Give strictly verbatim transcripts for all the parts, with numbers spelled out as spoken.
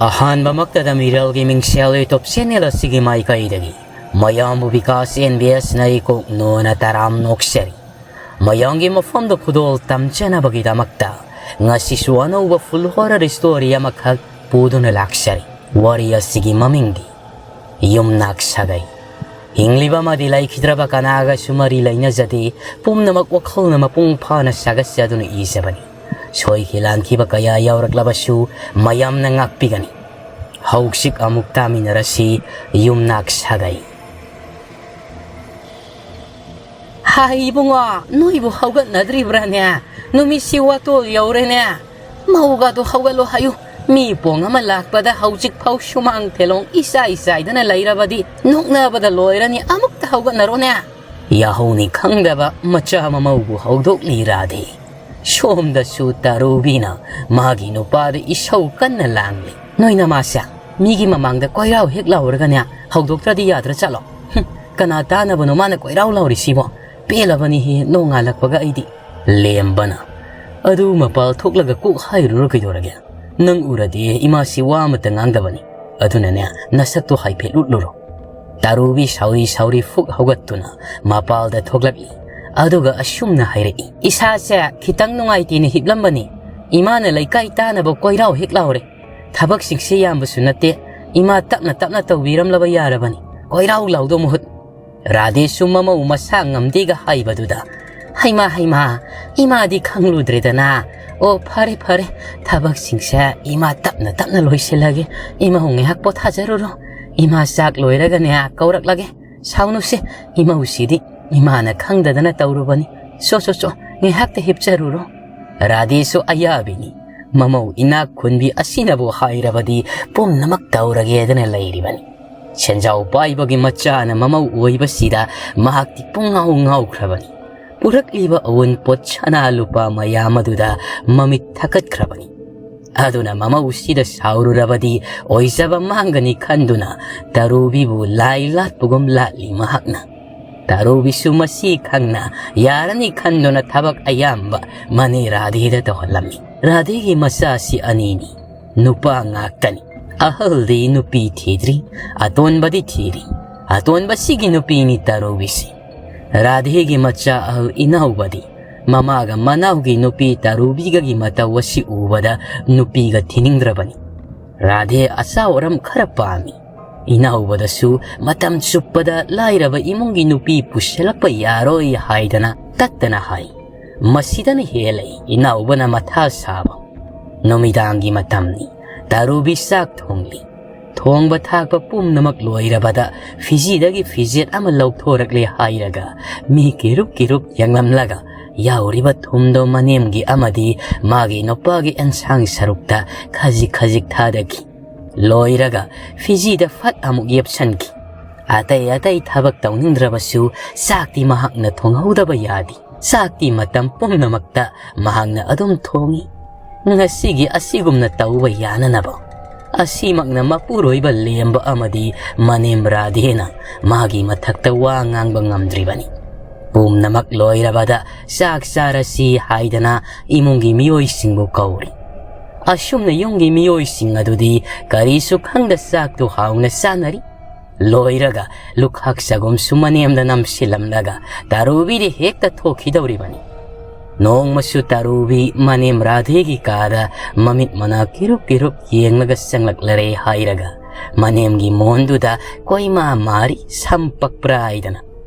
ꯑꯍꯥꯟꯕꯃꯛꯇꯗ ꯃꯤꯔꯦꯜꯒꯤ ꯃꯤꯡꯁꯦꯜ YouTube channel ꯑꯁꯤꯒꯤ ꯃꯥꯏꯀꯩꯗꯒꯤ ꯃꯌꯥꯝꯕꯨ ꯕꯤꯀꯥꯁ ꯑꯦꯟ ꯕꯤ ꯑꯦꯁꯅ ꯏꯀꯣꯛ ꯅꯣꯅ ꯇꯔꯥꯝ ꯅꯣꯛꯆꯔꯤ꯫ ꯃꯌꯥꯝꯒꯤ ꯃꯐꯝꯗ ꯈꯨꯗꯣꯜ ꯇꯝꯖꯅꯕꯒꯤꯗꯃꯛꯇ ꯉꯁꯤꯁꯨ ꯑꯅꯧꯕ full horror story ꯑꯃꯈꯛ ꯄꯨꯗꯨꯅ ꯂꯥꯛꯆꯔꯤ꯫ ꯋꯥꯔꯤ ꯑꯁꯤꯒꯤ ꯃꯃꯤꯡꯗꯤ ꯌꯨꯝꯅꯥꯛ ꯁꯥꯒꯩ꯫ ꯍꯤꯡꯂꯤꯕ ꯑꯃꯗꯤ ꯂꯩꯈꯤꯗ꯭ꯔꯕ ꯀꯅꯥꯒꯁꯨ ꯃꯔꯤ ꯂꯩꯅꯖꯗꯦ, ꯄꯨꯝꯅꯃꯛ ꯋꯥꯈꯜꯅ ꯃꯄꯨꯡ ꯐꯥꯅ ꯁꯥꯒꯠꯆꯗꯨꯅ ꯏꯖꯕꯅꯤ꯫ ꯁꯣꯏꯈꯤ ꯂꯥꯟꯈꯤꯕ ꯀꯌꯥ ꯌꯥꯎꯔꯛꯂꯕꯁꯨ ꯃꯌꯥꯝꯅ ꯉꯥꯛꯄꯤꯒꯅꯤ꯫ ꯍꯧꯖꯤꯛ ꯑꯃꯨꯛ ꯇꯥꯃꯤꯟꯅꯔꯁꯤ ꯌꯨꯝꯅꯥꯛ ꯁꯥꯒꯩ꯫ ꯍꯥꯏ ꯏꯕꯨꯡꯉꯣ, ꯅꯣꯏꯕꯨ ꯍꯧꯒꯠꯅꯗ꯭ꯔꯤꯕ꯭ꯔꯥꯅꯦ? ꯅꯨꯃꯤꯠꯁꯤ ꯋꯥꯇꯣꯜ ꯌꯧꯔꯦꯅꯦ꯫ ꯃꯧꯒꯗꯣ ꯍꯧꯒꯠꯂꯣ ꯍꯥꯏꯌꯨ꯫ ꯃꯤ ꯄꯣꯡ ꯑꯃ ꯂꯥꯛꯄꯗ ꯍꯧꯖꯤꯛ ꯐꯥꯎ ꯁꯨꯃꯥꯡ ꯊꯦꯂꯣꯡ ꯏꯆꯥꯏ ꯆꯥꯏꯗꯅ ꯂꯩꯔꯕꯗꯤ ꯅꯣꯛꯅꯕꯗ ꯂꯣꯏꯔꯅꯤ꯫ ꯑꯃꯨꯛꯇ ꯍꯧꯒꯠꯅꯔꯣꯅꯦ꯫ ꯌꯥꯍꯧꯅꯤ ꯈꯪꯗꯕ ꯃꯆꯥ ꯃꯃꯧꯕꯨ ꯍꯧꯗꯣꯛꯂꯤ ꯔꯥꯙꯦ꯫ ꯁꯣꯝꯗꯁꯨ ꯇꯥꯔꯨꯕꯤꯅ ꯃꯥꯒꯤ ꯅꯨꯄꯥꯗ ꯏꯁꯧ ꯀꯟꯅ ꯂꯥꯡꯂꯤ꯫ "ꯅꯣꯏ ꯅꯃꯥꯁꯦ ꯃꯤꯒꯤ ꯃꯃꯥꯡꯗ ꯀꯣꯏꯔꯥꯎ ꯍꯦꯛ ꯂꯥꯎꯔꯒꯅꯦ, ꯍꯧꯗꯣꯛꯇ꯭ꯔꯗꯤ ꯌꯥꯗ꯭ꯔ ꯆꯠꯂꯣ꯫ ꯍꯨꯝ, ꯀꯅꯥ ꯇꯥꯅꯕꯅꯣ ꯃꯥꯅ ꯀꯣꯏꯔꯥꯎ ꯂꯥꯎꯔꯤꯁꯤꯕꯣ? ꯄꯦꯜꯂꯕꯅꯤꯍꯦ ꯅꯣꯡꯉꯥꯜꯂꯛꯄꯒ ꯑꯩꯗꯤ"꯫ ꯂꯦꯝꯕꯅ, "ꯑꯗꯨ ꯃꯄꯥꯜ ꯊꯣꯛꯂꯒ ꯀꯣꯛ ꯍꯥꯏꯔꯨꯔꯣ ꯀꯩꯗꯧꯔꯒꯦ? ꯅꯪ ꯎꯔꯗꯤ ꯏꯃꯥꯁꯤ ꯋꯥ ꯑꯃꯠꯇ ꯉꯥꯡꯗꯕꯅꯤ꯫ ꯑꯗꯨꯅꯅꯦ, ꯅꯁꯛꯇꯣ ꯍꯥꯏꯐꯦꯠ ꯎꯠꯂꯨꯔꯣ"꯫ ꯇꯥꯔꯨꯕꯤ ꯁꯥꯎꯔꯤ ꯁꯥꯎꯔꯤ ꯐꯨꯛ ꯍꯧꯒꯠꯇꯨꯅ ꯃꯄꯥꯜꯗ ꯊꯣꯛꯂꯛꯂꯤ꯫ ꯑꯗꯨꯒ ꯑꯁꯨꯝꯅ ꯍꯥꯏꯔꯛꯏ, "ꯏꯁꯥꯁꯦ ꯈꯤꯇꯪ ꯅꯨꯡꯉꯥꯏꯇꯦꯅ ꯍꯤꯞꯂꯝꯕꯅꯤ꯫ ꯏꯃꯥꯅ ꯂꯩꯀꯥꯏ ꯇꯥꯅꯕ ꯀꯣꯏꯔꯥꯎ ꯍꯦꯛ ꯂꯥꯎꯔꯦ꯫ ꯊꯕꯛꯁꯤꯡꯁꯦ ꯌꯥꯝꯕꯁꯨ ꯅꯠꯇꯦ꯫ ꯏꯃꯥ ꯇꯞꯅ ꯇꯞꯅ ꯇꯧꯕꯤꯔꯝꯂꯕ ꯌꯥꯔꯕꯅꯤ꯫ ꯀꯣꯏꯔꯥꯎ ꯂꯥꯎꯗꯧ ꯃꯍꯨꯠ"꯫ ꯔꯥꯙꯦꯁꯨ ꯃꯃꯧ ꯃꯁꯥ ꯉꯝꯗꯦꯒ ꯍꯥꯏꯕꯗꯨꯗ, "ꯍꯩꯃꯥ, ꯍꯩꯃꯥ, ꯏꯃꯥꯗꯤ ꯈꯪꯂꯨꯗ꯭ꯔꯦꯗꯅ꯫ ꯑꯣ, ꯐꯔꯦ, ꯐꯔꯦ, ꯊꯕꯛꯁꯤꯡꯁꯦ ꯏꯃꯥ ꯇꯞꯅ ꯇꯞꯅ ꯂꯣꯏꯁꯤꯜꯂꯒꯦ꯫ ꯏꯃꯧ ꯉꯥꯏꯍꯥꯛ ꯄꯣꯊꯥꯖꯔꯨꯔꯣ꯫ ꯏꯃꯥ ꯆꯥꯛ ꯂꯣꯏꯔꯒꯅꯦ ꯀꯧꯔꯛꯂꯒꯦ꯫ ꯁꯥꯎꯅꯨꯁꯦ, ꯏꯃꯧꯁꯤꯗꯤ ꯏꯃꯥꯅ ꯈꯪꯗꯗꯅ ꯇꯧꯔꯨꯕꯅꯤ꯫ ꯆꯣ, ꯆꯣ, ꯆꯣ, ꯉꯥꯏꯍꯥꯛꯇ ꯍꯤꯞꯆꯔꯨꯔꯣ"꯫ ꯔꯥꯙꯦꯁꯨ ꯑꯌꯥꯕꯤꯅꯤ꯫ ꯃꯃꯧ ꯏꯅꯥꯛ ꯈꯨꯟꯕꯤ ꯑꯁꯤꯅꯕꯨ ꯍꯥꯏꯔꯕꯗꯤ ꯄꯨꯝꯅꯃꯛ ꯇꯧꯔꯒꯦꯗꯅ ꯂꯩꯔꯤꯕꯅꯤ꯫ ꯁꯦꯟꯖꯥꯎ ꯄꯥꯏꯕꯒꯤ ꯃꯆꯥꯅ ꯃꯃꯧ ꯑꯣꯏꯕꯁꯤꯗ ꯃꯍꯥꯛꯇꯤ ꯄꯨꯡꯉꯥꯎ ꯉꯥꯎꯈ꯭ꯔꯕꯅꯤ꯫ ꯄꯨꯔꯛꯂꯤꯕ ꯑꯋꯨꯟꯄꯣꯠ ꯁꯅꯥ ꯂꯨꯄꯥ ꯃꯌꯥꯝ ꯑꯗꯨꯗ ꯃꯃꯤꯠ ꯊꯀꯠꯈ꯭ꯔꯕꯅꯤ꯫ ꯑꯗꯨꯅ ꯃꯃꯧꯁꯤꯗ ꯁꯥꯎꯔꯨꯔꯕꯗꯤ ꯑꯣꯏꯖꯕ ꯃꯥꯡꯒꯅꯤ ꯈꯟꯗꯨꯅ ꯇꯔꯨꯕꯤꯕꯨ ꯂꯥꯏ ꯂꯥꯠꯄꯒꯨꯝ ꯂꯥꯠꯂꯤ ꯃꯍꯥꯛꯅ꯫ ꯇꯔꯨꯕꯤꯁꯨ ꯃꯁꯤ ꯈꯪꯅ ꯌꯥꯔꯅꯤ ꯈꯟꯗꯨꯅ ꯊꯕꯛ ꯑꯌꯥꯝꯕ ꯃꯅꯦ ꯔꯥꯙꯦꯗ ꯇꯧꯍꯜꯂꯝꯃꯤ꯫ ꯔꯥꯙꯦꯒꯤ ꯃꯆꯥꯁꯤ ꯑꯅꯤꯅꯤ, ꯅꯨꯄꯥ ꯉꯥꯛꯇꯅꯤ꯫ ꯑꯍꯜꯗꯤ ꯅꯨꯄꯤ ꯊꯤꯗ꯭ꯔꯤ, ꯑꯇꯣꯟꯕꯗꯤ ꯊꯤꯔꯤ꯫ ꯑꯇꯣꯟꯕꯁꯤꯒꯤ ꯅꯨꯄꯤꯅꯤ ꯇꯥꯔꯨꯕꯤꯁꯤ꯫ ꯔꯥꯙꯦꯒꯤ ꯃꯆꯥ ꯑꯍꯜ ꯏꯅꯥꯎꯕꯗꯤ ꯃꯃꯥꯒ ꯃꯅꯥꯎꯒꯤ ꯅꯨꯄꯤ ꯇꯥꯔꯨꯕꯤꯒꯒꯤ ꯃꯇꯧ ꯑꯁꯤ ꯎꯕꯗ ꯅꯨꯄꯤꯒ ꯊꯤꯅꯤꯡꯗ꯭ꯔꯕꯅꯤ꯫ ꯔꯥꯙꯦ ꯑꯆꯥꯎ ꯑꯔꯝ ꯈꯔ ꯄꯥꯝꯃꯤ꯫ ꯏꯅꯥꯎꯕꯗꯁꯨ ꯃꯇꯝ ꯆꯨꯞꯄꯗ ꯂꯥꯏꯔꯕ ꯏꯃꯨꯡꯒꯤ ꯅꯨꯄꯤ ꯄꯨꯁꯤꯜꯂꯛꯄ ꯌꯥꯔꯣꯏ ꯍꯥꯏꯗꯅ ꯇꯠꯇꯅ ꯍꯥꯏ꯫ ꯃꯁꯤꯗꯅ ꯍꯦꯜꯂꯦ ꯏꯅꯥꯎꯕꯅ ꯃꯊꯥ ꯁꯥꯕ꯫ ꯅꯨꯃꯤꯗꯥꯡꯒꯤ ꯃꯇꯝꯅꯤ꯫ ꯇꯥꯔꯨꯕꯤ ꯆꯥꯛ ꯊꯣꯡꯂꯤ꯫ ꯊꯣꯡꯕ ꯊꯥꯛꯄ ꯄꯨꯝꯅꯃꯛ ꯂꯣꯏꯔꯕꯗ ꯐꯤꯖꯤꯗꯒꯤ ꯐꯤꯖꯦꯠ ꯑꯃ ꯂꯧꯊꯣꯔꯛꯂꯦ ꯍꯥꯏꯔꯒ ꯃꯤ ꯀꯤꯔꯨꯞ ꯀꯤꯔꯨꯞ ꯌꯦꯡꯂꯝꯂꯒ ꯌꯥꯎꯔꯤꯕ ꯊꯨꯝꯗꯣ ꯃꯅꯦꯝꯒꯤ ꯑꯃꯗꯤ ꯃꯥꯒꯤ ꯅꯨꯄꯥꯒꯤ ꯑꯦꯟꯁꯥꯡ ꯁꯔꯨꯛꯇ ꯈꯖꯤꯛ ꯈꯖꯤꯛ ꯊꯥꯗꯈꯤ꯫ ꯂꯣꯏꯔꯒ ꯐꯤꯖꯤꯗ ꯐꯠ ꯑꯃꯨꯛ ꯌꯦꯞꯁꯟꯈꯤ꯫ ꯑꯇꯩ ꯑꯇꯩ ꯊꯕꯛ ꯇꯧꯅꯤꯡꯗ꯭ꯔꯕꯁꯨ ꯆꯥꯛꯇꯤ ꯃꯍꯥꯛꯅ ꯊꯣꯡꯍꯧꯗꯕ ꯌꯥꯗꯦ꯫ ꯆꯥꯛꯇꯤ ꯃꯇꯝ ꯄꯨꯝꯅꯃꯛꯇ ꯃꯍꯥꯛꯅ ꯑꯗꯨꯝ ꯊꯣꯡꯏ꯫ ꯉꯁꯤꯒꯤ ꯑꯁꯤꯒꯨꯝꯅ ꯇꯧꯕ ꯌꯥꯅꯅꯕ ꯑꯁꯤꯃꯛꯅ ꯃꯄꯨꯔꯣꯏꯕ ꯂꯦꯝꯕ ꯑꯃꯗꯤ ꯃꯅꯦꯝ ꯔꯥꯙꯦꯅ ꯃꯥꯒꯤ ꯃꯊꯛꯇ ꯋꯥ ꯉꯥꯡꯕ ꯉꯝꯗ꯭ꯔꯤꯕꯅꯤ꯫ ꯄꯨꯝꯅꯃꯛ ꯂꯣꯏꯔꯕꯗ ꯆꯥꯛ ꯆꯥꯔꯁꯤ ꯍꯥꯏꯗꯅ ꯏꯃꯨꯡꯒꯤ ꯃꯤꯑꯣꯏꯁꯤꯡꯕꯨ ꯀꯧꯔꯤ꯫ ꯑꯁꯨꯝꯅ ꯌꯨꯝꯒꯤ ꯃꯤꯑꯣꯏꯁꯤꯡ ꯑꯗꯨꯗꯤ ꯀꯔꯤꯁꯨ ꯈꯪꯗ ꯆꯥꯛꯇꯨ ꯍꯥꯎꯅ ꯆꯥꯅꯔꯤ꯫ ꯂꯣꯏꯔꯒ ꯂꯨꯈꯥꯛ ꯆꯒꯨꯝꯁꯨ ꯃꯅꯦꯝꯗ ꯅꯝꯁꯤꯜꯂꯝꯂꯒ ꯇꯥꯔꯨꯕꯤꯗꯤ ꯍꯦꯛꯇ ꯊꯣꯛꯈꯤꯗꯧꯔꯤꯕꯅꯤ꯫ ꯅꯣꯡꯃꯁꯨ ꯇꯥꯔꯨꯕꯤ ꯃꯅꯦꯝ ꯔꯥꯙꯦꯒꯤ ꯀꯥꯗ ꯃꯃꯤꯠ ꯃꯅꯥ ꯀꯤꯔꯨꯞ ꯀꯤꯔꯨꯞ ꯌꯦꯡꯂꯒ ꯆꯪꯂꯛꯂꯔꯦ ꯍꯥꯏꯔꯒ ꯃꯅꯦꯝꯒꯤ ꯃꯣꯟꯗꯨꯗ ꯀꯣꯏꯃꯥ ꯃꯥꯔꯤ ꯁꯝ ꯄꯛꯄ꯭ꯔꯥ ꯍꯥꯏꯗꯅ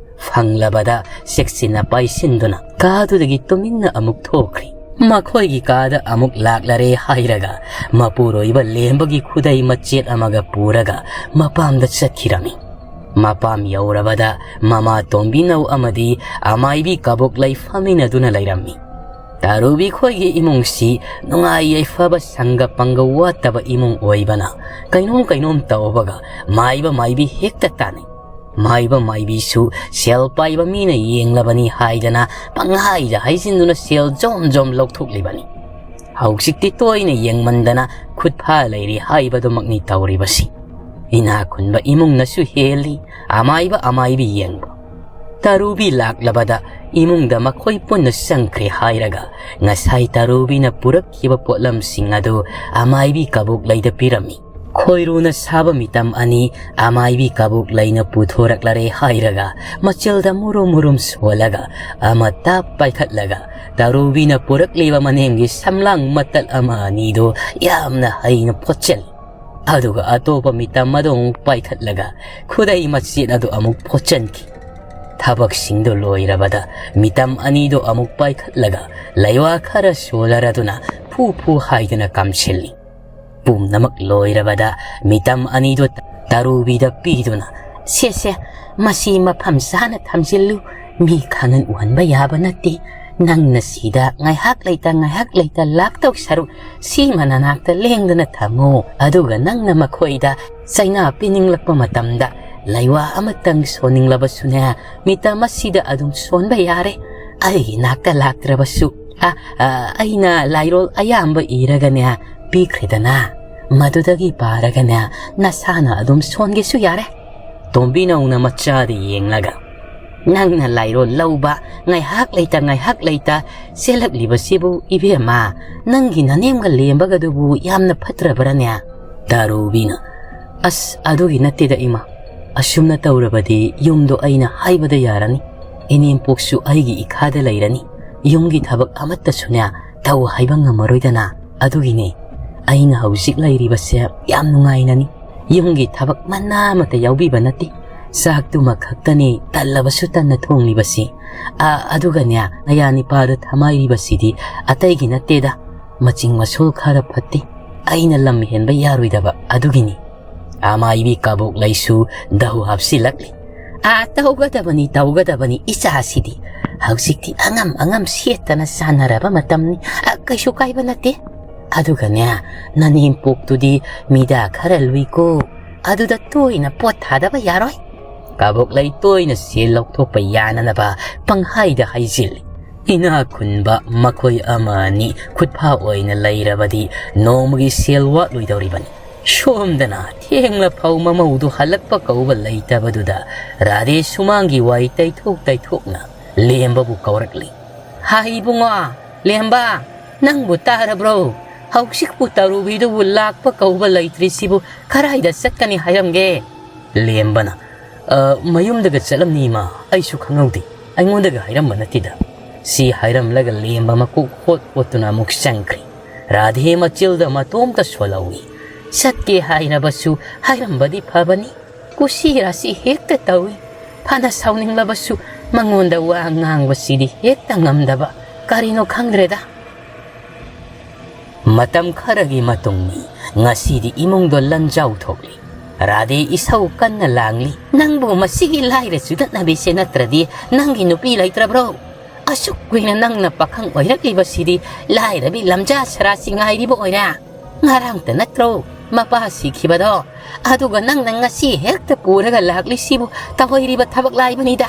ꯐꯪꯂꯕꯗ ꯆꯦꯛꯁꯤꯟꯅ ꯄꯥꯏꯁꯤꯟꯗꯨꯅ ꯀꯥꯗꯨꯗꯒꯤ ꯇꯨꯃꯤꯟꯅ ꯑꯃꯨꯛ ꯊꯣꯛꯈ꯭ꯔꯤ꯫ ꯃꯈꯣꯏꯒꯤ ꯀꯥꯗ ꯑꯃꯨꯛ ꯂꯥꯛꯂꯔꯦ ꯍꯥꯏꯔꯒ ꯃꯄꯨꯔꯣꯏꯕ ꯂꯦꯝꯕꯒꯤ ꯈꯨꯗꯩ ꯃꯆꯦꯠ ꯑꯃꯒ ꯄꯨꯔꯒ ꯃꯄꯥꯝꯗ ꯆꯠꯈꯤꯔꯝꯃꯤ꯫ ꯃꯄꯥꯝ ꯌꯧꯔꯕꯗ ꯃꯃꯥ ꯇꯣꯝꯕꯤꯅꯧ ꯑꯃꯗꯤ ꯑꯃꯥꯏꯕꯤ ꯀꯕꯣꯛꯂꯩ ꯐꯝꯃꯤꯟꯅꯗꯨꯅ ꯂꯩꯔꯝꯃꯤ꯫ ꯇꯥꯔꯨꯕꯤ ꯈꯣꯏꯒꯤ ꯏꯃꯨꯡꯁꯤ ꯅꯨꯡꯉꯥꯏ ꯌꯥꯏꯐꯕ ꯁꯪꯒ ꯄꯪꯒ ꯋꯥꯠꯇꯕ ꯏꯃꯨꯡ ꯑꯣꯏꯕꯅ ꯀꯩꯅꯣꯝ ꯀꯩꯅꯣꯝ ꯇꯧꯕꯒ ꯃꯥꯏꯕ ꯃꯥꯏꯕꯤ ꯍꯦꯛꯇ ꯇꯥꯅꯩ꯫ ꯃꯥꯏꯕ ꯃꯥꯏꯕꯤꯁꯨ ꯁꯦꯜ ꯄꯥꯏꯕ ꯃꯤꯅ ꯌꯦꯡꯂꯕꯅꯤ ꯍꯥꯏꯗꯅ ꯄꯪꯍꯥꯏꯗ ꯍꯥꯏꯖꯤꯟꯗꯨꯅ ꯁꯦꯜ ꯖꯣꯝ ꯖꯣꯝ ꯂꯧꯊꯣꯛꯂꯤꯕꯅꯤ꯫ ꯍꯧꯖꯤꯛꯇꯤ ꯇꯣꯏꯅ ꯌꯦꯡꯃꯟꯗꯅ ꯈꯨꯠ ꯐꯥ ꯂꯩꯔꯤ ꯍꯥꯏꯕꯗꯨꯃꯛꯅꯤ ꯇꯧꯔꯤꯕꯁꯤ꯫ ꯏꯅꯥꯛ ꯈꯨꯟꯕ ꯏꯃꯨꯡꯅꯁꯨ ꯍꯦꯜꯂꯤ ꯑꯃꯥꯏꯕ ꯑꯃꯥꯏꯕꯤ ꯌꯦꯡꯕ꯫ ꯇꯥꯔꯨꯕꯤ ꯂꯥꯛꯂꯕꯗ ꯏꯃꯨꯡꯗ ꯃꯈꯣꯏ ꯄꯨꯟꯅ ꯆꯪꯈ꯭ꯔꯦ ꯍꯥꯏꯔꯒ ꯉꯁꯥꯏ ꯇꯥꯔꯨꯕꯤꯅ ꯄꯨꯔꯛꯈꯤꯕ ꯄꯣꯠꯂꯝꯁꯤꯡ ꯑꯗꯨ ꯑꯃꯥꯏꯕꯤ ꯀꯕꯣꯛꯂꯩꯗ ꯄꯤꯔꯝꯃꯤ꯫ ꯈꯣꯏꯔꯨꯅ ꯁꯥꯕ ꯃꯤꯇꯝ ꯑꯅꯤ ꯑꯃꯥꯏꯕꯤ ꯀꯕꯣꯛ ꯂꯩꯅ ꯄꯨꯊꯣꯔꯛꯂꯔꯦ ꯍꯥꯏꯔꯒ, ꯃꯆꯤꯜꯗ ꯃꯨꯔꯨꯝ ꯃꯨꯔꯨꯝ ꯁꯣꯜꯂꯒ, ꯑꯃ ꯇꯞ ꯄꯥꯏꯈꯠꯂꯒ, ꯇꯔꯨꯕꯤꯅ ꯄꯨꯔꯛꯂꯤꯕ ꯃꯅꯦꯝꯒꯤ ꯁꯝꯂꯥꯡ ꯃꯇꯠ ꯑꯃ ꯑꯅꯤꯗꯨ ꯌꯥꯝꯅ ꯍꯩꯅ ꯐꯣꯠꯆꯜꯂꯤ꯫ ꯑꯗꯨꯒ ꯑꯇꯣꯞꯄ ꯃꯤꯇꯝ ꯑꯗꯨ ꯑꯃꯨꯛ ꯄꯥꯏꯈꯠꯂꯒ, ꯈꯨꯗꯩ ꯃꯆꯦꯠ ꯑꯗꯨ ꯑꯃꯨꯛ ꯐꯣꯠꯆꯟꯈꯤ꯫ ꯊꯕꯛꯁꯤꯡꯗꯨ ꯂꯣꯏꯔꯕꯗ, ꯃꯤꯇꯝ ꯑꯅꯤꯗꯨ ꯑꯃꯨꯛ ꯄꯥꯏꯈꯠꯂꯒ, ꯂꯩꯋꯥ ꯈꯔ ꯁꯣꯜꯂꯔꯗꯨꯅ ꯐꯨ ꯐꯨ ꯍꯥꯏꯗꯨꯅ ꯀꯥꯝꯁꯤꯜꯂꯤ꯫ ꯄꯨꯝꯅꯃꯛ ꯂꯣꯏꯔꯕꯗ, ꯃꯤꯇꯝ ꯑꯅꯤꯗꯨ ꯇꯔꯨꯕꯤꯗ ꯄꯤꯗꯨꯅ, "ꯁꯦ, ꯁꯦ, ꯃꯁꯤ ꯃꯐꯝ ꯆꯥꯅ ꯊꯝꯖꯤꯜꯂꯨ꯫ ꯃꯤ ꯈꯪꯍꯟ ꯎꯍꯟꯕ ꯌꯥꯕ ꯅꯠꯇꯦ꯫ ꯅꯪꯅ ꯁꯤꯗ ꯉꯥꯏꯍꯥꯛ ꯂꯩꯇ, ꯉꯥꯏꯍꯥꯛ ꯂꯩꯇ ꯂꯥꯛꯇꯧ ꯁꯔꯨꯛ, ꯁꯤꯃ ꯅꯅꯥꯛꯇ ꯂꯦꯡꯗꯅ ꯊꯝꯃꯨ꯫ ꯑꯗꯨꯒ ꯅꯪꯅ ꯃꯈꯣꯏꯗ ꯆꯩꯅꯥ ꯄꯤꯅꯤꯡꯂꯛꯄ ꯃꯇꯝꯗ, ꯂꯩꯋꯥ ꯑꯃꯇꯪ ꯁꯣꯟꯅꯤꯡꯂꯕꯁꯨꯅꯦ, ꯃꯤꯇꯝ ꯑꯁꯤꯗ ꯑꯗꯨꯝ ꯁꯣꯟꯕ ꯌꯥꯔꯦ꯫ ꯑꯩꯒꯤ ꯅꯥꯛꯇ ꯂꯥꯛꯇ꯭ꯔꯕꯁꯨ, ꯑ, ꯑ, ꯑꯩꯅ ꯂꯥꯏꯔꯣꯜ ꯑꯌꯥꯝꯕ ꯏꯔꯒꯅꯦ ꯄꯤꯈ꯭ꯔꯦꯗꯅ, ꯃꯗꯨꯗꯒꯤ ꯄꯥꯔꯒꯅꯦ ꯅꯁꯥꯅ ꯑꯗꯨꯝ ꯁꯣꯟꯒꯦꯁꯨ ꯌꯥꯔꯦ꯫" ꯇꯣꯝꯕꯤꯅꯧꯅ ꯃꯆꯥꯗ ꯌꯦꯡꯂꯒ, "ꯅꯪꯅ ꯂꯥꯏꯔꯣꯜ ꯂꯧꯕ ꯉꯥꯏꯍꯥꯛ ꯂꯩꯇ, ꯉꯥꯏꯍꯥꯛ ꯂꯩꯇ ꯆꯦꯜꯂꯛꯂꯤꯕꯁꯤꯕꯨ, ꯏꯕꯦꯝꯃ, ꯅꯪꯒꯤ ꯅꯅꯦꯝꯒ ꯂꯦꯝꯕꯒꯗꯨꯕꯨ ꯌꯥꯝꯅ ꯐꯠꯇ꯭ꯔꯕ꯭ꯔꯥꯅꯦ?" ꯇꯥꯔꯨꯕꯤꯅ, "ꯑꯁ, ꯑꯗꯨꯒꯤ ꯅꯠꯇꯦꯗ, ꯏꯃꯥ꯫ ꯑꯁꯨꯝꯅ ꯇꯧꯔꯕꯗꯤ ꯌꯨꯝꯗꯣ ꯑꯩꯅ ꯍꯥꯏꯕꯗ ꯌꯥꯔꯅꯤ꯫ ꯏꯅꯦꯝꯄꯣꯛꯁꯨ ꯑꯩꯒꯤ ꯏꯈꯥꯗ ꯂꯩꯔꯅꯤ꯫ ꯌꯨꯝꯒꯤ ꯊꯕꯛ ꯑꯃꯠꯇꯁꯨꯅꯦ ꯇꯧ ꯍꯥꯏꯕ ꯉꯝꯃꯔꯣꯏꯗꯅ꯫ ꯑꯗꯨꯒꯤꯅꯦ ꯑꯩꯅ ꯍꯧꯖꯤꯛ ꯂꯩꯔꯤꯕꯁꯦ ꯌꯥꯝ ꯅꯨꯡꯉꯥꯏꯅꯅꯤ꯫ ꯌꯨꯝꯒꯤ ꯊꯕꯛ ꯃꯅꯥ ꯑꯃꯠꯇ ꯌꯥꯎꯕꯤꯕ ꯅꯠꯇꯦ꯫ ꯆꯥꯛꯇꯨꯃ ꯈꯛꯇꯅꯤ ꯇꯜꯂꯕꯁꯨ ꯇꯟꯅ ꯊꯣꯡꯂꯤꯕꯁꯤ꯫ ꯑ, ꯑꯗꯨꯒꯅꯦ, ꯅꯌꯥ ꯅꯤꯄꯥꯗ ꯊꯃꯥꯏꯔꯤꯕꯁꯤꯗꯤ ꯑꯇꯩꯒꯤ ꯅꯠꯇꯦꯗ꯫ ꯃꯆꯤꯡ ꯃꯁꯨꯜ ꯈꯔ ꯐꯠꯇꯦ꯫ ꯑꯩꯅ ꯂꯝ ꯍꯦꯟꯕ ꯌꯥꯔꯣꯏꯗꯕ ꯑꯗꯨꯒꯤꯅꯤ꯫" ꯑꯃꯥꯏꯕꯤ ꯀꯕꯣꯛ ꯂꯩꯁꯨ ꯗꯧ ꯍꯥꯞꯆꯤꯜꯂꯛꯂꯤ꯫ "ꯑ, ꯇꯧꯒꯗꯕꯅꯤ, ꯇꯧꯒꯗꯕꯅꯤ, ꯏꯆꯥꯁꯤꯗꯤ꯫ ꯍꯧꯖꯤꯛꯇꯤ ꯑꯉꯝ ꯑꯉꯝ ꯁꯦꯠꯇꯅ ꯆꯥꯟꯅꯔꯕ ꯃꯇꯝꯅꯤ꯫ ꯑ, ꯀꯩꯁꯨ ꯀꯥꯏꯕ ꯅꯠꯇꯦ꯫ ꯑꯗꯨꯒꯅꯦ, ꯅꯅꯦꯝꯄꯣꯛꯇꯨꯗꯤ ꯃꯤꯗꯥ ꯈꯔ ꯂꯨꯏꯀꯣ꯫ ꯑꯗꯨꯗ ꯇꯣꯏꯅ ꯄꯣꯠ ꯊꯥꯗꯕ ꯌꯥꯔꯣꯏ꯫" ꯀꯕꯣꯛ ꯂꯩ ꯇꯣꯏꯅ ꯁꯦꯜ ꯂꯧꯊꯣꯛꯄ ꯌꯥꯅꯅꯕ ꯄꯪꯍꯥꯏꯗ ꯍꯥꯏꯖꯤꯜꯂꯤ꯫ ꯏꯅꯥꯛ ꯈꯨꯟꯕ ꯃꯈꯣꯏ ꯑꯃ ꯑꯅꯤ ꯈꯨꯠꯐꯥ ꯑꯣꯏꯅ ꯂꯩꯔꯕꯗꯤ ꯅꯣꯡꯃꯒꯤ ꯁꯦꯜ ꯋꯥꯠꯂꯣꯏꯗꯧꯔꯤꯕꯅꯤ꯫ ꯁꯣꯝꯗꯅ ꯊꯦꯡꯂ ꯐꯥꯎ ꯃꯃꯧꯗꯨ ꯍꯜꯂꯛꯄ ꯀꯧꯕ ꯂꯩꯇꯕꯗꯨꯗ ꯔꯥꯙꯦ ꯁꯨꯃꯥꯡꯒꯤ ꯋꯥꯏ ꯇꯩꯊꯣꯛ ꯇꯩꯊꯣꯛꯅ ꯂꯦꯝꯕꯕꯨ ꯀꯧꯔꯛꯂꯤ꯫ "ꯍꯥ, ꯏꯕꯨꯡꯉꯣ, ꯂꯦꯝꯕ, ꯅꯪꯕꯨ ꯇꯥꯔꯕ꯭ꯔꯣ? "ꯍꯧꯖꯤꯛꯄꯨ ꯇꯔꯨꯕꯤꯗꯨꯕꯨ ꯂꯥꯛꯄ ꯀꯧꯕ ꯂꯩꯇ꯭ꯔꯤꯁꯤꯕꯨ ꯀꯔꯥꯏꯗ ꯆꯠꯀꯅꯤ ꯍꯥꯏꯔꯝꯒꯦ?" ꯂꯦꯝꯕꯅ, "ꯑ, ꯃꯌꯨꯝꯗꯒ ꯆꯠꯂꯝꯅꯤ, ꯏꯃꯥ꯫ ꯑꯩꯁꯨ ꯈꯪꯍꯧꯗꯦ꯫ ꯑꯩꯉꯣꯟꯗꯒ ꯍꯥꯏꯔꯝꯕ ꯅꯠꯇꯦꯗ꯫" ꯁꯤ ꯍꯥꯏꯔꯝꯂꯒ ꯂꯦꯝꯕ ꯃꯀꯣꯛ ꯍꯣꯠ ꯍꯣꯠꯇꯨꯅ ꯑꯃꯨꯛ ꯆꯪꯈ꯭ꯔꯦ꯫ ꯔꯥꯙꯦ ꯃꯆꯤꯜꯗ ꯃꯇꯣꯝꯇ ꯁꯣꯜꯍꯧꯏ꯫ ꯆꯠꯀꯦ ꯍꯥꯏꯔꯕꯁꯨ ꯍꯥꯏꯔꯝꯕꯗꯤ ꯐꯕꯅꯤ꯫ ꯀꯨꯁꯤ ꯔꯥꯁꯤ ꯍꯦꯛꯇ ꯇꯧꯏ꯫ ꯐꯅ ꯁꯥꯎꯅꯤꯡꯂꯕꯁꯨ ꯃꯉꯣꯟꯗ ꯋꯥ ꯉꯥꯡꯕꯁꯤꯗꯤ ꯍꯦꯛꯇ ꯉꯝꯗꯕ꯫ ꯀꯔꯤꯅꯣ ꯈꯪꯗ꯭ꯔꯦꯗ꯫ ꯃꯇꯝ ꯈꯔꯒꯤ ꯃꯇꯨꯡꯅꯤ꯫ ꯉꯁꯤꯗꯤ ꯏꯃꯨꯡꯗꯣ ꯂꯟꯖꯥꯎ ꯊꯣꯛꯂꯤ꯫ ꯔꯥꯙꯦ ꯏꯁꯧ ꯀꯟꯅ ꯂꯥꯡꯂꯤ꯫ "ꯅꯪꯕꯨ ꯃꯁꯤꯒꯤ ꯂꯥꯏꯔ ꯆꯨꯗꯠꯅꯕꯤꯁꯦ ꯅꯠꯇ꯭ꯔꯗꯤ ꯅꯪꯒꯤ ꯅꯨꯄꯤ ꯂꯩꯇ꯭ꯔꯕ꯭ꯔꯣ? ꯑꯁꯨꯛ ꯀꯨꯏꯅ ꯅꯪꯅ ꯄꯥꯈꯪ ꯑꯣꯏꯔꯛꯂꯤꯕꯁꯤꯗꯤ ꯂꯥꯏꯔꯕꯤ ꯂꯝꯖꯥ ꯁꯔꯥꯁꯤ ꯉꯥꯏꯔꯤꯕ ꯑꯣꯏꯔꯦ꯫ ꯉꯔꯥꯡꯇ ꯅꯠꯇ꯭ꯔꯣ ꯃꯄꯥ ꯁꯤꯈꯤꯕꯗꯣ? ꯑꯗꯨꯒ ꯅꯪꯅ ꯉꯁꯤ ꯍꯦꯛꯇ ꯄꯨꯔꯒ ꯂꯥꯛꯂꯤꯁꯤꯕꯨ ꯇꯧꯍꯩꯔꯤꯕ ꯊꯕꯛ ꯂꯥꯏꯕꯅꯤꯗ꯫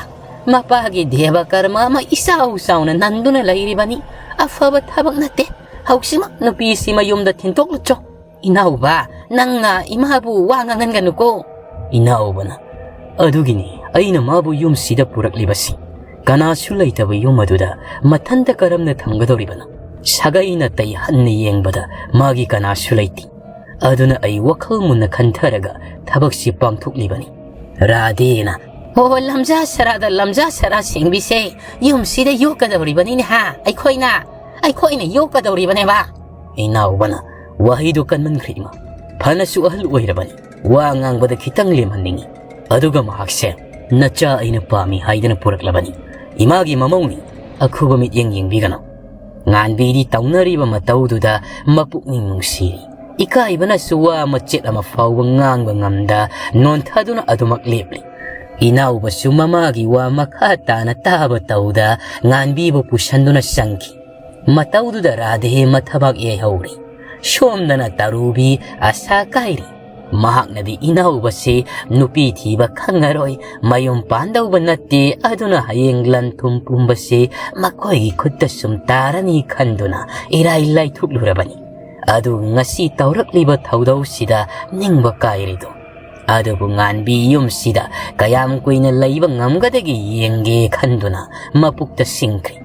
ꯃꯄꯥꯒꯤ ꯗꯦꯕ ꯀꯔꯃ ꯑꯃ ꯏꯆꯥꯎ ꯆꯥꯎꯅ ꯅꯟꯗꯨꯅ ꯂꯩꯔꯤꯕꯅꯤ꯫ ꯑꯐꯕ ꯊꯕꯛ ꯅꯠꯇꯦ꯫ ꯍꯧꯖꯤꯛꯃꯛ ꯅꯨꯄꯤꯁꯤ ꯃꯌꯨꯝꯗ ꯊꯤꯟꯇꯣꯛꯂꯨꯆꯣ꯫" "ꯏꯅꯥꯎꯕ, ꯅꯪꯅ ꯏꯃꯥꯕꯨ ꯋꯥ ꯉꯥꯡꯍꯟꯒꯅꯨꯀꯣ꯫" ꯏꯅꯥꯎꯕꯅ, "ꯑꯗꯨꯒꯤꯅꯤ ꯑꯩꯅ ꯃꯥꯕꯨ ꯌꯨꯝꯁꯤꯗ ꯄꯨꯔꯛꯂꯤꯕꯁꯤ꯫ ꯀꯅꯥꯁꯨ ꯂꯩꯇꯕ ꯌꯨꯝ ꯑꯗꯨꯗ ꯃꯊꯟꯇ ꯀꯔꯝꯅ ꯊꯝꯒꯗꯧꯔꯤꯕꯅꯣ? ꯁꯥꯒꯩ ꯅꯥꯇꯩ ꯍꯟꯅ ꯌꯦꯡꯕꯗ ꯃꯥꯒꯤ ꯀꯅꯥꯁꯨ ꯂꯩꯇꯦ꯫ ꯑꯗꯨꯅ ꯑꯩ ꯋꯥꯈꯜ ꯃꯨꯟꯅ ꯈꯟꯊꯔꯒ ꯊꯕꯛꯁꯤ ꯄꯥꯡꯊꯣꯛꯂꯤꯕꯅꯤ꯫" ꯔꯥꯙꯦꯅ, "ꯍꯣ ꯍꯣ, ꯂꯝꯖꯥ ꯁꯔꯥꯗ ꯂꯝꯖꯥ ꯁꯔꯥ ꯁꯦꯡꯕꯤꯁꯦ ꯌꯨꯝꯁꯤꯗ ꯌꯣꯛꯀꯗꯧꯔꯤꯕꯅꯤꯅꯦ ꯍꯥ? ꯑꯩꯈꯣꯏꯅ, ꯑꯩꯈꯣꯏꯅ ꯌꯣꯛꯀꯗꯧꯔꯤꯕꯅꯦꯕ꯫" ꯏꯅꯥꯎꯕꯅ, "ꯋꯥꯍꯩꯗꯨ ꯀꯟꯃꯟꯈ꯭ꯔꯦ ꯏꯃꯥ꯫ ꯐꯅꯁꯨ ꯑꯍꯜ ꯑꯣꯏꯔꯕꯅꯤ꯫ ꯋꯥ ꯉꯥꯡꯕꯗ ꯈꯤꯇꯪ ꯂꯦꯝꯍꯟꯅꯤꯡꯏ꯫ ꯑꯗꯨꯒ ꯃꯍꯥꯛꯁꯦ ꯅꯆꯥ ꯑꯩꯅ ꯄꯥꯝꯃꯤ ꯍꯥꯏꯗꯅ ꯄꯨꯔꯛꯂꯕꯅꯤ꯫ ꯏꯃꯥꯒꯤ ꯃꯃꯧꯅꯤ꯫ ꯑꯈꯨꯕ ꯃꯤꯠꯌꯦꯡ ꯌꯦꯡꯕꯤꯒꯅꯨ꯫" ꯉꯥꯟꯕꯤꯗꯤ ꯇꯧꯅꯔꯤꯕ ꯃꯇꯧꯗꯨꯗ ꯃꯄꯨꯛꯅꯤꯡ ꯅꯨꯡꯁꯤꯔꯤ꯫ ꯏꯀꯥꯏꯕꯅꯁꯨ ꯋꯥ ꯃꯆꯦꯠ ꯑꯃ ꯐꯥꯎꯕ ꯉꯥꯡꯕ ꯉꯝꯗ ꯅꯣꯟꯊꯗꯨꯅ ꯑꯗꯨꯃꯛ ꯂꯦꯞꯂꯤ꯫ ꯏꯅꯥꯎꯕꯁꯨ ꯃꯃꯥꯒꯤ ꯋꯥ ꯃꯈꯥ ꯇꯥꯅ ꯇꯥꯕ ꯇꯧꯗ ꯉꯥꯟꯕꯤꯕꯨ ꯄꯨꯁꯟꯗꯨꯅ ꯆꯪꯈꯤ꯫ ꯃꯇꯧꯗꯨꯗ ꯔꯥꯙꯦ ꯃꯊꯕꯥꯛ ꯌꯩꯍꯧꯔꯤ꯫ ꯁꯣꯝꯗꯅ ꯇꯔꯨꯕꯤ ꯑꯁꯥ ꯀꯥꯏꯔꯤ꯫ ꯃꯍꯥꯛꯅꯗꯤ ꯏꯅꯥꯎꯕꯁꯤ ꯅꯨꯄꯤ ꯊꯤꯕ ꯈꯪꯉꯔꯣꯏ, ꯃꯌꯨꯝ ꯄꯥꯟꯗꯧꯕ ꯅꯠꯇꯦ, ꯑꯗꯨꯅ ꯍꯌꯦꯡ ꯂꯟ ꯊꯨꯝ ꯄꯨꯝꯕꯁꯤ ꯃꯈꯣꯏꯒꯤ ꯈꯨꯠꯇ ꯁꯨꯝ ꯇꯥꯔꯅꯤ ꯈꯟꯗꯨꯅ ꯏꯔꯥꯏ ꯂꯥꯏꯊꯣꯛꯂꯨꯔꯕꯅꯤ꯫ ꯑꯗꯨ ꯉꯁꯤ ꯇꯧꯔꯛꯂꯤꯕ ꯊꯧꯗꯧꯁꯤꯗ ꯅꯤꯡꯕ ꯀꯥꯏꯔꯤꯗꯣ꯫ ꯑꯗꯨꯕꯨ ꯉꯥꯟꯕꯤ ꯌꯨꯝꯁꯤꯗ ꯀꯌꯥꯝ ꯀꯨꯏꯅ ꯂꯩꯕ ꯉꯝꯒꯗꯒꯦ ꯌꯦꯡꯒꯦ ꯈꯟꯗꯨꯅ ꯃꯄꯨꯛꯇ ꯁꯤꯡꯈ꯭ꯔꯤ꯫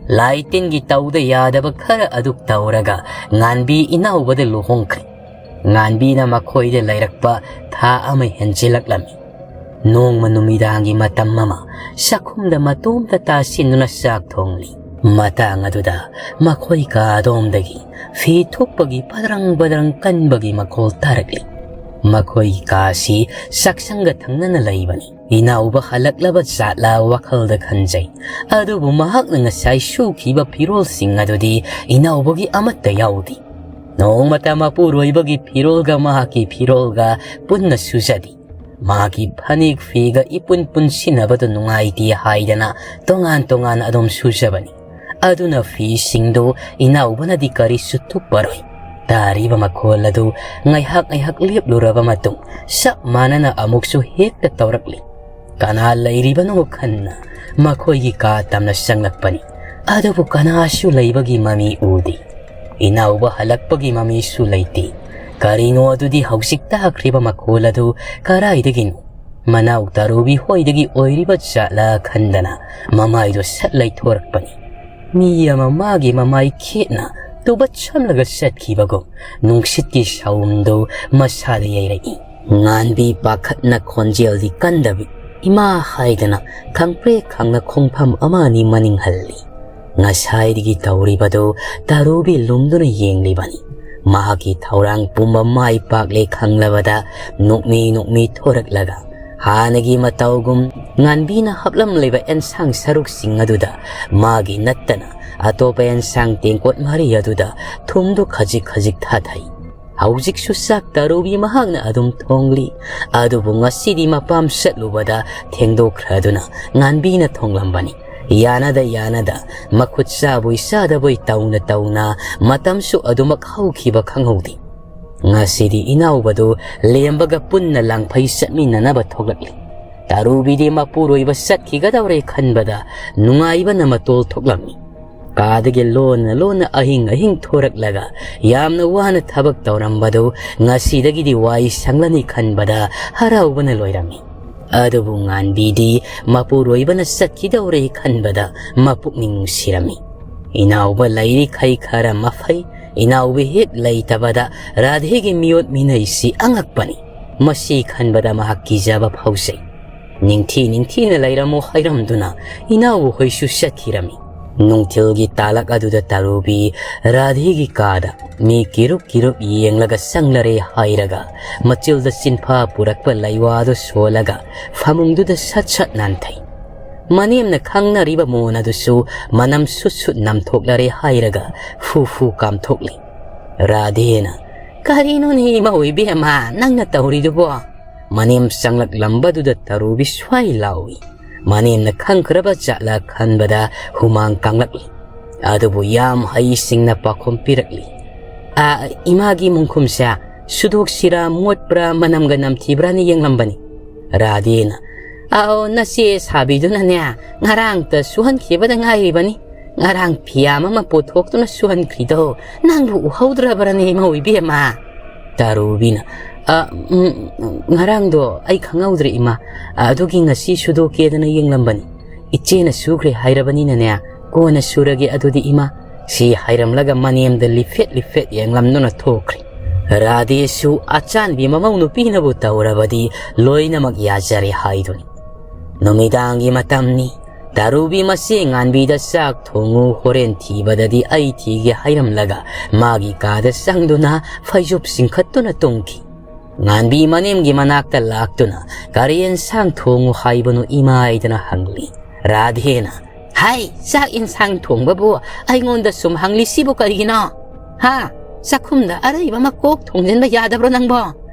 ꯂꯥꯏ ꯇꯤꯟꯒꯤ ꯇꯧꯗ ꯌꯥꯗꯕ ꯈꯔ ꯑꯗꯨ ꯇꯧꯔꯒ ꯉꯥꯟꯕꯤ ꯏꯅꯥꯎꯕꯗ ꯂꯨꯍꯣꯡꯈ꯭ꯔꯦ꯫ ꯉꯥꯟꯕꯤꯅ ꯃꯈꯣꯏꯗ ꯂꯩꯔꯛꯄ ꯊꯥ ꯑꯃ ꯍꯦꯟꯖꯤꯜꯂꯛꯂꯝꯃꯤ꯫ ꯅꯣꯡꯃ ꯅꯨꯃꯤꯗꯥꯡꯒꯤ ꯃꯇꯝ ꯑꯃ ꯆꯥꯛꯈꯨꯝꯗ ꯃꯇꯣꯝꯇ ꯇꯥꯁꯤꯟꯗꯨꯅ ꯆꯥꯛ ꯊꯣꯡꯂꯤ꯫ ꯃꯇꯥꯡ ꯑꯗꯨꯗ ꯃꯈꯣꯏ ꯀꯥꯗꯣꯝꯗꯒꯤ ꯐꯤ ꯊꯨꯞꯄꯒꯤ ꯄꯗ꯭ꯔꯪ ꯄꯗ꯭ꯔꯪ ꯀꯟꯕꯒꯤ ꯃꯈꯣꯜ ꯇꯥꯔꯛꯂꯤ꯫ ꯃꯈꯣꯏꯒꯤ ꯀꯥꯁꯤ ꯆꯥꯛꯁꯪꯒ ꯊꯪꯅꯅ ꯂꯩꯕꯅꯤ꯫ ꯏꯅꯥꯎꯕ ꯍꯜꯂꯛꯂꯕ ꯖꯥꯠꯂꯥ ꯋꯥꯈꯜꯗ ꯈꯟꯖꯩ꯫ ꯑꯗꯨꯕꯨ ꯃꯍꯥꯛꯅ ꯉꯁꯥꯏ ꯁꯨꯈꯤꯕ ꯐꯤꯔꯣꯜꯁꯤꯡ ꯑꯗꯨꯗꯤ ꯏꯅꯥꯎꯕꯒꯤ ꯑꯃꯠꯇ ꯌꯥꯎꯗꯦ꯫ ꯅꯣꯡꯃꯇ ꯃꯄꯨꯔꯣꯏꯕꯒꯤ ꯐꯤꯔꯣꯜꯒ ꯃꯍꯥꯛꯀꯤ ꯐꯤꯔꯣꯜꯒ ꯄꯨꯟꯅ ꯁꯨꯖꯗꯦ꯫ ꯃꯍꯥꯛꯀꯤ ꯐꯅꯦꯛ ꯐꯤꯒ ꯏꯄꯨꯟ ꯄꯨꯟꯁꯤꯟꯅꯕꯗꯨ ꯅꯨꯡꯉꯥꯏꯇꯦ ꯍꯥꯏꯗꯅ ꯇꯣꯉꯥꯟ ꯇꯣꯉꯥꯟ ꯑꯗꯨꯝ ꯁꯨꯖꯕꯅꯤ꯫ ꯑꯗꯨꯅ ꯐꯤꯁꯤꯡꯗꯨ ꯏꯅꯥꯎꯕꯅꯗꯤ ꯀꯔꯤꯁꯨ ꯊꯨꯞꯄꯔꯣꯏ꯫ ꯇꯥꯔꯤꯕ ꯃꯈꯣꯜ ꯑꯗꯨ ꯉꯥꯏꯍꯥꯛ ꯉꯥꯏꯍꯥꯛ ꯂꯦꯞꯂꯨꯔꯕ ꯃꯇꯨꯡ ꯆꯞ ꯃꯥꯟꯅꯅ ꯑꯃꯨꯛꯁꯨ ꯍꯦꯛꯇ ꯇꯧꯔꯛꯂꯤ꯫ ꯀꯅꯥ ꯂꯩꯔꯤꯕꯅꯣ ꯈꯟꯅ ꯃꯈꯣꯏꯒꯤ ꯀꯥ ꯇꯝꯅ ꯆꯪꯂꯛꯄꯅꯤ꯫ ꯑꯗꯨꯕꯨ ꯀꯅꯥꯁꯨ ꯂꯩꯕꯒꯤ ꯃꯃꯤ ꯎꯗꯦ꯫ ꯏꯅꯥꯎꯕ ꯍꯜꯂꯛꯄꯒꯤ ꯃꯃꯤꯁꯨ ꯂꯩꯇꯦ꯫ ꯀꯔꯤꯅꯣ ꯑꯗꯨꯗꯤ ꯍꯧꯖꯤꯛ ꯇꯥꯈ꯭ꯔꯤꯕ ꯃꯈꯣꯜ ꯑꯗꯨ ꯀꯗꯥꯏꯗꯒꯤꯅꯣ? ꯃꯅꯥꯎ ꯇꯔꯨꯕꯤ ꯍꯣꯏꯗꯒꯤ ꯑꯣꯏꯔꯤꯕ ꯖꯥꯠꯂꯥ ꯈꯟꯗꯅ ꯃꯃꯥꯏꯗꯨ ꯁꯠ ꯂꯩꯊꯣꯔꯛꯄꯅꯤ꯫ ꯃꯤ ꯑꯃ ꯃꯥꯒꯤ ꯃꯃꯥꯏ ꯈꯦꯠꯅ ꯇꯨꯕꯠ ꯁꯝꯂꯒ ꯆꯠꯈꯤꯕꯒꯨꯝ ꯅꯨꯡꯁꯤꯠꯀꯤ ꯁꯥꯎꯝꯗꯨ ꯃꯁꯥꯗ ꯌꯩꯔꯛꯏ꯫ ꯉꯥꯟꯕꯤ ꯄꯥꯈꯠꯅ ꯈꯣꯟꯖꯦꯜꯗꯤ ꯀꯟꯗꯕꯤ, "ꯏꯃꯥ" ꯍꯥꯏꯗꯅ ꯈꯪꯄ꯭ꯔꯦꯛ ꯈꯪꯅ ꯈꯣꯡꯐꯝ ꯑꯃ ꯑꯅꯤ ꯃꯅꯤꯡ ꯍꯜꯂꯤ꯫ ꯉꯁꯥꯏꯗꯒꯤ ꯇꯧꯔꯤꯕꯗꯨ ꯇꯔꯨꯕꯤ ꯂꯨꯝꯗꯨꯅ ꯌꯦꯡꯂꯤꯕꯅꯤ꯫ ꯃꯍꯥꯛꯀꯤ ꯊꯧꯔꯥꯡ ꯄꯨꯝꯕ ꯃꯥꯏ ꯄꯥꯛꯂꯦ ꯈꯪꯂꯕꯗ ꯅꯣꯛꯃꯤ ꯅꯣꯛꯃꯤ ꯊꯣꯔꯛꯂꯒ ꯍꯥꯟꯅꯒꯤ ꯃꯇꯧꯒꯨꯝ ꯉꯥꯟꯕꯤꯅ ꯍꯥꯞꯂꯝꯂꯤꯕ ꯑꯦꯟꯁꯥꯡ ꯁꯔꯨꯛꯁꯤꯡ ꯑꯗꯨꯗ ꯃꯥꯒꯤ ꯅꯠꯇꯅ ꯑꯇꯣꯞꯄ ꯑꯦꯟꯁꯥꯡ ꯇꯦꯡꯀꯣꯠ ꯃꯔꯤ ꯑꯗꯨꯗ ꯊꯨꯝꯗꯨ ꯈꯖꯤꯛ ꯈꯖꯤꯛ ꯊꯥꯊꯩ꯫ ꯍꯧꯖꯤꯛꯁꯨ ꯆꯥꯛ ꯇꯔꯨꯕꯤ ꯃꯍꯥꯛꯅ ꯑꯗꯨꯝ ꯊꯣꯡꯂꯤ꯫ ꯑꯗꯨꯕꯨ ꯉꯁꯤꯗꯤ ꯃꯄꯥꯝ ꯆꯠꯂꯨꯕꯗ ꯊꯦꯡꯗꯣꯛꯈ꯭ꯔꯗꯨꯅ ꯉꯥꯟꯕꯤꯅ ꯊꯣꯡꯂꯝꯕꯅꯤ꯫ ꯌꯥꯅꯗ ꯌꯥꯅꯗ, ꯃꯈꯨꯠ ꯆꯥꯕꯣꯏ ꯆꯥꯗꯕꯣꯏ ꯇꯧꯅ ꯇꯧꯅ ꯃꯇꯝꯁꯨ ꯑꯗꯨꯃꯛ ꯍꯧꯈꯤꯕ ꯈꯪꯍꯧꯗꯦ꯫ ꯉꯁꯤꯗꯤ ꯏꯅꯥꯎꯕꯗꯨ ꯂꯦꯝꯕꯒ ꯄꯨꯟꯅ ꯂꯥꯡꯐꯩ ꯆꯠꯃꯤꯟꯅꯅꯕ ꯊꯣꯛꯂꯛꯂꯤ꯫ ꯇꯔꯨꯕꯤꯗꯤ ꯃꯄꯨꯔꯣꯏꯕ ꯆꯠꯈꯤꯒꯗꯧꯔꯦ ꯈꯟꯕꯗ ꯅꯨꯡꯉꯥꯏꯕꯅ ꯃꯇꯣꯜ ꯊꯣꯛꯂꯝꯃꯤ꯫ ꯀꯥꯗꯒꯤ ꯂꯣꯟꯅ ꯂꯣꯟꯅ ꯑꯍꯤꯡ ꯑꯍꯤꯡ ꯊꯣꯔꯛꯂꯒ ꯌꯥꯝꯅ ꯋꯥꯅ ꯊꯕꯛ ꯇꯧꯔꯝꯕꯗꯨ ꯉꯁꯤꯗꯒꯤꯗꯤ ꯋꯥꯏ ꯁꯪꯂꯅꯤ ꯈꯟꯕꯗ ꯍꯔꯥꯎꯕꯅ ꯂꯣꯏꯔꯝꯃꯤ꯫ ꯑꯗꯨꯕꯨ ꯉꯥꯟꯕꯤꯗꯤ ꯃꯄꯨꯔꯣꯏꯕꯅ ꯆꯠꯈꯤꯗꯧꯔꯦ ꯈꯟꯕꯗ ꯃꯄꯨꯛꯅꯤꯡ ꯅꯨꯡꯁꯤꯔꯝꯃꯤ꯫ ꯏꯅꯥꯎꯕ ꯂꯩꯔꯤꯈꯩ ꯈꯔ ꯃꯐꯩ, ꯏꯅꯥꯎꯕ ꯍꯦꯛ ꯂꯩꯇꯕꯗ ꯔꯥꯙꯦꯒꯤ ꯃꯤꯑꯣꯠ ꯃꯤꯅꯩꯁꯤ ꯑꯉꯛꯄꯅꯤ꯫ ꯃꯁꯤ ꯈꯟꯕꯗ ꯃꯍꯥꯛ ꯀꯤꯖꯕ ꯐꯥꯎꯖꯩ꯫ ꯅꯤꯡꯊꯤ ꯅꯤꯡꯊꯤꯅ ꯂꯩꯔꯝꯃꯨ ꯍꯥꯏꯔꯝꯗꯨꯅ ꯏꯅꯥꯎꯕ ꯍꯣꯏꯁꯨ ꯆꯠꯈꯤꯔꯝꯃꯤ꯫ ꯅꯨꯡꯊꯤꯜꯒꯤ ꯇꯥꯂꯛ ꯑꯗꯨꯗ ꯇꯔꯨꯕꯤ ꯔꯥꯙꯦꯒꯤ ꯀꯥꯗ ꯃꯤ ꯀꯤꯔꯨꯛ ꯀꯤꯔꯨꯛ ꯌꯦꯡꯂꯒ ꯆꯪꯂꯔꯦ ꯍꯥꯏꯔꯒ ꯃꯆꯤꯜꯗ ꯆꯤꯟꯐꯥ ꯄꯨꯔꯛꯄ ꯂꯩꯋꯥꯗꯨ ꯁꯣꯜꯂꯒ ꯐꯃꯨꯡꯗꯨꯗ ꯁꯠ ꯁꯠ ꯅꯥꯟꯊꯩ꯫ ꯃꯅꯦꯝꯅ ꯈꯪꯅꯔꯤꯕ ꯃꯣꯟ ꯑꯗꯨꯁꯨ ꯃꯅꯝ ꯁꯨꯠ ꯁꯨꯠ ꯅꯝꯊꯣꯛꯂꯔꯦ ꯍꯥꯏꯔꯒ ꯐꯨ ꯐꯨ ꯀꯥꯝꯊꯣꯛꯂꯤ꯫ ꯔꯥꯙꯦꯅ, "ꯀꯔꯤꯅꯣꯅꯦ ꯏꯃꯧ ꯏꯕꯦꯝꯃ ꯅꯪꯅ ꯇꯧꯔꯤꯗꯨꯕꯣ?" ꯃꯅꯦꯝ ꯆꯪꯂꯛꯂꯝꯕꯗꯨꯗ ꯇꯔꯨꯕꯤ ꯁ꯭ꯋꯥꯏ ꯂꯥꯎꯏ꯫ ꯃꯅꯦꯝꯅ ꯈꯪꯈ꯭ꯔꯕ ꯖꯥꯠꯂ ꯈꯟꯕꯗ ꯍꯨꯃꯥꯡ ꯀꯥꯡꯂꯛꯂꯤ꯫ ꯑꯗꯨꯕꯨ ꯌꯥꯝ ꯍꯩꯁꯤꯡꯅ ꯄꯥꯎꯈꯨꯝ ꯄꯤꯔꯛꯂꯤ꯫ "ꯑ, ꯏꯃꯥꯒꯤ ꯃꯨꯡꯈꯨꯝꯁꯦ ꯁꯨꯗꯣꯛꯁꯤꯔꯥ, ꯃꯣꯠꯄ꯭ꯔꯥ, ꯃꯅꯝꯒ ꯅꯝꯊꯤꯕ꯭ꯔꯥꯅ ꯌꯦꯡꯂꯝꯕꯅꯤ꯫" ꯔꯥꯙꯦꯅ, "ꯑꯧ, ꯅꯆꯦ ꯁꯥꯕꯤꯗꯨꯅꯅꯦ ꯉꯔꯥꯡꯇ ꯁꯨꯍꯟꯈꯤꯕꯗ ꯉꯥꯏꯔꯤꯕꯅꯤ꯫ ꯉꯔꯥꯡ ꯐꯤꯌꯥꯝ ꯑꯃ ꯄꯨꯊꯣꯛꯇꯨꯅ ꯁꯨꯍꯟꯈ꯭ꯔꯤꯗꯣ ꯅꯪꯕꯨ ꯎꯍꯧꯗ꯭ꯔꯕ꯭ꯔꯅꯦ ꯏꯃꯧ ꯏꯕꯦꯝꯃ?" ꯇꯥꯔꯨꯕꯤꯅ, "ꯑ, ꯎꯝ, ꯉꯔꯥꯡꯗꯣ ꯑꯩ ꯈꯪꯍꯧꯗ꯭ꯔꯦ ꯏꯃꯥ, ꯑꯗꯨꯒꯤ ꯉꯁꯤ ꯁꯨꯗꯣꯛꯀꯦꯗꯅ ꯌꯦꯡꯂꯝꯕꯅꯤ꯫ ꯏꯆꯦꯅ ꯁꯨꯈ꯭ꯔꯦ ꯍꯥꯏꯔꯕꯅꯤꯅꯅꯦ ꯀꯣꯟꯅ ꯁꯨꯔꯒꯦ ꯑꯗꯨꯗꯤ ꯏꯃꯥ꯫" ꯁꯤ ꯍꯥꯏꯔꯝꯂꯒ ꯃꯅꯦꯝꯗ ꯂꯤꯐꯦꯠ ꯂꯤꯐꯦꯠ ꯌꯦꯡꯂꯝꯗꯨꯅ ꯊꯣꯛꯈ꯭ꯔꯦ꯫ ꯔꯥꯙꯦꯁꯨ ꯑꯆꯥꯟꯕꯤ ꯃꯃꯧ ꯅꯨꯄꯤꯅꯕꯨ ꯇꯧꯔꯕꯗꯤ ꯂꯣꯏꯅꯃꯛ ꯌꯥꯖꯔꯦ ꯍꯥꯏꯗꯨꯅꯤ꯫ ꯅꯨꯃꯤꯗꯥꯡꯒꯤ ꯃꯇꯝꯅꯤ꯫ ꯇꯥꯔꯨꯕꯤ ꯃꯆꯦ ꯉꯥꯟꯕꯤꯗ ꯆꯥꯛ ꯊꯣꯡꯉꯨ, ꯍꯣꯔꯦꯟ ꯊꯤꯕꯗꯗꯤ ꯑꯩ ꯊꯤꯒꯦ ꯍꯥꯏꯔꯝꯂꯒ ꯃꯥꯒꯤ ꯀꯥꯗ ꯆꯪꯗꯨꯅ ꯐꯩꯖꯨꯞ ꯆꯤꯡꯈꯠꯇꯨꯅ ꯇꯨꯝꯈꯤ꯫ ꯉꯥꯟꯕꯤ ꯃꯅꯦꯝꯒꯤ ꯃꯅꯥꯛꯇ ꯂꯥꯛꯇꯨꯅ, "ꯀꯔꯤ ꯑꯦꯟꯁꯥꯡ ꯊꯣꯡꯉꯨ ꯍꯥꯏꯕꯅꯣ ꯏꯃꯥ?" ꯍꯥꯏꯗꯅ ꯍꯪꯂꯤ꯫ ꯔꯥꯙꯦꯅ, "ꯍꯥꯏ, ꯆꯥꯛ ꯏꯟꯁꯥꯡ ꯊꯣꯡꯕꯕꯨ ꯑꯩꯉꯣꯟꯗ ꯁꯨꯝ ꯍꯪꯂꯤꯁꯤꯕꯨ ꯀꯔꯤꯒꯤꯅꯣ? ꯍꯥ? ꯆꯥꯛꯈꯨꯝꯗ ꯑꯔꯩꯕ ꯑꯃ ꯀꯣꯛ ꯊꯣꯡꯖꯤꯟꯕ ꯌꯥꯗꯕ꯭ꯔꯣ ꯅꯪꯕꯣ?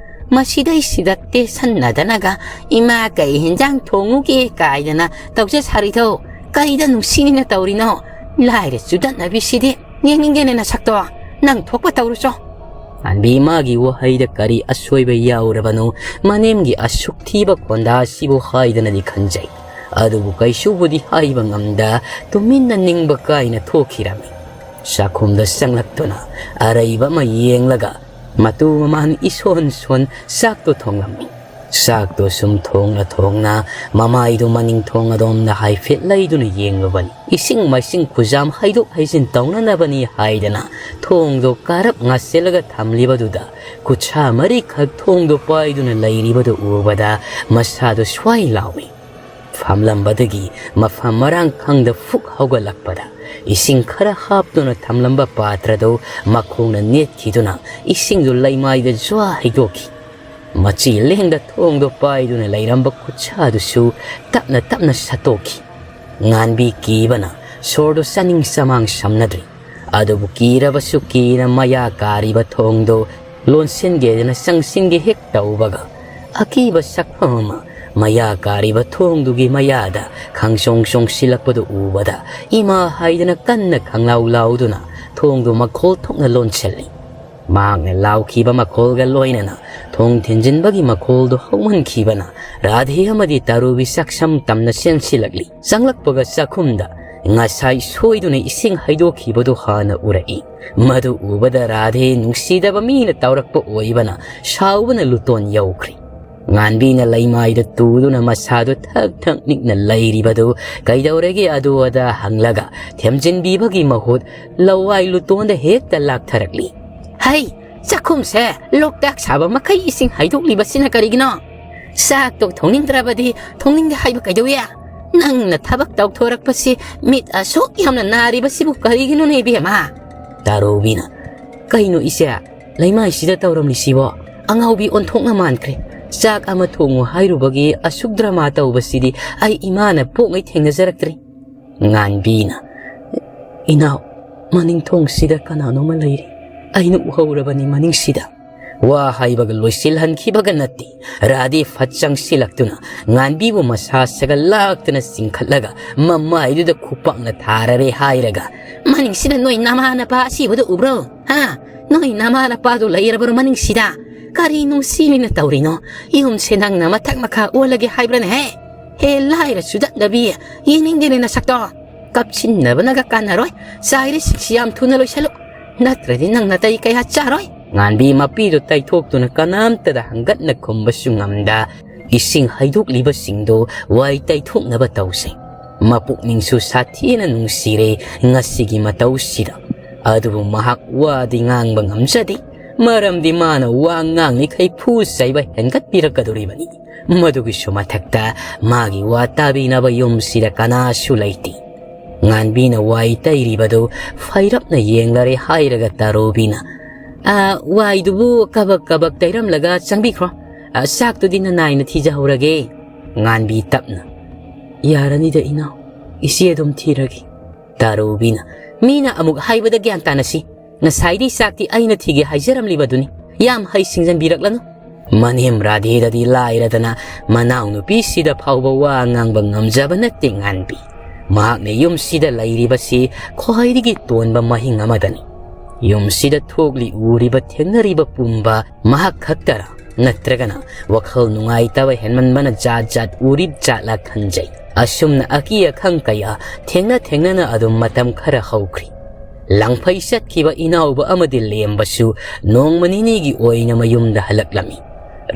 ꯃꯁꯤꯗꯩꯁꯤꯗ ꯇꯦꯁꯟꯅꯗꯅꯒ ꯏꯃꯥ ꯀꯩ ꯍꯤꯟꯖꯥꯡ ꯊꯣꯡꯉꯨꯒꯦ ꯀꯥꯏꯗꯅ ꯇꯧꯖ ꯁꯥꯔꯤꯗꯣ ꯀꯩꯗ ꯅꯨꯡꯁꯤꯅꯤꯅ ꯇꯧꯔꯤꯅꯣ? ꯂꯥꯏꯔ ꯆꯨꯗꯠꯅꯕꯤꯁꯤꯗꯤ꯫ ꯌꯦꯡꯅꯤꯡꯗꯦꯅꯦ ꯅꯁꯛꯇꯣ꯫ ꯅꯪ ꯊꯣꯛꯄ ꯇꯧꯔꯨꯆꯣ꯫" ꯉꯥꯟꯕꯤ ꯃꯥꯒꯤ ꯋꯥꯍꯩꯗ ꯀꯔꯤ ꯑꯁꯣꯏꯕ ꯌꯥꯎꯔꯕꯅꯣ? ꯃꯅꯦꯝꯒꯤ ꯑꯁꯨꯛ ꯊꯤꯕ ꯈꯣꯟꯗꯥ ꯑꯁꯤꯕꯨ ꯍꯥꯏꯗꯅꯗꯤ ꯈꯟꯖꯩ꯫ ꯑꯗꯨꯕꯨ ꯀꯩꯁꯨꯕꯨꯗꯤ ꯍꯥꯏꯕ ꯉꯝꯗ ꯇꯨꯃꯤꯟꯅ ꯅꯤꯡꯕ ꯀꯥꯏꯅ ꯊꯣꯛꯈꯤꯔꯝꯃꯤ꯫ ꯆꯥꯛꯈꯨꯝꯗ ꯆꯪꯂꯛꯇꯨꯅ ꯑꯔꯩꯕ ꯑꯃ ꯌꯦꯡꯂꯒ ꯃꯇꯨ ꯃꯃꯥꯟ ꯏꯁꯣꯟ ꯁꯣꯟ ꯆꯥꯛꯇꯨ ꯊꯣꯡꯂꯝꯃꯤ꯫ ꯆꯥꯛꯇꯣ ꯁꯨꯝ ꯊꯣꯡꯅ ꯊꯣꯡꯅ ꯃꯃꯥꯏꯗꯨ ꯃꯅꯤꯡ ꯊꯣꯡ ꯑꯗꯣꯝꯗ ꯍꯥꯏꯐꯦꯠ ꯂꯩꯗꯨꯅ ꯌꯦꯡꯂꯨꯕꯅꯤ꯫ ꯏꯁꯤꯡ ꯃꯥꯏꯁꯤꯡ ꯈꯨꯖꯥꯝ ꯍꯩꯗꯣꯛ ꯍꯩꯖꯤꯟ ꯇꯧꯅꯅꯕꯅꯤ ꯍꯥꯏꯗꯅ ꯊꯣꯡꯗꯣ ꯀꯥꯔꯞ ꯉꯥꯁꯤꯜꯂꯒ ꯊꯝꯂꯤꯕꯗꯨꯗ ꯈꯨꯠꯁꯥ ꯃꯔꯤꯈꯛ ꯊꯣꯡꯗꯣ ꯄꯥꯏꯗꯨꯅ ꯂꯩꯔꯤꯕꯗꯨ ꯎꯕꯗ ꯃꯁꯥꯗꯨ ꯁ꯭ꯋꯥꯏ ꯂꯥꯎꯏ꯫ ꯐꯝꯂꯝꯕꯗꯒꯤ ꯃꯐꯝ ꯃꯔꯥꯡ ꯈꯪꯗ ꯐꯨꯛ ꯍꯧꯒꯠꯂꯛꯄꯗ ꯏꯁꯤꯡ ꯈꯔ ꯍꯥꯞꯇꯨꯅ ꯊꯝꯂꯝꯕ ꯄꯥꯇ꯭ꯔꯗꯨ ꯃꯈꯣꯡꯅ ꯅꯦꯠꯈꯤꯗꯨꯅ ꯏꯁꯤꯡꯗꯨ ꯂꯩꯃꯥꯏꯗ ꯖ꯭ꯋꯥ ꯍꯩꯗꯣꯛꯈꯤ꯫ ꯃꯆꯤ ꯂꯦꯡꯗ ꯊꯣꯡꯗꯣ ꯄꯥꯏꯗꯨꯅ ꯂꯩꯔꯝꯕ ꯈꯨꯠꯁꯥꯗꯨꯁꯨ ꯇꯞꯅ ꯇꯞꯅ ꯁꯠꯇꯣꯛꯈꯤ꯫ ꯉꯥꯟꯕꯤ ꯀꯤꯕꯅ ꯁꯣꯔꯗꯨ ꯆꯥꯅꯤꯡ ꯆꯃꯥꯡ ꯁꯝꯅꯗ꯭ꯔꯤ꯫ ꯑꯗꯨꯕꯨ ꯀꯤꯔꯕꯁꯨ ꯀꯤꯅ ꯃꯌꯥ ꯀꯥꯔꯤꯕ ꯊꯣꯡꯗꯣ ꯂꯣꯟꯁꯤꯟꯒꯦꯗꯅ ꯆꯪꯁꯤꯟꯒꯦ ꯍꯦꯛ ꯇꯧꯕꯒ, ꯑꯀꯤꯕ ꯁꯛꯐꯝ ꯑꯃ ꯃꯌꯥ ꯀꯥꯔꯤꯕ ꯊꯣꯡꯗꯨꯒꯤ ꯃꯌꯥꯗ ꯈꯪꯆꯣꯡ ꯆꯣꯡꯁꯤꯜꯂꯛꯄꯗꯨ ꯎꯕꯗ, ꯏꯃꯥ ꯍꯥꯏꯗꯅ ꯀꯟꯅ ꯈꯪꯂꯥꯎ ꯂꯥꯎꯗꯨꯅ ꯊꯣꯡꯗꯨ ꯃꯈꯣꯜ ꯊꯣꯛꯅ ꯂꯣꯟꯁꯤꯜꯂꯤ꯫ ꯃꯍꯥꯛꯅ ꯂꯥꯎꯈꯤꯕ ꯃꯈꯣꯜꯒ ꯂꯣꯏꯅꯅ ꯊꯣꯡ ꯊꯤꯟꯖꯤꯟꯕꯒꯤ ꯃꯈꯣꯜꯗꯨ ꯍꯧꯃꯟꯈꯤꯕꯅ ꯔꯥꯙꯦ ꯑꯃꯗꯤ ꯇꯔꯨꯕꯤ ꯆꯥꯛꯁꯝ ꯇꯝꯅ ꯆꯦꯟꯁꯤꯜꯂꯛꯂꯤ꯫ ꯆꯪꯂꯛꯄꯒ ꯆꯥꯛꯈꯨꯝꯗ ꯉꯁꯥꯏ ꯁꯣꯏꯗꯨꯅ ꯏꯁꯤꯡ ꯍꯩꯗꯣꯛꯈꯤꯕꯗꯨ ꯍꯥꯟꯅ ꯎꯔꯛꯏ꯫ ꯃꯗꯨ ꯎꯕꯗ ꯔꯥꯙꯦ ꯅꯨꯡꯁꯤꯗꯕ ꯃꯤꯅ ꯇꯧꯔꯛꯄ ꯑꯣꯏꯕꯅ ꯁꯥꯎꯕꯅ ꯂꯨꯇꯣꯟ ꯌꯧꯈ꯭ꯔꯤ꯫ ꯉꯥꯟꯕꯤꯅ ꯂꯩꯃꯥꯏꯗ ꯇꯨꯗꯨꯅ ꯃꯁꯥꯗꯨ ꯊꯛ ꯊꯛ ꯅꯤꯛꯅ ꯂꯩꯔꯤꯕꯗꯨ ꯀꯩꯗꯧꯔꯒꯦ ꯑꯗꯨ ꯑꯗꯥ ꯍꯪꯂꯒ ꯊꯦꯝꯖꯤꯟꯕꯤꯕꯒꯤ ꯃꯍꯨꯠ ꯂꯋꯥꯏ ꯂꯨꯇꯣꯟꯗ ꯍꯦꯛꯇ ꯂꯥꯛꯊꯔꯛꯂꯤ꯫ "ꯍꯩ, ꯆꯥꯛꯈꯨꯝꯁꯦ ꯂꯣꯛꯇꯥꯛ ꯁꯥꯕ ꯃꯈꯩ ꯏꯁꯤꯡ ꯍꯩꯗꯣꯛꯂꯤꯕꯁꯤꯅ ꯀꯔꯤꯒꯤꯅꯣ? ꯆꯥꯛꯇꯣ ꯊꯣꯡꯅꯤꯡꯗ꯭ꯔꯕꯗꯤ ꯊꯣꯡꯅꯤꯡꯗꯦ ꯍꯥꯏꯕ ꯀꯩꯗꯧꯏ? ꯅꯪꯅ ꯊꯕꯛ ꯇꯧꯊꯣꯔꯛꯄꯁꯤ ꯃꯤꯠ ꯑꯁꯨꯛ ꯌꯥꯝꯅ ꯅꯥꯔꯤꯕꯁꯤꯕꯨ ꯀꯔꯤꯒꯤꯅꯣꯅꯦ ꯏꯕꯦꯝꯃ?" ꯇꯥꯔꯨꯕꯤꯅ, "ꯀꯩꯅꯣ ꯏꯆꯦ, ꯂꯩꯃꯥꯏꯁꯤꯗ ꯇꯧꯔꯝꯂꯤꯁꯤꯕꯣ? ꯑꯉꯥꯎꯕꯤ ꯑꯣꯟꯊꯣꯛꯅ ꯃꯥꯟꯈ꯭ꯔꯦ꯫ ꯆꯥꯛ ꯑꯃ ꯊꯣꯡꯉꯨ ꯍꯥꯏꯔꯨꯕꯒꯤ ꯑꯁꯨꯛ ꯗ꯭ꯔꯃꯥ ꯇꯧꯕꯁꯤꯗꯤ ꯑꯩ ꯏꯃꯥꯅ ꯄꯣꯛꯉꯩ ꯊꯦꯡꯅꯖꯔꯛꯇ꯭ꯔꯤ꯫" ꯉꯥꯟꯕꯤꯅ, "ꯏꯅꯥꯎ, ꯃꯅꯤꯡ ꯊꯣꯡꯁꯤꯗ ꯀꯅꯥꯅꯣꯃ ꯂꯩꯔꯤ꯫ ꯑꯩꯅ ꯎꯍꯧꯔꯕꯅꯤ ꯃꯅꯤꯡꯁꯤꯗ꯫" ꯋꯥ ꯍꯥꯏꯕꯒ ꯂꯣꯏꯁꯤꯜꯍꯟꯈꯤꯕꯒ ꯅꯠꯇꯦ, ꯔꯥꯙꯦ ꯐꯠ ꯆꯪꯁꯤꯜꯂꯛꯇꯨꯅ ꯉꯥꯟꯕꯤꯕꯨ ꯃꯁꯥ ꯁꯒꯠ ꯂꯥꯛꯇꯨꯅ ꯆꯤꯡꯈꯠꯂꯒ ꯃꯃꯥꯏꯗꯨꯗ ꯈꯨꯄꯥꯛꯅ ꯊꯥꯔꯔꯦ ꯍꯥꯏꯔꯒ, "ꯃꯅꯤꯡꯁꯤꯗ ꯅꯣꯏ ꯅꯃꯥ ꯅꯄꯥ ꯑꯁꯤꯕꯗꯨ ꯎꯕ꯭ꯔꯣ? ꯍꯥ? ꯅꯣꯏ ꯅꯃꯥ ꯅꯄꯥꯗꯨ ꯂꯩꯔꯕ꯭ꯔꯣ ꯃꯅꯤꯡꯁꯤꯗ? ꯀꯔꯤ ꯅꯨꯡꯁꯤꯅ ꯇꯧꯔꯤꯅꯣ? ꯌꯨꯝꯁꯦ ꯅꯪꯅ ꯃꯊꯛ ꯃꯈꯥ ꯑꯣꯜꯂꯒꯦ ꯍꯥꯏꯕ꯭ꯔꯅꯦ ꯍꯦ? ꯍꯦ, ꯂꯥꯏꯔ ꯆꯨꯗꯠꯅꯕꯤ, ꯌꯦꯡꯅꯤꯡꯗꯦꯅꯦ ꯅꯁꯛꯇꯣ꯫ ꯀꯞꯁꯤꯟꯅꯕꯅꯒ ꯀꯥꯟꯅꯔꯣꯏ꯫ ꯆꯥꯏꯔꯤꯁꯤꯡꯁꯤ ꯌꯥꯝ ꯊꯨꯅ ꯂꯣꯏꯁꯜꯂꯨ, ꯅꯠꯇ꯭ꯔꯗꯤ ꯅꯪ ꯅꯥꯇꯩ ꯀꯌꯥ ꯆꯥꯔꯣꯏ꯫" ꯉꯥꯟꯕꯤ ꯃꯄꯤꯗꯨ ꯇꯩꯊꯣꯛꯇꯨꯅ ꯀꯅꯥꯝꯇꯗ ꯍꯪꯒꯠꯅ ꯈꯨꯝꯕꯁꯨ ꯉꯝꯗ, ꯏꯁꯤꯡ ꯍꯩꯗꯣꯛꯂꯤꯕꯁꯤꯡꯗꯨ ꯋꯥꯏ ꯇꯩꯊꯣꯛꯅꯕ ꯇꯧꯖꯩ꯫ ꯃꯄꯨꯛꯅꯤꯡꯁꯨ ꯁꯥꯊꯤꯅ ꯅꯨꯡꯁꯤꯔꯦ ꯉꯁꯤꯒꯤ ꯃꯇꯧꯁꯤꯗ꯫ ꯑꯗꯨꯕꯨ ꯃꯍꯥꯛ ꯋꯥꯗꯤ ꯉꯥꯡꯕ ꯉꯝꯖꯗꯦ, ꯃꯔꯝꯗꯤ ꯃꯥꯅ ꯋꯥ ꯉꯥꯡꯂꯤꯈꯩ ꯐꯨ ꯆꯩꯕ ꯍꯦꯟꯒꯠꯄꯤꯔꯛꯀꯗꯧꯔꯤꯕꯅꯤ꯫ ꯃꯗꯨꯒꯤꯁꯨ ꯃꯊꯛꯇ ꯃꯥꯒꯤ ꯋꯥ ꯇꯥꯕꯤꯅꯕ ꯌꯨꯝꯁꯤꯗ ꯀꯅꯥꯁꯨ ꯂꯩꯇꯦ꯫ ꯉꯥꯟꯕꯤꯅ ꯋꯥꯏ ꯇꯩꯔꯤꯕꯗꯨ ꯐꯩꯔꯞꯅ ꯌꯦꯡꯂꯔꯦ ꯍꯥꯏꯔꯒ ꯇꯥꯔꯨꯕꯤꯅ, "ꯑ, ꯋꯥꯏꯗꯨꯕꯨ ꯀꯕꯛ ꯀꯕꯛ ꯇꯩꯔꯝꯂꯒ ꯆꯪꯕꯤꯈ꯭ꯔꯣ꯫ ꯑ, ꯆꯥꯛꯇꯨꯗꯤ ꯅꯅꯥꯏꯅ ꯊꯤꯖꯍꯧꯔꯒꯦ꯫" ꯉꯥꯟꯕꯤ ꯇꯞꯅ, "ꯌꯥꯔꯅꯤꯗ ꯏꯅꯥꯎ, ꯏꯆꯦ ꯑꯗꯨꯝ ꯊꯤꯔꯒꯦ꯫" ꯇꯥꯔꯨꯕꯤꯅ, "ꯃꯤꯅ ꯑꯃꯨꯛ ꯍꯥꯏꯕꯗ ꯒ꯭ꯌꯥꯟ ꯇꯥꯅꯁꯤ꯫ ꯉꯁꯥꯏꯗꯤ ꯆꯥꯛꯇꯤ ꯑꯩꯅ ꯊꯤꯒꯦ ꯍꯥꯏꯖꯔꯝꯂꯤꯕꯗꯨꯅꯤ꯫ ꯌꯥꯝ ꯍꯩ ꯁꯤꯡꯖꯟꯕꯤꯔꯛꯂꯅꯨ꯫" ꯃꯅꯦꯝ ꯔꯥꯙꯦꯗꯗꯤ ꯂꯥꯏꯔꯗꯅ ꯃꯅꯥꯎꯅꯨꯄꯤꯁꯤꯗ ꯐꯥꯎꯕ ꯋꯥ ꯉꯥꯡꯕ ꯉꯝꯖꯕ ꯅꯠꯇꯦ ꯉꯥꯟꯕꯤ꯫ ꯃꯍꯥꯛꯅ ꯌꯨꯝꯁꯤꯗ ꯂꯩꯔꯤꯕꯁꯤ ꯈ꯭ꯋꯥꯏꯗꯒꯤ ꯇꯣꯟꯕ ꯃꯍꯤꯡ ꯑꯃꯗꯅꯤ꯫ ꯌꯨꯝꯁꯤꯗ ꯊꯣꯛꯂꯤ ꯎꯔꯤꯕ ꯊꯦꯡꯅꯔꯤꯕ ꯄꯨꯝꯕ ꯃꯍꯥꯛ ꯈꯛꯇꯔ? ꯅꯠꯇ꯭ꯔꯒꯅ ꯋꯥꯈꯜ ꯅꯨꯡꯉꯥꯏꯇꯕ ꯍꯦꯟꯃꯟꯕꯅ ꯖꯥꯠ ꯖꯥꯠ ꯎꯔꯤꯕ ꯖꯥꯠꯂ ꯈꯟꯖꯩ꯫ ꯑꯁꯨꯝꯅ ꯑꯀꯤ ꯑꯈꯪ ꯀꯌꯥ ꯊꯦꯡꯅ ꯊꯦꯡꯅꯅ ꯑꯗꯨꯝ ꯃꯇꯝ ꯈꯔ ꯍꯧꯈ꯭ꯔꯤ꯫ ꯂꯥꯡꯐꯩ ꯆꯠꯈꯤꯕ ꯏꯅꯥꯎꯕ ꯑꯃꯗꯤ ꯂꯦꯝꯕꯁꯨ ꯅꯣꯡꯃ ꯅꯤꯅꯤꯒꯤ ꯑꯣꯏꯅ ꯃꯌꯨꯝꯗ ꯍꯜꯂꯛꯂꯝꯃꯤ꯫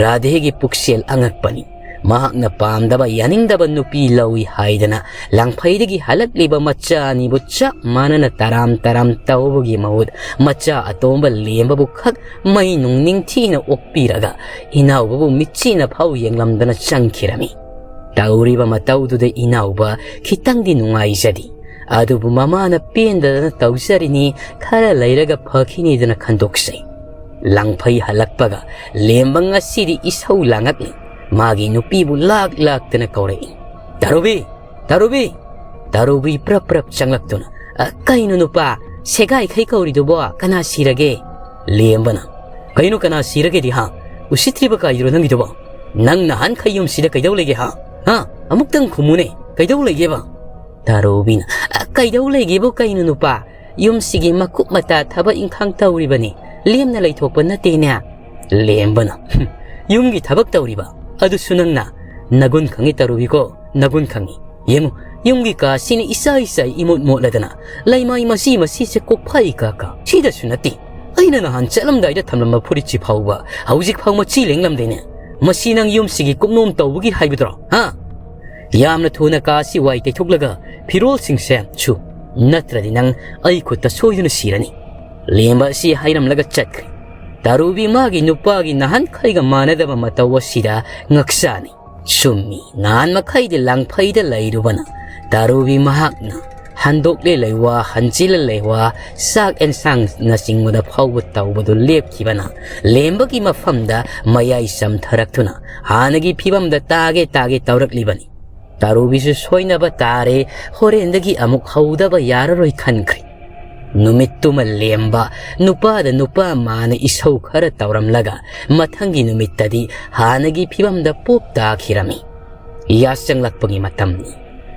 ꯔꯥꯙꯦꯒꯤ ꯄꯨꯛꯆꯦꯜ ꯑꯉꯛꯄꯅꯤ꯫ ꯃꯍꯥꯛꯅ ꯄꯥꯝꯗꯕ ꯌꯥꯅꯤꯡꯗꯕ ꯅꯨꯄꯤ ꯂꯧꯏ ꯍꯥꯏꯗꯅ ꯂꯥꯡꯐꯩꯗꯒꯤ ꯍꯜꯂꯛꯂꯤꯕ ꯃꯆꯥ ꯑꯅꯤꯕꯨ ꯆꯞ ꯃꯥꯟꯅꯅ ꯇꯔꯥꯝ ꯇꯔꯥꯝ ꯇꯧꯕꯒꯤ ꯃꯍꯨꯠ ꯃꯆꯥ ꯑꯇꯣꯝꯕ ꯂꯦꯝꯕꯕꯨ ꯈꯛ ꯃꯩ ꯅꯨꯡ ꯅꯤꯡꯊꯤꯅ ꯑꯣꯛꯄꯤꯔꯒ ꯏꯅꯥꯎꯕꯕꯨ ꯃꯤꯠꯆꯤꯅ ꯐꯥꯎ ꯌꯦꯡꯂꯝꯗꯅ ꯆꯪꯈꯤꯔꯝꯃꯤ꯫ ꯇꯧꯔꯤꯕ ꯃꯇꯧꯗꯨꯗ ꯏꯅꯥꯎꯕ ꯈꯤꯇꯪꯗꯤ ꯅꯨꯡꯉꯥꯏꯖꯗꯦ꯫ ꯑꯗꯨꯕꯨ ꯃꯃꯥꯅ ꯄꯦꯟꯗꯗꯅ ꯇꯧꯖꯔꯤꯅꯤ, ꯈꯔ ꯂꯩꯔꯒ ꯐꯈꯤꯅꯤꯗꯅ ꯈꯟꯗꯣꯛꯆꯩ꯫ ꯂꯥꯡꯐꯩ ꯍꯜꯂꯛꯄꯒ ꯂꯦꯝꯕ ꯉꯁꯤꯗꯤ ꯏꯁꯧ ꯂꯥꯡꯉꯛꯂꯤ꯫ ꯃꯥꯒꯤ ꯅꯨꯄꯤꯕꯨ ꯂꯥꯛ ꯂꯥꯛꯇꯅ ꯀꯧꯔꯛꯏ꯫ "ꯇꯥꯔꯨꯕꯤ! ꯇꯥꯔꯨꯕꯤ!" ꯇꯥꯔꯨꯕꯤ ꯄ꯭ꯔꯞ ꯄ꯭ꯔꯞ ꯆꯪꯂꯛꯇꯨꯅ, "ꯑ, ꯀꯩꯅꯣ ꯅꯨꯄꯥ? ꯁꯦꯒꯥꯏꯈꯩ ꯀꯧꯔꯤꯗꯨꯕꯣ? ꯀꯅꯥ ꯁꯤꯔꯒꯦ?" ꯂꯦꯝꯕꯅ, "ꯀꯩꯅꯣ ꯀꯅꯥ ꯁꯤꯔꯒꯦꯗꯤ, ꯍꯥ? ꯎꯁꯤꯠꯇ꯭ꯔꯤꯕ ꯀꯥꯏꯗꯨꯔꯣ ꯅꯪꯒꯤꯗꯨꯕꯣ? ꯅꯪ ꯅꯍꯥꯟꯈꯩ ꯌꯨꯝꯁꯤꯗ ꯀꯩꯗꯧ ꯂꯩꯒꯦ, ꯍꯥ? ꯍꯥ? ꯑꯃꯨꯛꯇꯪ ꯈꯨꯝꯃꯨꯅꯦ, ꯀꯩꯗꯧ ꯂꯩꯒꯦꯕ?" ꯇꯥꯔꯨꯕꯤꯅ, "ꯑ, ꯀꯩꯗꯧ ꯂꯩꯒꯦꯕꯨ ꯀꯩꯅꯣ ꯅꯨꯄꯥ? ꯌꯨꯝꯁꯤꯒꯤ ꯃꯀꯨꯞ ꯃꯇꯥ ꯊꯕꯛ ꯏꯪꯈꯥꯡ ꯇꯧꯔꯤꯕꯅꯤ, ꯂꯦꯝꯅ ꯂꯩꯊꯣꯛꯄ ꯅꯠꯇꯦꯅꯦ꯫" ꯂꯦꯝꯕꯅ, "ꯍꯨꯝ, ꯌꯨꯝꯒꯤ ꯊꯕꯛ ꯇꯧꯔꯤꯕ? ꯑꯗꯨꯁꯨ ꯅꯪꯅ? ꯅꯒꯨꯟ ꯈꯪꯉꯤ ꯇꯥꯔꯨꯕꯤꯀꯣ, ꯅꯒꯨꯟ ꯈꯪꯉꯤ꯫ ꯌꯦꯡꯉꯨ, ꯌꯨꯝꯒꯤ ꯀꯥꯁꯤꯅ ꯏꯆꯥꯏ ꯆꯥꯏ ꯏꯃꯣꯠ ꯃꯣꯠꯂꯗꯅ, ꯂꯩꯃꯥꯏ ꯃꯆꯤ ꯃꯆꯤꯁꯦ ꯀꯣꯛꯐꯥꯏ ꯀꯥ ꯀꯥ, ꯁꯤꯗꯁꯨ ꯅꯠꯇꯦ꯫ ꯑꯩꯅ ꯅꯍꯥꯟ ꯆꯠꯂꯝꯗꯥꯏꯗ ꯊꯝꯂꯝꯕ ꯐꯨꯔꯤꯠꯁꯤ ꯐꯥꯎꯕ ꯍꯧꯖꯤꯛ ꯐꯥꯎ ꯃꯆꯤ ꯂꯦꯡꯂꯝꯗꯦꯅꯦ꯫ ꯃꯁꯤ ꯅꯪ ꯌꯨꯝꯁꯤꯒꯤ ꯀꯨꯞꯅꯣꯝ ꯇꯧꯕꯒꯤ ꯍꯥꯏꯕꯗꯨꯔꯣ, ꯍꯥ? ꯌꯥꯝꯅ ꯊꯨꯅ ꯀꯥ ꯑꯁꯤ ꯋꯥꯏ ꯇꯩꯊꯣꯛꯂꯒ ꯐꯤꯔꯣꯜꯁꯤꯡꯁꯦ ꯁꯨ, ꯅꯠꯇ꯭ꯔꯗꯤ ꯅꯪ ꯑꯩ ꯈꯨꯠꯇ ꯁꯣꯏꯗꯨꯅ ꯁꯤꯔꯅꯤ꯫ ꯂꯦꯝꯕ ꯑꯁꯤ ꯍꯥꯏꯔꯝꯂꯒ ꯆꯠꯈ꯭ꯔꯦ꯫ ꯇꯥꯔꯨꯕꯤ ꯃꯥꯒꯤ ꯅꯨꯄꯥꯒꯤ ꯅꯍꯥꯟꯈꯩꯒ ꯃꯥꯟꯅꯗꯕ ꯃꯇꯧ ꯑꯁꯤꯗ ꯉꯛꯆꯥꯅꯤ꯫ ꯆꯨꯝꯃꯤ, ꯅꯍꯥꯟ ꯃꯈꯩꯗꯤ ꯂꯥꯡꯐꯩꯗ ꯂꯩꯔꯨꯕꯅ ꯇꯥꯔꯨꯕꯤ ꯃꯍꯥꯛꯅ ꯍꯟꯗꯣꯛꯂꯦ ꯂꯩꯋꯥ, ꯍꯟꯖꯤꯜꯂ ꯂꯩꯋꯥ, ꯆꯥꯛ ꯑꯦꯟꯁꯥꯡꯅꯆꯤꯡꯕꯗ ꯐꯥꯎꯕ ꯇꯧꯕꯗꯨ ꯂꯦꯞꯈꯤꯕꯅ ꯂꯦꯝꯕꯒꯤ ꯃꯐꯝꯗ ꯃꯌꯥꯏ ꯆꯝꯊꯔꯛꯇꯨꯅ ꯍꯥꯟꯅꯒꯤ ꯐꯤꯕꯝꯗ ꯇꯥꯒꯦ ꯇꯥꯒꯦ ꯇꯧꯔꯛꯂꯤꯕꯅꯤ꯫ ꯇꯥꯔꯨꯕꯤꯁꯨ ꯁꯣꯏꯅꯕ ꯇꯥꯔꯦ, ꯍꯣꯔꯦꯟꯗꯒꯤ ꯑꯃꯨꯛ ꯍꯧꯗꯕ ꯌꯥꯔꯔꯣꯏ ꯈꯟꯈ꯭ꯔꯦ꯫ ꯅꯨꯃꯤꯠꯇꯨꯃ ꯂꯦꯝꯕ ꯅꯨꯄꯥꯗ ꯅꯨꯄꯥ ꯃꯥꯅ ꯏꯁꯧ ꯈꯔ ꯇꯧꯔꯝꯂꯒ ꯃꯊꯪꯒꯤ ꯅꯨꯃꯤꯠꯇꯗꯤ ꯍꯥꯟꯅꯒꯤ ꯐꯤꯕꯝꯗ ꯄꯣꯞ ꯇꯥꯈꯤꯔꯝꯃꯤ꯫ ꯌꯥꯆꯪꯂꯛꯄꯒꯤ ꯃꯇꯝꯅꯤ꯫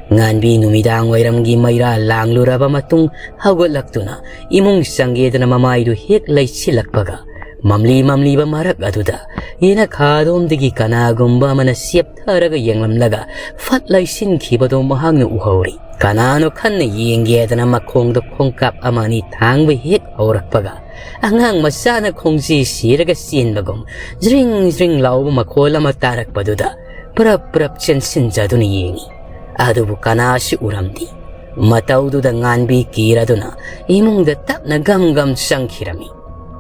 ꯉꯥꯟꯕꯤ ꯅꯨꯃꯤꯗꯥꯡ ꯋꯥꯏꯔꯝꯒꯤ ꯃꯩꯔꯥ ꯂꯥꯡꯂꯨꯔꯕ ꯃꯇꯨꯡ ꯍꯧꯒꯠꯂꯛꯇꯨꯅ ꯏꯃꯨꯡ ꯆꯪꯒꯦꯗꯅ ꯃꯃꯥꯏꯗꯨ ꯍꯦꯛ ꯂꯩꯁꯤꯜꯂꯛꯄꯒ ꯃꯝꯂꯤ ꯃꯝꯂꯤꯕ ꯃꯔꯛ ꯑꯗꯨꯗ ꯌꯦꯅꯈꯥꯗꯣꯝꯗꯒꯤ ꯀꯅꯥꯒꯨꯝꯕ ꯑꯃꯅ ꯆꯦꯞꯊꯔꯒ ꯌꯦꯡꯂꯝꯂꯒ ꯐꯠ ꯂꯩꯁꯤꯟꯈꯤꯕꯗꯨ ꯃꯍꯥꯛꯅ ꯎꯍꯧꯔꯤ꯫ ꯀꯅꯥꯅꯣ ꯈꯟꯅ ꯌꯦꯡꯒꯦꯗꯅ ꯃꯈꯣꯡꯗ ꯈꯣꯡꯀꯥꯞ ꯑꯃ ꯑꯅꯤ ꯊꯥꯡꯕ ꯍꯦꯛ ꯍꯧꯔꯛꯄꯒ ꯑꯉꯥꯡ ꯃꯆꯥꯅ ꯈꯣꯡꯖꯤ ꯁꯤꯔꯒ ꯆꯦꯟꯕꯒꯨꯝ ꯖ꯭ꯔꯤꯡ ꯖ꯭ꯔꯤꯡ ꯂꯥꯎꯕ ꯃꯈꯣꯜ ꯑꯃ ꯇꯥꯔꯛꯄꯗꯨꯗ ꯄ꯭ꯔꯞ ꯄ꯭ꯔꯞ ꯆꯦꯟꯁꯤꯟꯖꯗꯨꯅ ꯌꯦꯡꯉꯤ꯫ ꯑꯗꯨꯕꯨ ꯀꯅꯥꯁꯨ ꯎꯔꯝꯗꯦ꯫ ꯃꯇꯧꯗꯨꯗ ꯉꯥꯟꯕꯤ ꯀꯤꯔꯗꯨꯅ ꯏꯃꯨꯡꯗ ꯇꯞꯅ ꯒꯝ ꯒꯝ ꯆꯪꯈꯤꯔꯝꯃꯤ꯫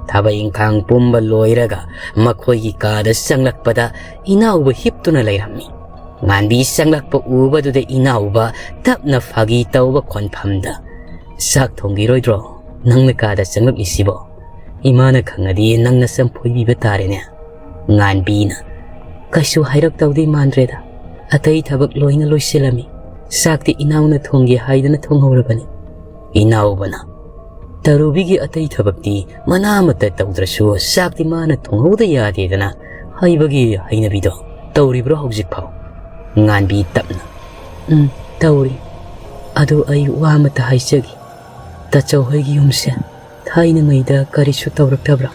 ꯊꯕꯛ ꯏꯪꯈꯥꯡ ꯄꯨꯝꯕ ꯂꯣꯏꯔꯒ ꯃꯈꯣꯏꯒꯤ ꯀꯥꯗ ꯆꯪꯂꯛꯄꯗ ꯏꯅꯥꯎꯕ ꯍꯤꯞꯇꯨꯅ ꯂꯩꯔꯝꯃꯤ꯫ ꯉꯥꯟꯕꯤ ꯆꯪꯂꯛꯄ ꯎꯕꯗꯨꯗ ꯏꯅꯥꯎꯕ ꯇꯞꯅ ꯐꯥꯒꯤ ꯇꯧꯕ ꯈꯣꯟꯐꯝꯗ, "ꯆꯥꯛ ꯊꯣꯡꯕꯤꯔꯣꯏꯗ꯭ꯔꯣ? ꯅꯪꯅ ꯀꯥꯗ ꯆꯪꯂꯛꯂꯤꯁꯤꯕꯣ? ꯏꯃꯥꯅ ꯈꯪꯉꯗꯤ ꯅꯪꯅ ꯆꯝꯐꯨꯠ ꯄꯤꯕ ꯇꯥꯔꯦꯅꯦ?" ꯉꯥꯟꯕꯤꯅ, "ꯀꯩꯁꯨ ꯍꯥꯏꯔꯛꯇꯧꯗꯤ ꯃꯥꯟꯗ꯭ꯔꯦꯗ꯫ ꯑꯇꯩ ꯊꯕꯛ ꯂꯣꯏꯅ ꯂꯣꯏꯁꯤꯜꯂꯝꯃꯤ꯫ ꯆꯥꯛꯇꯤ ꯏꯅꯥꯎꯅ ꯊꯣꯡꯒꯦ ꯍꯥꯏꯗꯅ ꯊꯣꯡꯍꯧꯔꯕꯅꯤ꯫" ꯏꯅꯥꯎꯕꯅ, "ꯇꯔꯨꯕꯤꯒꯤ ꯑꯇꯩ ꯊꯕꯛꯇꯤ ꯃꯅꯥ ꯑꯃꯠꯇ ꯇꯧꯗ꯭ꯔꯁꯨ ꯆꯥꯛꯇꯤ ꯃꯥꯅ ꯊꯣꯡꯍꯧꯗ ꯌꯥꯗꯦꯗꯅ ꯍꯥꯏꯕꯒꯤ ꯍꯩꯅꯕꯤꯗꯣ ꯇꯧꯔꯤꯕ꯭ꯔꯣ ꯍꯧꯖꯤꯛꯐꯥꯎ?" ꯉꯥꯟꯕꯤ ꯇꯞꯅ, "ꯎꯝ, ꯇꯧꯔꯤ꯫ ꯑꯗꯨ ꯑꯩ ꯋꯥ ꯑꯃꯠꯇ ꯍꯥꯏꯖꯒꯦ꯫ ꯇꯥꯆꯧ ꯍꯣꯏꯒꯤ ꯌꯨꯝꯁꯦ ꯊꯥꯏꯅꯉꯩꯗ ꯀꯔꯤꯁꯨ ꯇꯧꯔꯛꯇꯕ꯭ꯔꯥ?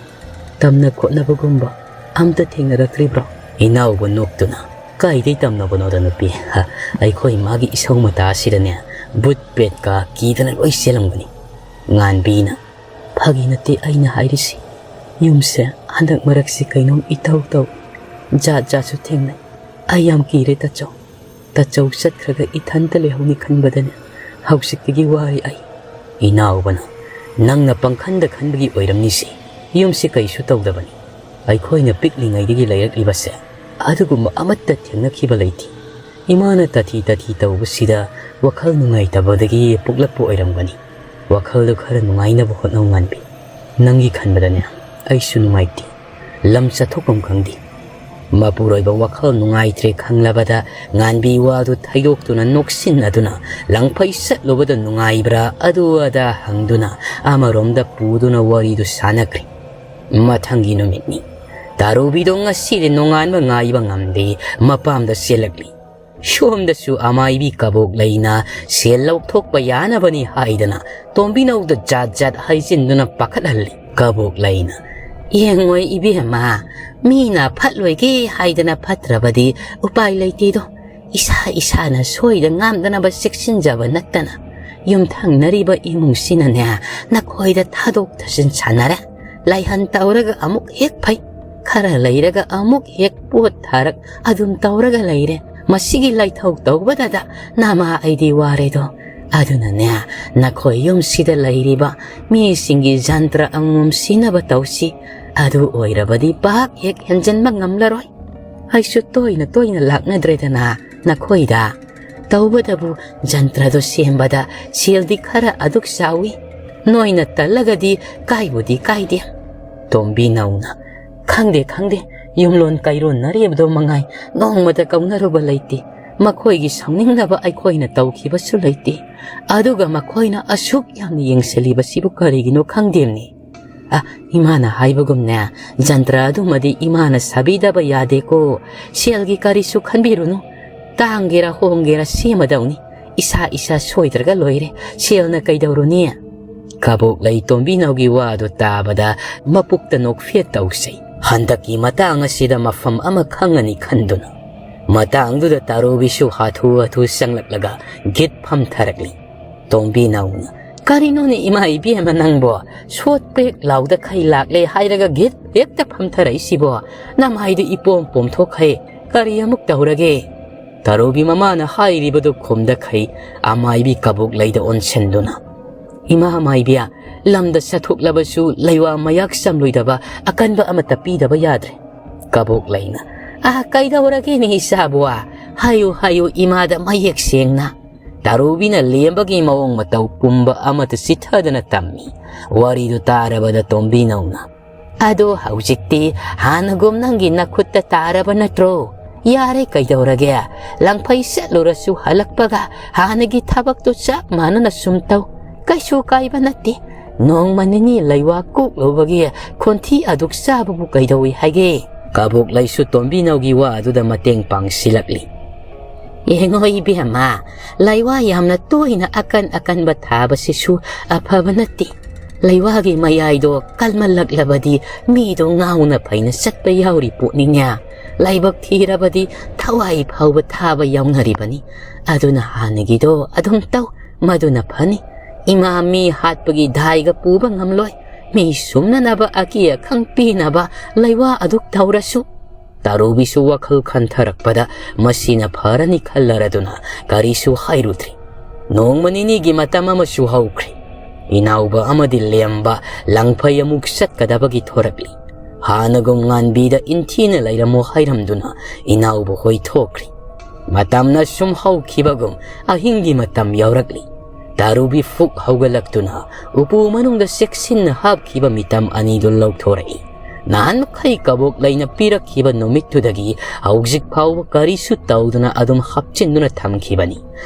ꯇꯝꯅ ꯈꯣꯠꯅꯕꯒꯨꯝꯕ ꯑꯝꯇ ꯊꯦꯡꯅꯔꯛꯇ꯭ꯔꯤꯕ꯭ꯔꯣ?" ꯏꯅꯥꯎꯕ ꯅꯣꯛꯇꯨꯅ, "ꯀꯥꯏꯗꯩ ꯇꯝꯅꯕꯅꯣꯗ ꯅꯨꯄꯤ? ꯍ, ꯑꯩꯈꯣꯏ ꯃꯥꯒꯤ ꯏꯁꯧ ꯃꯇꯥ ꯑꯁꯤꯗꯅꯦ ꯚꯨꯠ ꯄ꯭ꯔꯦꯠꯀ ꯀꯤꯗꯅ ꯂꯣꯏ ꯆꯦꯜꯂꯝꯒꯅꯤ꯫" ꯉꯥꯟꯕꯤꯅ, "ꯐꯥꯒꯤ ꯅꯠꯇꯦ ꯑꯩꯅ ꯍꯥꯏꯔꯤꯁꯤ꯫ ꯌꯨꯝꯁꯦ ꯍꯟꯗꯛ ꯃꯔꯛꯁꯤ ꯀꯩꯅꯣꯝ ꯏꯇꯧ ꯇꯧ, ꯖꯥꯠ ꯖꯥꯠꯁꯨ ꯊꯦꯡꯅꯩ꯫ ꯑꯩ ꯌꯥꯝ ꯀꯤꯔꯦ ꯇꯥꯆꯧ꯫ ꯇꯥꯆꯧ ꯆꯠꯈ꯭ꯔꯒ ꯏꯊꯟꯇ ꯂꯩꯍꯧꯅꯤ ꯈꯟꯕꯗꯅꯦ ꯍꯧꯖꯤꯛꯇꯒꯤ ꯋꯥꯔꯦ ꯑꯩ꯫" "ꯏꯅꯥꯎꯕꯅ ꯅꯪꯅ ꯄꯪꯈꯟꯗ ꯈꯟꯕꯒꯤ ꯑꯣꯏꯔꯝꯅꯤꯁꯦ꯫ ꯌꯨꯝꯁꯤ ꯀꯩꯁꯨ ꯇꯧꯗꯕꯅꯤ꯫ ꯑꯩꯈꯣꯏꯅ ꯄꯤꯛꯂꯤꯉꯩꯗꯒꯤ ꯂꯩꯔꯛꯂꯤꯕꯁꯦ ꯑꯗꯨꯒꯨꯝꯕ ꯑꯃꯠꯇ ꯊꯦꯡꯅꯈꯤꯕ ꯂꯩꯇꯦ꯫ ꯏꯃꯥꯅ ꯇꯥꯊꯤ ꯇꯥꯊꯤ ꯇꯧꯕꯁꯤꯗ ꯋꯥꯈꯜ ꯅꯨꯡꯉꯥꯏꯇꯕꯗꯒꯤ ꯄꯣꯛꯂꯛꯄ ꯑꯣꯏꯔꯝꯒꯅꯤ꯫ ꯋꯥꯈꯜꯗꯨ ꯈꯔ ꯅꯨꯡꯉꯥꯏꯅꯕ ꯍꯣꯠꯅꯧ ꯉꯥꯟꯕꯤ꯫ ꯅꯪꯒꯤ ꯈꯟꯕꯗꯅꯦ ꯑꯩꯁꯨ ꯅꯨꯡꯉꯥꯏꯇꯦ꯫ ꯂꯝ ꯆꯠꯊꯣꯛꯐꯝ ꯈꯪꯗꯦ꯫" ꯃꯄꯨꯔꯣꯏꯕ ꯋꯥꯈꯜ ꯅꯨꯡꯉꯥꯏꯇ꯭ꯔꯦ ꯈꯪꯂꯕꯗ ꯉꯥꯟꯕꯤ ꯋꯥꯗꯨ ꯊꯩꯗꯣꯛꯇꯨꯅ ꯅꯣꯛꯁꯤꯟꯅꯗꯨꯅ ꯂꯪꯐꯩ ꯆꯠꯂꯨꯕꯗ ꯅꯨꯡꯉꯥꯏꯕ꯭ꯔꯥ ꯑꯗꯨ ꯑꯗꯥ ꯍꯪꯗꯨꯅ ꯑꯃꯔꯣꯝꯗ ꯄꯨꯗꯨꯅ ꯋꯥꯔꯤꯗꯨ ꯁꯥꯟꯅꯈ꯭ꯔꯦ꯫ ꯃꯊꯪꯒꯤ ꯅꯨꯃꯤꯠꯅꯤ꯫ ꯇꯥꯔꯨꯕꯤꯗꯣ ꯉꯁꯤꯗꯤ ꯅꯣꯡꯉꯥꯟꯕ ꯉꯥꯏꯕ ꯉꯝꯗꯦ, ꯃꯄꯥꯝꯗ ꯆꯦꯜꯂꯛꯂꯤ꯫ ꯁꯣꯝꯗꯁꯨ ꯑꯃꯥꯏꯕꯤ ꯀꯕꯣꯛ ꯂꯩꯅ ꯁꯦꯜ ꯂꯧꯊꯣꯛꯄ ꯌꯥꯅꯕꯅꯤ ꯍꯥꯏꯗꯅ ꯇꯣꯝꯕꯤꯅꯧꯗ ꯖꯥꯠ ꯖꯥꯠ ꯍꯥꯏꯖꯤꯟꯗꯨꯅ ꯄꯥꯈꯠꯍꯜꯂꯤ꯫ ꯀꯕꯣꯛ ꯂꯩꯅ, "ꯌꯦꯡꯉꯣꯏ ꯏꯕꯦꯝꯃ, ꯃꯤꯅ ꯐꯠꯂꯣꯏꯒꯦ ꯍꯥꯏꯗꯅ ꯐꯠꯇ꯭ꯔꯕꯗꯤ ꯎꯄꯥꯏ ꯂꯩꯇꯦꯗꯣ꯫ ꯏꯁꯥ ꯏꯁꯥꯅ ꯁꯣꯏꯗ ꯉꯥꯝꯗꯅꯕ ꯆꯦꯛꯁꯤꯟꯖꯕ ꯅꯠꯇꯅ ꯌꯨꯝꯊꯪꯅꯔꯤꯕ ꯏꯃꯨꯡꯁꯤꯅꯅꯦ ꯅꯈꯣꯏꯗ ꯊꯥꯗꯣꯛ ꯊꯥꯖꯤꯟ ꯁꯥꯟꯅꯔꯦ꯫ ꯂꯥꯏꯍꯟ ꯇꯧꯔꯒ ꯑꯃꯨꯛ ꯍꯦꯛ ꯐꯩ, ꯈꯔ ꯂꯩꯔꯒ ꯑꯃꯨꯛ ꯍꯦꯛ ꯄꯣꯠ ꯊꯥꯔꯛ, ꯑꯗꯨꯝ ꯇꯧꯔꯒ ꯂꯩꯔꯦ꯫ ꯃꯁꯤꯒꯤ ꯂꯥꯏꯊꯧ ꯇꯧꯕꯗꯗ ꯅꯃꯥ ꯑꯩꯗꯤ ꯋꯥꯔꯦꯗꯣ꯫ ꯑꯗꯨꯅꯅꯦ ꯅꯈꯣꯏ ꯌꯨꯝꯁꯤꯗ ꯂꯩꯔꯤꯕ ꯃꯤꯁꯤꯡꯒꯤ ꯖꯟꯇ꯭ꯔ ꯑꯃꯃꯝ ꯁꯤꯖꯤꯟꯅꯕ ꯇꯧꯁꯤ꯫ ꯑꯗꯨ ꯑꯣꯏꯔꯕꯗꯤ ꯄꯥꯛ ꯍꯦꯛ ꯍꯦꯟꯖꯟꯕ ꯉꯝꯂꯔꯣꯏ꯫ ꯑꯩꯁꯨ ꯇꯣꯏꯅ ꯇꯣꯏꯅ ꯂꯥꯛꯅꯗ꯭ꯔꯦꯗꯅ ꯅꯈꯣꯏꯗ꯫ ꯇꯧꯕꯇꯕꯨ ꯖꯟꯇ꯭ꯔꯗꯣ ꯁꯦꯝꯕꯗ ꯁꯦꯜꯗꯤ ꯈꯔ ꯑꯗꯨꯛ ꯆꯥꯎꯏ꯫ ꯅꯣꯏꯅ ꯇꯜꯂꯒꯗꯤ ꯀꯥꯏꯕꯨꯗꯤ ꯀꯥꯏꯗꯦ꯫" ꯇꯣꯝꯕꯤ ꯅꯧꯅ, "ꯈꯪꯗꯦ, ꯈꯪꯗꯦ, ꯌꯨꯝꯂꯣꯟ ꯀꯩꯔꯣꯟꯅꯔꯤꯕꯗꯣ ꯃꯉꯥꯏ, ꯅꯣꯡꯃꯇ ꯀꯧꯅꯔꯨꯕ ꯂꯩꯇꯦ꯫ ꯃꯈꯣꯏꯒꯤ ꯁꯥꯎꯅꯤꯡꯅꯕ ꯑꯩꯈꯣꯏꯅ ꯇꯧꯈꯤꯕꯁꯨ ꯂꯩꯇꯦ꯫ ꯑꯗꯨꯒ ꯃꯈꯣꯏꯅ ꯑꯁꯨꯛ ꯌꯥꯝꯅ ꯌꯦꯡꯁꯤꯜꯂꯤꯕꯁꯤꯕꯨ ꯀꯔꯤꯒꯤꯅꯣ ꯈꯪꯗꯦꯝꯅꯤ꯫ ꯑ, ꯏꯃꯥꯅ ꯍꯥꯏꯕꯒꯨꯝꯅꯦ, ꯖꯟꯇ꯭ꯔ ꯑꯗꯨꯃꯗꯤ ꯏꯃꯥꯅ ꯁꯥꯕꯤꯗꯕ ꯌꯥꯗꯦꯀꯣ꯫ ꯁꯦꯜꯒꯤ ꯀꯔꯤꯁꯨ ꯈꯟꯕꯤꯔꯨꯅꯨ꯫ ꯇꯥꯡꯒꯦꯔꯥ ꯍꯣꯡꯒꯦꯔꯥ ꯁꯦꯝꯃꯗꯧꯅꯤ꯫ ꯏꯁꯥ ꯏꯁꯥ ꯁꯣꯏꯗ꯭ꯔꯒ ꯂꯣꯏꯔꯦ꯫ ꯁꯦꯜꯅ ꯀꯩꯗꯧꯔꯨꯅꯤ?" ꯀꯕꯣꯛꯂꯩ ꯇꯣꯝꯕꯤꯅꯧꯒꯤ ꯋꯥꯗꯨ ꯇꯥꯕꯗ ꯃꯄꯨꯛꯇ ꯅꯣꯛꯐꯦꯠ ꯇꯧꯖꯩ꯫ ꯍꯟꯗꯛꯀꯤ ꯃꯇꯥꯡ ꯑꯁꯤꯗ ꯃꯐꯝ ꯑꯃ ꯈꯪꯉꯅꯤ ꯈꯟꯗꯨꯅ꯫ ꯃꯇꯥꯡꯗꯨꯗ ꯇꯥꯔꯨꯕꯤꯁꯨ ꯍꯥꯊꯨ ꯍꯥꯊꯨ ꯆꯪꯂꯛꯂꯒ ꯒꯤꯠ ꯐꯝꯊꯔꯛꯂꯤ꯫ ꯇꯣꯝꯕꯤꯅꯧꯅ, "ꯀꯔꯤꯅꯣꯅꯦ ꯏꯃꯥ ꯏꯕꯦꯝꯃ ꯅꯪꯕꯣ? ꯁꯣꯠ ꯄ꯭ꯔꯦꯛ ꯂꯥꯎꯗꯈꯩ ꯂꯥꯛꯂꯦ ꯍꯥꯏꯔꯒ ꯒꯤꯠ ꯍꯦꯛꯇ ꯐꯝꯊꯔꯛꯏꯁꯤꯕꯣ? ꯅꯃꯥꯏꯗꯨ ꯏꯄꯣꯝ ꯄꯣꯝꯊꯣꯛꯈꯩ꯫ ꯀꯔꯤ ꯑꯃꯨꯛ ꯇꯧꯔꯒꯦ?" ꯇꯔꯨꯕꯤ ꯃꯃꯥꯅ ꯍꯥꯏꯔꯤꯕꯗꯨ ꯈꯨꯝꯗꯈꯩ ꯑꯃꯥꯏꯕꯤ ꯀꯕꯣꯛꯂꯩꯗ ꯑꯣꯟꯁꯤꯟꯗꯨꯅ, "ꯏꯃꯥ ꯃꯥꯏꯕꯤ, ꯂꯝꯗ ꯆꯠꯊꯣꯛꯂꯕꯁꯨ ꯂꯩꯋꯥ ꯃꯌꯥꯛ ꯆꯝꯂꯣꯏꯗꯕ ꯑꯀꯟꯕ ꯑꯃꯠꯇ ꯄꯤꯗꯕ ꯌꯥꯗ꯭ꯔꯦ"꯫ ꯀꯕꯣꯛꯂꯩꯅ, "ꯑ, ꯀꯩꯗꯧꯔꯒꯦꯅꯦ ꯏꯆꯥꯕꯨ? ꯍꯥꯏꯌꯨ, ꯍꯥꯏꯌꯨ ꯏꯃꯥꯗ ꯃꯌꯦꯛ ꯁꯦꯡꯅ"꯫ ꯇꯔꯨꯕꯤꯅ ꯂꯦꯝꯕꯒꯤ ꯃꯑꯣꯡ ꯃꯇꯧ ꯄꯨꯝꯕ ꯑꯃꯠꯇ ꯆꯤꯊꯗꯅ ꯇꯝꯃꯤ꯫ ꯋꯥꯔꯤꯗꯨ ꯇꯥꯔꯕꯗ ꯇꯣꯝꯕꯤꯅꯧꯅ, "ꯑꯗꯣ ꯍꯧꯖꯤꯛꯇꯤ ꯍꯥꯟꯅꯒꯨꯝ ꯅꯪꯒꯤ ꯅꯈꯨꯠꯇ ꯇꯥꯔꯕ ꯅꯠꯇ꯭ꯔꯣ? ꯌꯥꯔꯦ, ꯀꯩꯗꯧꯔꯒꯦ? ꯂꯪꯐꯩ ꯆꯠꯂꯨꯔꯁꯨ ꯍꯜꯂꯛꯄꯒ ꯍꯥꯟꯅꯒꯤ ꯊꯕꯛꯇꯨ ꯆꯞ ꯃꯥꯟꯅꯅ ꯁꯨꯝ ꯇꯧ꯫ ꯀꯩꯁꯨ ꯀꯥꯏꯕ ꯅꯠꯇꯦ꯫ ꯅꯣꯡꯃ ꯅꯤꯅꯤ ꯂꯩꯋꯥ ꯀꯣꯛꯂꯨꯕꯒꯤ ꯈꯣꯟꯊꯤ ꯑꯗꯨꯛ ꯆꯥꯕꯕꯨ ꯀꯩꯗꯧꯏ ꯍꯥꯏꯒꯦ?" ꯀꯕꯣꯛꯂꯩꯁꯨ ꯇꯣꯝꯕꯤꯅꯧꯒꯤ ꯋꯥ ꯑꯗꯨꯗ ꯃꯇꯦꯡ ꯄꯥꯡꯁꯤꯜꯂꯛꯂꯤ꯫ "ꯌꯦꯡꯉꯣ ꯏꯕꯦꯝꯃ, ꯂꯩꯋꯥ ꯌꯥꯝꯅ ꯇꯣꯏꯅ ꯑꯀꯟ ꯑꯀꯟꯕ ꯊꯥꯕꯁꯤꯁꯨ ꯑꯐꯕ ꯅꯠꯇꯦ꯫ ꯂꯩꯋꯥꯒꯤ ꯃꯌꯥꯏꯗꯣ ꯀꯜꯃꯜꯂꯛꯂꯕꯗꯤ ꯃꯤꯗꯣ ꯉꯥꯎꯅ ꯐꯩꯅ ꯆꯠꯄ ꯌꯥꯎꯔꯤ ꯄꯣꯠꯅꯤꯅꯦ꯫ ꯂꯥꯏꯕꯛ ꯊꯤꯔꯕꯗꯤ ꯊꯋꯥꯏ ꯐꯥꯎꯕ ꯊꯥꯕ ꯌꯥꯎꯅꯔꯤꯕꯅꯤ꯫ ꯑꯗꯨꯅ ꯍꯥꯟꯅꯒꯤꯗꯣ ꯑꯗꯨꯝ ꯇꯧ, ꯃꯗꯨꯅ ꯐꯅꯤ꯫ ꯏꯃꯥ ꯃꯤ ꯍꯥꯠꯄꯒꯤ ꯗꯥꯏꯒ ꯄꯨꯕ ꯉꯝꯂꯣꯏ꯫ ꯃꯤ ꯁꯨꯝꯅꯅꯕ ꯑꯀꯤ ꯑꯈꯪ ꯄꯤꯅꯕ ꯂꯩꯋꯥ ꯑꯗꯨꯛ ꯇꯧꯔꯁꯨ"꯫ ꯇꯔꯨꯕꯤꯁꯨ ꯋꯥꯈꯜ ꯈꯟꯊꯔꯛꯄꯗ ꯃꯁꯤꯅ ꯐꯔꯅꯤ ꯈꯜꯂꯔꯗꯨꯅ ꯀꯔꯤꯁꯨ ꯍꯥꯏꯔꯨꯗ꯭ꯔꯤ꯫ ꯅꯣꯡꯃ ꯅꯤꯅꯤꯒꯤ ꯃꯇꯝ ꯑꯃꯁꯨ ꯍꯧꯈ꯭ꯔꯦ꯫ ꯏꯅꯥꯎꯕ ꯑꯃꯗꯤ ꯂꯦꯝꯕ ꯂꯪꯐꯩ ꯑꯃꯨꯛ ꯆꯠꯀꯗꯕꯒꯤ ꯊꯣꯔꯛꯂꯤ꯫ ꯍꯥꯟꯅꯒꯨꯝ ꯉꯥꯟꯕꯤꯗ ꯏꯟꯊꯤꯅ ꯂꯩꯔꯝꯃꯣ ꯍꯥꯏꯔꯝꯗꯨꯅ ꯏꯅꯥꯎꯕ ꯍꯣꯏ ꯊꯣꯛꯈ꯭ꯔꯤ꯫ ꯃꯇꯝꯅ ꯁꯨꯝ ꯍꯧꯈꯤꯕꯒꯨꯝ ꯑꯍꯤꯡꯒꯤ ꯃꯇꯝ ꯌꯧꯔꯛꯂꯤ꯫ ꯇꯥꯔꯨꯕꯤ ꯐꯨꯛ ꯍꯧꯒꯠꯂꯛꯇꯨꯅ ꯎꯄꯨ ꯃꯅꯨꯡꯗ ꯆꯦꯛꯁꯤꯟꯅ ꯍꯥꯞꯈꯤꯕ ꯃꯤꯇꯝ ꯑꯅꯤꯗꯨ ꯂꯧꯊꯣꯔꯛꯏ꯫ ꯅꯍꯥꯟ ꯃꯈꯩ ꯀꯕꯣꯛ ꯂꯩꯅ ꯄꯤꯔꯛꯈꯤꯕ ꯅꯨꯃꯤꯠꯇꯨꯗꯒꯤ ꯍꯧꯖꯤꯛ ꯐꯥꯎꯕ ꯀꯔꯤꯁꯨ ꯇꯧꯗꯅ ꯑꯗꯨꯝ ꯍꯥꯞꯆꯤꯟꯗꯨꯅ ꯊꯝꯈꯤꯕꯅꯤ꯫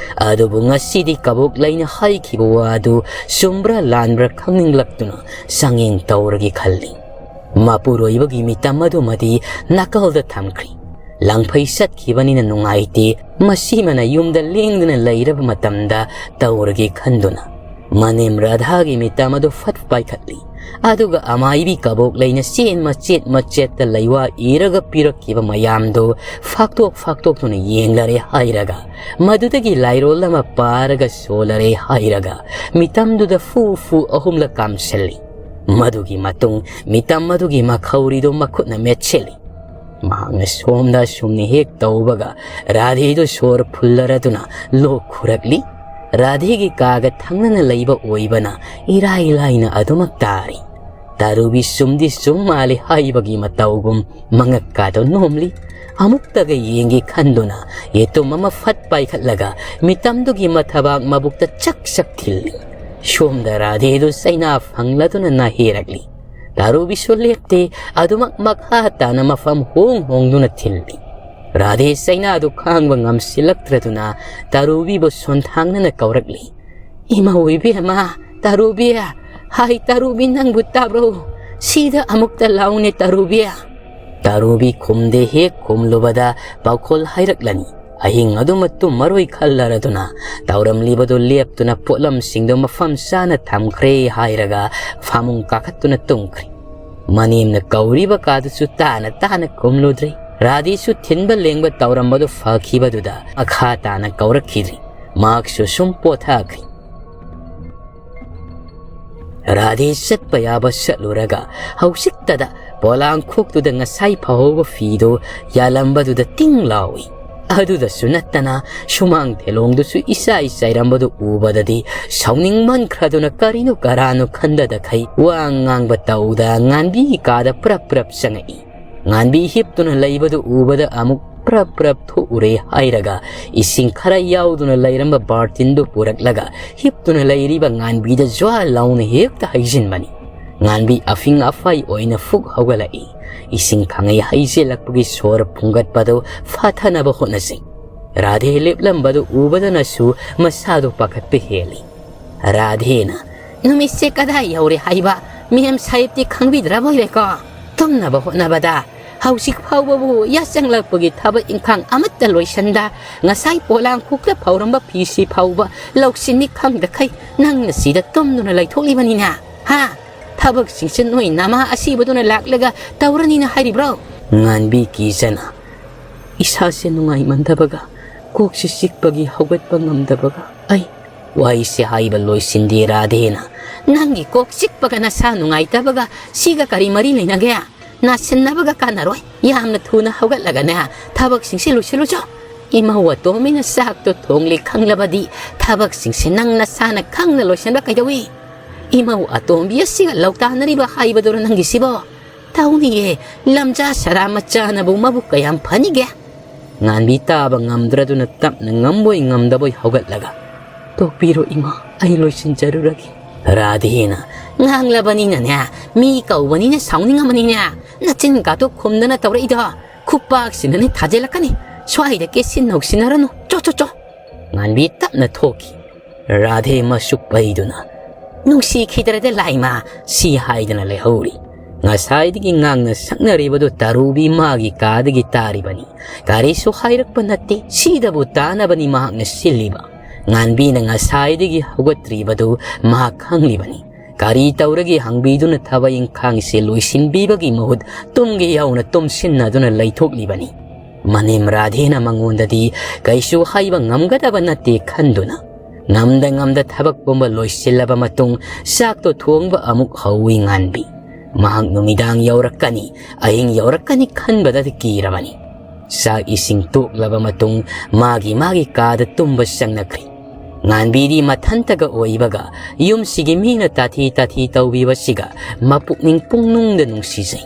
ꯑꯗꯨꯕꯨ ꯉꯁꯤꯗꯤ ꯀꯕꯣꯛ ꯂꯩꯅ ꯍꯥꯏꯈꯤꯕ ꯋꯥꯗꯨ ꯆꯨꯝꯕ꯭ꯔꯥ ꯂꯥꯟꯕ꯭ꯔꯥ ꯈꯪꯅꯤꯡꯂꯛꯇꯨꯅ ꯆꯥꯡꯌꯦꯡ ꯇꯧꯔꯒꯦ ꯈꯜꯂꯤ꯫ ꯃꯄꯨꯔꯣꯏꯕꯒꯤ ꯃꯤꯇꯝ ꯑꯗꯨꯃꯗꯤ ꯅꯥꯀꯜꯗ ꯊꯝꯈ꯭ꯔꯤ꯫ ꯂꯪꯐꯩ ꯆꯠꯈꯤꯕꯅꯤꯅ ꯅꯨꯡꯉꯥꯏꯇꯦ, ꯃꯁꯤꯃꯅ ꯌꯨꯝꯗ ꯂꯦꯡꯗꯅ ꯂꯩꯔꯕ ꯃꯇꯝꯗ ꯇꯧꯔꯒꯦ ꯈꯟꯗꯨꯅ ꯃꯅꯦꯝ ꯔꯥꯙꯥꯒꯤ ꯃꯤꯇꯝ ꯑꯗꯨ ꯐꯠ ꯄꯥꯏꯈꯠꯂꯤ꯫ ꯑꯗꯨꯒ ꯑꯃꯥꯏꯕꯤ ꯀꯕꯣꯛ ꯂꯩꯅ ꯆꯦꯟ ꯃꯆꯦꯠ ꯃꯆꯦꯠꯇ ꯂꯩꯋꯥ ꯏꯔꯒ ꯄꯤꯔꯛꯈꯤꯕ ꯃꯌꯥꯝꯗꯨ ꯐꯥꯛꯇꯣꯛ ꯐꯥꯛꯇꯣꯛꯇꯨꯅ ꯌꯦꯡꯂꯔꯦ ꯍꯥꯏꯔꯒ, ꯃꯗꯨꯗꯒꯤ ꯂꯥꯏꯔꯣꯜ ꯑꯃ ꯄꯥꯔꯒ ꯁꯣꯜꯂꯔꯦ ꯍꯥꯏꯔꯒ, ꯃꯤꯇꯝꯗꯨꯗ ꯐꯨ ꯐꯨ ꯑꯍꯨꯝꯂꯛ ꯀꯥꯝꯁꯤꯜꯂꯤ꯫ ꯃꯗꯨꯒꯤ ꯃꯇꯨꯡ ꯃꯤꯇꯝ ꯑꯗꯨꯒꯤ ꯃꯈꯧꯔꯤꯗꯨ ꯃꯈꯨꯠꯅ ꯃꯦꯠꯁꯤꯜꯂꯤ꯫ ꯃꯍꯥꯛꯅ ꯁꯣꯝꯗ ꯑꯁꯨꯝꯅ ꯍꯦꯛ ꯇꯧꯕꯒ, ꯔꯥꯙꯦꯗꯨ ꯁꯣꯔ ꯐꯨꯜꯂꯔꯗꯨꯅ ꯂꯣꯛ ꯈꯨꯔꯛꯂꯤ꯫ ꯔꯥꯙꯦꯒꯤ ꯀꯥꯒ ꯊꯪꯅꯅ ꯂꯩꯕ ꯑꯣꯏꯕꯅ ꯏꯔꯥꯏ ꯂꯥꯏꯅ ꯑꯗꯨꯃꯛ ꯇꯥꯔꯤ꯫ ꯇꯥꯔꯨꯕꯤ ꯆꯨꯝꯗꯤ ꯆꯨꯝ ꯃꯥꯜꯂꯤ ꯍꯥꯏꯕꯒꯤ ꯃꯇꯧꯒꯨꯝ ꯃꯉꯛꯀꯥꯗꯨ ꯅꯣꯝꯂꯤ꯫ ꯑꯃꯨꯛꯇꯒ ꯌꯦꯡꯒꯦ ꯈꯟꯗꯨꯅ ꯌꯦꯇꯨꯝ ꯑꯃ ꯐꯠ ꯄꯥꯏꯈꯠꯂꯒ ꯃꯤꯇꯝꯗꯨꯒꯤ ꯃꯊꯕꯥꯛ ꯃꯕꯨꯛꯇ ꯆꯛ ꯆꯛ ꯊꯤꯜꯂꯤ꯫ ꯁꯣꯝꯗ ꯔꯥꯙꯦꯗꯨ ꯆꯩꯅꯥ ꯐꯪꯂꯗꯨꯅ ꯅꯥꯍꯦꯔꯛꯂꯤ꯫ ꯇꯥꯔꯨꯕꯤꯁꯨ ꯂꯦꯞꯇꯦ, ꯑꯗꯨꯃꯛ ꯃꯈꯥ ꯇꯥꯅ ꯃꯐꯝ ꯍꯣꯡ ꯍꯣꯡꯗꯨꯅ ꯊꯤꯜꯂꯤ꯫ ꯔꯥꯙꯦ ꯆꯩꯅꯥꯗꯨ ꯈꯥꯡꯕ ꯉꯝꯁꯤꯜꯂꯛꯇ꯭ꯔꯗꯨꯅ ꯇꯥꯔꯨꯕꯤꯕꯨ ꯁꯣꯟꯊꯥꯡꯅꯅ ꯀꯧꯔꯛꯂꯤ꯫ "ꯏꯃꯧ ꯏꯕꯦꯝꯃ, ꯇꯥꯔꯨꯕꯤ! ꯍꯥꯏ ꯇꯥꯔꯨꯕꯤ, ꯅꯪꯕꯨ ꯇꯥꯕ꯭ꯔꯣ? ꯁꯤꯗ ꯑꯃꯨꯛꯇ ꯂꯥꯎꯅꯦ ꯇꯥꯔꯨꯕꯤ!" ꯇꯥꯔꯨꯕꯤ ꯈꯨꯝꯗꯦ, ꯍꯦꯛ ꯈꯨꯝꯂꯨꯕꯗ ꯄꯥꯎꯈꯣꯜ ꯍꯥꯏꯔꯛꯂꯅꯤ꯫ ꯑꯍꯤꯡ ꯑꯗꯨꯃ ꯇꯨꯝꯃꯔꯣꯏ ꯈꯜꯂꯔꯗꯨꯅ ꯇꯧꯔꯝꯂꯤꯕꯗꯨ ꯂꯦꯞꯇꯨꯅ ꯄꯣꯠꯂꯝꯁꯤꯡꯗꯨ ꯃꯐꯝ ꯆꯥꯅ ꯊꯝꯈ꯭ꯔꯦ ꯍꯥꯏꯔꯒ ꯐꯃꯨꯡ ꯀꯥꯈꯠꯇꯨꯅ ꯇꯨꯝꯈ꯭ꯔꯦ꯫ ꯃꯅꯦꯝꯅ ꯀꯧꯔꯤꯕ ꯀꯥꯗꯨꯁꯨ ꯇꯥꯅ ꯇꯥꯅ ꯈꯨꯝꯂꯨꯗ꯭ꯔꯦ꯫ ꯔꯥꯙꯦꯁꯨ ꯊꯤꯟꯕ ꯂꯦꯡꯕ ꯇꯧꯔꯝꯕꯗꯨ ꯐꯈꯤꯕꯗꯨꯗ ꯃꯈꯥ ꯇꯥꯅ ꯀꯧꯔꯛꯈꯤꯗ꯭ꯔꯤ꯫ ꯃꯍꯥꯛꯁꯨ ꯁꯨꯝ ꯄꯣꯊꯥꯈ꯭ꯔꯤ꯫ ꯔꯥꯙꯦ ꯆꯠꯄ ꯌꯥꯕ ꯆꯠꯂꯨꯔꯒ ꯍꯧꯖꯤꯛꯇꯗ ꯄꯣꯂꯥꯡꯈꯣꯛꯇꯨꯗ ꯉꯁꯥꯏ ꯐꯧꯍꯧꯕ ꯐꯤꯗꯨ ꯌꯥꯜꯂꯝꯕꯗꯨꯗ ꯇꯤꯡ ꯂꯥꯎꯏ꯫ ꯑꯗꯨꯗꯁꯨ ꯅꯠꯇꯅ ꯁꯨꯃꯥꯡ ꯊꯦꯂꯣꯡꯗꯨꯁꯨ ꯏꯆꯥꯏ ꯆꯥꯏꯔꯝꯕꯗꯨ ꯎꯕꯗꯗꯤ ꯁꯥꯎꯅꯤꯡꯃꯟꯈ꯭ꯔꯗꯨꯅ ꯀꯔꯤꯅꯣ ꯀꯔꯥꯅꯣ ꯈꯟꯗꯗꯈꯩ ꯋꯥ ꯉꯥꯡꯕ ꯇꯧꯗ ꯉꯥꯟꯕꯤꯒꯤ ꯀꯥꯗ ꯄ꯭ꯔꯞ ꯄ꯭ꯔꯞ ꯆꯪꯉꯛꯏ꯫ ꯉꯥꯟꯕꯤ ꯍꯤꯞꯇꯨꯅ ꯂꯩꯕꯗꯨ ꯎꯕꯗ ꯑꯃꯨꯛ ꯄ꯭ꯔꯞ ꯄ꯭ꯔꯞ ꯊꯣꯛꯎꯔꯦ ꯍꯥꯏꯔꯒ ꯏꯁꯤꯡ ꯈꯔ ꯌꯥꯎꯗꯨꯅ ꯂꯩꯔꯝꯕ ꯕꯥꯔꯇꯤꯟꯗꯨ ꯄꯨꯔꯛꯂꯒ ꯍꯤꯞꯇꯨꯅ ꯂꯩꯔꯤꯕ ꯉꯥꯟꯕꯤꯗ ꯖ꯭ꯋꯥ ꯂꯥꯎꯅ ꯍꯦꯛꯇ ꯍꯩꯖꯤꯟꯕꯅꯤ꯫ ꯉꯥꯟꯕꯤ ꯑꯐꯤꯡ ꯑꯐꯥꯏ ꯑꯣꯏꯅ ꯐꯨꯛ ꯍꯧꯒꯠꯂꯛꯏ꯫ ꯏꯁꯤꯡ ꯈꯥꯡꯉꯩ ꯍꯩꯖꯤꯜꯂꯛꯄꯒꯤ ꯁꯣꯔ ꯐꯨꯡꯒꯠꯄꯗꯨ ꯐꯥꯊꯅꯕ ꯍꯣꯠꯅꯖꯩ꯫ ꯔꯥꯙꯦ ꯂꯦꯞꯂꯝꯕꯗꯨ ꯎꯕꯗꯅꯁꯨ ꯃꯁꯥꯗꯨ ꯄꯥꯈꯠꯄ ꯍꯦꯜꯂꯤ꯫ ꯔꯥꯙꯦꯅ, "ꯅꯨꯃꯤꯠꯁꯦ ꯀꯗꯥꯏ ꯌꯧꯔꯦ ꯍꯥꯏꯕ ꯃꯦꯝ ꯁꯥꯍꯦꯕꯇꯤ ꯈꯪꯕꯤꯗ꯭ꯔꯕꯣꯏꯔꯦꯀꯣ? ꯇꯨꯝꯅꯕ ꯍꯣꯠꯅꯕꯗ ꯍꯧꯖꯤꯛ ꯐꯥꯎꯕꯕꯨ ꯌꯥꯆꯪꯂꯛꯄꯒꯤ ꯊꯕꯛ ꯏꯪꯈꯥꯡ ꯑꯃꯠꯇ ꯂꯣꯏꯁꯟꯗ ꯉꯁꯥꯏ ꯄꯣꯂꯥꯡꯈꯣꯛꯇ ꯐꯧꯔꯝꯕ ꯐꯤꯁꯤ ꯐꯥꯎꯕ ꯂꯧꯁꯤꯟꯅꯤ ꯈꯪꯗꯈꯩ ꯅꯪꯅ ꯁꯤꯗ ꯇꯨꯝꯗꯨꯅ ꯂꯩꯊꯣꯛꯂꯤꯕꯅꯤꯅ, ꯍꯥ?" ꯊꯕꯛꯁꯤꯡꯁꯦ ꯅꯣꯏ ꯅꯃꯥ ꯑꯁꯤꯕꯗꯨꯅ ꯂꯥꯛꯂꯒ ꯇꯧꯔꯅꯤꯅ ꯍꯥꯏꯔꯤꯕ꯭ꯔꯣ? ꯉꯥꯟꯕꯤ ꯀꯤꯖꯅ, ꯏꯁꯥꯁꯦ ꯅꯨꯡꯉꯥꯏꯃꯟꯗꯕꯒ, ꯀꯣꯛꯁꯦ ꯆꯤꯛꯄꯒꯤ ꯍꯧꯒꯠꯄ ꯉꯝꯗꯕꯒ ꯑꯩ ꯋꯥꯍꯩꯁꯦ ꯍꯥꯏꯕ ꯂꯣꯏꯁꯤꯟꯗꯦ ꯔꯥꯙꯦꯅ꯫ ꯅꯪꯒꯤ ꯀꯣꯛ ꯆꯤꯛꯄꯒ ꯅꯁꯥ ꯅꯨꯡꯉꯥꯏꯇꯕꯒ ꯁꯤꯒ ꯀꯔꯤ ꯃꯔꯤ ꯂꯩꯅꯒꯦ? ꯅꯥꯁꯤꯟꯅꯕꯒ ꯀꯥꯟꯅꯔꯣꯏ꯫ ꯌꯥꯝꯅ ꯊꯨꯅ ꯍꯧꯒꯠꯂꯒꯅꯦ, ꯊꯕꯛꯁꯤꯡꯁꯦ ꯂꯣꯏꯁꯤꯜꯂꯨꯆꯣ꯫ ꯏꯃꯧ ꯑꯇꯣꯝꯕꯤꯅ ꯆꯥꯛꯇꯣ ꯊꯣꯡꯂꯤ ꯈꯪꯂꯕꯗꯤ ꯊꯕꯛꯁꯤꯡꯁꯦ ꯅꯪ ꯅꯁꯥꯅ ꯈꯪꯅ ꯂꯣꯏꯁꯤꯟꯕ ꯀꯩꯗꯧꯏ? ꯏꯃꯧ ꯑꯇꯣꯝꯕꯤ ꯑꯁꯤꯒ ꯂꯧꯇꯥꯟꯅꯔꯤꯕ ꯍꯥꯏꯕꯗꯨꯔꯣ ꯅꯪꯒꯤꯁꯤꯕꯣ? ꯇꯧꯅꯤꯌꯦ, ꯂꯝꯖꯥ ꯁꯔꯥ ꯃꯆꯥꯅꯕꯨ ꯃꯕꯨꯛ ꯀꯌꯥꯝ ꯐꯅꯤꯒꯦ? ꯉꯥꯟꯕꯤ ꯇꯥꯕ ꯉꯝꯗ꯭ꯔꯗꯨꯅ ꯇꯞꯅ ꯉꯝꯕꯣꯏ ꯉꯝꯗꯕꯣꯏ ꯍꯧꯒꯠꯂꯒ, "ꯇꯣꯛꯄꯤꯔꯣ ꯏꯃꯥ, ꯑꯩ ꯂꯣꯏꯁꯤꯟꯖꯔꯨꯔꯒꯦ꯫" ꯔꯥꯙꯦꯅ, "ꯉꯥꯡꯂꯕꯅꯤꯅꯅꯦ, ꯃꯤ ꯀꯧꯕꯅꯤꯅ ꯁꯥꯎꯅꯤꯡꯉꯝꯃꯅꯤꯅꯦ꯫ ꯅꯆꯤꯟ ꯀꯥꯇꯣꯛ ꯈꯨꯝꯗꯅ ꯇꯧꯔꯛꯏꯗꯣ ꯈꯨꯄꯥꯛꯁꯤꯅꯅꯦ ꯊꯥꯖꯤꯜꯂꯛꯀꯅꯤ꯫ ꯁ꯭ꯋꯥꯏꯗ ꯀꯦꯠꯁꯤꯟ ꯅꯧꯁꯤꯟꯅꯔꯅꯨ꯫ ꯆꯣ, ꯆꯣ, ꯆꯣ꯫" ꯉꯥꯟꯕꯤ ꯇꯞꯅ ꯊꯣꯛꯈꯤ꯫ ꯔꯥꯙꯦ ꯃꯁꯨꯛ ꯄꯩꯗꯨꯅ, "ꯅꯨꯡꯁꯤꯈꯤꯗ꯭ꯔꯗ ꯂꯥꯏꯃ?" ꯁꯤ ꯍꯥꯏꯗꯅ ꯂꯩꯍꯧꯔꯤ꯫ ꯉꯁꯥꯏꯗꯒꯤ ꯉꯥꯡꯅ ꯁꯛꯅꯔꯤꯕꯗꯨ ꯇꯔꯨꯕꯤ ꯃꯥꯒꯤ ꯀꯥꯗꯒꯤ ꯇꯥꯔꯤꯕꯅꯤ꯫ ꯀꯔꯤꯁꯨ ꯍꯥꯏꯔꯛꯄ ꯅꯠꯇꯦ꯫ ꯁꯤꯗꯕꯨ ꯇꯥꯅꯕꯅꯤ ꯃꯍꯥꯛꯅ ꯁꯤꯜꯂꯤꯕ꯫ ꯉꯥꯟꯕꯤꯅ ꯉꯁꯥꯏꯗꯒꯤ ꯍꯧꯒꯠꯇ꯭ꯔꯤꯕꯗꯨ ꯃꯍꯥꯛ ꯈꯪꯂꯤꯕꯅꯤ꯫ ꯀꯔꯤ ꯇꯧꯔꯒꯦ ꯍꯪꯕꯤꯗꯨꯅ ꯊꯕꯛ ꯏꯪꯈꯥꯡꯁꯦ ꯂꯣꯏꯁꯤꯟꯕꯤꯕꯒꯤ ꯃꯍꯨꯠ ꯇꯨꯝꯒꯦ ꯌꯥꯎꯅ ꯇꯨꯝꯁꯤꯟꯅꯗꯨꯅ ꯂꯩꯊꯣꯛꯂꯤꯕꯅꯤ꯫ ꯃꯅꯦꯝ ꯔꯥꯙꯦꯅ ꯃꯉꯣꯟꯗꯗꯤ ꯀꯩꯁꯨ ꯍꯥꯏꯕ ꯉꯝꯒꯗꯕ ꯅꯠꯇꯦ ꯈꯟꯗꯨꯅ, ꯉꯝꯗ ꯉꯝꯗ ꯊꯕꯛ ꯄꯨꯝꯕ ꯂꯣꯏꯁꯤꯜꯂꯕ ꯃꯇꯨꯡ ꯆꯥꯛꯇꯣ ꯊꯣꯡꯕ ꯑꯃꯨꯛ ꯍꯧꯏ ꯉꯥꯟꯕꯤ꯫ ꯃꯍꯥꯛ ꯅꯨꯃꯤꯗꯥꯡ ꯌꯧꯔꯛꯀꯅꯤ, ꯑꯍꯤꯡ ꯌꯧꯔꯛꯀꯅꯤ ꯈꯟꯕꯗꯗꯤ ꯀꯤꯔꯕꯅꯤ꯫ ꯆꯥꯛ ꯏꯁꯤꯡ ꯇꯣꯛꯂꯕ ꯃꯇꯨꯡ ꯃꯥꯒꯤ ꯃꯥꯒꯤ ꯀꯥꯗ ꯇꯨꯝꯕ ꯆꯪꯅꯈ꯭ꯔꯤ꯫ ꯉꯥꯟꯕꯤꯗꯤ ꯃꯊꯟꯇꯒ ꯑꯣꯏꯕꯒ ꯌꯨꯝꯁꯤꯒꯤ ꯃꯤꯅ ꯇꯥꯊꯤ ꯇꯥꯊꯤ ꯇꯧꯕꯤꯕꯁꯤꯒ ꯃꯄꯨꯛꯅꯤꯡ ꯄꯨꯡꯅꯨꯡꯗ ꯅꯨꯡꯁꯤꯖꯩ꯫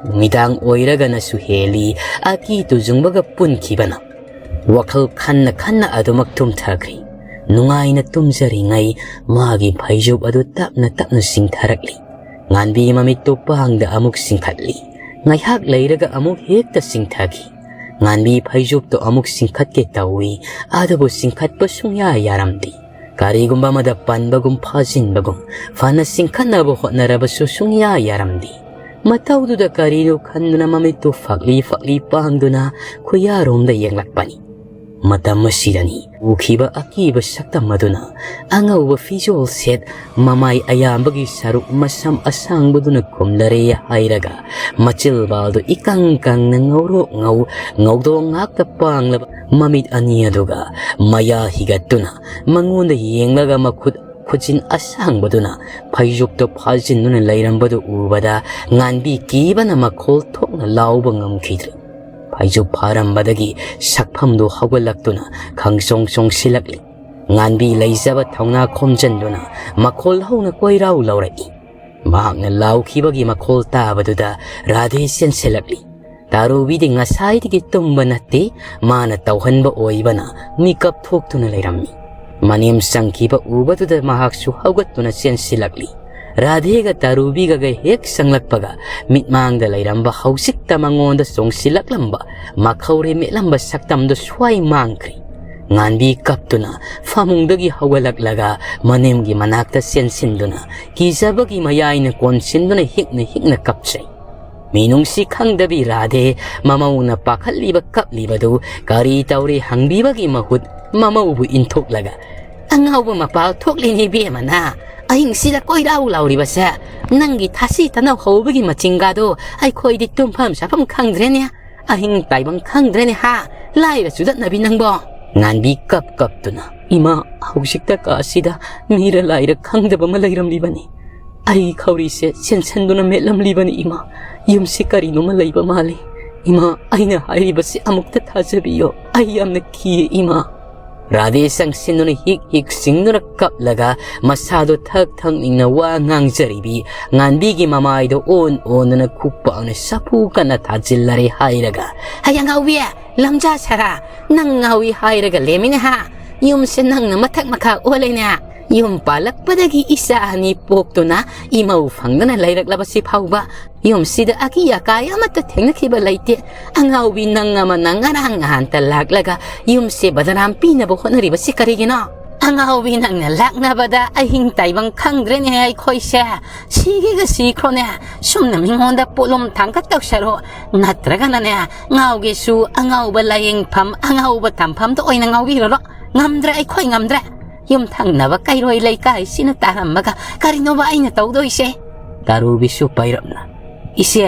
ꯅꯨꯃꯤꯗꯥꯡ ꯑꯣꯏꯔꯒꯅꯁꯨ ꯍꯦꯜꯂꯤ, ꯑꯀꯤ ꯇꯨꯖꯨꯡꯕꯒ ꯄꯨꯟꯈꯤꯕꯅ꯫ ꯋꯥꯈꯜ ꯈꯟꯅ ꯈꯟꯅ ꯑꯗꯨꯃꯛ ꯇꯨꯝꯊꯈ꯭ꯔꯤ꯫ ꯅꯨꯡꯉꯥꯏꯅ ꯇꯨꯝꯖꯔꯤꯉꯩ ꯃꯥꯒꯤ ꯐꯩꯖꯨꯞ ꯑꯗꯨ ꯇꯞꯅ ꯇꯞꯅ ꯆꯤꯡꯊꯔꯛꯂꯤ꯫ ꯉꯥꯟꯕꯤ ꯃꯃꯤꯠꯇꯨ ꯄꯥꯡꯗ ꯑꯃꯨꯛ ꯆꯤꯡꯈꯠꯂꯤ꯫ ꯉꯥꯏꯍꯥꯛ ꯂꯩꯔꯒ ꯑꯃꯨꯛ ꯍꯦꯛꯇ ꯆꯤꯡꯊꯈꯤ꯫ ꯉꯥꯟꯕꯤ ꯐꯩꯖꯨꯞꯇꯨ ꯑꯃꯨꯛ ꯆꯤꯡꯈꯠꯀꯦ ꯇꯧꯏ, ꯑꯗꯨꯕꯨ ꯆꯤꯡꯈꯠꯄ ꯁꯨꯡꯌꯥ ꯌꯥꯔꯝꯗꯦ꯫ ꯀꯔꯤꯒꯨꯝꯕ ꯑꯃꯗ ꯄꯟꯕꯒꯨꯝ ꯐꯥꯖꯤꯟꯕꯒꯨꯝ ꯐꯅ ꯆꯤꯡꯈꯠꯅꯕ ꯍꯣꯠꯅꯔꯕꯁꯨ ꯁꯨꯡꯌꯥ ꯌꯥꯔꯝꯗꯦ꯫ ꯃꯇꯧꯗꯨꯗ ꯀꯔꯤꯅꯣ ꯈꯟꯗꯨꯅ ꯃꯃꯤꯠꯇꯨ ꯐꯛꯂꯤ ꯐꯛꯂꯤ ꯄꯥꯡꯗꯨꯅ ꯈꯨꯌꯥꯔꯣꯝꯗ ꯌꯦꯡꯂꯛꯄꯅꯤ꯫ ꯃꯇꯝ ꯑꯁꯤꯗꯅꯤ ꯎꯈꯤꯕ ꯑꯀꯤꯕ ꯁꯛꯇꯝ ꯑꯗꯨꯅ ꯑꯉꯧꯕ ꯐꯤꯖꯣꯜ ꯁꯦꯠ, ꯃꯃꯥꯏ ꯑꯌꯥꯝꯕꯒꯤ ꯁꯔꯨꯛ ꯃꯁꯝ ꯑꯁꯥꯡꯕꯗꯨꯅ ꯈꯨꯝꯂꯔꯦ ꯍꯥꯏꯔꯒ ꯃꯆꯤꯜꯕꯥꯜꯗꯨ ꯏꯀꯪ ꯀꯪꯅ ꯉꯧꯔꯣꯛ ꯉꯧ, ꯉꯧꯗꯣꯡ ꯉꯥꯛꯇ ꯄꯥꯡꯂꯕ ꯃꯃꯤꯠ ꯑꯅꯤ ꯑꯗꯨꯒ ꯃꯌꯥ ꯍꯤꯒꯠꯇꯨꯅ ꯃꯉꯣꯟꯗ ꯌꯦꯡꯂꯒ ꯃꯈꯨꯠ ꯈꯨꯖꯤꯟ ꯑꯁꯥꯡꯕꯗꯨꯅ ꯐꯩꯖꯨꯞꯇꯨ ꯐꯥꯖꯤꯟꯗꯨꯅ ꯂꯩꯔꯝꯕꯗꯨ ꯎꯕꯗ ꯉꯥꯟꯕꯤ ꯀꯤꯕꯅ ꯃꯈꯣꯜ ꯊꯣꯛꯅ ꯂꯥꯎꯕ ꯉꯝꯈꯤꯗ꯭ꯔꯦ꯫ ꯐꯩꯖꯨꯞ ꯐꯥꯔꯝꯕꯗꯒꯤ ꯁꯛꯐꯝꯗꯨ ꯍꯧꯒꯠꯂꯛꯇꯨꯅ ꯈꯪꯆꯣꯡ ꯆꯣꯡꯁꯤꯜꯂꯛꯂꯤ꯫ ꯉꯥꯟꯕꯤ ꯂꯩꯖꯕ ꯊꯧꯅꯥ ꯈꯣꯝꯖꯤꯟꯗꯨꯅ ꯃꯈꯣꯜ ꯍꯧꯅ ꯀꯣꯏꯔꯥꯎ ꯂꯧꯔꯛꯏ꯫ ꯃꯍꯥꯛꯅ ꯂꯥꯎꯈꯤꯕꯒꯤ ꯃꯈꯣꯜ ꯇꯥꯕꯗꯨꯗ ꯔꯥꯙꯦ ꯆꯦꯟꯁꯤꯜꯂꯛꯂꯤ꯫ ꯇꯥꯔꯨꯕꯤꯗꯤ ꯉꯁꯥꯏꯗꯒꯤ ꯇꯨꯝꯕ ꯅꯠꯇꯦ, ꯃꯥꯅ ꯇꯧꯍꯟꯕ ꯑꯣꯏꯕꯅ ꯃꯤꯀꯞ ꯊꯣꯛꯇꯨꯅ ꯂꯩꯔꯝꯃꯤ꯫ ꯃꯅꯦꯝ ꯆꯪꯈꯤꯕ ꯎꯕꯗꯨꯗ ꯃꯍꯥꯛꯁꯨ ꯍꯧꯒꯠꯇꯨꯅ ꯆꯦꯟꯁꯤꯜꯂꯛꯂꯤ꯫ ꯔꯥꯙꯦꯒ ꯇꯥꯔꯨꯕꯤꯒꯒ ꯍꯦꯛ ꯆꯪꯂꯛꯄꯒ ꯃꯤꯠꯃꯥꯡꯗ ꯂꯩꯔꯝꯕ ꯍꯧꯖꯤꯛꯇ ꯃꯉꯣꯟꯗ ꯆꯣꯡꯁꯤꯜꯂꯛꯂꯝꯕ ꯃꯈꯧꯔꯤ ꯃꯦꯠꯂꯝꯕ ꯁꯛꯇꯝꯗꯨ ꯁ꯭ꯋꯥꯏ ꯃꯥꯡꯈ꯭ꯔꯦ꯫ ꯉꯥꯟꯕꯤ ꯀꯞꯇꯨꯅ ꯐꯃꯨꯡꯗꯒꯤ ꯍꯧꯒꯠꯂꯛꯂꯒ ꯃꯅꯦꯝꯒꯤ ꯃꯅꯥꯛꯇ ꯆꯦꯟꯁꯤꯟꯗꯨꯅ ꯀꯤꯖꯕꯒꯤ ꯃꯌꯥꯏꯅ ꯀꯣꯟꯁꯤꯟꯗꯨꯅ ꯍꯤꯛꯅ ꯍꯤꯛꯅ ꯀꯞꯆꯩ꯫ ꯃꯤꯅꯨꯡꯁꯤ ꯈꯪꯗꯕꯤ ꯔꯥꯙꯦ ꯃꯃꯧꯅ ꯄꯥꯈꯠꯂꯤꯕ ꯀꯞꯂꯤꯕꯗꯨ ꯀꯔꯤ ꯇꯧꯔꯤ ꯍꯪꯕꯤꯕꯒꯤ ꯃꯍꯨꯠ ꯃꯃꯧꯕꯨ ꯏꯟꯊꯣꯛꯂꯒ, "ꯑꯉꯥꯎꯕ ꯃꯄꯥ ꯊꯣꯛꯂꯤꯅꯦ ꯏꯕꯦꯝꯃꯅ, ꯑꯍꯤꯡꯁꯤꯗ ꯀꯣꯏꯔꯥꯎ ꯂꯥꯎꯔꯤꯕꯁꯦ꯫ ꯅꯪꯒꯤ ꯊꯥꯁꯤ ꯇꯅꯧ ꯍꯧꯕꯒꯤ ꯃꯆꯤꯡꯒꯥꯗꯣ ꯑꯩꯈꯣꯏꯗꯤ ꯇꯨꯝꯐꯝ ꯆꯥꯐꯝ ꯈꯪꯗ꯭ꯔꯦꯅꯦ, ꯑꯍꯤꯡ ꯇꯥꯏꯕꯪ ꯈꯪꯗ꯭ꯔꯦꯅꯦ ꯍꯥ, ꯂꯥꯏꯔ ꯆꯨꯗꯠꯅꯕꯤ ꯅꯪꯕꯣ!" ꯉꯥꯟꯕꯤ ꯀꯞ ꯀꯞꯇꯨꯅ, "ꯏꯃꯥ, ꯍꯧꯖꯤꯛꯇ ꯀꯥꯁꯤꯗ ꯃꯤꯔ ꯂꯥꯏꯔ ꯈꯪꯗꯕ ꯑꯃ ꯂꯩꯔꯝꯂꯤꯕꯅꯤ꯫ ꯑꯩ ꯈꯧꯔꯤꯁꯦ ꯆꯦꯟꯁꯟꯗꯨꯅ ꯃꯦꯠꯂꯝꯂꯤꯕꯅꯤ ꯏꯃꯥ꯫ ꯌꯨꯝꯁꯤ ꯀꯔꯤꯅꯣꯃ ꯂꯩꯕ ꯃꯥꯜꯂꯤ꯫ ꯏꯃꯥ, ꯑꯩꯅ ꯍꯥꯏꯔꯤꯕꯁꯤ ꯑꯃꯨꯛꯇ ꯊꯥꯖꯕꯤꯌꯣ꯫ ꯑꯩ ꯌꯥꯝꯅ ꯀꯤꯌꯦ ꯏꯃꯥ꯫" ꯔꯥꯙꯦ ꯆꯪꯁꯤꯟꯗꯨꯅ ꯍꯤꯛ ꯍꯤꯛ ꯆꯤꯡꯗꯨꯅ ꯀꯞꯂꯒ ꯃꯁꯥꯗꯣ ꯊꯛ ꯊꯛ ꯅꯤꯡꯅ ꯋꯥ ꯉꯥꯡꯖꯔꯤꯕꯤ ꯉꯥꯟꯕꯤꯒꯤ ꯃꯃꯥꯏꯗꯣ ꯑꯣꯟ ꯑꯣꯟꯗꯨꯅ ꯈꯨꯄꯥꯛꯅ ꯁꯥꯐꯨ ꯀꯟꯅ ꯊꯥꯖꯤꯜꯂꯔꯦ ꯍꯥꯏꯔꯒ, "ꯍꯩ ꯑꯉꯥꯎꯕꯤ, ꯂꯝꯖꯥ ꯁꯥꯔꯥ, ꯅꯪ ꯉꯥꯎꯏ ꯍꯥꯏꯔꯒ ꯂꯦꯝꯃꯤꯅꯦ ꯍꯥ? ꯌꯨꯝꯁꯦ ꯅꯪꯅ ꯃꯊꯛ ꯃꯈꯥ ꯑꯣꯜꯂꯦꯅꯦ꯫ ꯌꯨꯝ ꯄꯥꯜꯂꯛꯄꯗꯒꯤ ꯏꯆꯥ ꯑꯅꯤ ꯄꯣꯛꯇꯨꯅ ꯏꯃꯧ ꯐꯪꯗꯅ ꯂꯩꯔꯛꯂꯕꯁꯤ ꯐꯥꯎꯕ ꯌꯨꯝꯁꯤꯗ ꯑꯀꯤ ꯑꯀꯥꯏ ꯑꯃꯠꯇ ꯊꯦꯡꯅꯈꯤꯕ ꯂꯩꯇꯦ꯫ ꯑꯉꯥꯎꯕꯤ ꯅꯪ ꯑꯃꯅ ꯉꯔꯥꯡ ꯅꯍꯥꯟꯇ ꯂꯥꯛꯂꯒ ꯌꯨꯝꯁꯦ ꯕꯗꯅꯥꯝ ꯄꯤꯅꯕ ꯍꯣꯠꯅꯔꯤꯕꯁꯤ ꯀꯔꯤꯒꯤꯅꯣ?" "ꯑꯉꯥꯎꯕꯤ, ꯅꯪꯅ ꯂꯥꯛꯅꯕꯗ ꯑꯍꯤꯡ ꯇꯥꯏꯕꯪ ꯈꯪꯗ꯭ꯔꯦꯅꯦ ꯑꯩꯈꯣꯏꯁꯦ꯫ ꯁꯤꯒꯦꯒ ꯁꯤꯈ꯭ꯔꯣꯅꯦ꯫ ꯁꯨꯝꯅ ꯃꯤꯉꯣꯟꯗ ꯄꯣꯠꯂꯨꯝ ꯊꯥꯡꯒꯠꯇꯧ ꯁꯔꯨꯛ, ꯅꯠꯇ꯭ꯔꯒꯅꯅꯦ, ꯉꯥꯎꯒꯦꯁꯨ ꯑꯉꯥꯎꯕ ꯂꯥꯏꯌꯦꯡꯐꯝ, ꯑꯉꯥꯎꯕ ꯇꯝꯐꯝꯗ ꯑꯣꯏꯅ ꯉꯥꯎꯕꯤꯔꯨꯔꯣ꯫ ꯉꯝꯗ꯭ꯔꯦ ꯑꯩꯈꯣꯏ, ꯉꯝꯗ꯭ꯔꯦ꯫ ꯌꯨꯝꯊꯪꯅꯕ ꯀꯩꯔꯣꯏ ꯂꯩꯀꯥꯏꯁꯤꯅ ꯇꯥꯔꯝꯃꯒ ꯀꯔꯤꯅꯣꯕ ꯑꯩꯅ ꯇꯧꯗꯣꯏꯁꯦ?" ꯇꯥꯔꯨꯕꯤꯁꯨ ꯄꯩꯔꯞꯅ, "ꯏꯆꯦ,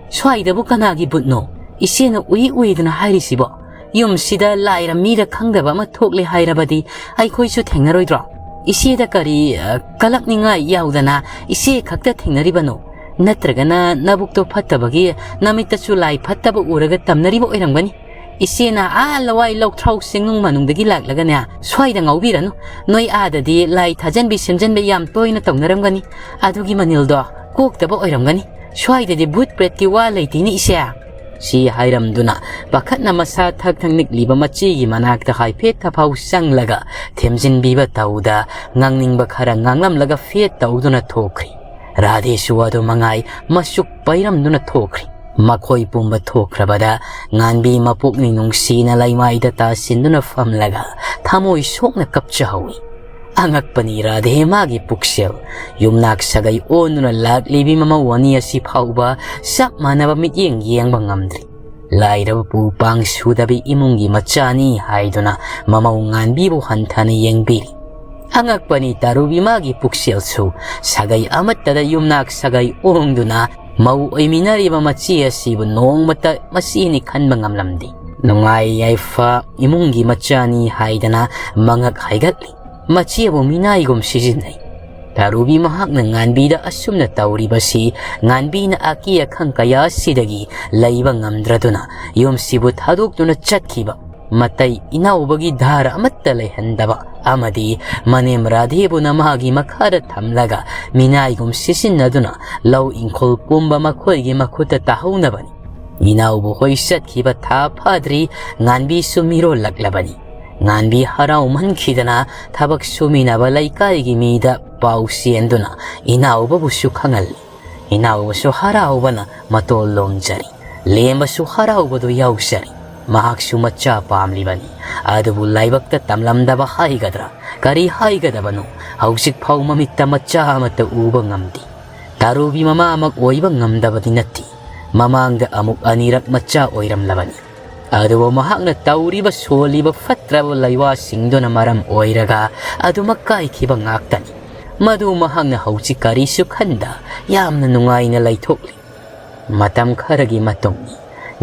ꯁ꯭ꯋꯥꯏꯗꯕꯨ ꯀꯅꯥꯒꯤ ꯕꯨꯠꯅꯣ ꯏꯆꯦꯅ ꯎꯏ ꯎꯏꯗꯅ ꯍꯥꯏꯔꯤꯁꯤꯕꯣ? ꯌꯨꯝꯁꯤꯗ ꯂꯥꯏꯔ ꯃꯤꯔ ꯈꯪꯗꯕ ꯑꯃ ꯊꯣꯛꯂꯦ ꯍꯥꯏꯔꯕꯗꯤ ꯑꯩꯈꯣꯏꯁꯨ ꯊꯦꯡꯅꯔꯣꯏꯗ꯭ꯔꯣ? ꯏꯆꯦꯗ ꯀꯔꯤ, ꯑ, ꯀꯂꯛꯅꯤꯡꯉꯥꯏ ꯌꯥꯎꯗꯅ ꯏꯆꯦ ꯈꯛꯇ ꯊꯦꯡꯅꯔꯤꯕꯅꯣ? ꯅꯠꯇ꯭ꯔꯒꯅ ꯅꯕꯨꯛꯇꯣ ꯐꯠꯇꯕꯒꯤ ꯅꯃꯤꯠꯇꯁꯨ ꯂꯥꯏ ꯐꯠꯇꯕ ꯎꯔꯒ ꯇꯝꯅꯔꯤꯕ ꯑꯣꯏꯔꯝꯒꯅꯤ꯫ ꯏꯆꯦꯅ ꯑꯥ ꯂꯋꯥꯏ ꯂꯧꯊ꯭ꯔꯥꯎ ꯆꯤꯡꯅꯨꯡ ꯃꯅꯨꯡꯗꯒꯤ ꯂꯥꯛꯂꯒꯅꯦ, ꯁ꯭ꯋꯥꯏꯗ ꯉꯥꯎꯕꯤꯔꯅꯨ꯫ ꯅꯣꯏ ꯑꯥꯗꯗꯤ ꯂꯥꯏ ꯊꯥꯖꯟꯕꯤ ꯁꯦꯝꯖꯟꯕꯤ ꯌꯥꯝ ꯇꯣꯏꯅ ꯇꯧꯅꯔꯝꯒꯅꯤ꯫ ꯑꯗꯨꯒꯤ ꯃꯅꯤꯜꯗꯣ ꯀꯣꯛꯇꯕ ꯑꯣꯏꯔꯝꯒꯅꯤ꯫ ꯁ꯭ꯋꯥꯏꯗꯗꯤ ꯚꯨꯠ ꯄ꯭ꯔꯦꯠꯀꯤ ꯋꯥ ꯂꯩꯇꯦꯅꯦ ꯏꯆꯦ꯫" ꯁꯤ ꯍꯥꯏꯔꯝꯗꯨꯅ ꯄꯥꯈꯠꯅ ꯃꯁꯥ ꯊꯛ ꯊꯛ ꯅꯤꯛꯂꯤꯕ ꯃꯆꯦꯒꯤ ꯃꯅꯥꯛꯇ ꯍꯥꯏꯐꯦꯠ ꯊꯐꯥꯎ ꯆꯪꯂꯒ ꯊꯦꯝꯖꯤꯟꯕꯤꯕ ꯇꯧꯗ, ꯉꯥꯡꯅꯤꯡꯕ ꯈꯔ ꯉꯥꯡꯂꯝꯂꯒ ꯐꯦꯠ ꯇꯧꯗꯨꯅ ꯊꯣꯛꯈ꯭ꯔꯤ꯫ ꯔꯥꯙꯦꯁꯨ ꯑꯗꯨ ꯃꯉꯥꯏ ꯃꯁꯨꯛ ꯄꯩꯔꯝꯗꯨꯅ ꯊꯣꯛꯈ꯭ꯔꯤ꯫ ꯃꯈꯣꯏ ꯄꯨꯝꯕ ꯊꯣꯛꯈ꯭ꯔꯕꯗ ꯉꯥꯟꯕꯤ ꯃꯄꯨꯛꯅꯤꯡ ꯅꯨꯡꯁꯤꯅ ꯂꯩꯃꯥꯏꯗ ꯇꯥꯁꯤꯟꯗꯨꯅ ꯐꯝꯂꯒ ꯊꯃꯣꯏ ꯁꯣꯛꯅ ꯀꯞꯆꯍꯧꯏ꯫ ꯑꯉꯛꯄꯅꯤ ꯔꯥꯙꯦ ꯃꯥꯒꯤ ꯄꯨꯛꯁꯦꯜ꯫ ꯌꯨꯝꯅꯥꯛ ꯁꯥꯒꯩ ꯑꯣꯟꯗꯨꯅ ꯂꯥꯛꯂꯤꯕꯤ ꯃꯃꯧ ꯑꯅꯤ ꯑꯁꯤ ꯐꯥꯎꯕ ꯆꯞ ꯃꯥꯟꯅꯕ ꯃꯤꯠꯌꯦꯡ ꯌꯦꯡꯕ ꯉꯝꯗ꯭ꯔꯤ꯫ ꯂꯥꯏꯔꯕ ꯄꯨ ꯄꯥꯡ ꯁꯨꯗꯕꯤ ꯏꯃꯨꯡꯒꯤ ꯃꯆꯥꯅꯤ ꯍꯥꯏꯗꯨꯅ ꯃꯃꯧ ꯉꯥꯟꯕꯤꯕꯨ ꯍꯟꯊꯅ ꯌꯦꯡꯕꯤꯔꯤ꯫ ꯑꯉꯛꯄꯅꯤ ꯇꯥꯔꯨꯕꯤ ꯃꯥꯒꯤ ꯄꯨꯛꯁꯦꯜꯁꯨ꯫ ꯁꯥꯒꯩ ꯑꯃꯠꯇꯗ ꯌꯨꯝꯅꯥꯛ ꯁꯥꯒꯩ ꯑꯣꯡꯗꯨꯅ ꯃꯧ ꯑꯣꯏꯃꯤꯟꯅꯔꯤꯕ ꯃꯆꯦ ꯑꯁꯤꯕꯨ ꯅꯣꯡꯃꯇ ꯃꯆꯦꯅꯤ ꯈꯟꯕ ꯉꯝꯂꯝꯗꯦ꯫ ꯅꯨꯡꯉꯥꯏ ꯌꯥꯏꯐ ꯏꯃꯨꯡꯒꯤ ꯃꯆꯥꯅꯤ ꯍꯥꯏꯗꯅ ꯃꯉꯛ ꯍꯥꯏꯒꯠꯂꯤ꯫ ꯃꯆꯦꯕꯨ ꯃꯤꯅꯥꯏꯒꯨꯝ ꯁꯤꯖꯤꯟꯅꯩ꯫ ꯇꯥꯔꯨꯕꯤ ꯃꯍꯥꯛꯅ ꯉꯥꯟꯕꯤꯗ ꯑꯁꯨꯝꯅ ꯇꯧꯔꯤꯕꯁꯤ ꯉꯥꯟꯕꯤꯅ ꯑꯀꯤ ꯑꯈꯪ ꯀꯌꯥ ꯑꯁꯤꯗꯒꯤ ꯂꯩꯕ ꯉꯝꯗ꯭ꯔꯗꯨꯅ ꯌꯨꯝꯁꯤꯕꯨ ꯊꯥꯗꯣꯛꯇꯨꯅ ꯆꯠꯈꯤꯕ ꯃꯇꯩ ꯏꯅꯥꯎꯕꯒꯤ ꯙꯥꯔ ꯑꯃꯠꯇ ꯂꯩꯍꯟꯗꯕ ꯑꯃꯗꯤ ꯃꯅꯦꯝ ꯔꯥꯙꯦꯕꯨꯅ ꯃꯥꯒꯤ ꯃꯈꯥꯗ ꯊꯝꯂꯒ ꯃꯤꯅꯥꯏꯒꯨꯝ ꯁꯤꯖꯤꯟꯅꯗꯨꯅ ꯂꯧ ꯏꯪꯈꯣꯜ ꯄꯨꯝꯕ ꯃꯈꯣꯏꯒꯤ ꯃꯈꯨꯠꯇ ꯇꯥꯍꯧꯅꯕꯅꯤ꯫ ꯏꯅꯥꯎꯕ ꯍꯣꯏ ꯆꯠꯈꯤꯕ ꯊꯥ ꯐꯥꯗ꯭ꯔꯤ, ꯉꯥꯟꯕꯤꯁꯨ ꯃꯤꯔꯣꯜꯂꯛꯂꯕꯅꯤ꯫ ꯉꯥꯟꯕꯤ ꯍꯔꯥꯎꯃꯟꯈꯤꯗꯅ ꯊꯕꯛ ꯁꯨꯃꯤꯟꯅꯕ ꯂꯩꯀꯥꯏꯒꯤ ꯃꯤꯗ ꯄꯥꯎ ꯆꯦꯟꯗꯨꯅ ꯏꯅꯥꯎꯕꯕꯨꯁꯨ ꯈꯪꯍꯜꯂꯤ꯫ ꯏꯅꯥꯎꯕꯁꯨ ꯍꯔꯥꯎꯕꯅ ꯃꯇꯣꯜ ꯂꯣꯝꯖꯔꯤ꯫ ꯂꯦꯝꯕꯁꯨ ꯍꯔꯥꯎꯕꯗꯨ ꯌꯥꯎꯖꯔꯤ꯫ ꯃꯍꯥꯛꯁꯨ ꯃꯆꯥ ꯄꯥꯝꯂꯤꯕꯅꯤ꯫ ꯑꯗꯨꯕꯨ ꯂꯥꯏꯕꯛꯇ ꯇꯝꯂꯝꯗꯕ ꯍꯥꯏꯒꯗ꯭ꯔꯥ, ꯀꯔꯤ ꯍꯥꯏꯒꯗꯕꯅꯣ, ꯍꯧꯖꯤꯛ ꯐꯥꯎ ꯃꯃꯤꯠꯇ ꯃꯆꯥ ꯑꯃꯠꯇ ꯎꯕ ꯉꯝꯗꯦ꯫ ꯇꯥꯔꯨꯕꯤ ꯃꯃꯥꯃꯛ ꯑꯣꯏꯕ ꯉꯝꯗꯕꯗꯤ ꯅꯠꯇꯦ꯫ ꯃꯃꯥꯡꯗ ꯑꯃꯨꯛ ꯑꯅꯤꯔꯛ ꯃꯆꯥ ꯑꯣꯏꯔꯝꯂꯕꯅꯤ꯫ ꯑꯗꯨꯕꯨ ꯃꯍꯥꯛꯅ ꯇꯧꯔꯤꯕ ꯁꯣꯜꯂꯤꯕ ꯐꯠꯇ꯭ꯔꯕ ꯂꯩꯋꯥꯁꯤꯡꯗꯨꯅ ꯃꯔꯝ ꯑꯣꯏꯔꯒ ꯑꯗꯨꯃꯛ ꯀꯥꯏꯈꯤꯕ ꯉꯥꯛꯇꯅꯤ꯫ ꯃꯗꯨ ꯃꯍꯥꯛꯅ ꯍꯧꯖꯤꯛ ꯀꯔꯤꯁꯨ ꯈꯟꯗ ꯌꯥꯝꯅ ꯅꯨꯡꯉꯥꯏꯅ ꯂꯩꯊꯣꯛꯂꯤ꯫ ꯃꯇꯝ ꯈꯔꯒꯤ ꯃꯇꯨꯡ,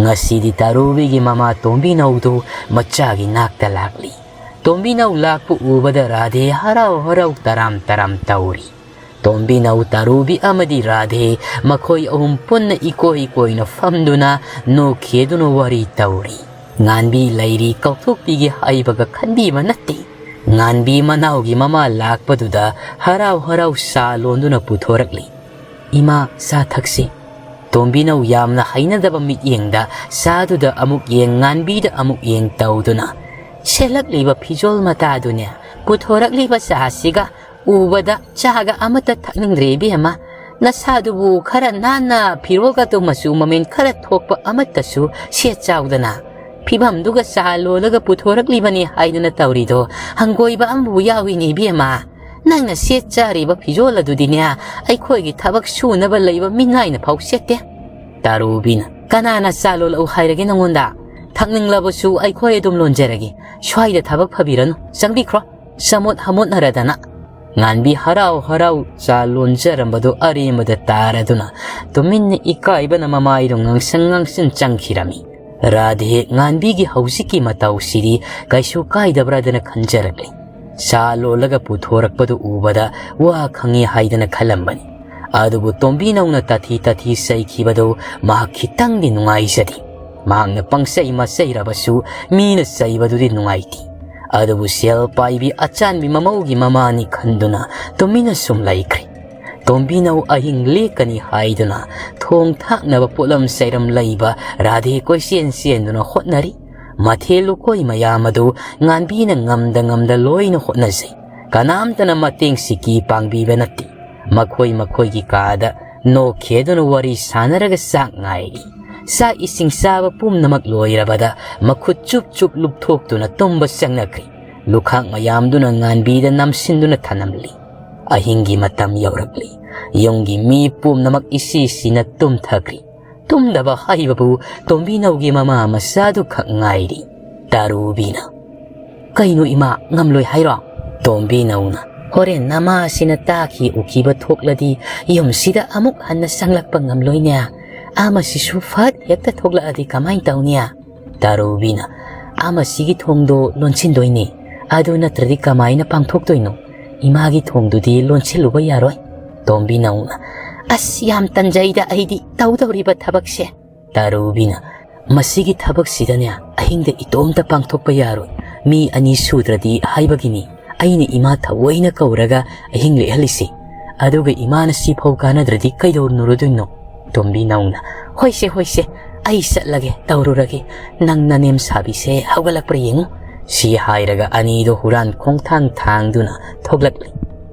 ꯉꯁꯤꯗꯤ ꯇꯥꯔꯨꯕꯤꯒꯤ ꯃꯃꯥ ꯇꯣꯝꯕꯤꯅꯧꯗꯨ ꯃꯆꯥꯒꯤ ꯅꯥꯛꯇ ꯂꯥꯛꯂꯤ꯫ ꯇꯣꯝꯕꯤꯅꯧ ꯂꯥꯛꯄ ꯎꯕꯗ ꯔꯥꯙꯦ ꯍꯔꯥꯎ ꯍꯔꯥꯎ ꯇꯔꯥꯝ ꯇꯔꯥꯝ ꯇꯧꯔꯤ꯫ ꯇꯣꯝꯕꯤꯅꯧ, ꯇꯥꯔꯨꯕꯤ ꯑꯃꯗꯤ ꯔꯥꯙꯦ, ꯃꯈꯣꯏ ꯑꯍꯨꯝ ꯄꯨꯟꯅ ꯏꯀꯣꯏ ꯏꯀꯣꯏꯅ ꯐꯝꯗꯨꯅ ꯅꯣꯛꯈꯤꯗꯨꯅ ꯋꯥꯔꯤ ꯇꯧꯔꯤ꯫ ꯉꯥꯟꯕꯤ ꯂꯩꯔꯤ ꯀꯧꯊꯣꯛꯄꯤꯒꯦ ꯍꯥꯏꯕꯒ ꯈꯟꯕꯤꯕ ꯅꯠꯇꯦ꯫ ꯉꯥꯟꯕꯤ ꯃꯅꯥꯎꯒꯤ ꯃꯃꯥ ꯂꯥꯛꯄꯗꯨꯗ ꯍꯔꯥꯎ ꯍꯔꯥꯎ ꯆꯥ ꯂꯣꯟꯗꯨꯅ ꯄꯨꯊꯣꯔꯛꯂꯤ꯫ "ꯏꯃꯥ, ꯆꯥ ꯊꯛꯁꯤ꯫" ꯇꯣꯝꯕꯤꯅꯧ ꯌꯥꯝꯅ ꯍꯩꯅꯗꯕ ꯃꯤꯠꯌꯦꯡꯗ ꯆꯥꯗꯨꯗ ꯑꯃꯨꯛ ꯌꯦꯡ, ꯉꯥꯟꯕꯤꯗ ꯑꯃꯨꯛ ꯌꯦꯡ ꯇꯧꯗꯨꯅ, "ꯁꯦꯠꯂꯛꯂꯤꯕ ꯐꯤꯖꯣꯜ ꯃꯇꯥꯗꯨꯅꯦ, ꯄꯨꯊꯣꯔꯛꯂꯤꯕ ꯆꯥꯁꯤꯒ ꯎꯕꯗ ꯆꯥꯒ ꯑꯃꯠꯇ ꯊꯛꯅꯤꯡꯗ꯭ꯔꯦ ꯏꯕꯦꯝꯃ꯫ ꯅꯁꯥꯗꯨꯕꯨ ꯈꯔ ꯅꯥꯟꯅ ꯐꯤꯔꯣꯜꯒꯗꯣ ꯃꯆꯨ ꯃꯃꯦꯟ ꯈꯔ ꯊꯣꯛꯄ ꯑꯃꯠꯇꯁꯨ ꯁꯦꯠ ꯆꯥꯎꯗꯅ꯫ ꯐꯤꯚꯝꯗꯨꯒ ꯆꯥ ꯂꯣꯜꯂꯒ ꯄꯨꯊꯣꯔꯛꯂꯤꯕꯅꯤ ꯍꯥꯏꯗꯅ ꯇꯧꯔꯤꯗꯣ ꯍꯪꯒꯣꯏꯕ ꯑꯃꯕꯨ ꯌꯥꯎꯏꯅꯦ ꯏꯕꯦꯝꯃ꯫ ꯅꯪꯅ ꯁꯦꯠ ꯆꯥꯔꯤꯕ ꯐꯤꯖꯣꯜ ꯑꯗꯨꯗꯤꯅꯦ, ꯑꯩꯈꯣꯏꯒꯤ ꯊꯕꯛ ꯁꯨꯅꯕ ꯂꯩꯕ ꯃꯤꯅꯥꯏꯅ ꯐꯥꯎ ꯁꯦꯠꯇꯦ꯫" ꯇꯥꯔꯨꯕꯤꯅ, "ꯀꯅꯥꯅ ꯆꯥ ꯂꯣꯜꯂꯛꯎ ꯍꯥꯏꯔꯒꯦ ꯅꯉꯣꯟꯗ? ꯊꯛꯅꯤꯡꯂꯕꯁꯨ ꯑꯩꯈꯣꯏ ꯑꯗꯨꯝ ꯂꯣꯟꯖꯔꯒꯦ꯫ ꯁ꯭ꯋꯥꯏꯗ ꯊꯕꯛ ꯐꯕꯤꯔꯅꯨ, ꯆꯪꯕꯤꯈ꯭ꯔꯣ꯫" ꯆꯃꯣꯠ ꯍꯃꯣꯠꯅꯔꯗꯅ ꯉꯥꯟꯕꯤ ꯍꯔꯥꯎ ꯍꯔꯥꯎ ꯆꯥ ꯂꯣꯟꯖꯔꯝꯕꯗꯨ ꯑꯔꯦꯝꯕꯗ ꯇꯥꯔꯗꯨꯅ ꯇꯨꯃꯤꯟꯅ ꯏꯀꯥꯏꯕꯅ ꯃꯃꯥꯏꯗꯨ ꯉꯥꯡꯁꯪ ꯉꯥꯡꯁꯪ ꯆꯪꯈꯤꯔꯝꯃꯤ꯫ ꯔꯥꯙꯦ ꯉꯥꯟꯕꯤꯒꯤ ꯍꯧꯖꯤꯛꯀꯤ ꯃꯇꯧꯁꯤꯗꯤ ꯀꯩꯁꯨ ꯀꯥꯏꯗꯕ꯭ꯔꯥꯗꯅ ꯈꯟꯖꯔꯛꯂꯤ꯫ ꯆꯥ ꯂꯣꯜꯂꯒ ꯄꯨꯊꯣꯔꯛꯄꯗꯨ ꯎꯕꯗ ꯋꯥ ꯈꯪꯉꯤ ꯍꯥꯏꯗꯅ ꯈꯜꯂꯝꯕꯅꯤ꯫ ꯑꯗꯨꯕꯨ ꯇꯣꯝꯕꯤꯅꯧꯅ ꯇꯥꯊꯤ ꯇꯥꯊꯤ ꯆꯩꯈꯤꯕꯗꯨ ꯃꯍꯥꯛ ꯈꯤꯇꯪꯗꯤ ꯅꯨꯡꯉꯥꯏꯖꯗꯦ꯫ ꯃꯍꯥꯛꯅ ꯄꯪꯆꯩ ꯃꯆꯩꯔꯕꯁꯨ ꯃꯤꯅ ꯆꯩꯕꯗꯨꯗꯤ ꯅꯨꯡꯉꯥꯏꯇꯦ꯫ ꯑꯗꯨꯕꯨ ꯁꯦꯜ ꯄꯥꯏꯕꯤ ꯑꯆꯥꯟꯕꯤ ꯃꯃꯧꯒꯤ ꯃꯃꯥꯅꯤ ꯈꯟꯗꯨꯅ ꯇꯨꯃꯤꯟꯅ ꯁꯨꯝ ꯂꯩꯈ꯭ꯔꯦ꯫ ꯇꯣꯝꯕꯤꯅꯧ ꯑꯍꯤꯡ ꯂꯦꯛꯀꯅꯤ ꯍꯥꯏꯗꯨꯅ ꯊꯣꯡ ꯊꯥꯛꯅꯕ ꯄꯣꯠꯂꯝ ꯆꯩꯔꯝ ꯂꯩꯕ ꯔꯥꯙꯦ ꯀꯣꯏꯆꯦꯟ ꯆꯦꯟꯗꯨꯅ ꯍꯣꯠꯅꯔꯤ꯫ ꯃꯊꯦꯜ ꯂꯨꯀꯣꯏ ꯃꯌꯥꯝ ꯑꯗꯨ ꯉꯥꯟꯕꯤꯅ ꯉꯝꯗ ꯉꯝꯗ ꯂꯣꯏꯅ ꯍꯣꯠꯅꯖꯩ꯫ ꯀꯅꯥꯝꯇꯅ ꯃꯇꯦꯡ ꯁꯤꯀꯤ ꯄꯥꯡꯕꯤꯕ ꯅꯠꯇꯦ꯫ ꯃꯈꯣꯏ ꯃꯈꯣꯏꯒꯤ ꯀꯥꯗ ꯅꯣꯛꯈꯦꯗꯨꯅ ꯋꯥꯔꯤ ꯁꯥꯟꯅꯔꯒ ꯆꯥꯛ ꯉꯥꯏꯔꯤ꯫ ꯆꯥꯛ ꯏꯁꯤꯡ ꯆꯥꯕ ꯄꯨꯝꯅꯃꯛ ꯂꯣꯏꯔꯕꯗ ꯃꯈꯨꯠ ꯆꯨꯞ ꯆꯨꯞ ꯂꯨꯞꯊꯣꯛꯇꯨꯅ ꯇꯨꯝꯕ ꯆꯪꯅꯈ꯭ꯔꯤ꯫ ꯂꯨꯈꯥꯛ ꯃꯌꯥꯝꯗꯨꯅ ꯉꯥꯟꯕꯤꯗ ꯅꯝꯁꯤꯟꯗꯨꯅ ꯊꯅꯝꯂꯤ꯫ ꯑꯍꯤꯡꯒꯤ ꯃꯇꯝ ꯌꯧꯔꯛꯂꯤ꯫ ꯌꯨꯝꯒꯤ ꯃꯤ ꯄꯨꯝꯅꯃꯛ ꯏꯁꯤ ꯁꯤꯅ ꯇꯨꯝꯊꯈ꯭ꯔꯤ꯫ ꯇꯨꯝꯗꯕ ꯍꯥꯏꯕꯕꯨ ꯇꯣꯝꯕꯤꯅꯧꯒꯤ ꯃꯃꯥ ꯃꯆꯥꯗꯨ ꯈꯛ ꯉꯥꯏꯔꯤ꯫ ꯇꯥꯔꯨꯕꯤꯅ, "ꯀꯩꯅꯣ ꯏꯃꯥ, ꯉꯝꯂꯣꯏ ꯍꯥꯏꯔꯣ?" ꯇꯣꯝꯕꯤꯅꯧꯅ, "ꯍꯣꯔꯦꯟ ꯅꯃꯥꯁꯤꯅ ꯇꯥꯈꯤ ꯎꯈꯤꯕ ꯊꯣꯛꯂꯗꯤ ꯌꯨꯝꯁꯤꯗ ꯑꯃꯨꯛ ꯍꯟꯅ ꯆꯪꯂꯛꯄ ꯉꯝꯂꯣꯏꯅꯦ꯫ ꯑꯃꯁꯤꯁꯨ ꯐꯠ ꯍꯦꯛꯇ ꯊꯣꯛꯂꯛꯑꯗꯤ ꯀꯃꯥꯏꯅ ꯇꯧꯅꯤ?" ꯇꯥꯔꯨꯕꯤꯅ, "ꯑꯃꯁꯤꯒꯤ ꯊꯣꯡꯗꯣ ꯂꯣꯟꯁꯤꯟꯗꯣꯏꯅꯤ꯫ ꯑꯗꯨ ꯅꯠꯇ꯭ꯔꯗꯤ ꯀꯃꯥꯏꯅ ꯄꯥꯡꯊꯣꯛꯇꯣꯏꯅꯣ? ꯏꯃꯥꯒꯤ ꯊꯣꯡꯗꯨꯗꯤ ꯂꯣꯟꯁꯤꯜꯂꯨꯕ ꯌꯥꯔꯣꯏ꯫" ꯇꯣꯝꯕꯤꯅꯧꯅ, "ꯑꯁ, ꯌꯥꯝ ꯇꯟꯖꯩꯗ ꯑꯩꯗꯤ ꯇꯧꯗꯧꯔꯤꯕ ꯊꯕꯛꯁꯦ꯫" ꯇꯥꯔꯨꯕꯤꯅ, "ꯃꯁꯤꯒꯤ ꯊꯕꯛꯁꯤꯗꯅꯦ ꯑꯍꯤꯡꯗ ꯏꯇꯣꯝꯇ ꯄꯥꯡꯊꯣꯛꯄ ꯌꯥꯔꯣꯏ꯫ ꯃꯤ ꯑꯅꯤ ꯁꯨꯗ꯭ꯔꯗꯤ ꯍꯥꯏꯕꯒꯤꯅꯤ ꯑꯩꯅ ꯏꯃꯥ ꯊꯑꯣꯏꯅ ꯀꯧꯔꯒ ꯑꯍꯤꯡ ꯂꯦꯛꯍꯜꯂꯤꯁꯤ꯫ ꯑꯗꯨꯒ ꯏꯃꯥꯅ ꯁꯤꯐꯥꯎ ꯀꯥꯟꯅꯗ꯭ꯔꯗꯤ ꯀꯩꯗꯧꯅꯔꯨꯗꯣꯏꯅꯣ?" ꯇꯣꯝꯕꯤꯅꯧꯅ, "ꯍꯣꯏꯁꯦ, ꯍꯣꯏꯁꯦ, ꯑꯩ ꯆꯠꯂꯒꯦ, ꯇꯧꯔꯨꯔꯒꯦ꯫ ꯅꯪ ꯅꯅꯦꯝ ꯁꯥꯕꯤꯁꯦ ꯍꯧꯒꯠꯂꯛꯄ꯭ꯔꯥ ꯌꯦꯡꯉꯨ꯫" ꯁꯤ ꯍꯥꯏꯔꯒ ꯑꯅꯤꯗꯣ ꯍꯨꯔꯥꯟ ꯈꯣꯡꯊꯥꯡ ꯊꯥꯡꯗꯨꯅ ꯊꯣꯛꯂꯛꯂꯤ꯫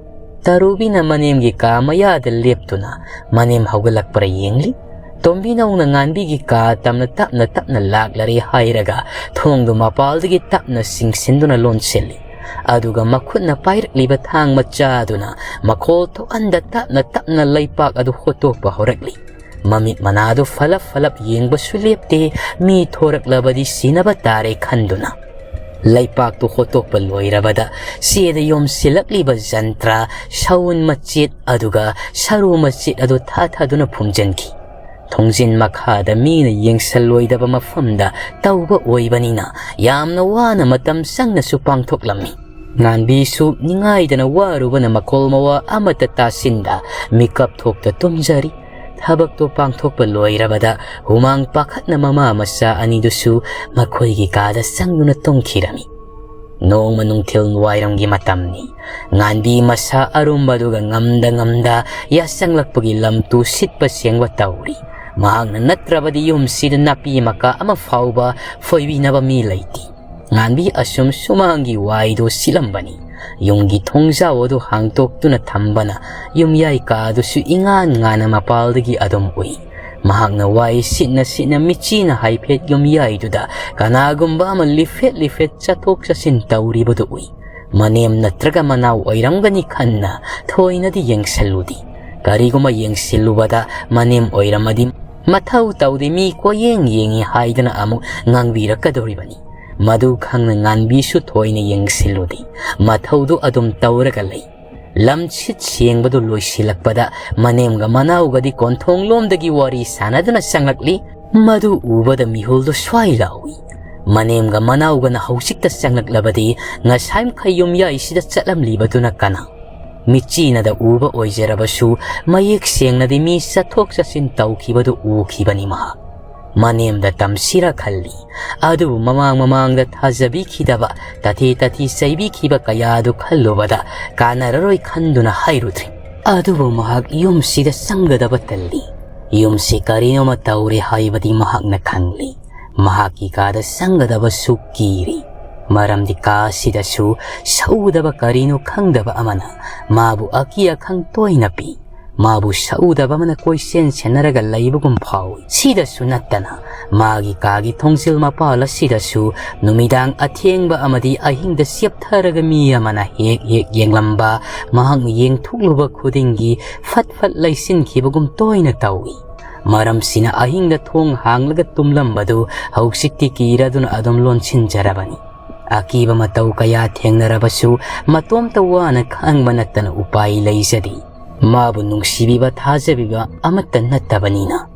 ꯇꯥꯔꯨꯕꯤꯅ ꯃꯅꯦꯝꯒꯤ ꯀꯥ ꯃꯌꯥꯗ ꯂꯦꯞꯇꯨꯅ ꯃꯅꯦꯝ ꯍꯧꯒꯠꯂꯛꯄ꯭ꯔꯥ ꯌꯦꯡꯂꯤ꯫ ꯇꯣꯝꯕꯤꯅꯧꯅ ꯉꯥꯟꯕꯤꯒꯤ ꯀꯥ ꯇꯝꯅ ꯇꯞꯅ ꯇꯞꯅ ꯂꯥꯛꯂꯔꯦ ꯍꯥꯏꯔꯒ ꯊꯣꯡꯗꯨ ꯃꯄꯥꯜꯗꯒꯤ ꯇꯞꯅ ꯆꯤꯡꯁꯤꯟꯗꯨꯅ ꯂꯣꯟꯁꯤꯜꯂꯤ꯫ ꯑꯗꯨꯒ ꯃꯈꯨꯠꯅ ꯄꯥꯏꯔꯛꯂꯤꯕ ꯊꯥꯡ ꯃꯆꯥꯗꯨꯅ ꯃꯈꯣꯜ ꯊꯣꯛꯍꯟꯗ ꯇꯞꯅ ꯇꯞꯅ ꯂꯩꯄꯥꯛ ꯑꯗꯨ ꯍꯣꯠꯇꯣꯛꯄ ꯍꯧꯔꯛꯂꯤ꯫ ꯃꯃꯤꯠ ꯃꯅꯥꯗꯨ ꯐꯂꯞ ꯐꯂꯞ ꯌꯦꯡꯕꯁꯨ ꯂꯦꯞꯇꯦ꯫ ꯃꯤ ꯊꯣꯔꯛꯂꯕꯗꯤ ꯁꯤꯅꯕ ꯇꯥꯔꯦ ꯈꯟꯗꯨꯅ ꯂꯩꯄꯥꯛꯇꯨ ꯍꯣꯠꯇꯣꯛꯄ ꯂꯣꯏꯔꯕꯗ ꯆꯦꯗ ꯌꯣꯝꯁꯤꯜꯂꯛꯂꯤꯕ ꯖꯟꯇ꯭ꯔ, ꯁꯎꯟ ꯃꯆꯦꯠ ꯑꯗꯨꯒ ꯁꯔꯨ ꯃꯆꯦꯠ ꯑꯗꯨ ꯊꯥꯊꯗꯨꯅ ꯐꯨꯝꯖꯤꯟꯈꯤ꯫ ꯊꯣꯡꯖꯤꯟ ꯃꯈꯥꯗ ꯃꯤꯅ ꯌꯦꯡꯁꯜꯂꯣꯏꯗꯕ ꯃꯐꯝꯗ ꯇꯧꯕ ꯑꯣꯏꯕꯅꯤꯅ ꯌꯥꯝꯅ ꯋꯥꯅ ꯃꯇꯝ ꯆꯪꯅꯁꯨ ꯄꯥꯡꯊꯣꯛꯂꯝꯃꯤ꯫ ꯉꯥꯟꯕꯤꯁꯨ ꯅꯤꯡꯉꯥꯏꯗꯅ ꯋꯥꯔꯨꯕꯅ ꯃꯈꯣꯜ ꯃꯋꯥ ꯑꯃꯠꯇ ꯇꯥꯁꯤꯟꯗ ꯃꯤꯀꯞ ꯊꯣꯛꯇ ꯇꯨꯝꯖꯔꯤ꯫ ꯊꯕꯛꯇꯣ ꯄꯥꯡꯊꯣꯛꯄ ꯂꯣꯏꯔꯕꯗ ꯍꯨꯃꯥꯡ ꯄꯥꯈꯠꯅ ꯃꯃꯥ ꯃꯆꯥ ꯑꯅꯤꯗꯨꯁꯨ ꯃꯈꯣꯏꯒꯤ ꯀꯥꯗ ꯆꯪꯗꯨꯅ ꯇꯨꯝꯈꯤꯔꯝꯃꯤ꯫ ꯅꯣꯡꯃ ꯅꯨꯡꯊꯤꯜ ꯋꯥꯏꯔꯝꯒꯤ ꯃꯇꯝꯅꯤ꯫ ꯉꯥꯟꯕꯤ ꯃꯁꯥ ꯑꯔꯨꯝꯕꯗꯨꯒ ꯉꯝꯗ ꯉꯝꯗ ꯌꯥꯆꯪꯂꯛꯄꯒꯤ ꯂꯝ ꯇꯨ ꯁꯤꯠꯄ ꯁꯦꯡꯕ ꯇꯧꯔꯤ꯫ ꯃꯍꯥꯛꯅ ꯅꯠꯇ꯭ꯔꯕꯗꯤ ꯌꯨꯝꯁꯤꯗ ꯅꯥꯄꯤ ꯃꯀꯥ ꯑꯃ ꯐꯥꯎꯕ ꯐꯣꯏꯕꯤꯅꯕ ꯃꯤ ꯂꯩꯇꯦ꯫ ꯉꯥꯟꯕꯤ ꯑꯁꯨꯝ ꯁꯨꯃꯥꯡꯒꯤ ꯋꯥꯏꯗꯨ ꯁꯤꯠꯂꯝꯕꯅꯤ꯫ ꯌꯨꯝꯒꯤ ꯊꯣꯡꯖꯥꯎ ꯑꯗꯨ ꯍꯥꯡꯇꯣꯛꯇꯨꯅ ꯊꯝꯕꯅ ꯌꯨꯝꯌꯥꯏ ꯀꯥ ꯑꯗꯨꯁꯨ ꯏꯉꯥꯟ ꯉꯥꯟꯅ ꯃꯄꯥꯜꯗꯒꯤ ꯑꯗꯨꯝ ꯎꯏ꯫ ꯃꯍꯥꯛꯅ ꯋꯥꯏ ꯁꯤꯠꯅ ꯁꯤꯠꯅ ꯃꯤꯠꯆꯤꯅ ꯍꯥꯏꯐꯦꯠ ꯌꯨꯝꯌꯥꯏꯗꯨꯗ ꯀꯅꯥꯒꯨꯝꯕ ꯑꯃ ꯂꯤꯐꯦꯠ ꯂꯤꯐꯦꯠ ꯆꯠꯊꯣꯛ ꯆꯠꯁꯤꯟ ꯇꯧꯔꯤꯕꯗꯨ ꯎꯏ꯫ ꯃꯅꯦꯝ ꯅꯠꯇ꯭ꯔꯒ ꯃꯅꯥꯎ ꯑꯣꯏꯔꯝꯒꯅꯤ ꯈꯟꯅ ꯊꯣꯏꯅꯗꯤ ꯌꯦꯡꯁꯤꯜꯂꯨꯗꯦ꯫ ꯀꯔꯤꯒꯨꯝꯕ ꯌꯦꯡꯁꯤꯜꯂꯨꯕꯗ ꯃꯅꯦꯝ ꯑꯣꯏꯔꯝꯃꯗꯤ ꯃꯊꯧ ꯇꯧꯗꯦ, ꯃꯤ ꯀꯣꯌꯦꯡ ꯌꯦꯡꯉꯤ ꯍꯥꯏꯗꯅ ꯑꯃꯨꯛ ꯉꯥꯡꯕꯤꯔꯛꯀꯗꯧꯔꯤꯕꯅꯤ꯫ ꯃꯗꯨ ꯈꯪꯅ ꯉꯥꯟꯕꯤꯁꯨ ꯊꯣꯏꯅ ꯌꯦꯡꯁꯤꯜꯂꯨꯗꯦ꯫ ꯃꯊꯧꯗꯨ ꯑꯗꯨꯝ ꯇꯧꯔꯒ ꯂꯩ꯫ ꯂꯝꯁꯤꯠ ꯁꯦꯡꯕꯗꯨ ꯂꯣꯏꯁꯤꯜꯂꯛꯄꯗ ꯃꯅꯦꯝꯒ ꯃꯅꯥꯎꯒꯗꯤ ꯀꯣꯟꯊꯣꯡꯂꯣꯝꯗꯒꯤ ꯋꯥꯔꯤ ꯁꯥꯟꯅꯗꯨꯅ ꯆꯪꯂꯛꯂꯤ꯫ ꯃꯗꯨ ꯎꯕꯗ ꯃꯤꯍꯨꯜꯗꯨ ꯁ꯭ꯋꯥꯏ ꯂꯥꯎꯏ꯫ ꯃꯅꯦꯝꯒ ꯃꯅꯥꯎꯒꯅ ꯍꯧꯖꯤꯛꯇ ꯆꯪꯂꯛꯂꯕꯗꯤ ꯉꯁꯥꯏ ꯃꯈꯩ ꯌꯨꯝꯌꯥꯏꯁꯤꯗ ꯆꯠꯂꯝꯂꯤꯕꯗꯨꯅ ꯀꯅꯥ? ꯃꯤꯠꯆꯤꯅꯗ ꯎꯕ ꯑꯣꯏꯖꯔꯕꯁꯨ ꯃꯌꯦꯛ ꯁꯦꯡꯅꯗꯤ ꯃꯤ ꯆꯠꯊꯣꯛ ꯆꯠꯁꯤꯟ ꯇꯧꯈꯤꯕꯗꯨ ꯎꯈꯤꯕꯅꯤ ꯃꯍꯥꯛ꯫ ꯃꯅꯦꯝꯗ ꯇꯝꯁꯤꯔ ꯈꯜꯂꯤ꯫ ꯑꯗꯨꯕꯨ ꯃꯃꯥꯡ ꯃꯃꯥꯡꯗ ꯊꯥꯖꯕꯤꯈꯤꯗꯕ, ꯇꯊꯤ ꯇꯊꯤ ꯆꯩꯕꯤꯈꯤꯕ ꯀꯌꯥꯗꯨ ꯈꯜꯂꯨꯕꯗ ꯀꯥꯟꯅꯔꯔꯣꯏ ꯈꯟꯗꯨꯅ ꯍꯥꯏꯔꯨꯗ꯭ꯔꯦ꯫ ꯑꯗꯨꯕꯨ ꯃꯍꯥꯛ ꯌꯨꯝꯁꯤꯗ ꯆꯪꯒꯗꯕ ꯇꯜꯂꯤ꯫ ꯌꯨꯝꯁꯤ ꯀꯔꯤꯅꯣꯃ ꯇꯧꯔꯦ ꯍꯥꯏꯕꯗꯤ ꯃꯍꯥꯛꯅ ꯈꯪꯂꯤ꯫ ꯃꯍꯥꯛꯀꯤ ꯀꯥꯗ ꯆꯪꯒꯗꯕꯁꯨ ꯀꯤꯔꯤ꯫ ꯃꯔꯝꯗꯤ ꯀꯥ ꯑꯁꯤꯗꯁꯨ ꯁꯛꯎꯗꯕ ꯀꯔꯤꯅꯣ ꯈꯪꯗꯕ ꯑꯃꯅ ꯃꯥꯕꯨ ꯑꯀꯤ ꯑꯈꯪ ꯇꯣꯏꯅ ꯄꯤ꯫ ꯃꯥꯕꯨ ꯁꯛꯎꯗꯕ ꯑꯃꯅ ꯀꯣꯏꯁꯦꯟ ꯁꯦꯟꯅꯔꯒ ꯂꯩꯕꯒꯨꯝ ꯐꯥꯎꯏ꯫ ꯁꯤꯗꯁꯨ ꯅꯠꯇꯅ ꯃꯥꯒꯤ ꯀꯥꯒꯤ ꯊꯣꯡꯖꯤꯜ ꯃꯄꯥꯜ ꯑꯁꯤꯗꯁꯨ ꯅꯨꯃꯤꯗꯥꯡ ꯑꯊꯦꯡꯕ ꯑꯃꯗꯤ ꯑꯍꯤꯡꯗ ꯆꯦꯞꯊꯔꯒ ꯃꯤ ꯑꯃꯅ ꯍꯦꯛ ꯍꯦꯛ ꯌꯦꯡꯂꯝꯕ, ꯃꯍꯥꯛꯅ ꯌꯦꯡꯊꯣꯛꯂꯨꯕ ꯈꯨꯗꯤꯡꯒꯤ ꯐꯠ ꯐꯠ ꯂꯩꯁꯤꯟꯈꯤꯕꯒꯨꯝ ꯇꯣꯏꯅ ꯇꯧꯏ꯫ ꯃꯔꯝꯁꯤꯅ ꯑꯍꯤꯡꯗ ꯊꯣꯡ ꯍꯥꯡꯂꯒ ꯇꯨꯝꯂꯝꯕꯗꯨ ꯍꯧꯖꯤꯛꯇꯤ ꯀꯤꯔꯗꯨꯅ ꯑꯗꯨꯝ ꯂꯣꯟꯁꯤꯟꯖꯔꯕꯅꯤ꯫ ꯑꯀꯤꯕ ꯃꯇꯧ ꯀꯌꯥ ꯊꯦꯡꯅꯔꯕꯁꯨ ꯃꯇꯣꯝꯇ ꯋꯥꯅ ꯈꯥꯡꯕ ꯅꯠꯇꯅ ꯎꯄꯥꯏ ꯂꯩꯖꯗꯦ꯫ ꯃꯥꯕꯨ ꯅꯨꯡꯁꯤꯕꯤꯕ ꯊꯥꯖꯕꯤꯕ ꯑꯃꯠꯇ ꯅꯠꯇꯕꯅꯤꯅ꯫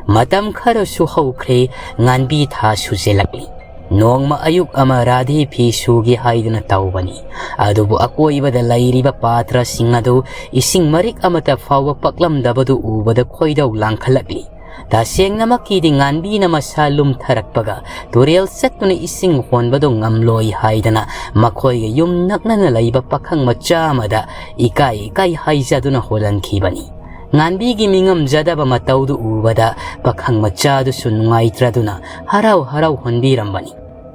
ꯃꯇꯝ ꯈꯔꯁꯨ ꯍꯧꯈ꯭ꯔꯦ, ꯉꯥꯟꯕꯤ ꯊꯥ ꯁꯨꯖꯤꯜꯂꯛꯂꯤ꯫ ꯅꯣꯡꯃ ꯑꯌꯨꯛ ꯑꯃ ꯔꯥꯙꯦ ꯐꯤ ꯁꯨꯒꯦ ꯍꯥꯏꯗꯨꯅ ꯇꯧꯕꯅꯤ꯫ ꯑꯗꯨꯕꯨ ꯑꯀꯣꯏꯕꯗ ꯂꯩꯔꯤꯕ ꯄꯥꯇ꯭ꯔꯁꯤꯡ ꯑꯗꯨ ꯏꯁꯤꯡ ꯃꯔꯤꯛ ꯑꯃꯠꯇ ꯐꯥꯎꯕ ꯄꯛꯂꯝꯗꯕꯗꯨ ꯎꯕꯗ ꯈꯣꯏꯗꯧ ꯂꯥꯡꯈꯠꯂꯛꯂꯤ꯫ ꯇꯁꯦꯡꯅꯃꯛꯀꯤꯗꯤ ꯉꯥꯟꯕꯤꯅ ꯃꯁꯥ ꯂꯨꯝꯊꯔꯛꯄꯒ ꯇꯨꯔꯦꯜ ꯆꯠꯇꯨꯅ ꯏꯁꯤꯡ ꯍꯣꯟꯕꯗꯨ ꯉꯝꯂꯣꯏ ꯍꯥꯏꯗꯅ ꯃꯈꯣꯏꯒ ꯌꯨꯝ ꯅꯛꯅꯅ ꯂꯩꯕ ꯄꯥꯈꯪ ꯃꯆꯥ ꯑꯃꯗ ꯏꯀꯥꯏ ꯏꯀꯥꯏ ꯍꯥꯏꯖꯗꯨꯅ ꯍꯣꯜꯍꯟꯈꯤꯕꯅꯤ꯫ ꯉꯥꯟꯕꯤꯒꯤ ꯃꯤꯉꯝꯖꯗꯕ ꯃꯇꯧꯗꯨ ꯎꯕꯗ ꯄꯥꯈꯪ ꯃꯆꯥꯗꯨꯁꯨ ꯅꯨꯡꯉꯥꯏꯇ꯭ꯔꯗꯨꯅ ꯍꯔꯥꯎ ꯍꯔꯥꯎ ꯍꯣꯟꯕꯤꯔꯝꯕꯅꯤ꯫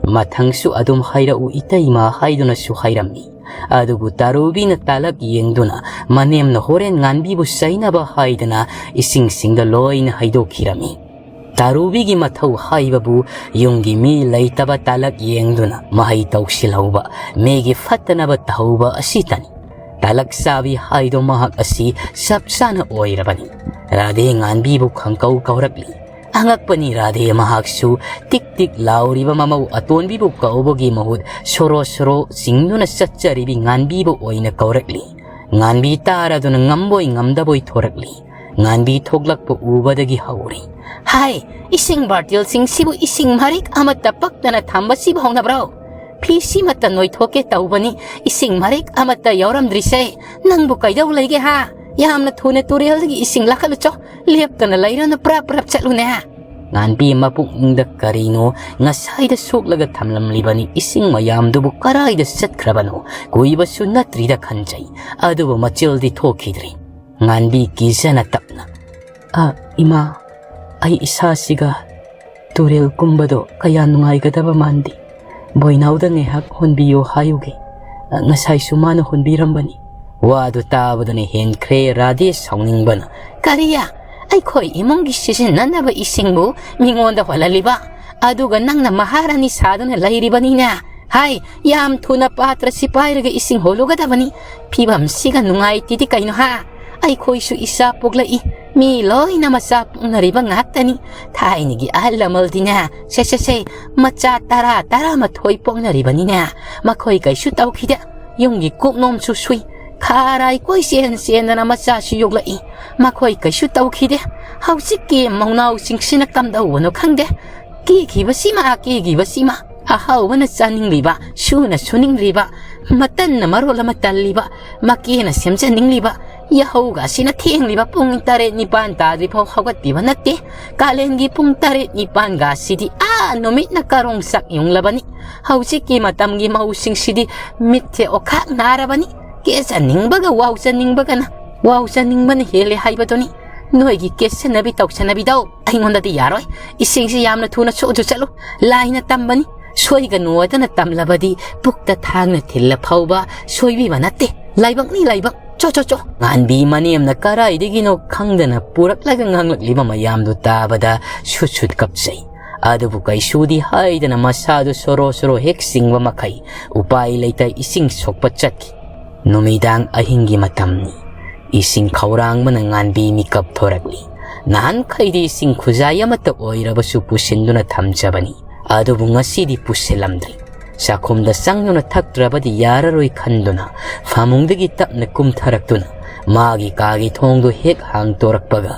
"ꯃꯊꯪꯁꯨ ꯑꯗꯨꯝ ꯍꯥꯏꯔꯛꯎ ꯏꯇꯩꯃ" ꯍꯥꯏꯗꯨꯅꯁꯨ ꯍꯥꯏꯔꯝꯃꯤ꯫ ꯑꯗꯨꯕꯨ ꯇꯥꯔꯨꯕꯤꯅ ꯇꯥꯂꯛ ꯌꯦꯡꯗꯨꯅ ꯃꯅꯦꯝꯅ ꯍꯣꯔꯦꯟ ꯉꯥꯟꯕꯤꯕꯨ ꯆꯩꯅꯕ ꯍꯥꯏꯗꯅ ꯏꯁꯤꯡꯁꯤꯡꯗ ꯂꯣꯏꯅ ꯍꯩꯗꯣꯛꯈꯤꯔꯝꯃꯤ꯫ ꯇꯥꯔꯨꯕꯤꯒꯤ ꯃꯊꯧ ꯍꯥꯏꯕꯕꯨ ꯌꯨꯝꯒꯤ ꯃꯤ ꯂꯩꯇꯕ ꯇꯥꯂꯛ ꯌꯦꯡꯗꯨꯅ ꯃꯍꯩ ꯇꯧꯁꯤꯜꯍꯧꯕ, ꯃꯤꯒꯤ ꯐꯠꯇꯅꯕ ꯇꯧꯍꯧꯕ ꯑꯁꯤꯇꯅꯤ꯫ ꯇꯥꯂꯛ ꯆꯥꯕꯤ ꯍꯥꯏꯗꯣ ꯃꯍꯥꯛ ꯑꯁꯤ ꯆꯞ ꯆꯥꯅ ꯑꯣꯏꯔꯕꯅꯤ꯫ ꯔꯥꯙꯦ ꯉꯥꯟꯕꯤꯕꯨ ꯈꯪꯀꯧ ꯀꯧꯔꯛꯂꯤ꯫ ꯑꯉꯛꯄꯅꯤ, ꯔꯥꯙꯦ ꯃꯍꯥꯛꯁꯨ ꯇꯤꯛ ꯇꯤꯛ ꯂꯥꯎꯔꯤꯕ ꯃꯃꯧ ꯑꯇꯣꯟꯕꯤꯕꯨ ꯀꯧꯕꯒꯤ ꯃꯍꯨꯠ ꯁꯣꯔꯣ ꯁꯣꯔꯣ ꯆꯤꯡꯗꯨꯅ ꯆꯠꯆꯔꯤꯕꯤ ꯉꯥꯟꯕꯤꯕꯨ ꯑꯣꯏꯅ ꯀꯧꯔꯛꯂꯤ꯫ ꯉꯥꯟꯕꯤ ꯇꯥꯔꯗꯨꯅ ꯉꯝꯕꯣꯏ ꯉꯝꯗꯕꯣꯏ ꯊꯣꯔꯛꯂꯤ꯫ ꯉꯥꯟꯕꯤ ꯊꯣꯛꯂꯛꯄ ꯎꯕꯗꯒꯤ ꯍꯧꯔꯤ꯫ "ꯍꯥꯏ, ꯏꯁꯤꯡ ꯕꯥꯔꯇꯤꯜꯁꯤꯡꯁꯤꯕꯨ ꯏꯁꯤꯡ ꯃꯔꯤꯛ ꯑꯃꯠꯇ ꯄꯛꯇꯅ ꯊꯝꯕꯁꯤꯕꯨ ꯍꯧꯅꯕ꯭ꯔꯣ? ꯐꯤꯁꯤꯃꯠꯇ ꯅꯣꯏꯊꯣꯛꯀꯦ ꯇꯧꯕꯅꯤ, ꯏꯁꯤꯡ ꯃꯔꯤꯛ ꯑꯃꯠꯇ ꯌꯥꯎꯔꯝꯗ꯭ꯔꯤꯁꯦ꯫ ꯅꯪꯕꯨ ꯀꯩꯗꯧ ꯂꯩꯒꯦ ꯍꯥ? ꯌꯥꯝꯅ ꯊꯨꯅ ꯇꯨꯔꯦꯜꯗꯒꯤ ꯏꯁꯤꯡ ꯂꯥꯈꯠꯂꯨꯆꯣ꯫ ꯂꯦꯞꯇꯅ ꯂꯩꯔꯅꯨ, ꯄ꯭ꯔꯞ ꯄ꯭ꯔꯞ ꯆꯠꯂꯨꯅꯦ꯫" ꯉꯥꯟꯕꯤ ꯃꯄꯨꯛꯅꯤꯡꯗ ꯀꯔꯤꯅꯣ ꯉꯁꯥꯏꯗ ꯁꯣꯛꯂꯒ ꯊꯝꯂꯝꯂꯤꯕꯅꯤ, ꯏꯁꯤꯡ ꯃꯌꯥꯝꯗꯨꯕꯨ ꯀꯔꯥꯏꯗ ꯆꯠꯈ꯭ꯔꯕꯅꯣ? ꯀꯨꯏꯕꯁꯨ ꯅꯠꯇ꯭ꯔꯤꯗ ꯈꯟꯖꯩ꯫ ꯑꯗꯨꯕꯨ ꯃꯆꯤꯜꯗꯤ ꯊꯣꯛꯈꯤꯗ꯭ꯔꯤ꯫ ꯉꯥꯟꯕꯤ ꯀꯤꯖꯅ ꯇꯞꯅ, "ꯑ, ꯏꯃꯥ, ꯑꯩ ꯏꯁꯥꯁꯤꯒ ꯇꯨꯔꯦꯜ ꯀꯨꯝꯕꯗꯣ ꯀꯌꯥ ꯅꯨꯡꯉꯥꯏꯒꯗꯕ ꯃꯥꯟꯗꯦ꯫ ꯕꯣꯏꯅꯥꯎꯗ ꯉꯥꯏꯍꯥꯛ ꯍꯣꯟꯕꯤꯌꯣ ꯍꯥꯏꯌꯨꯒꯦ꯫ ꯑ, ꯉꯁꯥꯏꯁꯨ ꯃꯥꯅ ꯍꯣꯟꯕꯤꯔꯝꯕꯅꯤ꯫" ꯋꯥꯗꯨ ꯇꯥꯕꯗꯅ ꯍꯦꯟꯈ꯭ꯔꯦ ꯔꯥꯙꯦ ꯁꯥꯎꯅꯤꯡꯕꯅ꯫ "ꯀꯔꯤꯌꯥ? ꯑꯩꯈꯣꯏ ꯏꯃꯨꯡꯒꯤ ꯁꯤꯖꯤꯟꯅꯅꯕ ꯏꯁꯤꯡꯕꯨ ꯃꯤꯉꯣꯟꯗ ꯍꯣꯜꯍꯜꯂꯤꯕ? ꯑꯗꯨꯒ ꯅꯪꯅ ꯃꯍꯥꯔꯥꯅꯤ ꯁꯥꯗꯨꯅ ꯂꯩꯔꯤꯕꯅꯤꯅꯦ꯫ ꯍꯥꯏ, ꯌꯥꯝ ꯊꯨꯅ ꯄꯥꯇ꯭ꯔꯁꯤ ꯄꯥꯏꯔꯒ ꯏꯁꯤꯡ ꯍꯣꯜꯂꯨꯒꯗꯕꯅꯤ꯫ ꯐꯤꯕꯝꯁꯤꯒ ꯅꯨꯡꯉꯥꯏꯇꯦꯗꯤ ꯀꯩꯅꯣ ꯍꯥ? ꯑꯩꯈꯣꯏꯁꯨ ꯏꯆꯥ ꯄꯣꯛꯂꯛꯏ, ꯃꯤ ꯂꯣꯏꯅ ꯃꯆꯥ ꯄꯣꯛꯅꯔꯤꯕ ꯉꯥꯛꯇꯅꯤ꯫ ꯊꯥꯏꯅꯒꯤ ꯑꯍꯜ ꯂꯃꯟꯗꯤꯅꯦ, ꯁꯦ ꯁꯦ ꯁꯦ, ꯃꯆꯥ ꯇꯔꯥ ꯇꯔꯥꯃꯥꯊꯣꯏ ꯄꯣꯛꯅꯔꯤꯕꯅꯤꯅꯦ, ꯃꯈꯣꯏ ꯀꯩꯁꯨ ꯇꯧꯈꯤꯗꯦ꯫ ꯌꯨꯝꯒꯤ ꯀꯨꯞꯅꯣꯝꯁꯨ ꯁꯨꯏ, ꯈꯥꯔꯥꯏ ꯀꯣꯏ ꯆꯦꯟ ꯆꯦꯟꯗꯅ ꯃꯆꯥꯁꯨ ꯌꯣꯛꯂꯛꯏ꯫ ꯃꯈꯣꯏ ꯀꯩꯁꯨ ꯇꯧꯈꯤꯗꯦ꯫ ꯍꯧꯖꯤꯛꯀꯤ ꯃꯧꯅꯥꯎꯁꯤꯡꯁꯤꯅ ꯀꯝꯗꯧꯕꯅꯣ ꯈꯪꯗꯦ꯫ ꯀꯦꯈꯤꯕꯁꯤꯃ, ꯀꯦꯈꯤꯕꯁꯤꯃ꯫ ꯑꯍꯥꯎꯕꯅ ꯆꯥꯅꯤꯡꯂꯤꯕ, ꯁꯨꯅ ꯁꯨꯅꯤꯡꯂꯤꯕ, ꯃꯇꯟꯅ ꯃꯔꯣꯜ ꯑꯃ ꯇꯜꯂꯤꯕ, ꯃꯀꯦꯅ ꯁꯦꯝꯖꯅꯤꯡꯂꯤꯕ, ꯌꯥꯍꯧꯒꯁꯤꯅ ꯊꯦꯡꯂꯤꯕ, ꯄꯨꯡ ꯇꯔꯦꯠ ꯅꯤꯄꯥꯟ ꯇꯥꯗ꯭ꯔꯤꯐꯥꯎ ꯍꯧꯒꯠꯄꯤꯕ ꯅꯠꯇꯦ꯫ ꯀꯥꯂꯦꯟꯒꯤ ꯄꯨꯡ ꯇꯔꯦꯠ ꯅꯤꯄꯥꯟꯒꯁꯤꯗꯤ ꯑꯥ ꯅꯨꯃꯤꯠꯅ ꯀꯔꯣꯡ ꯆꯥꯛ ꯌꯨꯡꯂꯕꯅꯤ꯫ ꯍꯧꯖꯤꯛꯀꯤ ꯃꯇꯝꯒꯤ ꯃꯧꯁꯤꯡꯁꯤꯗꯤ ꯃꯤꯠꯁꯦ ꯑꯣꯈꯥꯛ ꯅꯥꯔꯕꯅꯤ꯫ ꯀꯦꯖꯅꯤꯡꯕꯒ ꯋꯥꯎꯖꯅꯤꯡꯕꯒꯅ, ꯋꯥꯎꯖꯅꯤꯡꯕꯅ ꯍꯦꯜꯂꯦ ꯍꯥꯏꯕꯗꯨꯅꯤ꯫ ꯅꯣꯏꯒꯤ ꯀꯦꯁꯟꯅꯕꯤ ꯇꯧꯁꯟꯅꯕꯤꯗꯧ ꯑꯩꯉꯣꯟꯗꯗꯤ ꯌꯥꯔꯣꯏ꯫ ꯏꯁꯤꯡꯁꯤ ꯌꯥꯝꯅ ꯊꯨꯅ ꯁꯣꯛꯑꯁꯨ ꯆꯠꯂꯨ꯫ ꯂꯥꯏꯅ ꯇꯝꯕꯅꯤ꯫ ꯁꯣꯏꯒꯅꯨ ꯍꯥꯏꯗꯅ ꯇꯝꯂꯕꯗꯤ ꯄꯨꯛꯇ ꯊꯥꯡꯅ ꯊꯤꯜꯂ ꯐꯥꯎꯕ ꯁꯣꯏꯕꯤꯕ ꯅꯠꯇꯦ꯫ ꯂꯥꯏꯕꯛꯅꯤ, ꯂꯥꯏꯕꯛ꯫ ꯆꯣ, ꯆꯣ, ꯆꯣ꯫ ꯉꯥꯟꯕꯤ ꯃꯅꯦꯝꯅ ꯀꯔꯥꯏꯗꯒꯤꯅꯣ ꯈꯪꯗꯅ ꯄꯨꯔꯛꯂꯒ ꯉꯥꯡꯂꯛꯂꯤꯕ ꯃꯌꯥꯝꯗꯨ ꯇꯥꯕꯗ ꯁꯨꯠ ꯁꯨꯠ ꯀꯞꯆꯩ꯫ ꯑꯗꯨꯕꯨ ꯀꯩꯁꯨꯗꯤ ꯍꯥꯏꯗꯅ ꯃꯁꯥꯗꯨ ꯁꯣꯔꯣ ꯁꯣꯔꯣ ꯍꯦꯛ ꯆꯤꯡꯕ ꯃꯈꯩ ꯎꯄꯥꯏ ꯂꯩꯇ ꯏꯁꯤꯡ ꯁꯣꯛꯄ ꯆꯠꯈꯤ꯫ ꯅꯨꯃꯤꯗꯥꯡ ꯑꯍꯤꯡꯒꯤ ꯃꯇꯝꯅꯤ꯫ ꯏꯁꯤꯡ ꯈꯧꯔꯥꯡꯕꯅ ꯉꯥꯟꯕꯤ ꯃꯤꯀꯞ ꯊꯣꯔꯛꯂꯤ꯫ ꯅꯍꯥꯟꯈꯩꯗꯤ ꯏꯁꯤꯡ ꯈꯨꯖꯥꯏ ꯑꯃꯠꯇ ꯑꯣꯏꯔꯕꯁꯨ ꯄꯨꯁꯤꯟꯗꯨꯅ ꯊꯝꯖꯕꯅꯤ꯫ ꯑꯗꯨꯕꯨ ꯉꯁꯤꯗꯤ ꯄꯨꯁꯤꯜꯂꯝꯗ꯭ꯔꯤ꯫ ꯆꯥꯛꯈꯨꯝꯗ ꯆꯪꯗꯨꯅ ꯊꯛꯇ꯭ꯔꯕꯗꯤ ꯌꯥꯔꯔꯣꯏ ꯈꯟꯗꯨꯅ ꯐꯃꯨꯡꯗꯒꯤ ꯇꯞꯅ ꯀꯨꯝꯊꯔꯛꯇꯨꯅ ꯃꯥꯒꯤ ꯀꯥꯒꯤ ꯊꯣꯡꯗꯨ ꯍꯦꯛ ꯍꯥꯡꯇꯣꯔꯛꯄꯒ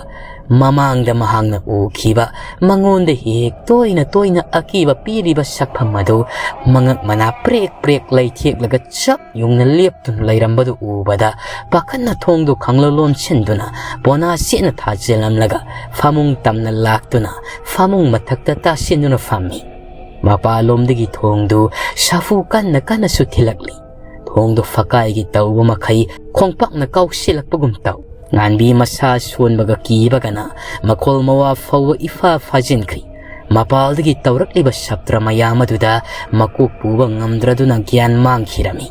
ꯃꯃꯥꯡꯗ ꯃꯍꯥꯛꯅ ꯎꯈꯤꯕ, ꯃꯉꯣꯟꯗ ꯍꯦꯛ ꯇꯣꯏꯅ ꯇꯣꯏꯅ ꯑꯀꯤꯕ ꯄꯤꯔꯤꯕ ꯁꯛꯐꯝ ꯑꯗꯨ ꯃꯉꯛ ꯃꯅꯥ ꯄ꯭ꯔꯦꯛ ꯄ꯭ꯔꯦꯛ ꯂꯩꯊꯦꯛꯂꯒ ꯆꯞ ꯌꯨꯡꯅ ꯂꯦꯞꯇꯨꯅ ꯂꯩꯔꯝꯕꯗꯨ ꯎꯕꯗ ꯄꯥꯈꯠꯅ ꯊꯣꯡꯗꯨ ꯈꯪꯂꯣ ꯂꯣꯟꯁꯤꯟꯗꯨꯅ ꯄꯣꯅꯥ ꯁꯦꯠꯅ ꯊꯥꯖꯤꯜꯂꯝꯂꯒ ꯐꯃꯨꯡ ꯇꯝꯅ ꯂꯥꯛꯇꯨꯅ ꯐꯃꯨꯡ ꯃꯊꯛꯇ ꯇꯥꯁꯤꯟꯗꯨꯅ ꯐꯝꯃꯤ꯫ ꯃꯄꯥꯟꯂꯣꯝꯗꯒꯤ ꯊꯣꯡꯗꯨ ꯁꯥꯐꯨ ꯀꯟꯅ ꯀꯟꯅꯁꯨ ꯊꯤꯜꯂꯛꯂꯤ꯫ ꯊꯣꯡꯗꯨ ꯐꯀꯥꯏꯒꯤ ꯇꯧꯕ ꯃꯈꯩ ꯈꯣꯡꯄꯥꯛꯅ ꯀꯥꯎꯁꯤꯜꯂꯛꯄꯒꯨꯝ ꯇꯧ꯫ ꯉꯥꯟꯕꯤ ꯃꯁꯥ ꯁꯣꯟꯕꯒ ꯀꯤꯕꯒꯅ ꯃꯈꯣꯜ ꯃꯋꯥ ꯐꯥꯎꯕ ꯏꯐꯥ ꯐꯥꯖꯤꯟꯈ꯭ꯔꯤ꯫ ꯃꯄꯥꯜꯗꯒꯤ ꯇꯧꯔꯛꯂꯤꯕ ꯁꯞꯇ꯭ꯔ ꯃꯌꯥꯝ ꯑꯗꯨꯗ ꯃꯀꯣꯛ ꯄꯨꯕ ꯉꯝꯗ꯭ꯔꯗꯨꯅ ꯒ꯭ꯌꯥꯟ ꯃꯥꯡꯈꯤꯔꯝꯃꯤ꯫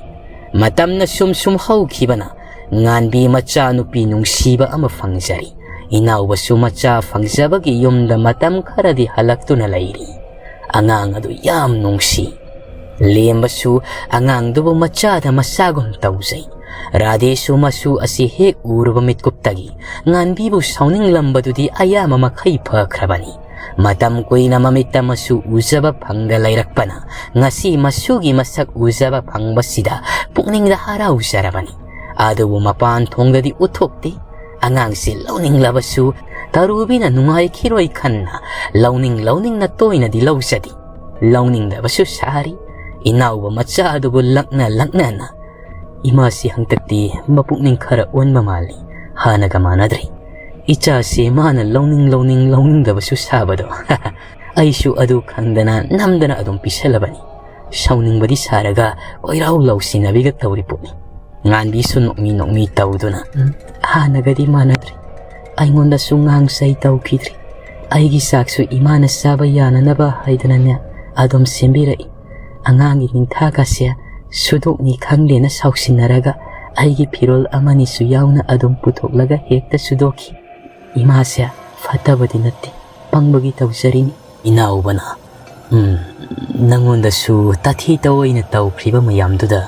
ꯃꯇꯝꯅ ꯁꯨꯝ ꯁꯨꯝ ꯍꯧꯈꯤꯕꯅ ꯉꯥꯟꯕꯤ ꯃꯆꯥꯅꯨꯄꯤ ꯅꯨꯡꯁꯤꯕ ꯑꯃ ꯐꯪꯖꯔꯤ꯫ ꯏꯅꯥꯎꯕꯁꯨ ꯃꯆꯥ ꯐꯪꯖꯕꯒꯤ ꯌꯨꯝꯗ ꯃꯇꯝ ꯈꯔꯗꯤ ꯍꯜꯂꯛꯇꯨꯅ ꯂꯩꯔꯤ꯫ ꯑꯉꯥꯡ ꯑꯗꯨ ꯌꯥꯝ ꯅꯨꯡꯁꯤ꯫ ꯂꯦꯝꯕꯁꯨ ꯑꯉꯥꯡꯗꯨꯕꯨ ꯃꯆꯥꯗ ꯃꯆꯥꯒꯨꯝ ꯇꯧꯖꯩ꯫ ꯔꯥꯙꯦꯁꯨ ꯃꯁꯨ ꯑꯁꯤ ꯍꯦꯛ ꯎꯔꯨꯕ ꯃꯤꯠꯀꯨꯞꯇꯒꯤ ꯉꯥꯟꯕꯤꯕꯨ ꯁꯥꯎꯅꯤꯡꯂꯝꯕꯗꯨꯗꯤ ꯑꯌꯥꯝꯕ ꯃꯈꯩ ꯐꯈ꯭ꯔꯕꯅꯤ꯫ ꯃꯇꯝ ꯀꯨꯏꯅ ꯃꯃꯤꯠꯇ ꯃꯁꯨ ꯎꯖꯕ ꯐꯪꯗ ꯂꯩꯔꯛꯄꯅ ꯉꯁꯤ ꯃꯁꯨꯒꯤ ꯃꯁꯛ ꯎꯖꯕ ꯐꯪꯕꯁꯤꯗ ꯄꯨꯛꯅꯤꯡꯗ ꯍꯔꯥꯎꯖꯔꯕꯅꯤ꯫ ꯑꯗꯨꯕꯨ ꯃꯄꯥꯟ ꯊꯣꯡꯗꯗꯤ ꯎꯠꯊꯣꯛꯇꯦ꯫ ꯑꯉꯥꯡꯁꯤ ꯂꯧꯅꯤꯡꯂꯕꯁꯨ ꯇꯔꯨꯕꯤꯅ ꯅꯨꯡꯉꯥꯏꯈꯤꯔꯣꯏ ꯈꯟꯅ ꯂꯧꯅꯤꯡ ꯂꯧꯅꯤꯡꯅ ꯇꯣꯏꯅꯗꯤ ꯂꯧꯖꯗꯦ꯫ ꯂꯧꯅꯤꯡꯗꯕꯁꯨ ꯁꯥꯔꯤ꯫ ꯏꯅꯥꯎꯕ ꯃꯆꯥ ꯑꯗꯨꯕꯨ ꯂꯛꯅ ꯂꯛꯅꯅ, "ꯏꯃꯥꯁꯤ ꯍꯟꯗꯛꯇꯤ ꯃꯄꯨꯛꯅꯤꯡ ꯈꯔ ꯑꯣꯟꯕ ꯃꯥꯜꯂꯤ꯫ ꯍꯥꯟꯅꯒ ꯃꯥꯟꯅꯗ꯭ꯔꯦ꯫ ꯏꯆꯥꯁꯦ ꯃꯥꯅ ꯂꯧꯅꯤꯡ ꯂꯧꯅꯤꯡ ꯂꯧꯅꯤꯡꯗꯕꯁꯨ ꯁꯥꯕꯗꯣ꯫ ꯑꯩꯁꯨ ꯑꯗꯨ ꯈꯪꯗꯅ ꯅꯝꯗꯅ ꯑꯗꯨꯝ ꯄꯤꯁꯜꯂꯕꯅꯤ꯫ ꯁꯥꯎꯅꯤꯡꯕꯗꯤ ꯁꯥꯔꯒ ꯀꯣꯏꯔꯥꯎ ꯂꯥꯎꯁꯤꯟꯅꯕꯤꯒ ꯇꯧꯔꯤ ꯄꯣꯠꯅꯤ꯫" ꯉꯥꯟꯕꯤꯁꯨ ꯅꯣꯛꯃꯤ ꯅꯣꯛꯃꯤ ꯇꯧꯗꯨꯅ, "ꯎꯝ, ꯍꯥꯟꯅꯒꯗꯤ ꯃꯥꯟꯅꯗ꯭ꯔꯦ꯫ ꯑꯩꯉꯣꯟꯗꯁꯨ ꯉꯥꯡ ꯁꯩ ꯇꯧꯈꯤꯗ꯭ꯔꯦ꯫ ꯑꯩꯒꯤ ꯆꯥꯛꯁꯨ ꯏꯃꯥꯅ ꯆꯥꯕ ꯌꯥꯅꯅꯕ ꯍꯥꯏꯗꯅꯅꯦ, ꯑꯗꯨꯝ ꯁꯦꯝꯕꯤꯔꯛꯏ꯫ ꯑꯉꯥꯡꯒꯤ ꯅꯤꯡꯊꯥꯒꯁꯦ ꯁꯨꯗꯣꯛꯅꯤ ꯈꯪꯗꯦꯅ ꯁꯥꯎꯁꯤꯟꯅꯔꯒ ꯑꯩꯒꯤ ꯐꯤꯔꯣꯜ ꯑꯃꯅꯤꯁꯨ ꯌꯥꯎꯅ ꯑꯗꯨꯝ ꯄꯨꯊꯣꯛꯂꯒ ꯍꯦꯛꯇ ꯁꯨꯗꯣꯛꯈꯤ꯫ ꯏꯃꯥꯁꯦ ꯐꯠꯇꯕꯗꯤ ꯅꯠꯇꯦ, ꯄꯪꯕꯒꯤ ꯇꯧꯖꯔꯤꯅꯤ꯫ ꯏꯅꯥꯎꯕꯅ, "ꯎꯝ, ꯅꯪꯉꯣꯟꯗꯁꯨ ꯇꯥꯊꯤ ꯇꯧꯑꯣꯏꯅ ꯇꯧꯈ꯭ꯔꯤꯕ ꯃꯌꯥꯝꯗꯨꯗ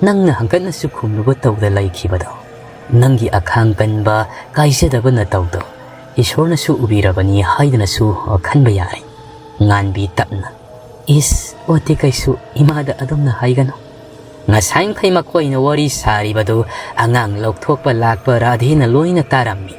ꯅꯪꯅ ꯍꯪꯀꯠꯅꯁꯨ ꯈꯨꯝꯂꯨꯕ ꯇꯧꯗ ꯂꯩꯈꯤꯕꯗꯣ, ꯅꯪꯒꯤ ꯑꯈꯥꯡ ꯀꯟꯕ, ꯀꯥꯏꯖꯗꯕ ꯅꯇꯧꯗꯣ ꯏꯁꯣꯔꯅꯁꯨ ꯎꯕꯤꯔꯕꯅꯤ ꯍꯥꯏꯗꯅꯁꯨ ꯈꯟꯕ ꯌꯥꯔꯦ"꯫ ꯉꯥꯟꯕꯤ ꯇꯞꯅ, "ꯏꯁ, ꯑꯣꯠꯇꯦ ꯀꯩꯁꯨ, ꯏꯃꯥꯗ ꯑꯗꯨꯝꯅ ꯍꯥꯏꯒꯅꯨ"꯫ ꯉꯁꯥꯏꯈꯩ ꯃꯈꯣꯏꯅ ꯋꯥꯔꯤ ꯁꯥꯔꯤꯕꯗꯨ ꯑꯉꯥꯡ ꯂꯧꯊꯣꯛꯄ ꯂꯥꯛꯄ ꯔꯥꯙꯦꯅ ꯂꯣꯏꯅ ꯇꯥꯔꯝꯃꯤ꯫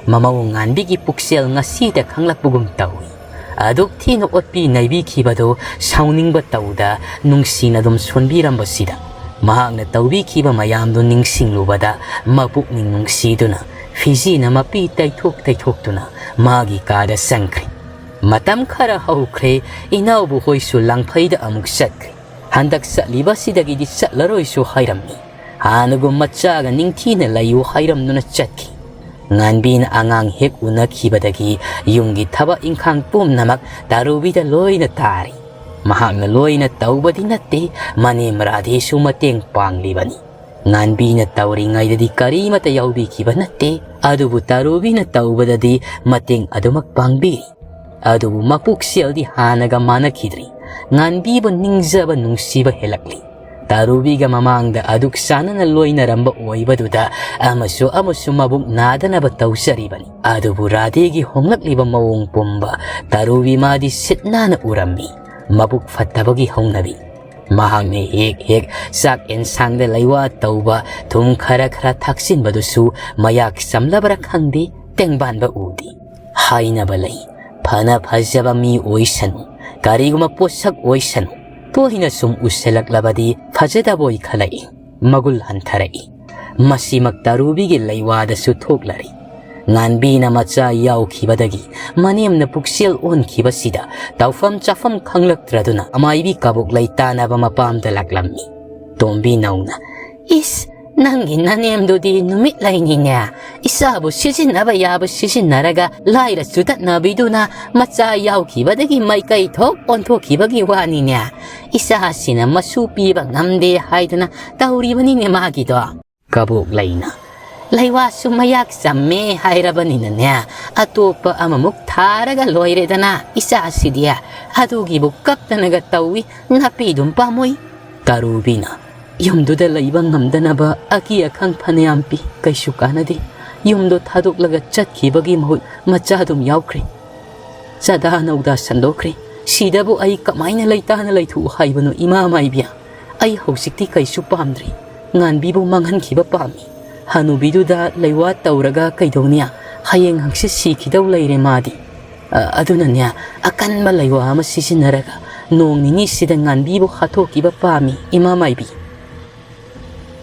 ꯃꯃꯧ ꯉꯥꯟꯕꯤꯒꯤ ꯄꯨꯛꯆꯦꯜ ꯉꯁꯤꯗ ꯈꯪꯂꯛꯄꯒꯨꯝ ꯇꯧꯏ꯫ ꯑꯗꯨꯛ ꯊꯤꯅ ꯑꯣꯠꯄꯤ ꯅꯩꯕꯤꯈꯤꯕꯗꯨ ꯁꯥꯎꯅꯤꯡꯕ ꯇꯧꯗ ꯅꯨꯡꯁꯤꯅ ꯑꯗꯨꯝ ꯁꯣꯟꯕꯤꯔꯝꯕꯁꯤꯗ, ꯃꯍꯥꯛꯅ ꯇꯧꯕꯤꯈꯤꯕ ꯃꯌꯥꯝꯗꯨ ꯅꯤꯡꯁꯤꯡꯂꯨꯕꯗ ꯃꯄꯨꯛꯅꯤꯡ ꯅꯨꯡꯁꯤꯗꯨꯅ ꯐꯤꯖꯤꯅ ꯃꯄꯤ ꯇꯩꯊꯣꯛ ꯇꯩꯊꯣꯛꯇꯨꯅ ꯃꯥꯒꯤ ꯀꯥꯗ ꯆꯪꯈ꯭ꯔꯦ꯫ ꯃꯇꯝ ꯈꯔ ꯍꯧꯈ꯭ꯔꯦ, ꯏꯅꯥꯎꯕꯨ ꯍꯣꯏꯁꯨ ꯂꯥꯡꯐꯩꯗ ꯑꯃꯨꯛ ꯆꯠꯈ꯭ꯔꯦ꯫ ꯍꯟꯗꯛ ꯆꯠꯂꯤꯕꯁꯤꯗꯒꯤꯗꯤ ꯆꯠꯂꯔꯣꯏꯁꯨ ꯍꯥꯏꯔꯝꯃꯤ꯫ ꯍꯥꯟꯅꯒꯨꯝ ꯃꯆꯥꯒ ꯅꯤꯡꯊꯤꯅ ꯂꯩꯌꯨ ꯍꯥꯏꯔꯝꯗꯨꯅ ꯆꯠꯈꯤ꯫ ꯉꯥꯟꯕꯤꯅ ꯑꯉꯥꯡ ꯍꯦꯛ ꯎꯅꯈꯤꯕꯗꯒꯤ ꯌꯨꯝꯒꯤ ꯊꯕꯛ ꯏꯪꯈꯥꯡ ꯄꯨꯝꯅꯃꯛ ꯇꯥꯔꯨꯕꯤꯗ ꯂꯣꯏꯅ ꯇꯥꯔꯤ꯫ ꯃꯍꯥꯛꯅ ꯂꯣꯏꯅ ꯇꯧꯕꯗꯤ ꯅꯠꯇꯦ, ꯃꯅꯦꯝ ꯔꯥꯙꯦꯁꯨ ꯃꯇꯦꯡ ꯄꯥꯡꯂꯤꯕꯅꯤ꯫ ꯉꯥꯟꯕꯤꯅ ꯇꯧꯔꯤꯉꯩꯗꯗꯤ ꯀꯔꯤꯃꯠꯇ ꯌꯥꯎꯕꯤꯈꯤꯕ ꯅꯠꯇꯦ, ꯑꯗꯨꯕꯨ ꯇꯥꯔꯨꯕꯤꯅ ꯇꯧꯕꯗꯗꯤ ꯃꯇꯦꯡ ꯑꯗꯨꯃꯛ ꯄꯥꯡꯕꯤꯔꯤ꯫ ꯑꯗꯨꯕꯨ ꯃꯄꯨꯛꯆꯦꯜꯗꯤ ꯍꯥꯟꯅꯒ ꯃꯥꯟꯅꯈꯤꯗ꯭ꯔꯤ꯫ ꯉꯥꯟꯕꯤꯕꯨ ꯅꯤꯡꯖꯕ ꯅꯨꯡꯁꯤꯕ ꯍꯦꯜꯂꯛꯂꯤ꯫ ꯇꯥꯔꯨꯕꯤꯒ ꯃꯃꯥꯡꯗ ꯑꯗꯨꯛ ꯆꯥꯟꯅꯅ ꯂꯣꯏꯅꯔꯝꯕ ꯑꯣꯏꯕꯗꯨꯗ ꯑꯃꯁꯨ ꯑꯃꯁꯨ ꯃꯕꯨꯛ ꯅꯥꯗꯅꯕ ꯇꯧꯖꯔꯤꯕꯅꯤ꯫ ꯑꯗꯨꯕꯨ ꯔꯥꯙꯦꯒꯤ ꯍꯣꯡꯂꯛꯂꯤꯕ ꯃꯑꯣꯡ ꯄꯨꯝꯕ ꯇꯥꯔꯨꯕꯤ ꯃꯥꯗꯤ ꯁꯤꯠ ꯅꯥꯟꯅ ꯎꯔꯝꯃꯤ꯫ ꯃꯕꯨꯛ ꯐꯠꯇꯕꯒꯤ ꯍꯧꯅꯕꯤ꯫ ꯃꯍꯥꯛꯅ ꯍꯦꯛ ꯍꯦꯛ ꯆꯥꯛ ꯑꯦꯟꯁꯥꯡꯗ ꯂꯩꯋꯥ ꯇꯧꯕ, ꯊꯨꯝ ꯈꯔ ꯈꯔ ꯊꯥꯛꯆꯤꯟꯕꯗꯨꯁꯨ ꯃꯌꯥꯛ ꯆꯝꯂꯕ꯭ꯔꯥ ꯈꯪꯗꯦ, ꯇꯦꯡꯕꯥꯟꯕ ꯎꯗꯦ꯫ ꯍꯥꯏꯅꯕ ꯂꯩ, ꯐꯅ ꯐꯖꯕ ꯃꯤ ꯑꯣꯏꯁꯅꯨ, ꯀꯔꯤꯒꯨꯝꯕ ꯄꯣꯠꯁꯛ ꯑꯣꯏꯁꯅꯨ, ꯇꯣꯏꯅ ꯁꯨꯝ ꯎꯁꯤꯜꯂꯛꯂꯕꯗꯤ ꯐꯖꯗꯕꯣꯏ ꯈꯜꯂꯛꯏ, ꯃꯒꯨꯜ ꯍꯟꯊꯔꯛꯏ꯫ ꯃꯁꯤꯃꯛ ꯇꯥꯔꯨꯕꯤꯒꯤ ꯂꯩꯋꯥꯗꯁꯨ ꯊꯣꯛꯂꯔꯤ꯫ ꯉꯥꯟꯕꯤꯅ ꯃꯆꯥ ꯌꯥꯎꯈꯤꯕꯗꯒꯤ ꯃꯅꯦꯝꯅ ꯄꯨꯛꯆꯦꯜ ꯑꯣꯟꯈꯤꯕꯁꯤꯗ ꯇꯧꯐꯝ ꯆꯥꯐꯝ ꯈꯪꯂꯛꯇ꯭ꯔꯗꯨꯅ ꯑꯃꯥꯏꯕꯤ ꯀꯕꯣꯛ ꯂꯩ ꯇꯥꯅꯕ ꯃꯄꯥꯝꯗ ꯂꯥꯛꯂꯝꯃꯤ꯫ ꯇꯣꯝꯕꯤ ꯅꯧꯅ, "ꯏꯁ, "ꯅꯪꯒꯤ ꯅꯅꯦꯝꯗꯨꯗꯤ ꯅꯨꯃꯤꯠ ꯂꯩꯅꯤꯅꯦ꯫ ꯏꯆꯥꯕꯨ ꯁꯤꯖꯤꯟꯅꯕ ꯌꯥꯕ ꯁꯤꯖꯤꯟꯅꯔꯒ ꯂꯥꯏꯔ ꯆꯨꯗꯠꯅꯕꯤꯗꯨꯅ ꯃꯆꯥ ꯌꯥꯎꯈꯤꯕꯗꯒꯤ ꯃꯥꯏꯀꯩ ꯊꯣꯛ ꯑꯣꯟꯊꯣꯛꯈꯤꯕꯒꯤ ꯋꯥꯅꯤꯅꯦ꯫ ꯏꯆꯥꯁꯤꯅ ꯃꯁꯨ ꯄꯤꯕ ꯉꯝꯗꯦ ꯍꯥꯏꯗꯅ ꯇꯧꯔꯤꯕꯅꯤꯅꯦ ꯃꯥꯒꯤꯗꯣ"꯫ ꯀꯕꯣꯛ ꯂꯩꯅ, "ꯂꯩꯋꯥꯁꯨ ꯃꯌꯥꯛ ꯆꯝꯃꯦ ꯍꯥꯏꯔꯕꯅꯤꯅꯅꯦ, ꯑꯇꯣꯞꯄ ꯑꯃꯃꯨꯛ ꯊꯥꯔꯒ ꯂꯣꯏꯔꯦꯗꯅ ꯏꯆꯥꯁꯤꯗꯤ꯫ ꯑꯗꯨꯒꯤꯕꯨ ꯀꯞꯇꯅꯒ ꯇꯧꯏ, ꯅꯥꯄꯤꯗꯨꯝ ꯄꯥꯝꯃꯨꯏ"꯫ ꯇꯥꯔꯨꯕꯤꯅ, "ꯌꯨꯝꯗꯨꯗ ꯂꯩꯕ ꯉꯝꯗꯅꯕ ꯑꯀꯤ ꯑꯈꯪ ꯐꯅꯌꯥꯝ ꯄꯤ, ꯀꯩꯁꯨ ꯀꯥꯟꯅꯗꯦ꯫ ꯌꯨꯝꯗꯣ ꯊꯥꯗꯣꯛꯂꯒ ꯆꯠꯈꯤꯕꯒꯤ ꯃꯍꯨꯠ ꯃꯆꯥꯗꯨꯝ ꯌꯥꯎꯈ꯭ꯔꯦ꯫ ꯆꯥꯗꯥ ꯅꯧꯗꯥ ꯁꯟꯗꯣꯛꯈ꯭ꯔꯦ꯫ ꯁꯤꯗꯕꯨ ꯑꯩ ꯀꯃꯥꯏꯅ ꯂꯩꯇꯥꯅ ꯂꯩꯊꯣꯛꯎ ꯍꯥꯏꯕꯅꯣ, ꯏꯃꯥ ꯃꯥꯏꯕꯤ? ꯑꯩ ꯍꯧꯖꯤꯛꯇꯤ ꯀꯩꯁꯨ ꯄꯥꯝꯗ꯭ꯔꯦ꯫ ꯉꯥꯟꯕꯤꯕꯨ ꯃꯥꯡꯍꯟꯈꯤꯕ ꯄꯥꯝꯃꯤ꯫ ꯍꯅꯨꯕꯤꯗꯨꯗ ꯂꯩꯋꯥ ꯇꯧꯔꯒ ꯀꯩꯗꯧꯅꯤ? ꯍꯌꯦꯡ ꯍꯪꯆꯤꯠ ꯁꯤꯈꯤꯗꯧ ꯂꯩꯔꯦ ꯃꯥꯗꯤ꯫ ꯑ, ꯑꯗꯨꯅꯅꯦ, ꯑꯀꯟꯕ ꯂꯩꯋꯥ ꯑꯃ ꯁꯤꯖꯤꯟꯅꯔꯒ ꯅꯣꯡ ꯅꯤꯅꯤꯁꯤꯗ ꯉꯥꯟꯕꯤꯕꯨ ꯍꯥꯠꯇꯣꯛꯈꯤꯕ ꯄꯥꯝꯃꯤ, ꯏꯃꯥ ꯃꯥꯏꯕꯤ"꯫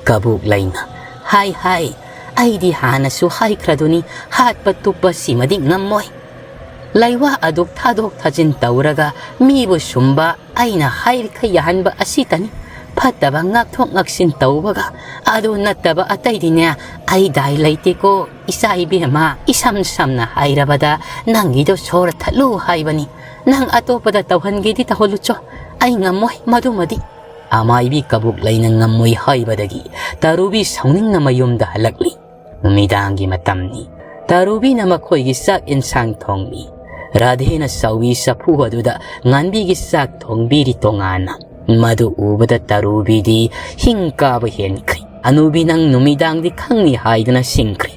ꯀꯕꯣꯛ ꯂꯩꯅ, "ꯍꯥꯏ, ꯍꯥꯏ, ꯑꯩꯗꯤ ꯍꯥꯟꯅꯁꯨ ꯍꯥꯏꯈ꯭ꯔꯗꯨꯅꯤ, ꯍꯥꯠꯄ ꯇꯨꯞꯄ ꯁꯤꯃꯗꯤ ꯉꯝꯃꯣꯏ꯫ ꯂꯩꯋꯥ ꯑꯗꯨ ꯊꯥꯗꯣꯛ ꯊꯥꯖꯤꯟ ꯇꯧꯔꯒ ꯃꯤꯕꯨ ꯁꯨꯝꯕ ꯑꯩꯅ ꯍꯥꯏꯔꯤꯈꯩ ꯌꯥꯍꯟꯕ ꯑꯁꯤꯇꯅꯤ꯫ ꯐꯠꯇꯕ ꯉꯥꯛꯊꯣꯛ ꯉꯥꯛꯁꯤꯟ ꯇꯧꯕꯒ꯫ ꯑꯗꯨ ꯅꯠꯇꯕ ꯑꯇꯩꯗꯤꯅꯦ, ꯑꯩ ꯗꯥꯏ ꯂꯩꯇꯦꯀꯣ, ꯏꯆꯥ ꯏꯕꯦꯝꯃ꯫ ꯏꯁꯝ ꯁꯝꯅ ꯍꯥꯏꯔꯕꯗ, ꯅꯪꯒꯤꯗꯣ ꯁꯣꯔ ꯊꯠꯂꯨ ꯍꯥꯏꯕꯅꯤ꯫ ꯅꯪ ꯑꯇꯣꯞꯄꯗ ꯇꯧꯍꯟꯒꯦꯗꯤ ꯇꯧꯍꯜꯂꯨꯆꯣ꯫ ꯑꯩ ꯉꯝꯃꯣꯏ ꯃꯗꯨꯃꯗꯤ"꯫ ꯑꯃꯥꯏꯕꯤ ꯀꯕꯣꯛ ꯂꯩꯅ ꯉꯝꯃꯣꯏ ꯍꯥꯏꯕꯗꯒꯤ ꯇꯥꯔꯨꯕꯤ ꯁꯥꯎꯅꯤꯡꯅ ꯃꯌꯨꯝꯗ ꯍꯜꯂꯛꯂꯤ꯫ ꯅꯨꯃꯤꯗꯥꯡꯒꯤ ꯃꯇꯝꯅꯤ꯫ ꯇꯥꯔꯨꯕꯤꯅ ꯃꯈꯣꯏꯒꯤ ꯆꯥꯛ ꯏꯟꯁꯥꯡ ꯊꯣꯡꯂꯤ꯫ ꯔꯥꯙꯦꯅ ꯆꯥꯎꯕꯤ ꯆꯐꯨ ꯑꯗꯨꯗ ꯉꯥꯟꯕꯤꯒꯤ ꯆꯥꯛ ꯊꯣꯡꯕꯤꯔꯤ ꯇꯣꯉꯥꯟꯅ꯫ ꯃꯗꯨ ꯎꯕꯗ ꯇꯥꯔꯨꯕꯤꯗꯤ ꯍꯤꯡ ꯀꯥꯕ ꯍꯦꯟꯈ꯭ꯔꯦ꯫ "ꯑꯅꯨꯕꯤ, ꯅꯪ ꯅꯨꯃꯤꯗꯥꯡꯗꯤ ꯈꯪꯅꯤ" ꯍꯥꯏꯗꯨꯅ ꯁꯤꯡꯈ꯭ꯔꯦ꯫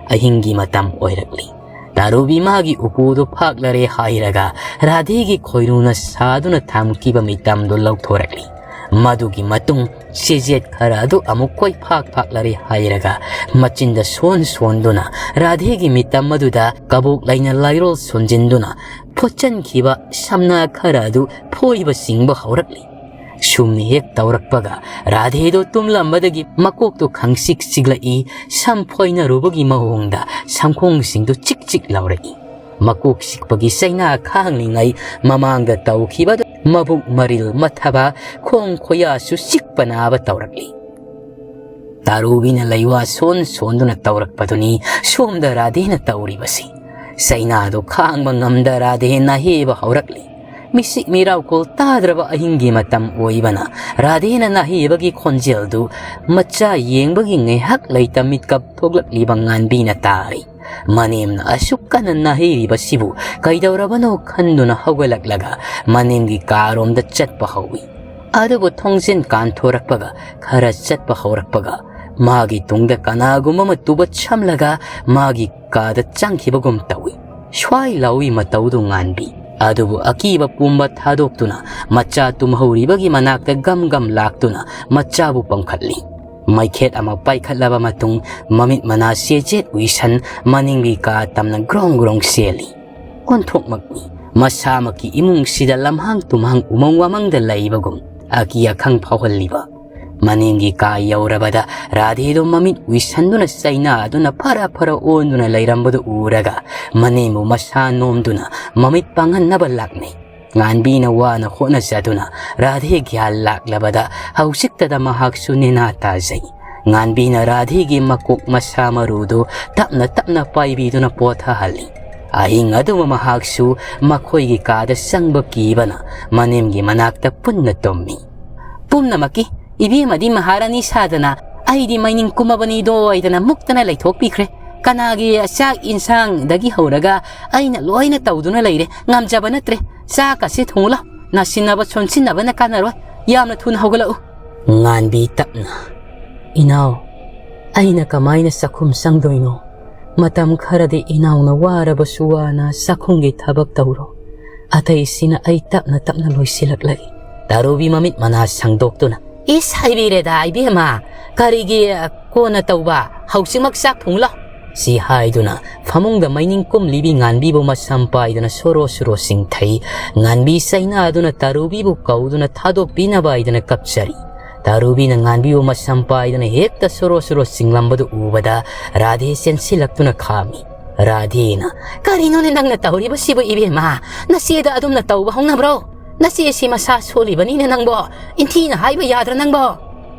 ꯑꯍꯤꯡꯒꯤ ꯃꯇꯝ ꯑꯣꯏꯔꯛꯂꯤ꯫ ꯇꯥꯔꯨꯕꯤ ꯃꯥꯒꯤ ꯎꯄꯨꯗꯨ ꯐꯥꯛꯂꯔꯦ ꯍꯥꯏꯔꯒ ꯔꯥꯙꯦꯒꯤ ꯈꯣꯏꯔꯨꯅ ꯁꯥꯗꯨꯅ ꯊꯝꯈꯤꯕ ꯃꯤꯇꯝꯗꯨ ꯂꯧꯊꯣꯔꯛꯂꯤ꯫ ꯃꯗꯨꯒꯤ ꯃꯇꯨꯡ ꯆꯦꯖꯦꯠ ꯈꯔ ꯑꯗꯨ ꯑꯃꯨꯛ ꯀꯣꯏ ꯐꯥꯛ ꯐꯥꯛꯂꯔꯦ ꯍꯥꯏꯔꯒ ꯃꯆꯤꯟꯗ ꯁꯣꯟ ꯁꯣꯟꯗꯨꯅ ꯔꯥꯙꯦꯒꯤ ꯃꯤꯇꯝ ꯑꯗꯨꯗ ꯀꯕꯣꯛ ꯂꯩꯅ ꯂꯥꯏꯔꯣꯜ ꯁꯣꯟꯖꯤꯟꯗꯨꯅ ꯐꯣꯠꯆꯟꯈꯤꯕ ꯁꯝꯅꯥ ꯈꯔ ꯑꯗꯨ ꯐꯣꯏꯕ ꯆꯤꯡꯕ ꯍꯧꯔꯛꯂꯤ꯫ ꯁꯨꯝꯅ ꯍꯦꯛ ꯇꯧꯔꯛꯄꯒ ꯔꯥꯙꯦꯗꯣ ꯇꯨꯝꯂꯝꯕꯗꯒꯤ ꯃꯀꯣꯛꯇꯣ ꯈꯪꯆꯤꯛ ꯆꯤꯛꯂꯛꯏ, ꯁꯝ ꯐꯣꯏꯅꯔꯨꯕꯒꯤ ꯃꯑꯣꯡꯗ ꯁꯝꯈꯣꯡꯁꯤꯡꯗꯨ ꯆꯤꯛ ꯆꯤꯛ ꯂꯥꯎꯔꯛꯏ꯫ ꯃꯀꯣꯛ ꯆꯤꯛꯄꯒꯤ ꯆꯩꯅꯥ ꯈꯥꯡꯂꯤꯉꯩ ꯃꯃꯥꯡꯗ ꯇꯧꯈꯤꯕꯗꯨ ꯃꯕꯨꯛ ꯃꯔꯤꯜ ꯃꯊꯕ, ꯈꯣꯡ ꯈꯣꯌꯥꯁꯨ ꯆꯤꯛꯄ ꯅꯥꯕ ꯇꯧꯔꯛꯂꯤ꯫ ꯇꯥꯔꯨꯕꯤꯅ ꯂꯩꯋꯥ ꯁꯣꯟ ꯁꯣꯟꯗꯨꯅ ꯇꯧꯔꯛꯄꯗꯨꯅꯤ ꯁꯣꯝꯗ ꯔꯥꯙꯦꯅ ꯇꯧꯔꯤꯕꯁꯤ꯫ ꯆꯩꯅꯥꯗꯨ ꯈꯥꯡꯕ ꯉꯝꯗ ꯔꯥꯙꯦ ꯅꯥꯍꯦꯕ ꯍꯧꯔꯛꯂꯤ꯫ ꯃꯤꯁꯤꯛ ꯃꯤꯔꯥꯎꯈꯣꯜ ꯇꯥꯗ꯭ꯔꯕ ꯑꯍꯤꯡꯒꯤ ꯃꯇꯝ ꯑꯣꯏꯕꯅ ꯔꯥꯙꯦꯅ ꯅꯥꯍꯦꯕꯒꯤ ꯈꯣꯟꯖꯦꯜꯗꯨ ꯃꯆꯥ ꯌꯦꯡꯕꯒꯤ ꯉꯥꯏꯍꯥꯛ ꯂꯩꯇ ꯃꯤꯠꯀꯞ ꯊꯣꯛꯂꯛꯂꯤꯕ ꯉꯥꯟꯕꯤꯅ ꯇꯥꯔꯤ꯫ ꯃꯅꯦꯝꯅ ꯑꯁꯨꯛ ꯀꯟꯅ ꯅꯥꯍꯩꯔꯤꯕꯁꯤꯕꯨ ꯀꯩꯗꯧꯔꯕꯅꯣ ꯈꯟꯗꯨꯅ ꯍꯧꯒꯠꯂꯛꯂꯒ ꯃꯅꯦꯝꯒꯤ ꯀꯥꯔꯣꯝꯗ ꯆꯠꯄ ꯍꯧꯏ꯫ ꯑꯗꯨꯕꯨ ꯊꯣꯡꯖꯤꯟ ꯀꯥꯟꯊꯣꯔꯛꯄꯒ ꯈꯔ ꯆꯠꯄ ꯍꯧꯔꯛꯄꯒ ꯃꯥꯒꯤ ꯇꯨꯡꯗ ꯀꯅꯥꯒꯨꯝꯕ ꯑꯃ ꯇꯨꯕꯠ ꯁꯝꯂꯒ ꯃꯥꯒꯤ ꯀꯥꯗ ꯆꯪꯈꯤꯕꯒꯨꯝ ꯇꯧꯏ꯫ ꯁ꯭ꯋꯥꯏ ꯂꯥꯎꯏ ꯃꯇꯧꯗꯨ ꯉꯥꯟꯕꯤ꯫ ꯑꯗꯨꯕꯨ ꯑꯀꯤꯕ ꯄꯨꯝꯕ ꯊꯥꯗꯣꯛꯇꯨꯅ ꯃꯆꯥ ꯇꯨꯝꯍꯧꯔꯤꯕꯒꯤ ꯃꯅꯥꯛꯇ ꯒꯝ ꯒꯝ ꯂꯥꯛꯇꯨꯅ ꯃꯆꯥꯕꯨ ꯄꯝꯈꯠꯂꯤ꯫ ꯃꯩꯈꯦꯠ ꯑꯃ ꯄꯥꯏꯈꯠꯂꯕ ꯃꯇꯨꯡ ꯃꯃꯤꯠ ꯃꯅꯥ ꯆꯦꯠ ꯆꯦꯠ ꯎꯏꯁꯟ ꯃꯅꯤꯡꯒꯤ ꯀꯥ ꯇꯝꯅ ꯒ꯭ꯔꯣꯡ ꯒ꯭ꯔꯣꯡ ꯆꯦꯜꯂꯤ꯫ ꯑꯣꯟꯊꯣꯛꯃꯛꯅꯤ꯫ ꯃꯁꯥꯃꯛꯀꯤ ꯏꯃꯨꯡꯁꯤꯗ ꯂꯝꯍꯥꯡ ꯇꯨꯝꯍꯥꯡ ꯎꯃꯪ ꯋꯥꯃꯪꯗ ꯂꯩꯕꯒꯨꯝ ꯑꯀꯤ ꯑꯈꯪ ꯐꯥꯎꯍꯜꯂꯤꯕ꯫ ꯃꯅꯤꯡꯒꯤ ꯀꯥ ꯌꯧꯔꯕꯗ ꯔꯥꯙꯦꯗꯨ ꯃꯃꯤꯠ ꯎꯏꯁꯟꯗꯨꯅ ꯆꯩꯅꯥꯗꯨꯅ ꯐꯔ ꯐꯔ ꯑꯣꯟꯗꯨꯅ ꯂꯩꯔꯝꯕꯗꯨ ꯎꯔꯒ ꯃꯅꯦꯝꯕꯨ ꯃꯁꯥ ꯅꯣꯝꯗꯨꯅ ꯃꯃꯤꯠ ꯄꯥꯡꯍꯟꯅꯕ ꯂꯥꯛꯅꯩ꯫ ꯉꯥꯟꯕꯤꯅ ꯋꯥꯅ ꯍꯣꯠꯅꯖꯗꯨꯅ ꯔꯥꯙꯦ ꯒ꯭ꯌꯥꯟ ꯂꯥꯛꯂꯕꯗ ꯍꯧꯖꯤꯛꯇꯗ ꯃꯍꯥꯛꯁꯨ ꯅꯦꯅꯥ ꯇꯥꯖꯩ꯫ ꯉꯥꯟꯕꯤꯅ ꯔꯥꯙꯦꯒꯤ ꯃꯀꯣꯛ ꯃꯁꯥ ꯃꯔꯨꯗꯨ ꯇꯞꯅ ꯇꯞꯅ ꯄꯥꯏꯕꯤꯗꯨꯅ ꯄꯣꯊꯥꯍꯜꯂꯤ꯫ ꯑꯍꯤꯡ ꯑꯗꯨꯃ ꯃꯍꯥꯛꯁꯨ ꯃꯈꯣꯏꯒꯤ ꯀꯥꯗ ꯆꯪꯕ ꯀꯤꯕꯅ ꯃꯅꯦꯝꯒꯤ ꯃꯅꯥꯛꯇ ꯄꯨꯟꯅ ꯇꯨꯝꯃꯤ꯫ ꯄꯨꯝꯅꯃꯛꯀꯤ ꯏꯕꯦꯝꯃꯗꯤ ꯃꯍꯥꯔꯥꯅꯤ ꯁꯥꯗꯅ ꯑꯩꯗꯤ ꯃꯩꯅꯤꯡ ꯀꯨꯝꯃꯕꯅꯤꯗꯣ ꯍꯥꯏꯗꯅ ꯃꯨꯛꯇꯅ ꯂꯩꯊꯣꯛꯄꯤꯈ꯭ꯔꯦ꯫ ꯀꯅꯥꯒꯤ ꯆꯥꯛ ꯏꯟꯁꯥꯡꯗꯒꯤ ꯍꯧꯔꯒ ꯑꯩꯅ ꯂꯣꯏꯅ ꯇꯧꯗꯨꯅ ꯂꯩꯔꯦ꯫ ꯉꯝꯖꯕ ꯅꯠꯇ꯭ꯔꯦ꯫ ꯆꯥꯛꯀꯁꯦ ꯊꯣꯡꯂꯣ꯫ ꯅꯥꯁꯤꯟꯅꯕ ꯁꯣꯟꯁꯤꯟꯅꯕꯅ ꯀꯥꯟꯅꯔꯣꯏ꯫ ꯌꯥꯝꯅ ꯊꯨꯅ ꯍꯧꯒꯠꯂꯛꯎ꯫ ꯉꯥꯟꯕꯤ ꯇꯞꯅ, "ꯏꯅꯥꯎ, ꯑꯩꯅ ꯀꯃꯥꯏꯅ ꯆꯥꯛꯈꯨꯝ ꯆꯪꯗꯣꯏꯅꯣ? ꯃꯇꯝ ꯈꯔꯗꯤ ꯏꯅꯥꯎꯅ ꯋꯥꯔꯕꯁꯨ ꯋꯥꯅ ꯆꯥꯛꯈꯨꯝꯒꯤ ꯊꯕꯛ ꯇꯧꯔꯣ꯫ ꯑꯇꯩꯁꯤꯅ ꯑꯩ ꯇꯞꯅ ꯇꯞꯅ ꯂꯣꯏꯁꯤꯜꯂꯛꯂꯒꯦ꯫" ꯇꯥꯔꯨꯕꯤ ꯃꯃꯤꯠ ꯃꯅꯥ ꯁꯪꯗꯣꯛꯇꯨꯅ, "ꯏꯁ, ꯍꯥꯏꯕꯤꯔꯦꯗ, ꯏꯕꯦꯝꯃ, ꯀꯔꯤꯒꯤ ꯀꯣꯟꯅ ꯇꯧꯕ? ꯍꯧꯖꯤꯛꯃꯛ ꯆꯥꯛ ꯊꯣꯡꯂꯣ꯫" ꯁꯤ ꯍꯥꯏꯗꯨꯅ ꯐꯃꯨꯡꯗ ꯃꯩꯅꯤꯡ ꯀꯨꯝꯂꯤꯕꯤ ꯉꯥꯟꯕꯤꯕꯨ ꯃꯁꯝ ꯄꯥꯏꯗꯨꯅ ꯁꯣꯔꯣ ꯁꯣꯔꯣ ꯆꯤꯡꯊꯩ꯫ ꯉꯥꯟꯕꯤ ꯆꯩꯅꯥꯗꯨꯅ ꯇꯥꯔꯨꯕꯤꯕꯨ ꯀꯧꯗꯨꯅ ꯊꯥꯗꯣꯛꯄꯤꯅꯕ ꯍꯥꯏꯗꯨꯅ ꯀꯞꯆꯔꯤ꯫ ꯇꯥꯔꯨꯕꯤꯅ ꯉꯥꯟꯕꯤꯕꯨ ꯃꯁꯝ ꯄꯥꯏꯗꯨꯅ ꯍꯦꯛꯇ ꯁꯣꯔꯣ ꯁꯣꯔꯣ ꯆꯤꯡꯂꯝꯕꯗꯨ ꯎꯕꯗ ꯔꯥꯙꯦ ꯆꯦꯟꯁꯤꯜꯂꯛꯇꯨꯅ ꯈꯥꯝꯃꯤ꯫ ꯔꯥꯙꯦꯅ, "ꯀꯔꯤꯅꯣꯅꯦ ꯅꯪꯅ ꯇꯧꯔꯤꯕꯁꯤꯕꯨ ꯏꯕꯦꯝꯃ? ꯅꯆꯦꯗ ꯑꯗꯨꯝꯅ ꯇꯧꯕ ꯍꯧꯅꯕ꯭ꯔꯣ? ꯅꯆꯦꯁꯤ ꯃꯁꯥ ꯁꯣꯜꯂꯤꯕꯅꯤꯅꯦ ꯅꯪꯕꯣ꯫ ꯏꯟꯊꯤꯅ ꯍꯥꯏꯕ ꯌꯥꯗ꯭ꯔꯥ ꯅꯪꯕꯣ?"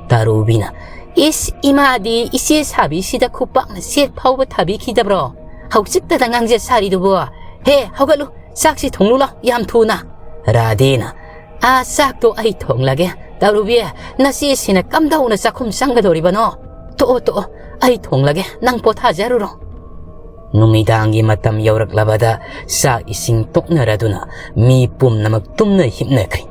ꯇꯥꯔꯨꯕꯤꯅ, "ꯏꯁ, ꯏꯃꯥꯗꯤ ꯏꯆꯦ ꯁꯥꯕꯤꯁꯤꯗ ꯈꯨꯄꯥꯛꯅ ꯁꯦꯠ ꯐꯥꯎꯕ ꯊꯥꯕꯤꯈꯤꯗꯕ꯭ꯔꯣ? ꯍꯧꯖꯤꯛꯇꯗ ꯉꯥꯡꯖ ꯁꯥꯔꯤꯗꯨꯕꯣ? ꯍꯦ, ꯍꯧꯒꯠꯂꯨ, ꯆꯥꯛꯁꯤ ꯊꯣꯡꯂꯨ ꯂꯥꯎ, ꯌꯥꯝ ꯊꯨꯅ!" ꯔꯥꯙꯦꯅ, "ꯑꯥ, ꯆꯥꯛꯇꯣ ꯑꯩ ꯊꯣꯡꯂꯒꯦ꯫ ꯇꯧꯔꯨꯕꯤ, ꯅꯆꯦꯁꯤꯅ ꯀꯝꯗꯧꯅ ꯆꯥꯛꯈꯨꯝ ꯆꯪꯒꯗꯧꯔꯤꯕꯅꯣ? ꯇꯣꯛꯑꯣ, ꯇꯣꯛꯑꯣ, ꯑꯩ ꯊꯣꯡꯂꯒꯦ, ꯅꯪ ꯄꯣꯊꯥꯖꯔꯨꯔꯣ꯫" ꯅꯨꯃꯤꯗꯥꯡꯒꯤ ꯃꯇꯝ ꯌꯧꯔꯛꯂꯕꯗ ꯆꯥꯛ ꯏꯁꯤꯡ ꯇꯣꯛꯅꯔꯗꯨꯅ ꯃꯤ ꯄꯨꯝꯅꯃꯛ ꯇꯨꯝꯅ ꯍꯤꯞꯅꯈ꯭ꯔꯦ꯫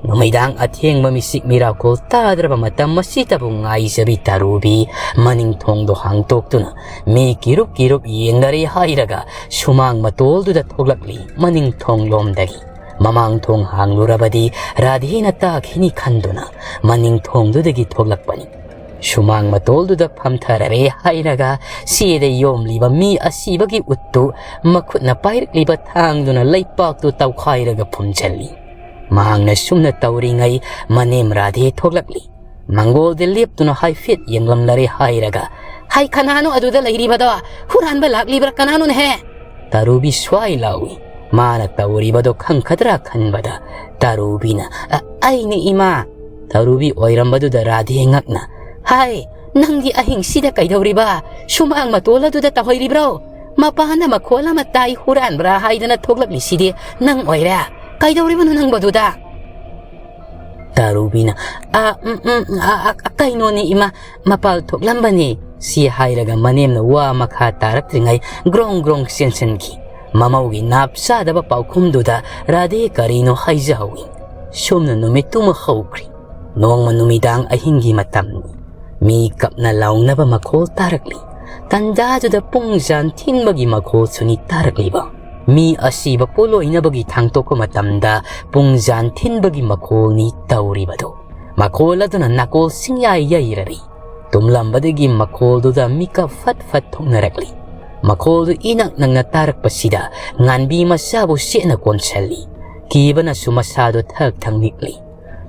ꯅꯨꯃꯤꯗꯥꯡ ꯑꯊꯦꯡꯕ ꯃꯤꯆꯤꯛ ꯃꯤꯔꯥꯎꯈꯣꯜ ꯇꯥꯗ꯭ꯔꯕ ꯃꯇꯝ ꯑꯁꯤꯗꯕꯨ ꯉꯥꯏꯖꯕꯤ ꯇꯥꯔꯨꯕꯤ ꯃꯅꯤꯡ ꯊꯣꯡꯗꯣ ꯍꯥꯡꯇꯣꯛꯇꯨꯅ ꯃꯤ ꯀꯤꯔꯨꯞ ꯀꯤꯔꯨꯞ ꯌꯦꯡꯅꯔꯦ ꯍꯥꯏꯔꯒ ꯁꯨꯃꯥꯡ ꯃꯇꯣꯜꯗꯨꯗ ꯊꯣꯛꯂꯛꯂꯤ꯫ ꯃꯅꯤꯡ ꯊꯣꯡꯂꯣꯝꯗꯒꯤ ꯃꯃꯥꯡ ꯊꯣꯡ ꯍꯥꯡꯂꯨꯔꯕꯗꯤ ꯔꯥꯙꯦꯅ ꯇꯥꯈꯤꯅꯤ ꯈꯟꯗꯨꯅ ꯃꯅꯤꯡ ꯊꯣꯡꯗꯨꯗꯒꯤ ꯊꯣꯛꯂꯛꯄꯅꯤ꯫ ꯁꯨꯃꯥꯡ ꯃꯇꯣꯜꯗꯨꯗ ꯐꯝꯊꯔꯔꯦ ꯍꯥꯏꯔꯒ ꯆꯦꯗ ꯌꯣꯝꯂꯤꯕ ꯃꯤ ꯑꯁꯤꯕꯒꯤ ꯎꯠꯇꯨ ꯃꯈꯨꯠꯅ ꯄꯥꯏꯔꯛꯂꯤꯕ ꯊꯥꯡꯗꯨꯅ ꯂꯩꯄꯥꯛꯇꯨ ꯇꯧꯈꯥꯏꯔꯒ ꯐꯨꯝꯖꯜꯂꯤ꯫ ꯃꯍꯥꯛꯅ ꯁꯨꯝꯅ ꯇꯧꯔꯤꯉꯩ ꯃꯅꯦꯝ ꯔꯥꯙꯦ ꯊꯣꯛꯂꯛꯂꯤ꯫ ꯃꯪꯒꯣꯜꯗ ꯂꯦꯞꯇꯨꯅ ꯍꯥꯏꯐꯦꯠ ꯌꯦꯡꯂꯝꯂꯔꯦ ꯍꯥꯏꯔꯒ, "ꯍꯥꯏ, ꯀꯅꯥꯅꯣ ꯑꯗꯨꯗ ꯂꯩꯔꯤꯕꯗꯣ? ꯍꯨꯔꯥꯟꯕ ꯂꯥꯛꯂꯤꯕ꯭ꯔꯥ? ꯀꯅꯥꯅꯣꯅꯦꯍꯦ?" ꯇꯥꯔꯨꯕꯤ ꯁ꯭ꯋꯥꯏ ꯂꯥꯎꯏ꯫ ꯃꯥꯅ ꯇꯧꯔꯤꯕꯗꯣ ꯈꯪꯈꯗ꯭ꯔꯥ ꯈꯟꯕꯗ ꯇꯥꯔꯨꯕꯤꯅ, "ꯑ, ꯑꯩꯅꯤ ꯏꯃꯥ!" ꯇꯥꯔꯨꯕꯤ ꯑꯣꯏꯔꯝꯕꯗꯨꯗ ꯔꯥꯙꯦ ꯉꯛꯅ, "ꯍꯥꯏ, ꯅꯪꯗꯤ ꯑꯍꯤꯡꯁꯤꯗ ꯀꯩꯗꯧꯔꯤꯕ? ꯁꯨꯃꯥꯡ ꯃꯇꯣꯜ ꯑꯗꯨꯗ ꯇꯧꯍꯩꯔꯤꯕ꯭ꯔꯣ? ꯃꯄꯥꯟꯗ ꯃꯈꯣꯜ ꯑꯃ ꯇꯥꯏ, ꯍꯨꯔꯥꯟꯕ꯭ꯔꯥ ꯍꯥꯏꯗꯅ ꯊꯣꯛꯂꯛꯂꯤꯁꯤꯗꯤ ꯅꯪ ꯑꯣꯏꯔꯦ꯫ ꯀꯩꯗꯧꯔꯤꯕꯅꯣ ꯅꯪꯕꯗꯨꯗ?" ꯇꯥꯔꯨꯕꯤꯅ, "ꯑ, ꯎꯝ, ꯎꯝ, ꯑ, ꯑ, ꯀꯩꯅꯣꯅꯦ ꯏꯃꯥ, ꯃꯄꯥꯜ ꯊꯣꯛꯂꯝꯕꯅꯦ," ꯁꯤ ꯍꯥꯏꯔꯒ ꯃꯅꯦꯝꯅ ꯋꯥ ꯃꯈꯥ ꯇꯥꯔꯛꯇ꯭ꯔꯤꯉꯩ ꯒ꯭ꯔꯣꯡ ꯒ꯭ꯔꯣꯡ ꯆꯦꯟꯁꯤꯟꯈꯤ꯫ ꯃꯃꯧꯒꯤ ꯅꯥꯞ ꯆꯥꯗꯕ ꯄꯥꯎꯈꯨꯝꯗꯨꯗ ꯔꯥꯙꯦ ꯀꯔꯤꯅꯣ ꯍꯥꯏꯖꯍꯧꯏ꯫ ꯁꯨꯝꯅ ꯅꯨꯃꯤꯠꯇꯨꯃ ꯍꯧꯈ꯭ꯔꯤ꯫ ꯅꯣꯡꯃ ꯅꯨꯃꯤꯗꯥꯡ ꯑꯍꯤꯡꯒꯤ ꯃꯇꯝꯅꯤ꯫ ꯃꯤ ꯀꯞꯅ ꯂꯥꯎꯅꯕ ꯃꯈꯣꯜ ꯇꯥꯔꯛꯂꯤ꯫ ꯇꯟꯖꯥꯗꯨꯗ ꯄꯨꯡ ꯖꯥꯟ ꯊꯤꯟꯕꯒꯤ ꯃꯈꯣꯜꯁꯨꯅꯤ ꯇꯥꯔꯛꯂꯤꯕ꯫ ꯃꯤ ꯑꯁꯤꯕ ꯄꯣꯂꯣꯏꯅꯕꯒꯤ ꯊꯥꯡꯇꯣꯛꯄ ꯃꯇꯝꯗ ꯄꯨꯡ ꯖꯥꯟ ꯊꯤꯟꯕꯒꯤ ꯃꯈꯣꯜꯅꯤ ꯇꯧꯔꯤꯕꯗꯨ꯫ ꯃꯈꯣꯜ ꯑꯗꯨꯅ ꯅꯥꯀꯣꯜ ꯁꯤꯡꯌꯥꯏ ꯌꯩꯔꯔꯤ꯫ ꯇꯨꯝꯂꯝꯕꯗꯒꯤ ꯃꯈꯣꯜꯗꯨꯗ ꯃꯤꯀꯞ ꯐꯠ ꯐꯠ ꯊꯣꯛꯅꯔꯛꯂꯤ꯫ ꯃꯈꯣꯜꯗꯨ ꯏꯅꯛ ꯅꯛꯅ ꯇꯥꯔꯛꯄꯁꯤꯗ ꯉꯥꯟꯕꯤ ꯃꯆꯥꯕꯨ ꯆꯦꯠꯅ ꯀꯣꯟꯁꯤꯜꯂꯤ꯫ ꯀꯤꯕꯅꯁꯨ ꯃꯁꯥꯗꯨ ꯊꯛ ꯊꯛ ꯅꯤꯛꯂꯤ꯫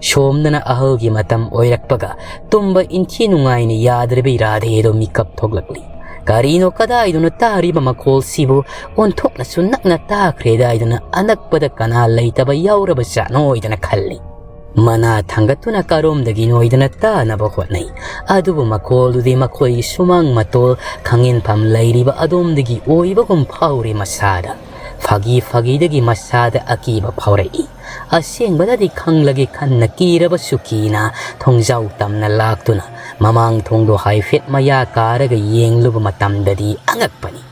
ꯁꯣꯝꯗꯅ ꯑꯍꯜꯒꯤ ꯃꯇꯝ ꯑꯣꯏꯔꯛꯄꯒ ꯇꯨꯝꯕ ꯏꯟꯊꯤ ꯅꯨꯡꯉꯥꯏꯅ ꯌꯥꯗ꯭ꯔꯕꯤ ꯔꯥꯙꯦꯗꯨ ꯃꯤꯀꯞ ꯊꯣꯛꯂꯛꯂꯤ꯫ ꯀꯔꯤꯅꯣ ꯀꯗꯥꯏꯗꯅꯣ ꯇꯥꯔꯤꯕ ꯃꯈꯣꯜꯁꯤꯕꯨ? ꯑꯣꯟꯊꯣꯛꯅꯁꯨ ꯅꯛꯅ ꯇꯥꯈ꯭ꯔꯦꯗꯥꯏꯗꯅ ꯑꯅꯛꯄꯗ ꯀꯅꯥ ꯂꯩꯇꯕ ꯌꯥꯎꯔꯕ ꯖꯥꯠꯅꯣꯏꯗꯅ ꯈꯜꯂꯤ꯫ ꯃꯅꯥ ꯊꯥꯡꯒꯠꯇꯨꯅ ꯀꯔꯣꯝꯗꯒꯤꯅꯣꯏꯗꯅ ꯇꯥꯅꯕ ꯍꯣꯠꯅꯩ꯫ ꯑꯗꯨꯕꯨ ꯃꯈꯣꯜꯗꯨꯗꯤ ꯃꯈꯣꯏꯒꯤ ꯁꯨꯃꯥꯡ ꯃꯇꯣꯜ ꯈꯥꯡꯉꯦꯟꯐꯝ ꯂꯩꯔꯤꯕ ꯑꯗꯣꯝꯗꯒꯤ ꯑꯣꯏꯕꯒꯨꯝ ꯐꯥꯎꯔꯤ ꯃꯁꯥꯗ꯫ ꯐꯥꯒꯤ ꯐꯥꯒꯤꯗꯒꯤ ꯃꯁꯥꯗ ꯑꯀꯤꯕ ꯐꯥꯎꯔꯛꯏ꯫ ꯑꯁꯦꯡꯕꯗꯗꯤ ꯈꯪꯂꯒꯦ ꯈꯟꯅ ꯀꯤꯔꯕꯁꯨ ꯀꯤꯅ ꯊꯣꯡꯖꯥꯎ ꯇꯝꯅ ꯂꯥꯛꯇꯨꯅ ꯃꯃꯥꯡ ꯊꯣꯡꯗꯣ ꯍꯥꯏꯐꯦꯠ ꯃꯌꯥ ꯀꯥꯔꯒ ꯌꯦꯡꯂꯨꯕ ꯃꯇꯝꯗꯗꯤ ꯑꯉꯛꯄꯅꯤ꯫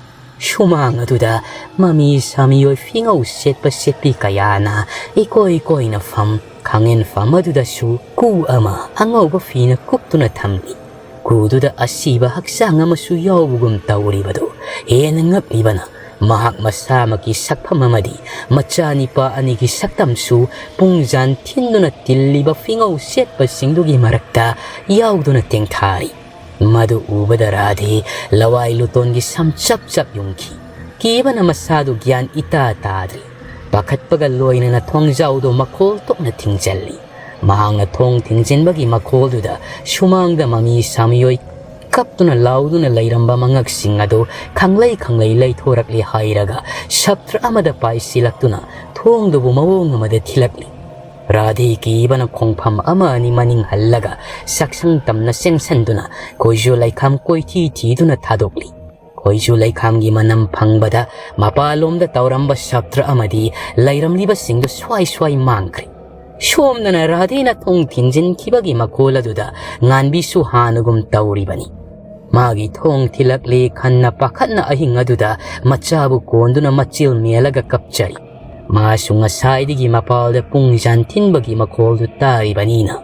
ꯁꯨꯃꯥꯡ ꯑꯗꯨꯗ ꯃꯃꯤ ꯁꯥꯃꯤꯑꯣꯏ ꯐꯤꯉꯧ ꯁꯦꯠꯄ ꯁꯦꯠꯄꯤ ꯀꯌꯥꯅ ꯏꯀꯣꯏ ꯀꯣꯏꯅ ꯐꯝ, ꯈꯥꯡꯉꯦꯟꯐꯝ ꯑꯗꯨꯗꯁꯨ ꯀꯨ ꯑꯃ ꯑꯉꯧꯕ ꯐꯤꯅ ꯀꯨꯞꯇꯨꯅ ꯊꯝꯂꯤ꯫ ꯀꯨꯗꯨꯗ ꯑꯁꯤꯕ ꯍꯛꯆꯥꯡ ꯑꯃꯁꯨ ꯌꯥꯎꯕꯒꯨꯝ ꯇꯧꯔꯤꯕꯗꯨ ꯍꯦꯟꯅ ꯉꯛꯂꯤꯕꯅ, ꯃꯍꯥꯛ ꯃꯁꯥꯃꯛꯀꯤ ꯁꯛꯐꯝ ꯑꯃꯗꯤ ꯃꯆꯥꯅꯤꯄꯥ ꯑꯅꯤꯒꯤ ꯁꯛꯇꯝꯁꯨ ꯄꯨꯡꯖꯥꯟ ꯊꯤꯟꯗꯨꯅ ꯇꯤꯜꯂꯤꯕ ꯐꯤꯉꯧ ꯁꯦꯠꯄꯁꯤꯡꯗꯨꯒꯤ ꯃꯔꯛꯇ ꯌꯥꯎꯗꯨꯅ ꯇꯦꯡꯊꯥꯔꯤ꯫ ꯃꯗꯨ ꯎꯕꯗ ꯔꯥꯙꯦ ꯂꯋꯥꯏ ꯂꯨꯇꯣꯟꯒꯤ ꯁꯝ ꯆꯞ ꯆꯞ ꯌꯨꯡꯈꯤ꯫ ꯀꯤꯕꯅ ꯃꯁꯥꯗꯨ ꯒ꯭ꯌꯥꯟ ꯏꯇꯥ ꯇꯥꯗ꯭ꯔꯦ꯫ ꯄꯥꯈꯠꯄꯒ ꯂꯣꯏꯅꯅ ꯊꯣꯡꯖꯥꯎꯗꯨ ꯃꯈꯣꯜ ꯊꯣꯛꯅ ꯊꯤꯡꯖꯤꯜꯂꯤ꯫ ꯃꯍꯥꯛꯅ ꯊꯣꯡ ꯊꯤꯡꯖꯤꯟꯕꯒꯤ ꯃꯈꯣꯜꯗꯨꯗ ꯁꯨꯃꯥꯡꯗ ꯃꯃꯤ ꯁꯥꯃꯤꯑꯣꯏ ꯀꯞꯇꯨꯅ ꯂꯥꯎꯗꯨꯅ ꯂꯩꯔꯝꯕ ꯃꯉꯛꯁꯤꯡ ꯑꯗꯨ ꯈꯪꯂꯩ ꯈꯪꯂꯩ ꯂꯩꯊꯣꯔꯛꯂꯦ ꯍꯥꯏꯔꯒ ꯁꯞꯇ꯭ꯔ ꯑꯃꯗ ꯄꯥꯏꯁꯤꯜꯂꯛꯇꯨꯅ ꯊꯣꯡꯗꯨꯕꯨ ꯃꯑꯣꯡ ꯑꯃꯗ ꯊꯤꯜꯂꯛꯂꯤ꯫ ꯔꯥꯙꯦ ꯀꯤꯕꯅ ꯈꯣꯡꯐꯝ ꯑꯃ ꯑꯅꯤ ꯃꯅꯤꯡ ꯍꯜꯂꯒ ꯁꯛꯁꯪ ꯇꯝꯅ ꯆꯦꯟꯁꯟꯗꯨꯅ ꯈꯣꯏꯖꯨ ꯂꯩꯈꯥꯝ ꯀꯣꯏꯊꯤ ꯊꯤꯗꯨꯅ ꯊꯥꯗꯣꯛꯂꯤ꯫ ꯈꯣꯏꯖꯨ ꯂꯩꯈꯥꯝꯒꯤ ꯃꯅꯝ ꯐꯪꯕꯗ ꯃꯄꯥꯂꯣꯝꯗ ꯇꯧꯔꯝꯕ ꯁꯥꯇ꯭ꯔ ꯑꯃꯗꯤ ꯂꯩꯔꯝꯂꯤꯕꯁꯤꯡꯗꯨ ꯁ꯭ꯋꯥꯏ ꯁ꯭ꯋꯥꯏ ꯃꯥꯡꯈ꯭ꯔꯦ꯫ ꯁꯣꯝꯗꯅ ꯔꯥꯙꯦꯅ ꯊꯣꯡ ꯊꯤꯡꯖꯤꯟꯈꯤꯕꯒꯤ ꯃꯈꯣꯜ ꯑꯗꯨꯗ ꯉꯥꯟꯕꯤꯁꯨ ꯍꯥꯟꯅꯒꯨꯝ ꯇꯧꯔꯤꯕꯅꯤ꯫ ꯃꯥꯒꯤ ꯊꯣꯡ ꯊꯤꯜꯂꯛꯂꯦ ꯈꯟꯅ ꯄꯥꯈꯠꯅ ꯑꯍꯤꯡ ꯑꯗꯨꯗ ꯃꯆꯥꯕꯨ ꯀꯣꯟꯗꯨꯅ ꯃꯆꯤꯜ ꯃꯦꯜꯂꯒ ꯀꯞꯆꯔꯤ꯫ ꯃꯥꯁꯨ ꯉꯁꯥꯏꯗꯒꯤ ꯃꯄꯥꯜꯗ ꯄꯨꯡ ꯌꯥꯟꯊꯤꯟꯕꯒꯤ ꯃꯈꯣꯜꯗꯨ ꯇꯥꯔꯤꯕꯅꯤꯅ,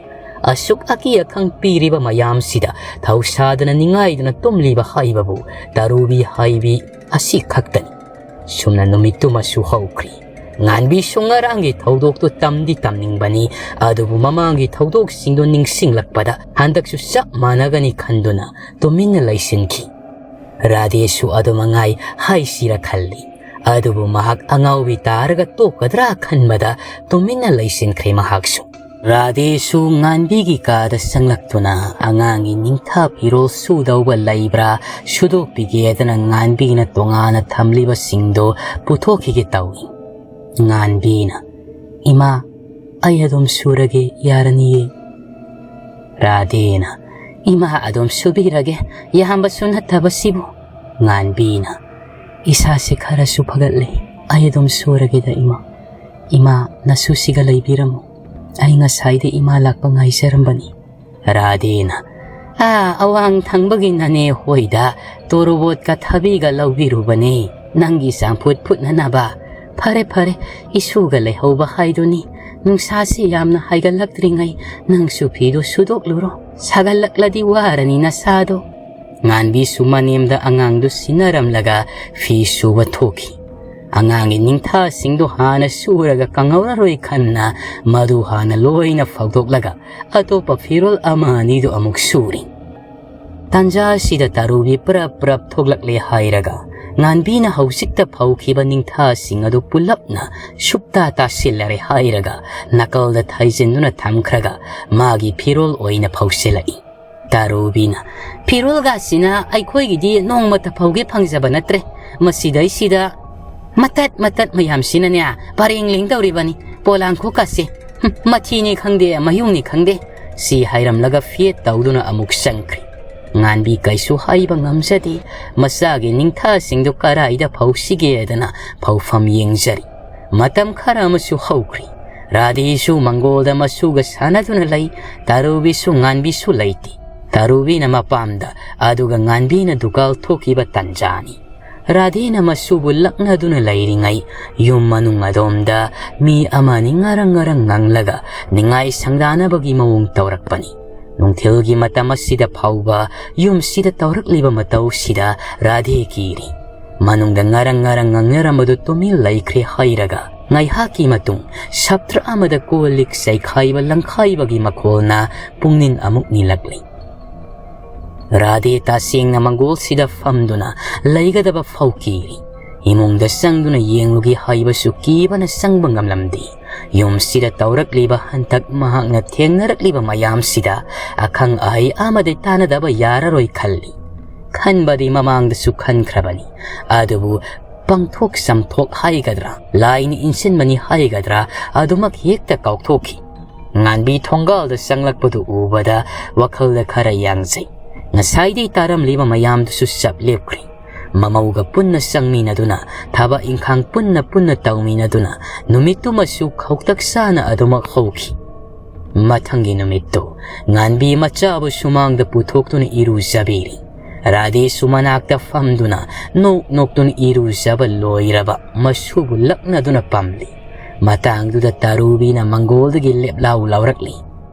ꯑꯁꯨꯛ ꯑꯀꯤ ꯑꯈꯪ ꯄꯤꯔꯤꯕ ꯃꯌꯥꯝꯁꯤꯗ ꯊꯧꯁꯥꯗꯅ ꯅꯤꯡꯉꯥꯏꯗꯨꯅ ꯇꯨꯝꯂꯤꯕ ꯍꯥꯏꯕꯕꯨ ꯇꯔꯨꯕꯤ ꯍꯥꯏꯕꯤ ꯑꯁꯤ ꯈꯛꯇꯅꯤ꯫ ꯁꯨꯝꯅ ꯅꯨꯃꯤꯠꯇꯨꯃꯁꯨ ꯍꯧꯈ꯭ꯔꯤ꯫ ꯉꯥꯟꯕꯤꯁꯨ ꯉꯔꯥꯡꯒꯤ ꯊꯧꯗꯣꯛꯇꯨ ꯇꯝꯗꯤ ꯇꯝꯅꯤꯡꯕꯅꯤ, ꯑꯗꯨꯕꯨ ꯃꯃꯥꯡꯒꯤ ꯊꯧꯗꯣꯛꯁꯤꯡꯗꯨ ꯅꯤꯡꯁꯤꯡꯂꯛꯄꯗ ꯍꯟꯗꯛꯁꯨ ꯆꯞ ꯃꯥꯟꯅꯒꯅꯤ ꯈꯟꯗꯨꯅ ꯇꯨꯃꯤꯟꯅ ꯂꯩꯁꯤꯟꯈꯤ꯫ ꯔꯥꯙꯦꯁꯨ ꯑꯗꯨꯃꯉꯥꯏ ꯍꯥꯏꯁꯤꯔ ꯈꯜꯂꯤ, ꯑꯗꯨꯕꯨ ꯃꯍꯥꯛ ꯑꯉꯥꯎꯕꯤ ꯇꯥꯔꯒ ꯇꯣꯛꯀꯗ꯭ꯔꯥ ꯈꯟꯕꯗ ꯇꯨꯃꯤꯟꯅ ꯂꯩꯁꯤꯟꯈ꯭ꯔꯦ ꯃꯍꯥꯛꯁꯨ꯫ ꯔꯥꯙꯦꯁꯨ ꯉꯥꯟꯕꯤꯒꯤ ꯀꯥꯗ ꯆꯪꯂꯛꯇꯨꯅ ꯑꯉꯥꯡꯒꯤ ꯅꯤꯡꯊꯥ ꯐꯤꯔꯣꯜ ꯁꯨꯗꯧꯕ ꯂꯩꯕ꯭ꯔꯥ ꯁꯨꯗꯣꯛꯄꯤꯒꯦꯗꯅ ꯉꯥꯟꯕꯤꯅ ꯇꯣꯉꯥꯟꯅ ꯊꯝꯂꯤꯕꯁꯤꯡꯗꯨ ꯄꯨꯊꯣꯛꯈꯤꯒꯦ ꯇꯧꯏ꯫ ꯉꯥꯟꯕꯤꯅ, "ꯏꯃꯥ, ꯑꯩ ꯑꯗꯨꯝ ꯁꯨꯔꯒꯦ, ꯌꯥꯔꯅꯤꯌꯦ꯫ ꯔꯥꯙꯦꯅ, "ꯏꯃꯥ ꯑꯗꯨꯝ ꯁꯨꯕꯤꯔꯒꯦ, ꯌꯥꯝꯕꯁꯨ ꯅꯠꯇꯕꯁꯤꯕꯨ"꯫ ꯉꯥꯟꯕꯤꯅ, "ꯏꯁꯥꯁꯦ ꯈꯔꯁꯨ ꯐꯒꯠꯂꯦ, ꯑꯩ ꯑꯗꯨꯝ ꯁꯨꯔꯒꯦꯗ ꯏꯃꯥ꯫ ꯏꯃꯥ, ꯅꯁꯨꯁꯤꯒ ꯂꯩꯕꯤꯔꯝꯃꯨ, ꯑꯩ ꯉꯁꯥꯏꯗ ꯏꯃꯥ ꯂꯥꯛꯄ ꯉꯥꯏꯖꯔꯝꯕꯅꯤ"꯫ ꯔꯥꯙꯦꯅ, "ꯑꯥ, ꯑꯋꯥꯡ ꯊꯪꯕꯒꯤ ꯅꯅꯦ ꯍꯣꯏꯗ ꯇꯣꯔꯣꯕꯣꯠꯀ ꯊꯕꯤꯒ ꯂꯧꯕꯤꯔꯨꯕꯅꯦ, ꯅꯪꯒꯤ ꯆꯝꯐꯨꯠ ꯐꯨꯠꯅꯅꯕ꯫ ꯐꯔꯦ, ꯐꯔꯦ, ꯏꯁꯨꯒ ꯂꯩꯍꯧꯕ ꯍꯥꯏꯗꯨꯅꯤ꯫ ꯅꯨꯡꯁꯥꯁꯤ ꯌꯥꯝꯅ ꯍꯥꯏꯒꯠꯂꯛꯇ꯭ꯔꯤꯉꯩ ꯅꯪꯁꯨ ꯐꯤꯗꯨ ꯁꯨꯗꯣꯛꯂꯨꯔꯣ, ꯁꯥꯒꯠꯂꯛꯂꯗꯤ ꯋꯥꯔꯅꯤ ꯅꯁꯥꯗꯣ"꯫ ꯉꯥꯟꯕꯤꯁꯨ ꯃꯅꯦꯝꯗ ꯑꯉꯥꯡꯗꯨ ꯁꯤꯟꯅꯔꯝꯂꯒ ꯐꯤ ꯁꯨꯕ ꯊꯣꯛꯈꯤ꯫ ꯑꯉꯥꯡꯒꯤ ꯅꯤꯡꯊꯥꯁꯤꯡꯗꯨ ꯍꯥꯟꯅ ꯁꯨꯔꯒ ꯀꯪꯍꯧꯔꯔꯣꯏ ꯈꯟꯅ ꯃꯗꯨ ꯍꯥꯟꯅ ꯂꯣꯏꯅ ꯐꯧꯗꯣꯛꯂꯒ ꯑꯇꯣꯞꯄ ꯐꯤꯔꯣꯜ ꯑꯃ ꯑꯅꯤꯗꯨ ꯑꯃꯨꯛ ꯁꯨꯔꯤ꯫ ꯇꯥꯟꯖꯥ ꯑꯁꯤꯗ ꯇꯥꯔꯨꯕꯤ ꯄ꯭ꯔꯞ ꯄ꯭ꯔꯞ ꯊꯣꯛꯂꯛꯂꯦ ꯍꯥꯏꯔꯒ, ꯉꯥꯟꯕꯤꯅ ꯍꯧꯖꯤꯛꯇ ꯐꯧꯈꯤꯕ ꯅꯤꯡꯊꯥꯁꯤꯡ ꯑꯗꯨ ꯄꯨꯂꯞꯅ ꯁꯨꯞꯇꯥ ꯇꯥꯁꯤꯜꯂꯔꯦ ꯍꯥꯏꯔꯒ, ꯅꯥꯀꯜꯗ ꯊꯩꯖꯤꯟꯗꯨꯅ ꯊꯝꯈ꯭ꯔꯒ ꯃꯥꯒꯤ ꯐꯤꯔꯣꯜ ꯑꯣꯏꯅ ꯐꯧꯁꯤꯜꯂꯛꯏ꯫ ꯇꯥꯔꯨꯕꯤꯅ, "ꯐꯤꯔꯣꯜꯒꯁꯤꯅ ꯑꯩꯈꯣꯏꯒꯤꯗꯤ ꯅꯣꯡꯃꯇ ꯐꯧꯒꯦ ꯐꯪꯖꯕ ꯅꯠꯇ꯭ꯔꯦ꯫ ꯃꯁꯤꯗꯩꯁꯤꯗ ꯃꯇꯠ ꯃꯇꯠ ꯃꯌꯥꯝꯁꯤꯅꯅꯦ ꯄꯔꯦꯡ ꯂꯦꯡꯗꯧꯔꯤꯕꯅꯤ꯫ ꯄꯣꯂꯥꯡꯈꯣꯛꯀꯁꯦ, ꯍꯨꯝ, ꯃꯊꯤꯅꯤ ꯈꯪꯗꯦ, ꯃꯌꯨꯡꯅꯤ ꯈꯪꯗꯦ"꯫ ꯁꯤ ꯍꯥꯏꯔꯝꯂꯒ ꯐꯦꯠ ꯇꯧꯗꯨꯅ ꯑꯃꯨꯛ ꯆꯪꯈ꯭ꯔꯦ꯫ ꯉꯥꯟꯕꯤ ꯀꯩꯁꯨ ꯍꯥꯏꯕ ꯉꯝꯖꯗꯦ꯫ ꯃꯆꯥꯒꯤ ꯅꯤꯡꯊꯥꯁꯤꯡꯗꯨ ꯀꯔꯥꯏꯗ ꯐꯧꯁꯤꯒꯦꯗꯅ ꯐꯧꯐꯝ ꯌꯦꯡꯖꯔꯤ꯫ ꯃꯇꯝ ꯈꯔ ꯑꯃꯁꯨ ꯍꯧꯈ꯭ꯔꯦ꯫ ꯔꯥꯙꯦꯁꯨ ꯃꯪꯒꯣꯜꯗ ꯃꯁꯨꯒ ꯁꯥꯟꯅꯗꯨꯅ ꯂꯩ꯫ ꯇꯥꯔꯨꯕꯤꯁꯨ ꯉꯥꯟꯕꯤꯁꯨ ꯂꯩꯇꯦ꯫ ꯇꯥꯔꯨꯕꯤꯅ ꯃꯄꯥꯝꯗ, ꯑꯗꯨꯒ ꯉꯥꯟꯕꯤꯅ ꯗꯨꯀꯥꯜ ꯊꯣꯛꯈꯤꯕ ꯇꯟꯖꯥꯅꯤ꯫ ꯔꯥꯙꯦꯅ ꯃꯁꯨꯕꯨ ꯂꯛꯅꯗꯨꯅ ꯂꯩꯔꯤꯉꯩ, ꯌꯨꯝ ꯃꯅꯨꯡ ꯑꯗꯣꯝꯗ ꯃꯤ ꯑꯃꯅꯤ ꯉꯔꯪ ꯉꯔꯪ ꯉꯪꯂꯒ ꯅꯤꯡꯉꯥꯏ ꯁꯪꯗꯥꯅꯕꯒꯤ ꯃꯑꯣꯡ ꯇꯧꯔꯛꯄꯅꯤ꯫ ꯅꯨꯡꯊꯤꯜꯒꯤ ꯃꯇꯝ ꯑꯁꯤꯗ ꯐꯥꯎꯕ ꯌꯨꯝꯁꯤꯗ ꯇꯧꯔꯛꯂꯤꯕ ꯃꯇꯧꯁꯤꯗ ꯔꯥꯙꯦ ꯀꯤꯔꯤ꯫ ꯃꯅꯨꯡꯗ ꯉꯔꯪ ꯉꯔꯪ ꯉꯪꯅꯔꯝꯕꯗꯨ ꯇꯨꯃꯤꯟ ꯂꯩꯈ꯭ꯔꯦ ꯍꯥꯏꯔꯒ, ꯉꯥꯏꯍꯥꯛꯀꯤ ꯃꯇꯨꯡ ꯁꯞꯇ꯭ꯔ ꯑꯃꯗ ꯀꯣꯜ ꯂꯤꯛ ꯆꯩꯈꯥꯏꯕ ꯂꯪꯈꯥꯏꯕꯒꯤ ꯃꯈꯣꯜꯅ ꯄꯨꯡꯅꯤꯟ ꯑꯃꯨꯛ ꯅꯤꯜꯂꯛꯂꯤ꯫ ꯔꯥꯙꯦ ꯇꯁꯦꯡꯅ ꯃꯪꯒꯣꯜꯁꯤꯗ ꯐꯝꯗꯨꯅ ꯂꯩꯒꯗꯕ ꯐꯥꯎ ꯀꯤꯔꯤ꯫ ꯏꯃꯨꯡꯗ ꯆꯪꯗꯨꯅ ꯌꯦꯡꯂꯨꯒꯦ ꯍꯥꯏꯕꯁꯨ ꯀꯤꯕꯅ ꯆꯪꯕ ꯉꯝꯂꯝꯗꯦ꯫ ꯌꯨꯝꯁꯤꯗ ꯇꯧꯔꯛꯂꯤꯕ ꯍꯟꯗꯛ ꯃꯍꯥꯛꯅ ꯊꯦꯡꯅꯔꯛꯂꯤꯕ ꯃꯌꯥꯝꯁꯤꯗ ꯑꯈꯪ ꯑꯍꯩ ꯑꯃꯗꯤ ꯇꯥꯟꯅꯗꯕ ꯌꯥꯔꯔꯣꯏ ꯈꯜꯂꯤ꯫ ꯈꯟꯕꯗꯤ ꯃꯃꯥꯡꯗꯁꯨ ꯈꯟꯈ꯭ꯔꯕꯅꯤ, ꯑꯗꯨꯕꯨ ꯄꯪꯊꯣꯛ ꯆꯝꯊꯣꯛ ꯍꯥꯏꯒꯗ꯭ꯔꯥ, ꯂꯥꯏꯅ ꯏꯟꯁꯤꯟꯕꯅꯤ ꯍꯥꯏꯒꯗ꯭ꯔꯥ, ꯑꯗꯨꯃꯛ ꯍꯦꯛꯇ ꯀꯥꯎꯊꯣꯛꯈꯤ꯫ ꯉꯥꯟꯕꯤ ꯊꯣꯡꯒꯥꯜꯗ ꯆꯪꯂꯛꯄꯗꯨ ꯎꯕꯗ ꯋꯥꯈꯜꯗ ꯈꯔ ꯌꯥꯡꯖꯩ꯫ ꯉꯁꯥꯏꯗꯩ ꯇꯥꯔꯝꯂꯤꯕ ꯃꯌꯥꯝꯗꯨꯁꯨ ꯆꯞ ꯂꯦꯞꯈ꯭ꯔꯦ꯫ ꯃꯃꯧꯒ ꯄꯨꯟꯅ ꯆꯪꯃꯤꯟꯅꯗꯨꯅ, ꯊꯕꯛ ꯏꯪꯈꯥꯡ ꯄꯨꯟꯅ ꯄꯨꯟꯅ ꯇꯧꯃꯤꯟꯅꯗꯨꯅ, ꯅꯨꯃꯤꯠꯇꯨꯃꯁꯨ ꯈꯧꯇꯛ ꯆꯥꯅ ꯑꯗꯨꯃꯛ ꯍꯧꯈꯤ꯫ ꯃꯊꯪꯒꯤ ꯅꯨꯃꯤꯠꯇꯨ ꯉꯥꯟꯕꯤ ꯃꯆꯥꯕꯨ ꯁꯨꯃꯥꯡꯗ ꯄꯨꯊꯣꯛꯇꯨꯅ ꯏꯔꯨꯖꯕꯤꯔꯤ꯫ ꯔꯥꯙꯦꯁꯨ ꯃꯅꯥꯛꯇ ꯐꯝꯗꯨꯅ ꯅꯣꯛ ꯅꯣꯛꯇꯨꯅ ꯏꯔꯨꯖꯕ ꯂꯣꯏꯔꯕ ꯃꯁꯨꯕꯨ ꯂꯛꯅꯗꯨꯅ ꯄꯝꯂꯤ꯫ ꯃꯇꯥꯡꯗꯨꯗ ꯇꯥꯔꯨꯕꯤꯅ ꯃꯪꯒꯣꯜꯗꯒꯤ ꯂꯦꯞꯂꯥꯎ ꯂꯥꯎꯔꯛꯂꯤ꯫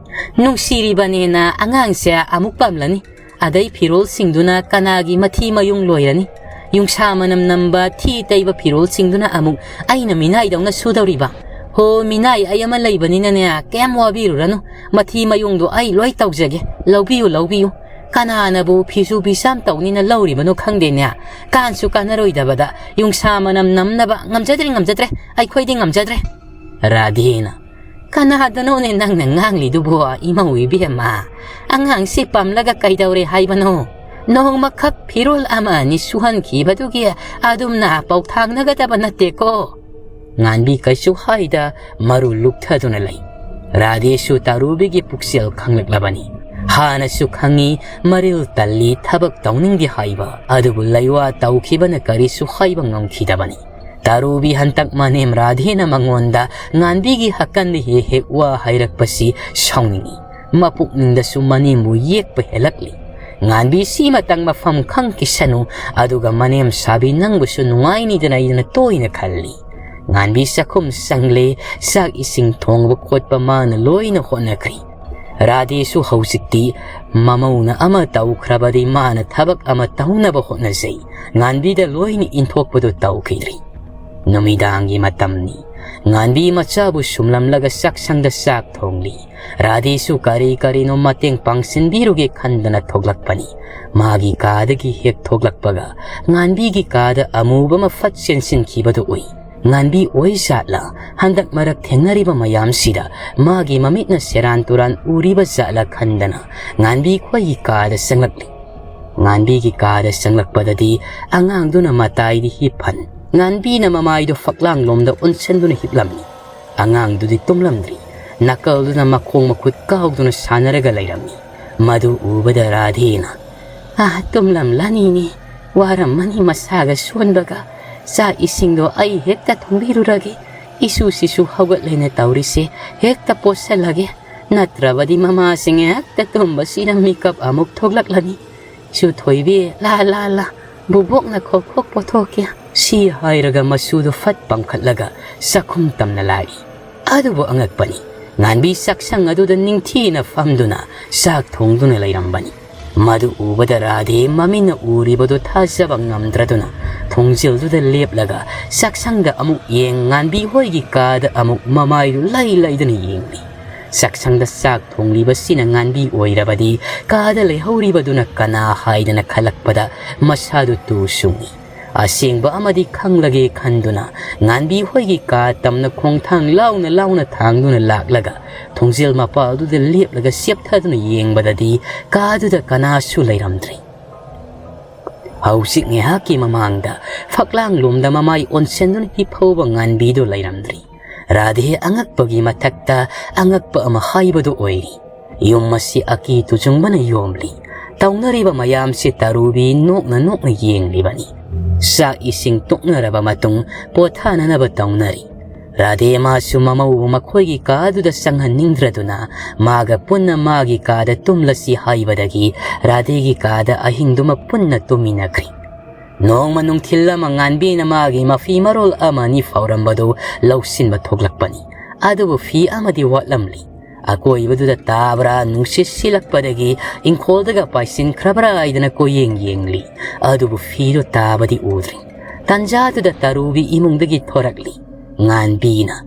"ꯅꯨꯡꯁꯤꯔꯤꯕꯅꯦꯅ ꯑꯉꯥꯡꯁꯦ ꯑꯃꯨꯛ ꯄꯝꯂꯅꯤ꯫ ꯑꯗꯩ ꯐꯤꯔꯣꯜꯁꯤꯡꯗꯨꯅ ꯀꯅꯥꯒꯤ ꯃꯊꯤ ꯃꯌꯨꯡ ꯂꯣꯏꯔꯅꯤ? ꯌꯨꯡꯁꯥ ꯃꯅꯝ ꯅꯝꯕ ꯊꯤ ꯇꯩꯕ ꯐꯤꯔꯣꯜꯁꯤꯡꯗꯨꯅ ꯑꯃꯨꯛ ꯑꯩꯅ ꯃꯤꯅꯥꯏꯗꯧꯅ ꯁꯨꯗꯧꯔꯤꯕ? ꯍꯣ, ꯃꯤꯅꯥꯏ ꯑꯩ ꯑꯃ ꯂꯩꯕꯅꯤꯅꯅꯦ, ꯀꯩꯝ ꯋꯥꯕꯤꯔꯨꯔꯅꯨ꯫ ꯃꯊꯤ ꯃꯌꯨꯡꯗꯣ ꯑꯩ ꯂꯣꯏ ꯇꯧꯖꯒꯦ꯫ ꯂꯧꯕꯤꯌꯨ, ꯂꯧꯕꯤꯌꯨ꯫ ꯀꯅꯥꯅꯕꯨ ꯐꯤꯁꯨ ꯐꯤꯁꯥꯝ ꯇꯧꯅꯤꯅ ꯂꯧꯔꯤꯕꯅꯣ ꯈꯪꯗꯦꯅꯦ꯫ ꯀꯥꯟꯁꯨ ꯀꯥꯟꯅꯔꯣꯏꯗꯕꯗ ꯌꯨꯡꯁꯥ ꯃꯅꯝ ꯅꯝꯅꯕ꯫ ꯉꯝꯖꯗ꯭ꯔꯦ, ꯉꯝꯖꯗ꯭ꯔꯦ꯫ ꯑꯩꯈꯣꯏꯗꯤ ꯉꯝꯖꯗ꯭ꯔꯦ꯫" ꯔꯥꯙꯦꯅ, "ꯀꯅꯥꯗꯅꯣꯅꯦ ꯅꯪꯅ ꯉꯥꯡꯂꯤꯗꯨꯕꯣ, ꯏꯃꯧ ꯏꯕꯦꯝꯃ? ꯑꯉꯥꯡꯁꯤ ꯄꯝꯂꯒ ꯀꯩꯗꯧꯔꯦ ꯍꯥꯏꯕꯅꯣ? ꯅꯣꯡꯃꯈꯛ ꯐꯤꯔꯣꯜ ꯑꯃ ꯑꯅꯤ ꯁꯨꯍꯟꯈꯤꯕꯗꯨꯒꯤ ꯑꯗꯨꯝꯅ ꯄꯧꯊꯥꯡꯅꯒꯗꯕ ꯅꯠꯇꯦꯀꯣ꯫" ꯉꯥꯟꯕꯤ ꯀꯩꯁꯨ ꯍꯥꯏꯗ ꯃꯔꯨ ꯂꯨꯛꯊꯗꯨꯅ ꯂꯩ꯫ ꯔꯥꯙꯦꯁꯨ ꯇꯥꯔꯨꯕꯤꯒꯤ ꯄꯨꯛꯆꯦꯜ ꯈꯪꯂꯛꯂꯕꯅꯤ꯫ ꯍꯥꯟꯅꯁꯨ ꯈꯪꯏ, ꯃꯔꯤꯜ ꯇꯜꯂꯤ, ꯊꯕꯛ ꯇꯧꯅꯤꯡꯗꯦ ꯍꯥꯏꯕ, ꯑꯗꯨꯕꯨ ꯂꯩꯋꯥ ꯇꯧꯈꯤꯕꯅ ꯀꯔꯤꯁꯨ ꯍꯥꯏꯕ ꯉꯝꯈꯤꯗꯕꯅꯤ꯫ ꯇꯥꯔꯨꯕꯤ ꯍꯟꯇꯛ ꯃꯅꯦꯝ ꯔꯥꯙꯦꯅ ꯃꯉꯣꯟꯗ ꯉꯥꯟꯕꯤꯒꯤ ꯍꯛꯀꯟꯗ ꯍꯦꯛ ꯍꯦꯛ ꯋꯥ ꯍꯥꯏꯔꯛꯄꯁꯤ ꯁꯥꯎꯅꯤꯡꯏ꯫ ꯃꯄꯨꯛꯅꯤꯡꯗꯁꯨ ꯃꯅꯦꯝꯕꯨ ꯌꯦꯛꯄ ꯍꯦꯜꯂꯛꯂꯤ꯫ "ꯉꯥꯟꯕꯤ, ꯁꯤꯃꯇꯪ ꯃꯐꯝ ꯈꯪꯈꯤꯁꯅꯨ, ꯑꯗꯨꯒ ꯃꯅꯦꯝ ꯁꯥꯕꯤ ꯅꯪꯕꯨꯁꯨ ꯅꯨꯡꯉꯥꯏꯅꯤꯗꯅ" ꯑꯩꯅ ꯇꯣꯏꯅ ꯈꯜꯂꯤ꯫ ꯉꯥꯟꯕꯤ ꯆꯥꯛꯈꯨꯝ ꯆꯪꯂꯦ, ꯆꯥꯛ ꯏꯁꯤꯡ ꯊꯣꯡꯕ ꯈꯣꯠꯄ ꯃꯥꯅ ꯂꯣꯏꯅ ꯍꯣꯠꯅꯈ꯭ꯔꯤ꯫ ꯔꯥꯙꯦꯁꯨ ꯍꯧꯖꯤꯛꯇꯤ ꯃꯃꯧꯅ ꯑꯃ ꯇꯧꯈ꯭ꯔꯕꯗꯤ ꯃꯥꯅ ꯊꯕꯛ ꯑꯃ ꯇꯧꯅꯕ ꯍꯣꯠꯅꯖꯩ꯫ ꯉꯥꯟꯕꯤꯗ ꯂꯣꯏꯅ ꯏꯟꯊꯣꯛꯄꯗꯨ ꯇꯧꯈꯤꯗ꯭ꯔꯤ꯫ ꯅꯨꯃꯤꯗꯥꯡꯒꯤ ꯃꯇꯝꯅꯤ꯫ ꯉꯥꯟꯕꯤ ꯃꯆꯥꯕꯨ ꯁꯨꯝꯂꯝꯂꯒ ꯆꯥꯛꯁꯪꯗ ꯆꯥꯛ ꯊꯣꯡꯂꯤ꯫ ꯔꯥꯙꯦꯁꯨ ꯀꯔꯤ ꯀꯔꯤꯅꯣ ꯃꯇꯦꯡ ꯄꯥꯡꯁꯤꯟꯕꯤꯔꯨꯒꯦ ꯈꯟꯗꯅ ꯊꯣꯛꯂꯛꯄꯅꯤ꯫ ꯃꯥꯒꯤ ꯀꯥꯗꯒꯤ ꯍꯦꯛ ꯊꯣꯛꯂꯛꯄꯒ ꯉꯥꯟꯕꯤꯒꯤ ꯀꯥꯗ ꯑꯃꯨꯕ ꯑꯃ ꯐꯠ ꯆꯦꯟꯁꯤꯟꯈꯤꯕꯗꯨ ꯎꯏ꯫ ꯉꯥꯟꯕꯤ ꯑꯣꯏꯖꯥꯠꯂ? ꯍꯟꯗꯛ ꯃꯔꯛ ꯊꯦꯡꯅꯔꯤꯕ ꯃꯌꯥꯝꯁꯤꯗ ꯃꯥꯒꯤ ꯃꯃꯤꯠꯅ ꯁꯦꯔꯥꯟ ꯇꯨꯔꯥꯟ ꯎꯔꯤꯕ ꯖꯥꯠꯂ ꯈꯟꯗꯅ ꯉꯥꯟꯕꯤ ꯈꯣꯏꯒꯤ ꯀꯥꯗ ꯆꯪꯂꯛꯂꯤ꯫ ꯉꯥꯟꯕꯤꯒꯤ ꯀꯥꯗ ꯆꯪꯂꯛꯄꯗꯗꯤ ꯑꯉꯥꯡꯗꯨꯅ ꯃꯇꯥꯏꯗ ꯍꯤꯞꯐꯟ, ꯉꯥꯟꯕꯤꯅ ꯃꯃꯥꯏꯗꯨ ꯐꯛꯂꯥꯡꯂꯣꯝꯗ ꯑꯣꯟꯁꯤꯟꯗꯨꯅ ꯍꯤꯞꯂꯝꯃꯤ꯫ ꯑꯉꯥꯡꯗꯨꯗꯤ ꯇꯨꯝꯂꯝꯗ꯭ꯔꯤ꯫ ꯅꯥꯀꯜꯗꯨꯅ ꯃꯈꯣꯡ ꯃꯈꯨꯠ ꯀꯥꯎꯗꯨꯅ ꯁꯥꯟꯅꯔꯒ ꯂꯩꯔꯝꯃꯤ꯫ ꯃꯗꯨ ꯎꯕꯗ ꯔꯥꯙꯦꯅ, "ꯑꯥ, ꯇꯨꯝꯂꯝꯂꯅꯤꯅꯦ, ꯋꯥꯔꯝꯃꯅꯤ ꯃꯁꯥꯒ ꯁꯣꯟꯕꯒ꯫ ꯆꯥꯛ ꯏꯁꯤꯡꯗꯣ ꯑꯩ ꯍꯦꯛꯇ ꯊꯣꯡꯕꯤꯔꯨꯔꯒꯦ꯫ ꯏꯁꯨꯁꯤꯁꯨ ꯍꯧꯒꯠꯂꯦꯅ ꯇꯧꯔꯤꯁꯦ, ꯍꯦꯛꯇ ꯄꯣꯠꯁꯜꯂꯒꯦ꯫ ꯅꯠꯇ꯭ꯔꯕꯗꯤ ꯃꯃꯥꯁꯤꯡ ꯍꯦꯛꯇ ꯇꯨꯝꯕꯁꯤꯗ ꯃꯤꯀꯞ ꯑꯃꯨꯛ ꯊꯣꯛꯂꯛꯂꯅꯤ꯫ ꯁꯨ ꯊꯣꯏꯕꯤ, ꯂꯥ, ꯂꯥ, ꯂꯥ, ꯕꯨꯕꯣꯛꯅ ꯈꯣꯛ ꯈꯣꯛ ꯄꯣꯊꯣꯛꯀꯦ"꯫ ꯁꯤ ꯍꯥꯏꯔꯒ ꯃꯁꯨꯗꯨ ꯐꯠ ꯄꯥꯡꯈꯠꯂꯒ ꯆꯥꯛꯈꯨꯝ ꯇꯝꯅ ꯂꯥꯛꯏ꯫ ꯑꯗꯨꯕꯨ ꯑꯉꯛꯄꯅꯤ, ꯉꯥꯟꯕꯤ ꯆꯥꯛꯁꯪ ꯑꯗꯨꯗ ꯅꯤꯡꯊꯤꯅ ꯐꯝꯗꯨꯅ ꯆꯥꯛ ꯊꯣꯡꯗꯨꯅ ꯂꯩꯔꯝꯕꯅꯤ꯫ ꯃꯗꯨ ꯎꯕꯗ ꯔꯥꯙꯦ ꯃꯃꯤꯠꯅ ꯎꯔꯤꯕꯗꯨ ꯊꯥꯖꯕ ꯉꯝꯗ꯭ꯔꯗꯨꯅ ꯊꯣꯡꯖꯤꯜꯗꯨꯗ ꯂꯦꯞꯂꯒ ꯆꯥꯛꯁꯪꯗ ꯑꯃꯨꯛ ꯌꯦꯡ, ꯉꯥꯟꯕꯤ ꯍꯣꯏꯒꯤ ꯀꯥꯗ ꯑꯃꯨꯛ ꯃꯃꯥꯏꯗꯨ ꯂꯩ ꯂꯩꯗꯨꯅ ꯌꯦꯡꯂꯤ꯫ ꯆꯥꯛꯁꯪꯗ ꯆꯥꯛ ꯊꯣꯡꯂꯤꯕꯁꯤꯅ ꯉꯥꯟꯕꯤ ꯑꯣꯏꯔꯕꯗꯤ ꯀꯥꯗ ꯂꯩꯍꯧꯔꯤꯕꯗꯨꯅ ꯀꯅꯥ ꯍꯥꯏꯗꯅ ꯈꯜꯂꯛꯄꯗ ꯃꯁꯥꯗꯨ ꯇꯨ ꯁꯨꯡꯏ꯫ ꯑꯁꯦꯡꯕ ꯑꯃꯗꯤ ꯈꯪꯂꯒꯦ ꯈꯟꯗꯨꯅ ꯉꯥꯟꯕꯤ ꯍꯣꯏꯒꯤ ꯀꯥ ꯇꯝꯅ ꯈꯣꯡꯊꯥꯡ ꯂꯥꯎꯅ ꯂꯥꯎꯅ ꯊꯥꯡꯗꯨꯅ ꯂꯥꯛꯂꯒ ꯊꯣꯡꯖꯦꯜ ꯃꯄꯥꯜꯗꯨꯗ ꯂꯦꯞꯂꯒ ꯆꯦꯞꯊꯗꯨꯅ ꯌꯦꯡꯕꯗꯗꯤ ꯀꯥꯗꯨꯗ ꯀꯅꯥꯁꯨ ꯂꯩꯔꯝꯗ꯭ꯔꯤ꯫ ꯍꯧꯖꯤꯛ ꯉꯥꯏꯍꯥꯛꯀꯤ ꯃꯃꯥꯡꯗ ꯐꯛꯂꯥꯡꯂꯣꯝꯗ ꯃꯃꯥꯏ ꯑꯣꯟꯁꯤꯟꯗꯨꯅ ꯍꯤꯞꯍꯧꯕ ꯉꯥꯟꯕꯤꯗꯨ ꯂꯩꯔꯝꯗ꯭ꯔꯤ꯫ ꯔꯥꯙꯦ ꯑꯉꯛꯄꯒꯤ ꯃꯊꯛꯇ ꯑꯉꯛꯄ ꯑꯃ ꯍꯥꯏꯕꯗꯨ ꯑꯣꯏꯔꯤ꯫ ꯌꯨꯝ ꯑꯁꯤ ꯑꯀꯤ ꯇꯨꯖꯨꯡꯕꯅ ꯌꯣꯝꯂꯤ꯫ ꯇꯧꯅꯔꯤꯕ ꯃꯌꯥꯝꯁꯤ ꯇꯔꯨꯕꯤ ꯅꯣꯛꯅ ꯅꯣꯛꯅ ꯌꯦꯡꯂꯤꯕꯅꯤ꯫ ꯆꯥꯛ ꯏꯁꯤꯡ ꯇꯣꯛꯅꯔꯕ ꯃꯇꯨꯡ ꯄꯣꯊꯥꯅꯅꯕ ꯇꯧꯅꯔꯤ꯫ ꯔꯥꯙꯦ ꯃꯥꯁꯨ ꯃꯃꯧꯕꯨ ꯃꯈꯣꯏꯒꯤ ꯀꯥꯗꯨꯗ ꯆꯪꯍꯟꯅꯤꯡꯗ꯭ꯔꯗꯨꯅ ꯃꯥꯒ ꯄꯨꯟꯅ ꯃꯥꯒꯤ ꯀꯥꯗ ꯇꯨꯝꯂꯁꯤ ꯍꯥꯏꯕꯗꯒꯤ ꯔꯥꯙꯦꯒꯤ ꯀꯥꯗ ꯑꯍꯤꯡꯗꯨꯃ ꯄꯨꯟꯅ ꯇꯨꯝꯃꯤꯟꯅꯈ꯭ꯔꯤ꯫ ꯅꯣꯡꯃ ꯅꯨꯡꯊꯤꯜ ꯑꯃ ꯉꯥꯟꯕꯤꯅ ꯃꯥꯒꯤ ꯃꯐꯤ ꯃꯔꯣꯜ ꯑꯃ ꯑꯅꯤ ꯐꯧꯔꯝꯕꯗꯨ ꯂꯧꯁꯤꯟꯕ ꯊꯣꯛꯂꯛꯄꯅꯤ꯫ ꯑꯗꯨꯕꯨ ꯐꯤ ꯑꯃꯗꯤ ꯋꯥꯠꯂꯝꯂꯤ꯫ ꯑꯀꯣꯏꯕꯗꯨꯗ ꯇꯥꯕ꯭ꯔꯥ, ꯅꯨꯡꯁꯤꯠ ꯁꯤꯜꯂꯛꯄꯗꯒꯤ ꯏꯪꯈꯣꯜꯗꯒ ꯄꯥꯏꯁꯤꯟꯈ꯭ꯔꯕ꯭ꯔꯥ ꯍꯥꯏꯗꯅ ꯀꯣꯏꯌꯦꯡ ꯌꯦꯡꯂꯤ꯫ ꯑꯗꯨꯕꯨ ꯐꯤꯗꯨ ꯇꯥꯕꯗꯤ ꯎꯗ꯭ꯔꯤ꯫ ꯇꯟꯖꯥꯗꯨꯗ ꯇꯔꯨꯕꯤ ꯏꯃꯨꯡꯗꯒꯤ ꯊꯣꯔꯛꯂꯤ꯫ ꯉꯥꯟꯕꯤꯅ,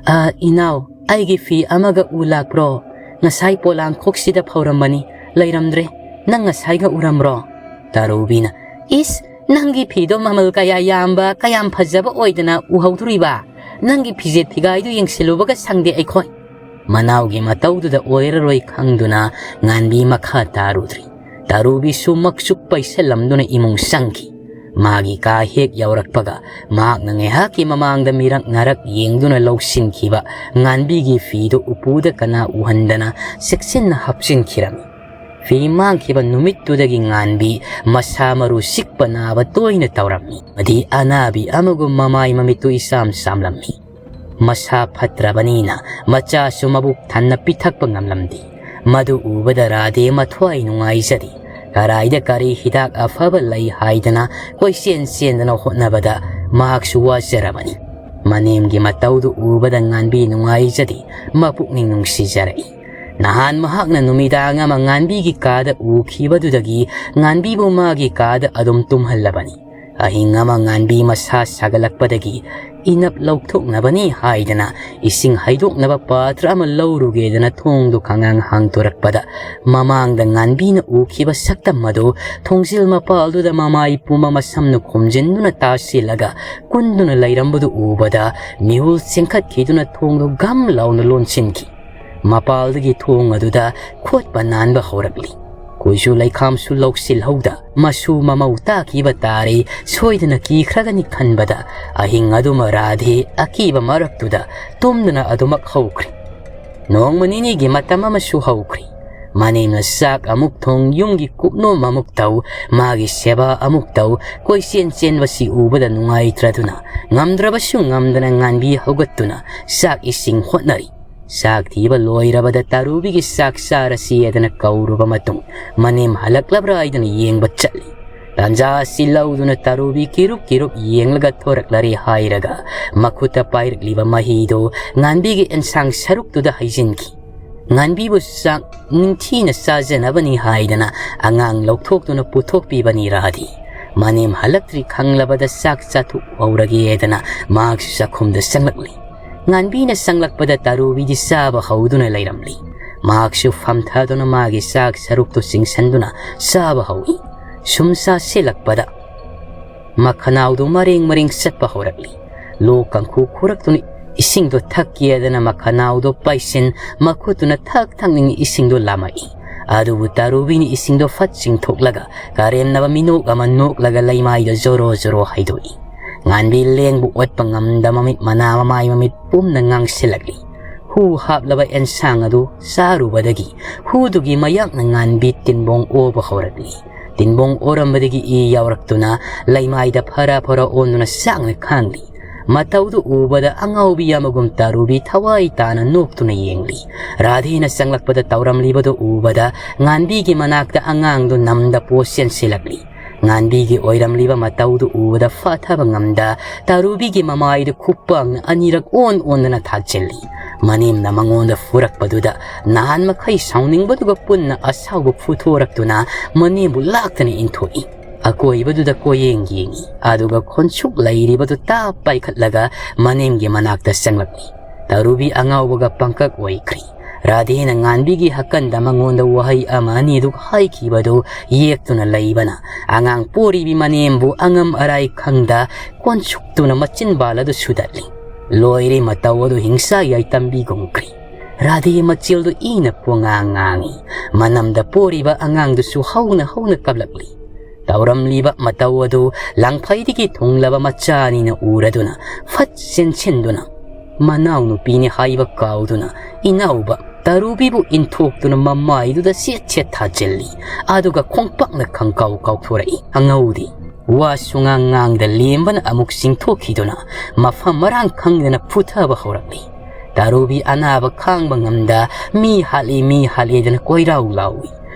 "ꯑ, ꯏꯅꯥꯎ, ꯑꯩꯒꯤ ꯐꯤ ꯑꯃꯒ ꯎ ꯂꯥꯛꯄ꯭ꯔꯣ? ꯉꯁꯥꯏ ꯄꯣꯂꯥꯡꯈꯣꯛꯁꯤꯗ ꯐꯧꯔꯝꯕꯅꯤ, ꯂꯩꯔꯝꯗ꯭ꯔꯦ꯫ ꯅꯪ ꯉꯁꯥꯏꯒ ꯎꯔꯝꯕ꯭ꯔꯣ?" ꯇꯔꯨꯕꯤꯅ, "ꯏꯁ, ꯅꯪꯒꯤ ꯐꯤꯗꯣ ꯃꯃꯜ ꯀꯌꯥ ꯌꯥꯝꯕ, ꯀꯌꯥꯝ ꯐꯖꯕ ꯑꯣꯏꯗꯅ ꯎꯍꯧꯗꯣꯔꯤꯕ? ꯅꯪꯒꯤ ꯐꯤꯖꯦꯠ ꯐꯤꯒꯥꯏꯗꯨ ꯌꯦꯡꯁꯤꯜꯂꯨꯕꯒ ꯁꯪꯗꯦ ꯑꯩꯈꯣꯏ"꯫ ꯃꯅꯥꯎꯒꯤ ꯃꯇꯧꯗꯨꯗ ꯑꯣꯏꯔꯔꯣꯏ ꯈꯪꯗꯨꯅ ꯉꯥꯟꯕꯤ ꯃꯈꯥ ꯇꯥꯔꯨꯗ꯭ꯔꯤ꯫ ꯇꯔꯨꯕꯤꯁꯨ ꯃꯛꯁꯨꯛ ꯄꯩꯁꯜꯂꯝꯗꯨꯅ ꯏꯃꯨꯡ ꯆꯪꯈꯤ꯫ ꯃꯥꯒꯤ ꯀꯥ ꯍꯦꯛ ꯌꯧꯔꯛꯄꯒ ꯃꯍꯥꯛꯅ ꯉꯥꯏꯍꯥꯛꯀꯤ ꯃꯃꯥꯡꯗ ꯃꯤꯔꯛ ꯅꯥꯔꯛ ꯌꯦꯡꯗꯨꯅ ꯂꯧꯁꯤꯟꯈꯤꯕ ꯉꯥꯟꯕꯤꯒꯤ ꯐꯤꯗꯨ ꯎꯄꯨꯗ ꯀꯅꯥ ꯎꯍꯟꯗꯅ ꯆꯦꯛꯁꯤꯟꯅ ꯍꯥꯞꯆꯤꯟꯈꯤꯔꯝꯃꯤ꯫ ꯐꯤ ꯃꯥꯡꯈꯤꯕ ꯅꯨꯃꯤꯠꯇꯨꯗꯒꯤ ꯉꯥꯟꯕꯤ ꯃꯁꯥ ꯃꯔꯨ ꯆꯤꯛꯄ ꯅꯥꯕ ꯇꯣꯏꯅ ꯇꯧꯔꯝꯃꯤ꯫ ꯑꯃꯗꯤ ꯑꯅꯥꯕꯤ ꯑꯃꯒꯨꯝ ꯃꯃꯥꯏ ꯃꯃꯤꯠꯇꯨ ꯏꯆꯥꯝ ꯆꯥꯝꯂꯝꯃꯤ꯫ ꯃꯁꯥ ꯐꯠꯇ꯭ꯔꯕꯅꯤꯅ ꯃꯆꯥꯁꯨ ꯃꯕꯨꯛ ꯊꯟꯅ ꯄꯤꯊꯛꯄ ꯉꯝꯂꯝꯗꯦ꯫ ꯃꯗꯨ ꯎꯕꯗ ꯔꯥꯙꯦ ꯃꯊ꯭ꯋꯥꯏ ꯅꯨꯡꯉꯥꯏꯖꯗꯦ꯫ ꯀꯔꯥꯏꯗ ꯀꯔꯤ ꯍꯤꯗꯥꯛ ꯑꯐꯕ ꯂꯩ ꯍꯥꯏꯗꯅ ꯀꯣꯏꯆꯦꯟ ꯆꯦꯟꯗꯅ ꯍꯣꯠꯅꯕꯗ ꯃꯍꯥꯛꯁꯨ ꯋꯥꯖꯔꯕꯅꯤ꯫ ꯃꯅꯦꯝꯒꯤ ꯃꯇꯧꯗꯨ ꯎꯕꯗ ꯉꯥꯟꯕꯤ ꯅꯨꯡꯉꯥꯏꯖꯗꯦ, ꯃꯄꯨꯛꯅꯤꯡ ꯅꯨꯡꯁꯤꯖꯔꯛꯏ꯫ ꯅꯍꯥꯟ ꯃꯍꯥꯛꯅ ꯅꯨꯃꯤꯗꯥꯡ ꯑꯃ ꯉꯥꯟꯕꯤꯒꯤ ꯀꯥꯗ ꯎꯈꯤꯕꯗꯨꯗꯒꯤ ꯉꯥꯟꯕꯤꯕꯨ ꯃꯥꯒꯤ ꯀꯥꯗ ꯑꯗꯨꯝ ꯇꯨꯝꯍꯜꯂꯕꯅꯤ꯫ ꯑꯍꯤꯡ ꯑꯃ ꯉꯥꯟꯕꯤ ꯃꯁꯥ ꯁꯥꯒꯠꯂꯛꯄꯗꯒꯤ ꯏꯅꯞ ꯂꯧꯊꯣꯛꯅꯕꯅꯤ ꯍꯥꯏꯗꯅ ꯏꯁꯤꯡ ꯍꯩꯗꯣꯛꯅꯕ ꯄꯥꯇ꯭ꯔ ꯑꯃ ꯂꯧꯔꯨꯒꯦꯗꯅ ꯊꯣꯡꯗꯨ ꯈꯪꯍꯥꯡ ꯍꯥꯡꯗꯣꯔꯛꯄꯗ ꯃꯃꯥꯡꯗ ꯉꯥꯟꯕꯤꯅ ꯎꯈꯤꯕ ꯁꯛꯇꯝ ꯑꯗꯨ ꯊꯣꯡꯖꯤꯜ ꯃꯄꯥꯜꯗꯨꯗ ꯃꯃꯥꯏ ꯄꯨꯝꯕ ꯃꯁꯝꯅ ꯈꯨꯝꯖꯤꯟꯗꯨꯅ ꯇꯥꯁꯤꯜꯂꯒ ꯀꯨꯟꯗꯨꯅ ꯂꯩꯔꯝꯕꯗꯨ ꯎꯕꯗ ꯃꯤꯍꯨꯜ ꯆꯦꯟꯈꯠꯈꯤꯗꯨꯅ ꯊꯣꯡꯗꯨ ꯒꯝ ꯂꯥꯎꯅ ꯂꯣꯟꯁꯤꯟꯈꯤ꯫ ꯃꯄꯥꯜꯗꯒꯤ ꯊꯣꯡ ꯑꯗꯨꯗ ꯈꯣꯠꯄ ꯅꯥꯟꯕ ꯍꯧꯔꯛꯂꯤ꯫ ꯀꯨꯏꯁꯨ ꯂꯩꯈꯥꯝꯁꯨ ꯂꯧꯁꯤꯜꯍꯧꯗ ꯃꯁꯨ ꯃꯃꯧ ꯇꯥꯈꯤꯕ ꯇꯥꯔꯦ, ꯁꯣꯏꯗꯅ ꯀꯤꯈ꯭ꯔꯒꯅꯤ ꯈꯟꯕꯗ ꯑꯍꯤꯡ ꯑꯗꯨꯃ ꯔꯥꯙꯦ ꯑꯀꯤꯕ ꯃꯔꯛꯇꯨꯗ ꯇꯨꯝꯗꯨꯅ ꯑꯗꯨꯃꯛ ꯍꯧꯈ꯭ꯔꯦ꯫ ꯅꯣꯡꯃ ꯅꯤꯅꯤꯒꯤ ꯃꯇꯝ ꯑꯃꯁꯨ ꯍꯧꯈ꯭ꯔꯦ꯫ ꯃꯅꯦꯝꯅ ꯆꯥꯛ ꯑꯃꯨꯛ ꯊꯣꯡ, ꯌꯨꯝꯒꯤ ꯀꯨꯞꯅꯣꯝ ꯑꯃꯨꯛ ꯇꯧ, ꯃꯥꯒꯤ ꯁꯦꯕꯥ ꯑꯃꯨꯛ ꯇꯧ, ꯀꯣꯏꯆꯦꯟ ꯆꯦꯟꯕꯁꯤ ꯎꯕꯗ ꯅꯨꯡꯉꯥꯏꯇ꯭ꯔꯗꯨꯅ ꯉꯝꯗ꯭ꯔꯕꯁꯨ ꯉꯝꯗꯅ ꯉꯥꯟꯕꯤ ꯍꯧꯒꯠꯇꯨꯅ ꯆꯥꯛ ꯏꯁꯤꯡ ꯍꯣꯠꯅꯔꯤ꯫ ꯆꯥꯛ ꯊꯤꯕ ꯂꯣꯏꯔꯕꯗ ꯇꯥꯔꯨꯕꯤꯒꯤ ꯆꯥꯛ ꯆꯥꯔꯁꯤ ꯍꯥꯏꯗꯅ ꯀꯧꯔꯨꯕ ꯃꯇꯨꯡ ꯃꯅꯦꯝ ꯍꯜꯂꯛꯂꯕ꯭ꯔꯥ ꯍꯥꯏꯗꯅ ꯌꯦꯡꯕ ꯆꯠꯂꯤ꯫ ꯇꯥꯟꯖꯥ ꯑꯁꯤ ꯂꯧꯗꯨꯅ ꯇꯥꯔꯨꯕꯤ ꯀꯤꯔꯨꯞ ꯀꯤꯔꯨꯞ ꯌꯦꯡꯂꯒ ꯊꯣꯔꯛꯂꯔꯦ ꯍꯥꯏꯔꯒ ꯃꯈꯨꯠꯇ ꯄꯥꯏꯔꯛꯂꯤꯕ ꯃꯍꯤꯗꯨ ꯉꯥꯟꯕꯤꯒꯤ ꯑꯦꯟꯁꯥꯡ ꯁꯔꯨꯛꯇꯨꯗ ꯍꯩꯖꯤꯟꯈꯤ꯫ ꯉꯥꯟꯕꯤꯕꯨ ꯆꯥꯛ ꯅꯤꯡꯊꯤꯅ ꯆꯥꯖꯅꯕꯅꯤ ꯍꯥꯏꯗꯅ ꯑꯉꯥꯡ ꯂꯧꯊꯣꯛꯇꯨꯅ ꯄꯨꯊꯣꯛꯄꯤꯕꯅꯤ ꯔꯥꯙꯤ꯫ ꯃꯅꯦꯝ ꯍꯜꯂꯛꯇ꯭ꯔꯤ ꯈꯪꯂꯕꯗ ꯆꯥꯛ ꯆꯥꯊꯣꯛꯍꯧꯔꯒꯦꯗꯅ ꯃꯍꯥꯛꯁꯨ ꯆꯥꯛꯈꯨꯝꯗ ꯆꯪꯂꯛꯂꯤ꯫ ꯉꯥꯟꯕꯤꯅ ꯆꯪꯂꯛꯄꯗ ꯇꯥꯔꯨꯕꯤꯗꯤ ꯆꯥꯕ ꯍꯧꯗꯨꯅ ꯂꯩꯔꯝꯂꯤ꯫ ꯃꯍꯥꯛꯁꯨ ꯐꯝꯊꯗꯨꯅ ꯃꯥꯒꯤ ꯆꯥꯛ ꯁꯔꯨꯛꯇꯨ ꯆꯤꯡꯁꯟꯗꯨꯅ ꯆꯥꯕ ꯍꯧꯏ꯫ ꯁꯨꯝ ꯆꯥꯁꯤꯜꯂꯛꯄꯗ ꯃꯈꯅꯥꯎꯗꯨ ꯃꯔꯦꯡ ꯃꯔꯦꯡ ꯆꯠꯄ ꯍꯧꯔꯛꯂꯤ꯫ ꯂꯣꯛ ꯀꯥꯡꯈꯨ ꯈꯨꯔꯛꯇꯨꯅ ꯏꯁꯤꯡꯗꯨ ꯊꯛꯀꯦꯗꯅ ꯃꯈꯅꯥꯎꯗꯨ ꯄꯥꯏꯁꯤꯟ ꯃꯈꯨꯠꯇꯨꯅ ꯊꯛ ꯊꯛꯅꯤꯡ ꯏꯁꯤꯡꯗꯨ ꯂꯥꯝꯃꯛꯏ꯫ ꯑꯗꯨꯕꯨ ꯇꯥꯔꯨꯕꯤꯅ ꯏꯁꯤꯡꯗꯣ ꯐꯠ ꯆꯤꯡꯊꯣꯛꯂꯒ ꯀꯔꯦꯝꯅꯕ ꯃꯤꯅꯣꯛ ꯑꯃ ꯅꯣꯛꯂꯒ ꯂꯩꯃꯥꯏꯗ ꯖꯣꯔꯣ ꯖꯣꯔꯣ ꯍꯩꯗꯣꯛꯏ꯫ ꯉꯥꯟꯕꯤ ꯂꯦꯡꯕ ꯑꯣꯠꯄ ꯉꯝꯗ ꯃꯃꯤꯠ ꯃꯅꯥ ꯃꯃꯥꯏ ꯃꯃꯤꯠ ꯄꯨꯝꯅ ꯉꯥꯡꯁꯤꯜꯂꯛꯂꯤ꯫ ꯍꯨ ꯍꯥꯞꯂꯕ ꯑꯦꯟꯁꯥꯡ ꯑꯗꯨ ꯆꯥꯔꯨꯕꯗꯒꯤ ꯍꯨꯗꯨꯒꯤ ꯃꯌꯥꯛꯅ ꯉꯥꯟꯕꯤ ꯇꯤꯟꯕꯣꯡ ꯑꯣꯕ ꯍꯧꯔꯛꯂꯤ꯫ ꯇꯤꯟꯕꯣꯡ ꯑꯣꯔꯝꯕꯗꯒꯤ ꯏ ꯌꯥꯎꯔꯛꯇꯨꯅ ꯂꯩꯃꯥꯏꯗ ꯐꯔꯥ ꯐꯔꯥ ꯑꯣꯟꯗꯨꯅ ꯁꯥꯡꯅ ꯈꯥꯡꯂꯤ꯫ ꯃꯇꯧꯗꯨ ꯎꯕꯗ ꯑꯉꯥꯎꯕꯤ ꯑꯃꯒꯨꯝ ꯇꯥꯔꯨꯕꯤ ꯊꯋꯥꯏ ꯇꯥꯅ ꯅꯣꯛꯇꯨꯅ ꯌꯦꯡꯂꯤ꯫ ꯔꯥꯙꯦꯅ ꯆꯪꯂꯛꯄꯗ ꯇꯧꯔꯝꯂꯤꯕꯗꯨ ꯎꯕꯗ ꯉꯥꯟꯕꯤꯒꯤ ꯃꯅꯥꯛꯇ ꯑꯉꯥꯡꯗꯨ ꯅꯝꯗ ꯄꯣ ꯆꯦꯟꯁꯤꯜꯂꯛꯂꯤ꯫ ꯉꯥꯟꯕꯤꯒꯤ ꯑꯣꯏꯔꯝꯂꯤꯕ ꯃꯇꯧꯗꯨ ꯎꯕꯗ ꯐꯥꯊꯕ ꯉꯝꯗ ꯇꯥꯔꯨꯕꯤꯒꯤ ꯃꯃꯥꯏꯗꯨ ꯈꯨꯄꯥꯛꯅ ꯑꯅꯤꯔꯛ ꯑꯣꯟ ꯑꯣꯟꯗꯨꯅ ꯊꯥꯖꯤꯜꯂꯤ꯫ ꯃꯅꯦꯝꯅ ꯃꯉꯣꯟꯗ ꯐꯨꯔꯛꯄꯗꯨꯗ ꯅꯍꯥꯟ ꯃꯈꯩ ꯁꯥꯎꯅꯤꯡꯕꯗꯨꯒ ꯄꯨꯟꯅ ꯑꯁꯥꯎꯕ ꯐꯨꯊꯣꯔꯛꯇꯨꯅ ꯃꯅꯦꯝꯕꯨ ꯂꯥꯛꯇꯅ ꯏꯟꯊꯣꯛꯏ꯫ ꯑꯀꯣꯏꯕꯗꯨꯗ ꯀꯣꯌꯦꯡ ꯌꯦꯡꯏ꯫ ꯑꯗꯨꯒ ꯈꯣꯟꯁꯨꯛ ꯂꯩꯔꯤꯕꯗꯨ ꯇꯥꯞ ꯄꯥꯏꯈꯠꯂꯒ ꯃꯅꯦꯝꯒꯤ ꯃꯅꯥꯛꯇ ꯆꯪꯂꯛꯂꯤ꯫ ꯇꯔꯨꯕꯤ ꯑꯉꯥꯎꯕꯒ ꯄꯪꯀꯛ ꯑꯣꯏꯈ꯭ꯔꯤ꯫ ꯔꯥꯙꯦꯅ ꯉꯥꯟꯕꯤꯒꯤ ꯍꯛꯀꯟꯗ ꯃꯉꯣꯟꯗ ꯋꯥꯍꯩ ꯑꯃ ꯑꯅꯤꯗꯨ ꯍꯥꯏꯈꯤꯕꯗꯨ ꯌꯦꯛꯇꯨꯅ ꯂꯩꯕꯅ ꯑꯉꯥꯡ ꯄꯣꯔꯤꯕꯤ ꯃꯅꯦꯝꯕꯨ ꯑꯉꯝ ꯑꯔꯥꯏ ꯈꯪꯗ ꯀꯣꯟꯁꯨꯛꯇꯨꯅ ꯃꯆꯤꯟꯕꯥꯜ ꯑꯗꯨ ꯁꯨꯗꯠꯂꯤ꯫ ꯂꯣꯏꯔꯦ ꯃꯇꯧ ꯑꯗꯨ ꯍꯤꯡꯁꯥ ꯌꯥꯏ ꯇꯝꯕꯤꯒꯨꯝꯈ꯭ꯔꯤ꯫ ꯔꯥꯙꯦ ꯃꯆꯦꯜꯗꯨ ꯏꯅ ꯄꯣꯉꯥꯡ ꯉꯥꯡꯏ꯫ ꯃꯅꯝꯗ ꯄꯣꯔꯤꯕ ꯑꯉꯥꯡꯗꯨꯁꯨ ꯍꯧꯅ ꯍꯧꯅ ꯀꯞꯂꯛꯂꯤ꯫ ꯇꯧꯔꯝꯂꯤꯕ ꯃꯇꯧ ꯑꯗꯨ ꯂꯥꯡꯐꯩꯗꯒꯤ ꯊꯨꯡꯂꯕ ꯃꯆꯥ ꯑꯅꯤꯅ ꯎꯔꯗꯨꯅ ꯐꯠ ꯆꯦꯟꯁꯤꯟꯗꯨꯅ ꯃꯅꯥꯎꯅꯨꯄꯤꯅꯤ ꯍꯥꯏꯕ ꯀꯥꯎꯗꯨꯅ ꯏꯅꯥꯎꯕ ꯇꯔꯨꯕꯤꯕꯨ ꯏꯟꯊꯣꯛꯇꯨꯅ ꯃꯃꯥꯏꯗꯨꯗ ꯁꯦꯠ ꯁꯦꯠ ꯊꯥꯖꯤꯜꯂꯤ꯫ ꯑꯗꯨꯒ ꯈꯣꯡꯄꯥꯛꯅ ꯈꯪꯀꯥꯎ ꯀꯥꯎꯊꯣꯔꯛꯏ꯫ ꯑꯉꯧꯗꯤ ꯋꯥ ꯁꯨꯉꯥꯡ ꯉꯥꯡꯗ ꯂꯦꯝꯕꯅ ꯑꯃꯨꯛ ꯆꯤꯡꯊꯣꯛꯈꯤꯗꯨꯅ ꯃꯐꯝ ꯃꯔꯥꯡ ꯈꯪꯗꯅ ꯐꯨꯊꯕ ꯍꯧꯔꯛꯂꯤ꯫ ꯇꯔꯨꯕꯤ ꯑꯅꯥꯕ ꯈꯥꯡꯕ ꯉꯝꯗ ꯃꯤ ꯍꯥꯠꯂꯤ, ꯃꯤ ꯍꯥꯠꯂꯤꯗꯅ ꯀꯣꯏꯔꯥꯎ ꯂꯥꯎꯏ꯫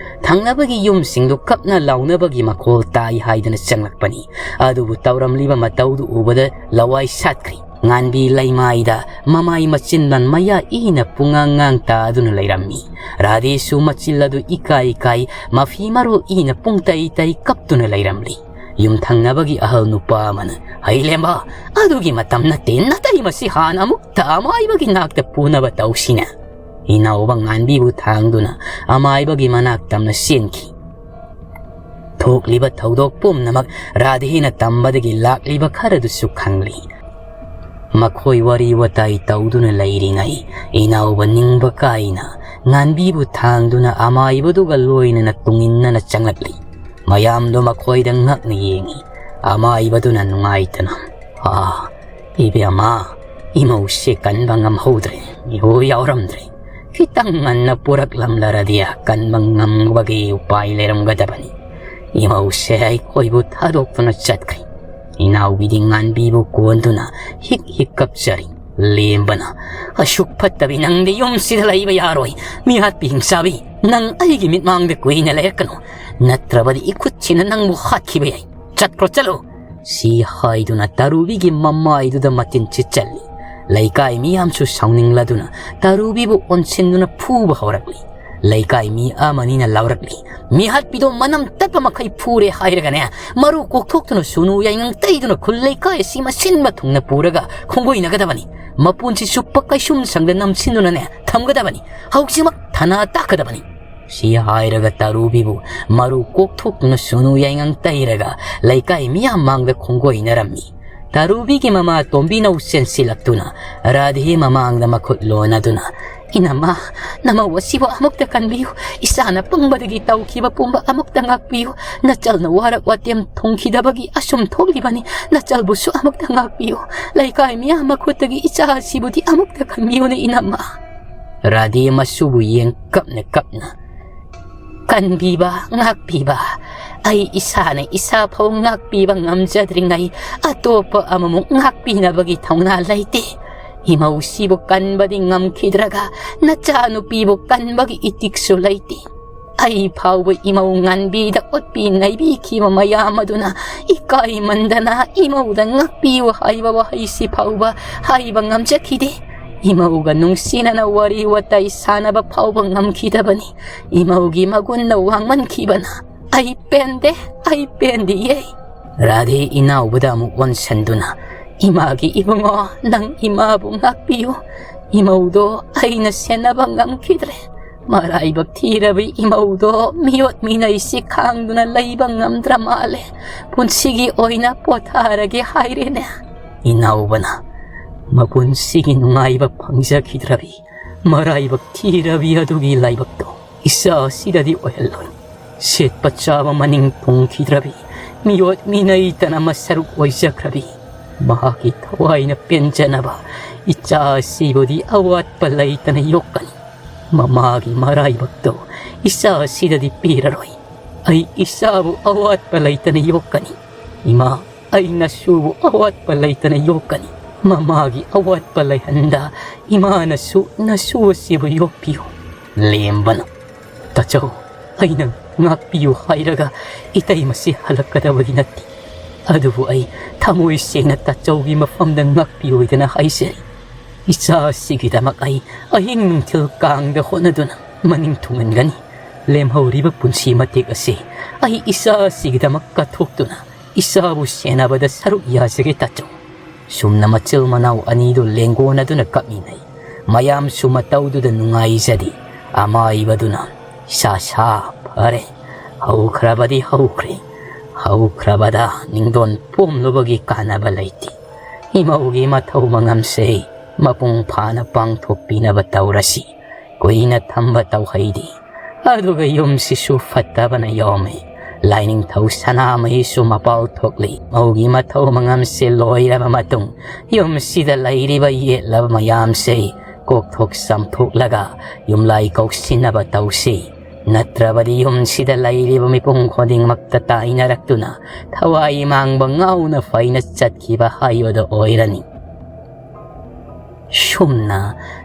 ꯊꯪꯅꯕꯒꯤ ꯌꯨꯝꯁꯤꯡꯗꯨ ꯀꯞꯅ ꯂꯥꯎꯅꯕꯒꯤ ꯃꯈꯣꯜ ꯇꯥꯏ ꯍꯥꯏꯗꯅ ꯆꯪꯂꯛꯄꯅꯤ꯫ ꯑꯗꯨꯕꯨ ꯇꯧꯔꯝꯂꯤꯕ ꯃꯇꯧꯗꯨ ꯎꯕꯗ ꯂꯋꯥꯏ ꯁꯥꯠꯈ꯭ꯔꯤ꯫ ꯉꯥꯟꯕꯤ ꯂꯩꯃꯥꯏꯗ ꯃꯃꯥꯏ ꯃꯆꯤꯟ ꯃꯟ ꯃꯌꯥ ꯏꯅ ꯄꯨꯡꯉꯥꯡ ꯉꯥꯡ ꯇꯥꯗꯨꯅ ꯂꯩꯔꯝꯃꯤ꯫ ꯔꯥꯙꯦꯁꯨ ꯃꯆꯤꯜ ꯑꯗꯨ ꯏꯀꯥꯏ ꯏꯀꯥꯏ ꯃꯐꯤ ꯃꯔꯣꯜ ꯏꯅ ꯄꯨꯡ ꯇꯩ ꯇꯩ ꯀꯞꯇꯨꯅ ꯂꯩꯔꯝꯂꯤ꯫ ꯌꯨꯝꯊꯪꯅꯕꯒꯤ ꯑꯍꯜ ꯅꯨꯄꯥ ꯑꯃꯅ, "ꯍꯩꯂꯦꯝꯕ, ꯑꯗꯨꯒꯤ ꯃꯇꯝ ꯅꯠꯇꯦ, ꯅꯇꯩ ꯃꯁꯤ ꯍꯥꯟꯅ ꯑꯃꯨꯛꯇ ꯑꯃꯥꯏꯕꯒꯤ ꯅꯥꯛꯇ ꯄꯨꯅꯕ ꯇꯧꯁꯤꯅꯦ"꯫ ꯏꯅꯥꯎꯕ ꯉꯥꯟꯕꯤꯕꯨ ꯊꯥꯡꯗꯨꯅ ꯑꯃꯥꯏꯕꯒꯤ ꯃꯅꯥꯛ ꯇꯝꯅ ꯆꯦꯟꯈꯤ꯫ ꯊꯣꯛꯂꯤꯕ ꯊꯧꯗꯣꯛ ꯄꯨꯝꯅꯃꯛ ꯔꯥꯙꯦꯅ ꯇꯝꯕꯗꯒꯤ ꯂꯥꯛꯂꯤꯕ ꯈꯔꯗꯨꯁꯨ ꯈꯪꯂꯤ꯫ ꯃꯈꯣꯏ ꯋꯥꯔꯤ ꯋꯥꯇꯥꯏ ꯇꯧꯗꯨꯅ ꯂꯩꯔꯤꯉꯩ ꯏꯅꯥꯎꯕ ꯅꯤꯡꯕ ꯀꯥꯏꯅ ꯉꯥꯟꯕꯤꯕꯨ ꯊꯥꯡꯗꯨꯅ ꯑꯃꯥꯏꯕꯗꯨꯒ ꯂꯣꯏꯅꯅ ꯇꯨꯡꯏꯟꯅꯅ ꯆꯪꯂꯛꯂꯤ꯫ ꯃꯌꯥꯝꯗꯣ ꯃꯈꯣꯏꯗ ꯉꯛꯅ ꯌꯦꯡꯏ꯫ ꯑꯃꯥꯏꯕꯗꯨꯅ ꯅꯨꯡꯉꯥꯏꯇꯅ, "ꯑꯥ, ꯏꯕꯦꯝꯃ, ꯏꯃꯧꯁꯦ ꯀꯟꯕ ꯉꯝꯍꯧꯗ꯭ꯔꯦ, ꯃꯤꯍꯣ ꯌꯥꯎꯔꯝꯗ꯭ꯔꯦ꯫ ꯈꯤꯇꯪ ꯉꯟꯅ ꯄꯨꯔꯛꯂꯝꯂꯔꯗꯤ ꯀꯟꯕ ꯉꯝꯕꯒꯤ ꯎꯄꯥꯏ ꯂꯩꯔꯝꯒꯗꯕꯅꯤ꯫ ꯏꯃꯧꯁꯦ ꯑꯩꯈꯣꯏꯕꯨ ꯊꯥꯗꯣꯛꯇꯨꯅ ꯆꯠꯈ꯭ꯔꯦ꯫" ꯏꯅꯥꯎꯕꯤꯗꯤ ꯉꯥꯟꯕꯤꯕꯨ ꯀꯣꯟꯗꯨꯅ ꯍꯤꯛ ꯍꯤꯛ ꯀꯞꯆꯔꯤ꯫ ꯂꯦꯝꯕꯅ, "ꯑꯁꯨꯛ ꯐꯠꯇꯕꯤ ꯅꯪꯗꯤ ꯌꯨꯝꯁꯤꯗ ꯂꯩꯕ ꯌꯥꯔꯣꯏ꯫ ꯃꯤꯍꯥꯠꯄꯤ ꯍꯤꯡꯆꯥꯕꯤ, ꯅꯪ ꯑꯩꯒꯤ ꯃꯤꯠꯃꯥꯡꯗ ꯀꯨꯏꯅ ꯂꯩꯔꯛꯀꯅꯨ꯫ ꯅꯠꯇ꯭ꯔꯕꯗꯤ ꯏꯈꯨꯠꯁꯤꯅ ꯅꯪꯕꯨ ꯍꯥꯠꯈꯤꯕ ꯌꯥꯏ꯫ ꯆꯠꯈ꯭ꯔꯣ, ꯆꯠꯂꯣ꯫" ꯁꯤ ꯍꯥꯏꯗꯨꯅ ꯇꯥꯔꯨꯕꯤꯒꯤ ꯃꯃꯥꯏꯗꯨꯗ ꯃꯇꯤꯟ ꯆꯤꯠꯆꯜꯂꯤ꯫ ꯂꯩꯀꯥꯏ ꯃꯤꯌꯥꯝꯁꯨ ꯁꯥꯎꯅꯤꯡꯂꯗꯨꯅ ꯇꯥꯔꯨꯕꯤꯕꯨ ꯑꯣꯟꯁꯤꯟꯗꯨꯅ ꯐꯨꯕ ꯍꯧꯔꯛꯂꯤ꯫ ꯂꯩꯀꯥꯏ ꯃꯤ ꯑꯃꯅꯤꯅ ꯂꯥꯎꯔꯛꯂꯤ, "ꯃꯤꯍꯥꯠꯄꯤꯗꯣ ꯃꯅꯝ ꯇꯠꯄ ꯃꯈꯩ ꯐꯨꯔꯦ ꯍꯥꯏꯔꯒꯅꯦ, ꯃꯔꯨ ꯀꯣꯛꯊꯣꯛꯇꯨꯅ ꯁꯨꯅꯨ ꯌꯥꯏꯉꯪ ꯇꯩꯗꯨꯅ ꯈꯨꯜ ꯂꯩꯀꯥꯏ ꯑꯁꯤ ꯃꯁꯤꯟꯕ ꯊꯨꯡꯅ ꯄꯨꯔꯒ ꯈꯣꯡꯒꯣꯏꯅꯒꯗꯕꯅꯤ꯫ ꯃꯄꯨꯟꯁꯤ ꯆꯨꯞꯄ ꯀꯩꯁꯨꯝ ꯁꯪꯗ ꯅꯝꯁꯤꯟꯗꯨꯅꯅꯦ ꯊꯝꯒꯗꯕꯅꯤ꯫ ꯍꯧꯖꯤꯛꯃꯛ ꯊꯅꯥ ꯇꯥꯛꯀꯗꯕꯅꯤ꯫" ꯁꯤ ꯍꯥꯏꯔꯒ ꯇꯥꯔꯨꯕꯤꯕꯨ ꯃꯔꯨ ꯀꯣꯛꯊꯣꯛꯇꯨꯅ ꯁꯨꯅꯨ ꯌꯥꯏꯉꯪ ꯇꯩꯔꯒ ꯂꯩꯀꯥꯏ ꯃꯤꯌꯥꯝ ꯃꯥꯡꯗ ꯈꯣꯡꯒꯣꯏꯅꯔꯝꯃꯤ꯫ ꯇꯥꯔꯨꯕꯤꯒꯤ ꯃꯃꯥ ꯇꯣꯝꯕꯤꯅꯧ ꯆꯦꯟꯁꯤꯜꯂꯛꯇꯨꯅ ꯔꯥꯙꯦ ꯃꯃꯥꯡꯗ ꯃꯈꯨꯠ ꯂꯣꯟꯅꯗꯨꯅ, "ꯏꯅꯝꯃ, ꯅꯃꯧ ꯑꯁꯤꯕꯨ ꯑꯃꯨꯛꯇ ꯀꯟꯕꯤꯌꯨ꯫ ꯏꯆꯥꯅ ꯄꯪꯕꯗꯒꯤ ꯇꯧꯈꯤꯕ ꯄꯨꯝꯕ ꯑꯃꯨꯛꯇ ꯉꯥꯛꯄꯤꯌꯨ꯫ ꯅꯆꯜꯅ ꯋꯥꯔꯛ ꯋꯥꯇꯦꯝ ꯊꯨꯡꯈꯤꯗꯕꯒꯤ ꯑꯁꯨꯝ ꯊꯣꯛꯂꯤꯕꯅꯤ꯫ ꯅꯆꯜꯕꯨꯁꯨ ꯑꯃꯨꯛꯇ ꯉꯥꯛꯄꯤꯌꯨ꯫ ꯂꯩꯀꯥꯏ ꯃꯤꯌꯥꯝ ꯃꯈꯨꯠꯇꯒꯤ ꯏꯆꯥ ꯑꯁꯤꯕꯨꯗꯤ ꯑꯃꯨꯛꯇ ꯀꯟꯕꯤꯌꯨꯅꯦ, ꯏꯅꯝꯃ꯫" ꯔꯥꯙꯦ ꯃꯁꯨꯕꯨ ꯌꯦꯡ ꯀꯞꯅ ꯀꯞꯅ, "ꯀꯟꯕꯤꯕ, ꯉꯥꯛꯄꯤꯕ, ꯑꯩ ꯏꯁꯥꯅ ꯏꯁꯥ ꯐꯥꯎ ꯉꯥꯛꯄꯤꯕ ꯉꯝꯖꯗ꯭ꯔꯤꯉꯩ ꯑꯇꯣꯞꯄ ꯑꯃꯃꯨꯛ ꯉꯥꯛꯄꯤꯅꯕꯒꯤ ꯊꯧꯅꯥ ꯂꯩꯇꯦ꯫ ꯏꯃꯧꯁꯤꯕꯨ ꯀꯟꯕꯗꯤ ꯉꯝꯈꯤꯗ꯭ꯔꯒ ꯅꯆꯥꯅꯨꯄꯤꯕꯨ ꯀꯟꯕꯒꯤ ꯏꯇꯤꯛꯁꯨ ꯂꯩꯇꯦ꯫ ꯑꯩ ꯐꯥꯎꯕ ꯏꯃꯧ ꯉꯥꯟꯕꯤꯗ ꯑꯣꯠꯄꯤ ꯅꯩꯕꯤꯈꯤꯕ ꯃꯌꯥꯝ ꯑꯗꯨꯅ ꯏꯀꯥꯏꯃꯟꯗꯅ ꯏꯃꯧꯗ ꯉꯥꯛꯄꯤꯌꯨ ꯍꯥꯏꯕ ꯋꯥꯍꯩꯁꯤ ꯐꯥꯎꯕ ꯍꯥꯏꯕ ꯉꯝꯖꯈꯤꯗꯦ꯫ ꯏꯃꯧꯒ ꯅꯨꯡꯁꯤꯅꯅ ꯋꯥꯔꯤ ꯋꯥꯇꯥꯏ ꯁꯥꯟꯅꯕ ꯐꯥꯎꯕ ꯉꯝꯈꯤꯗꯕꯅꯤ꯫ ꯏꯃꯧꯒꯤ ꯃꯒꯨꯟꯅ ꯋꯥꯡꯃꯟꯈꯤꯕꯅ꯫ ꯑꯩ ꯄꯦꯟꯗꯦ, ꯑꯩ ꯄꯦꯟꯗꯤꯌꯦ꯫" ꯔꯥꯙꯦ ꯏꯅꯥꯎꯕꯗ ꯑꯃꯨꯛ ꯑꯣꯟꯁꯟꯗꯨꯅ, "ꯏꯃꯥꯒꯤ ꯏꯕꯨꯡꯉꯣ, ꯅꯪ ꯏꯃꯥꯕꯨ ꯉꯥꯛꯄꯤꯌꯨ꯫ ꯏꯃꯧꯗꯣ ꯑꯩꯅ ꯁꯦꯟꯅꯕ ꯉꯝꯈꯤꯗ꯭ꯔꯦ꯫ ꯃꯔꯥꯏꯕꯛ ꯊꯤꯔꯕꯤ ꯏꯃꯧꯗꯣ ꯃꯤꯑꯣꯠ ꯃꯤꯅꯩꯁꯤ ꯈꯥꯡꯗꯨꯅ ꯂꯩꯕ ꯉꯝꯗ꯭ꯔ ꯃꯥꯜꯂꯦ꯫ ꯄꯨꯟꯁꯤꯒꯤ ꯑꯣꯏꯅ ꯄꯣꯊꯥꯔꯒꯦ ꯍꯥꯏꯔꯦꯅꯦ꯫" ꯏꯅꯥꯎꯕꯅ, "ꯃꯄꯨꯟꯁꯤꯒꯤ ꯅꯨꯡꯉꯥꯏꯕ ꯐꯪꯖꯈꯤꯗ꯭ꯔꯕꯤ ꯃꯔꯥꯏꯕꯛ ꯊꯤꯔꯕꯤ ꯑꯗꯨꯒꯤ ꯂꯥꯏꯕꯛꯇꯣ ꯏꯆꯥ ꯑꯁꯤꯗꯗꯤ ꯑꯣꯏꯍꯜꯂꯣꯏ꯫ ꯁꯦꯠꯄ ꯆꯥꯕ ꯃꯅꯤꯡ ꯊꯨꯡꯈꯤꯗ꯭ꯔꯕꯤ, ꯃꯤꯑꯣꯠ ꯃꯤꯅꯩꯇꯅ ꯃꯁꯔꯨꯛ ꯑꯣꯏꯖꯈ꯭ꯔꯕꯤ, ꯃꯍꯥꯛꯀꯤ ꯊꯋꯥꯏꯅ ꯄꯦꯟꯖꯅꯕ ꯏꯆꯥ ꯑꯁꯤꯕꯨꯗꯤ ꯑꯋꯥꯠꯄ ꯂꯩꯇꯅ ꯌꯣꯛꯀꯅꯤ꯫ ꯃꯃꯥꯒꯤ ꯃꯔꯥꯏꯕꯛꯇꯣ ꯏꯆꯥ ꯑꯁꯤꯗꯗꯤ ꯄꯤꯔꯔꯣꯏ꯫ ꯑꯩ ꯏꯆꯥꯕꯨ ꯑꯋꯥꯠꯄ ꯂꯩꯇꯅ ꯌꯣꯛꯀꯅꯤ꯫ ꯏꯃꯥ, ꯑꯩ ꯅꯁꯨꯕꯨ ꯑꯋꯥꯠꯄ ꯂꯩꯇꯅ ꯌꯣꯛꯀꯅꯤ꯫ ꯃꯃꯥꯒꯤ ꯑꯋꯥꯠꯄ ꯂꯩꯍꯟꯗ ꯏꯃꯥꯅꯁꯨ ꯅꯁꯨ ꯑꯁꯤꯕꯨ ꯌꯣꯛꯄꯤꯌꯨ꯫ ꯂꯦꯝꯕꯅ, "ꯇꯥꯆꯧ, ꯑꯩꯅ ꯉꯥꯛꯄꯤꯌꯨ ꯍꯥꯏꯔꯒ ꯏꯇꯩꯃꯁꯤ ꯍꯜꯂꯛꯀꯗꯕꯗꯤ ꯅꯠꯇꯦ꯫ ꯑꯗꯨꯕꯨ ꯑꯩ ꯊꯃꯣꯏ ꯁꯦꯡꯅ ꯇꯥꯆꯧꯒꯤ ꯃꯐꯝꯗ ꯉꯥꯛꯄꯤꯌꯣꯏꯗꯅ ꯍꯥꯏꯖꯔꯤ꯫ ꯏꯆꯥ ꯑꯁꯤꯒꯤꯗꯃꯛ ꯑꯩ ꯑꯍꯤꯡ ꯅꯨꯡꯊꯤꯜ ꯀꯥꯡꯗ ꯍꯣꯠꯅꯗꯨꯅ ꯃꯅꯤꯡ ꯊꯨꯡꯍꯟꯒꯅꯤ꯫ ꯂꯦꯝꯍꯧꯔꯤꯕ ꯄꯨꯟꯁꯤ ꯃꯇꯦꯛ ꯑꯁꯤ ꯑꯩ ꯏꯆꯥ ꯑꯁꯤꯒꯤꯗꯃꯛ ꯀꯠꯊꯣꯛꯇꯨꯅ ꯏꯆꯥꯕꯨ ꯁꯦꯟꯅꯕꯗ ꯁꯔꯨꯛ ꯌꯥꯖꯒꯦ ꯇꯥꯆꯧ꯫" ꯁꯨꯝꯅ ꯃꯆꯤꯜ ꯃꯅꯥꯎ ꯑꯅꯤꯗꯨ ꯂꯦꯡꯒꯣꯟꯅꯗꯨꯅ ꯀꯞꯃꯤꯟꯅꯩ꯫ ꯃꯌꯥꯝꯁꯨ ꯃꯇꯧꯗꯨꯗ ꯅꯨꯡꯉꯥꯏꯖꯔꯤ꯫ ꯑꯃꯥꯏꯕꯗꯨꯅ, "ꯁꯥ ꯁꯥ, ꯐꯔꯦ, ꯍꯧꯈ꯭ꯔꯕꯗꯤ ꯍꯧꯈ꯭ꯔꯦ꯫ ꯍꯧꯈ꯭ꯔꯕꯗ ꯅꯤꯡꯗꯣꯟ ꯄꯣꯝꯂꯨꯕꯒꯤ ꯀꯥꯟꯅꯕ ꯂꯩꯇꯦ꯫ ꯏꯃꯧꯒꯤ ꯃꯊꯧ ꯃꯉꯝꯁꯦ ꯃꯄꯨꯡ ꯐꯥꯅ ꯄꯥꯡꯊꯣꯛꯄꯤꯅꯕ ꯇꯧꯔꯁꯤ꯫ ꯀꯨꯏꯅ ꯊꯝꯕ ꯇꯧꯍꯩꯗꯦ꯫ ꯑꯗꯨꯒ ꯌꯨꯝꯁꯤꯁꯨ ꯐꯠꯇꯕꯅ ꯌꯣꯝꯃꯤ꯫ ꯂꯥꯏꯅꯤꯡꯊꯧ ꯁꯅꯥꯃꯍꯤꯁꯨ ꯃꯄꯥꯜ ꯊꯣꯛꯂꯤ꯫ ꯃꯧꯒꯤ ꯃꯊꯧ ꯃꯉꯝꯁꯦ ꯂꯣꯏꯔꯕ ꯃꯇꯨꯡ ꯌꯨꯝꯁꯤꯗ ꯂꯩꯔꯤꯕ ꯌꯦꯠꯂꯕ ꯃꯌꯥꯝꯁꯦ ꯀꯣꯛꯊꯣꯛ ꯆꯥꯝꯊꯣꯛꯂꯒ ꯌꯨꯝꯂꯥꯏ ꯀꯧꯁꯤꯟꯅꯕ ꯇꯧꯁꯤ꯫ ꯅꯠꯇ꯭ꯔꯕꯗꯤ ꯌꯨꯝꯁꯤꯗ ꯂꯩꯔꯤꯕ ꯃꯤꯄꯨꯝ ꯈꯨꯗꯤꯡꯃꯛꯇ ꯇꯥꯏꯅꯔꯛꯇꯨꯅ ꯊꯋꯥꯏ ꯃꯥꯡꯕ ꯉꯥꯎꯅ ꯐꯩꯅ ꯆꯠꯈꯤꯕ ꯍꯥꯏꯕꯗꯨ ꯑꯣꯏꯔꯅꯤ꯫" ꯁꯨꯝꯅ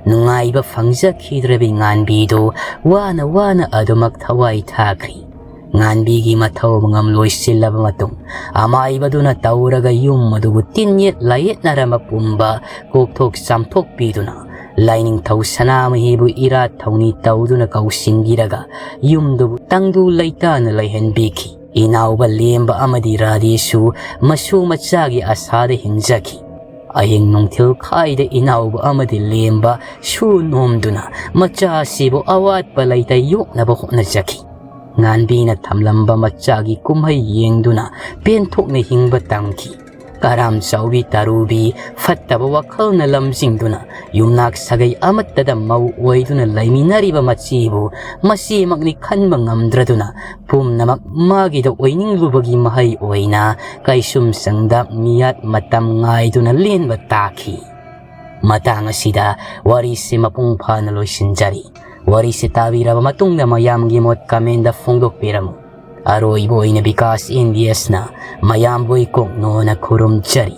ꯅꯨꯡꯉꯥꯏꯕ ꯐꯪꯖꯈꯤꯗ꯭ꯔꯕꯤ ꯉꯥꯟꯕꯤꯗꯨ ꯋꯥꯅ ꯋꯥꯅ ꯑꯗꯨꯃꯛ ꯊꯋꯥꯏ ꯊꯥꯈ꯭ꯔꯤ꯫ ꯉꯥꯟꯕꯤꯒꯤ ꯃꯊꯧ ꯃꯉꯝ ꯂꯣꯏꯁꯤꯜꯂꯕ ꯃꯇꯨꯡ, ꯑꯃꯥꯏꯕꯗꯨꯅ ꯇꯧꯔꯒ ꯌꯨꯝ ꯑꯗꯨꯕꯨ ꯇꯤꯟꯌꯦꯠ ꯂꯥꯏꯌꯦꯠꯅꯔꯝꯕ ꯄꯨꯝꯕ ꯀꯣꯛꯊꯣꯛ ꯆꯥꯝꯊꯣꯛꯄꯤꯗꯨꯅ, ꯂꯥꯏꯅꯤꯡꯊꯧ ꯁꯅꯥꯃꯍꯤꯕꯨ ꯏꯔꯥꯠ ꯊꯧꯅꯤ ꯇꯧꯗꯨꯅ ꯀꯧꯁꯤꯟꯕꯤꯔꯒ, ꯌꯨꯝꯗꯨꯕꯨ ꯇꯪꯗꯨ ꯂꯩꯇꯥꯅ ꯂꯩꯍꯟꯕꯤꯈꯤ꯫ ꯏꯅꯥꯎꯕ ꯂꯦꯝꯕ ꯑꯃꯗꯤ ꯔꯥꯙꯦꯁꯨ ꯃꯁꯨ ꯃꯆꯥꯒꯤ ꯑꯁꯥꯗ ꯍꯤꯡꯖꯈꯤ꯫ ꯑꯍꯤꯡ ꯅꯨꯡꯊꯤꯜ ꯈꯥꯏꯗ ꯏꯅꯥꯎꯕ ꯑꯃꯗꯤ ꯂꯦꯝꯕ ꯁꯨ ꯅꯣꯝꯗꯨꯅ ꯃꯆꯥꯁꯤꯕꯨ ꯑꯋꯥꯠꯄ ꯂꯩꯇ ꯌꯣꯛꯅꯕ ꯍꯣꯠꯅꯖꯈꯤ꯫ ꯉꯥꯟꯕꯤꯅ ꯊꯝꯂꯝꯕ ꯃꯆꯥꯒꯤ ꯀꯨꯝꯍꯩ ꯌꯦꯡꯗꯨꯅ ꯄꯦꯟꯊꯣꯛꯅ ꯍꯤꯡꯕ ꯇꯝꯈꯤ꯫ ꯀꯔꯥꯝ ꯆꯥꯎꯕꯤ ꯇꯥꯔꯨꯕꯤ ꯐꯠꯇꯕ ꯋꯥꯈꯜꯅ ꯂꯝꯖꯤꯡꯗꯨꯅ ꯌꯨꯝꯅꯥꯛ ꯁꯥꯒꯩ ꯑꯃꯠꯇꯗ ꯃꯧ ꯑꯣꯏꯗꯨꯅ ꯂꯩꯃꯤꯟꯅꯔꯤꯕ ꯃꯆꯦꯕꯨ ꯃꯆꯦꯃꯛꯅꯤ ꯈꯟꯕ ꯉꯝꯗ꯭ꯔꯗꯨꯅ ꯄꯨꯝꯅꯃꯛ ꯃꯥꯒꯤꯗ ꯑꯣꯏꯅꯤꯡꯂꯨꯕꯒꯤ ꯃꯍꯩ ꯑꯣꯏꯅ ꯀꯩꯁꯨꯝꯁꯪꯗ ꯃꯤꯌꯥꯠ ꯃꯇꯝ ꯉꯥꯏꯗꯨꯅ ꯂꯦꯟꯕ ꯇꯥꯈꯤ꯫ ꯃꯇꯥꯡ ꯑꯁꯤꯗ ꯋꯥꯔꯤꯁꯤ ꯃꯄꯨꯡ ꯐꯥꯅ ꯂꯣꯏꯁꯤꯟꯖꯔꯤ꯫ ꯋꯥꯔꯤꯁꯤ ꯇꯥꯕꯤꯔꯕ ꯃꯇꯨꯡꯗ ꯃꯌꯥꯝꯒꯤ ꯃꯣꯠ comment ꯐꯣꯡꯗꯣꯛꯄꯤꯔꯝꯃꯨ꯫ ꯑꯔꯣꯏꯕ ꯑꯣꯏꯅ ꯕꯤꯀꯥꯁ ꯑꯦꯟ ꯕꯤ ꯑꯦꯁꯅ ꯃꯌꯥꯝꯕꯨ ꯏꯀꯣꯛꯅꯣꯅ ꯈꯨꯔꯨꯝꯖꯔꯤ꯫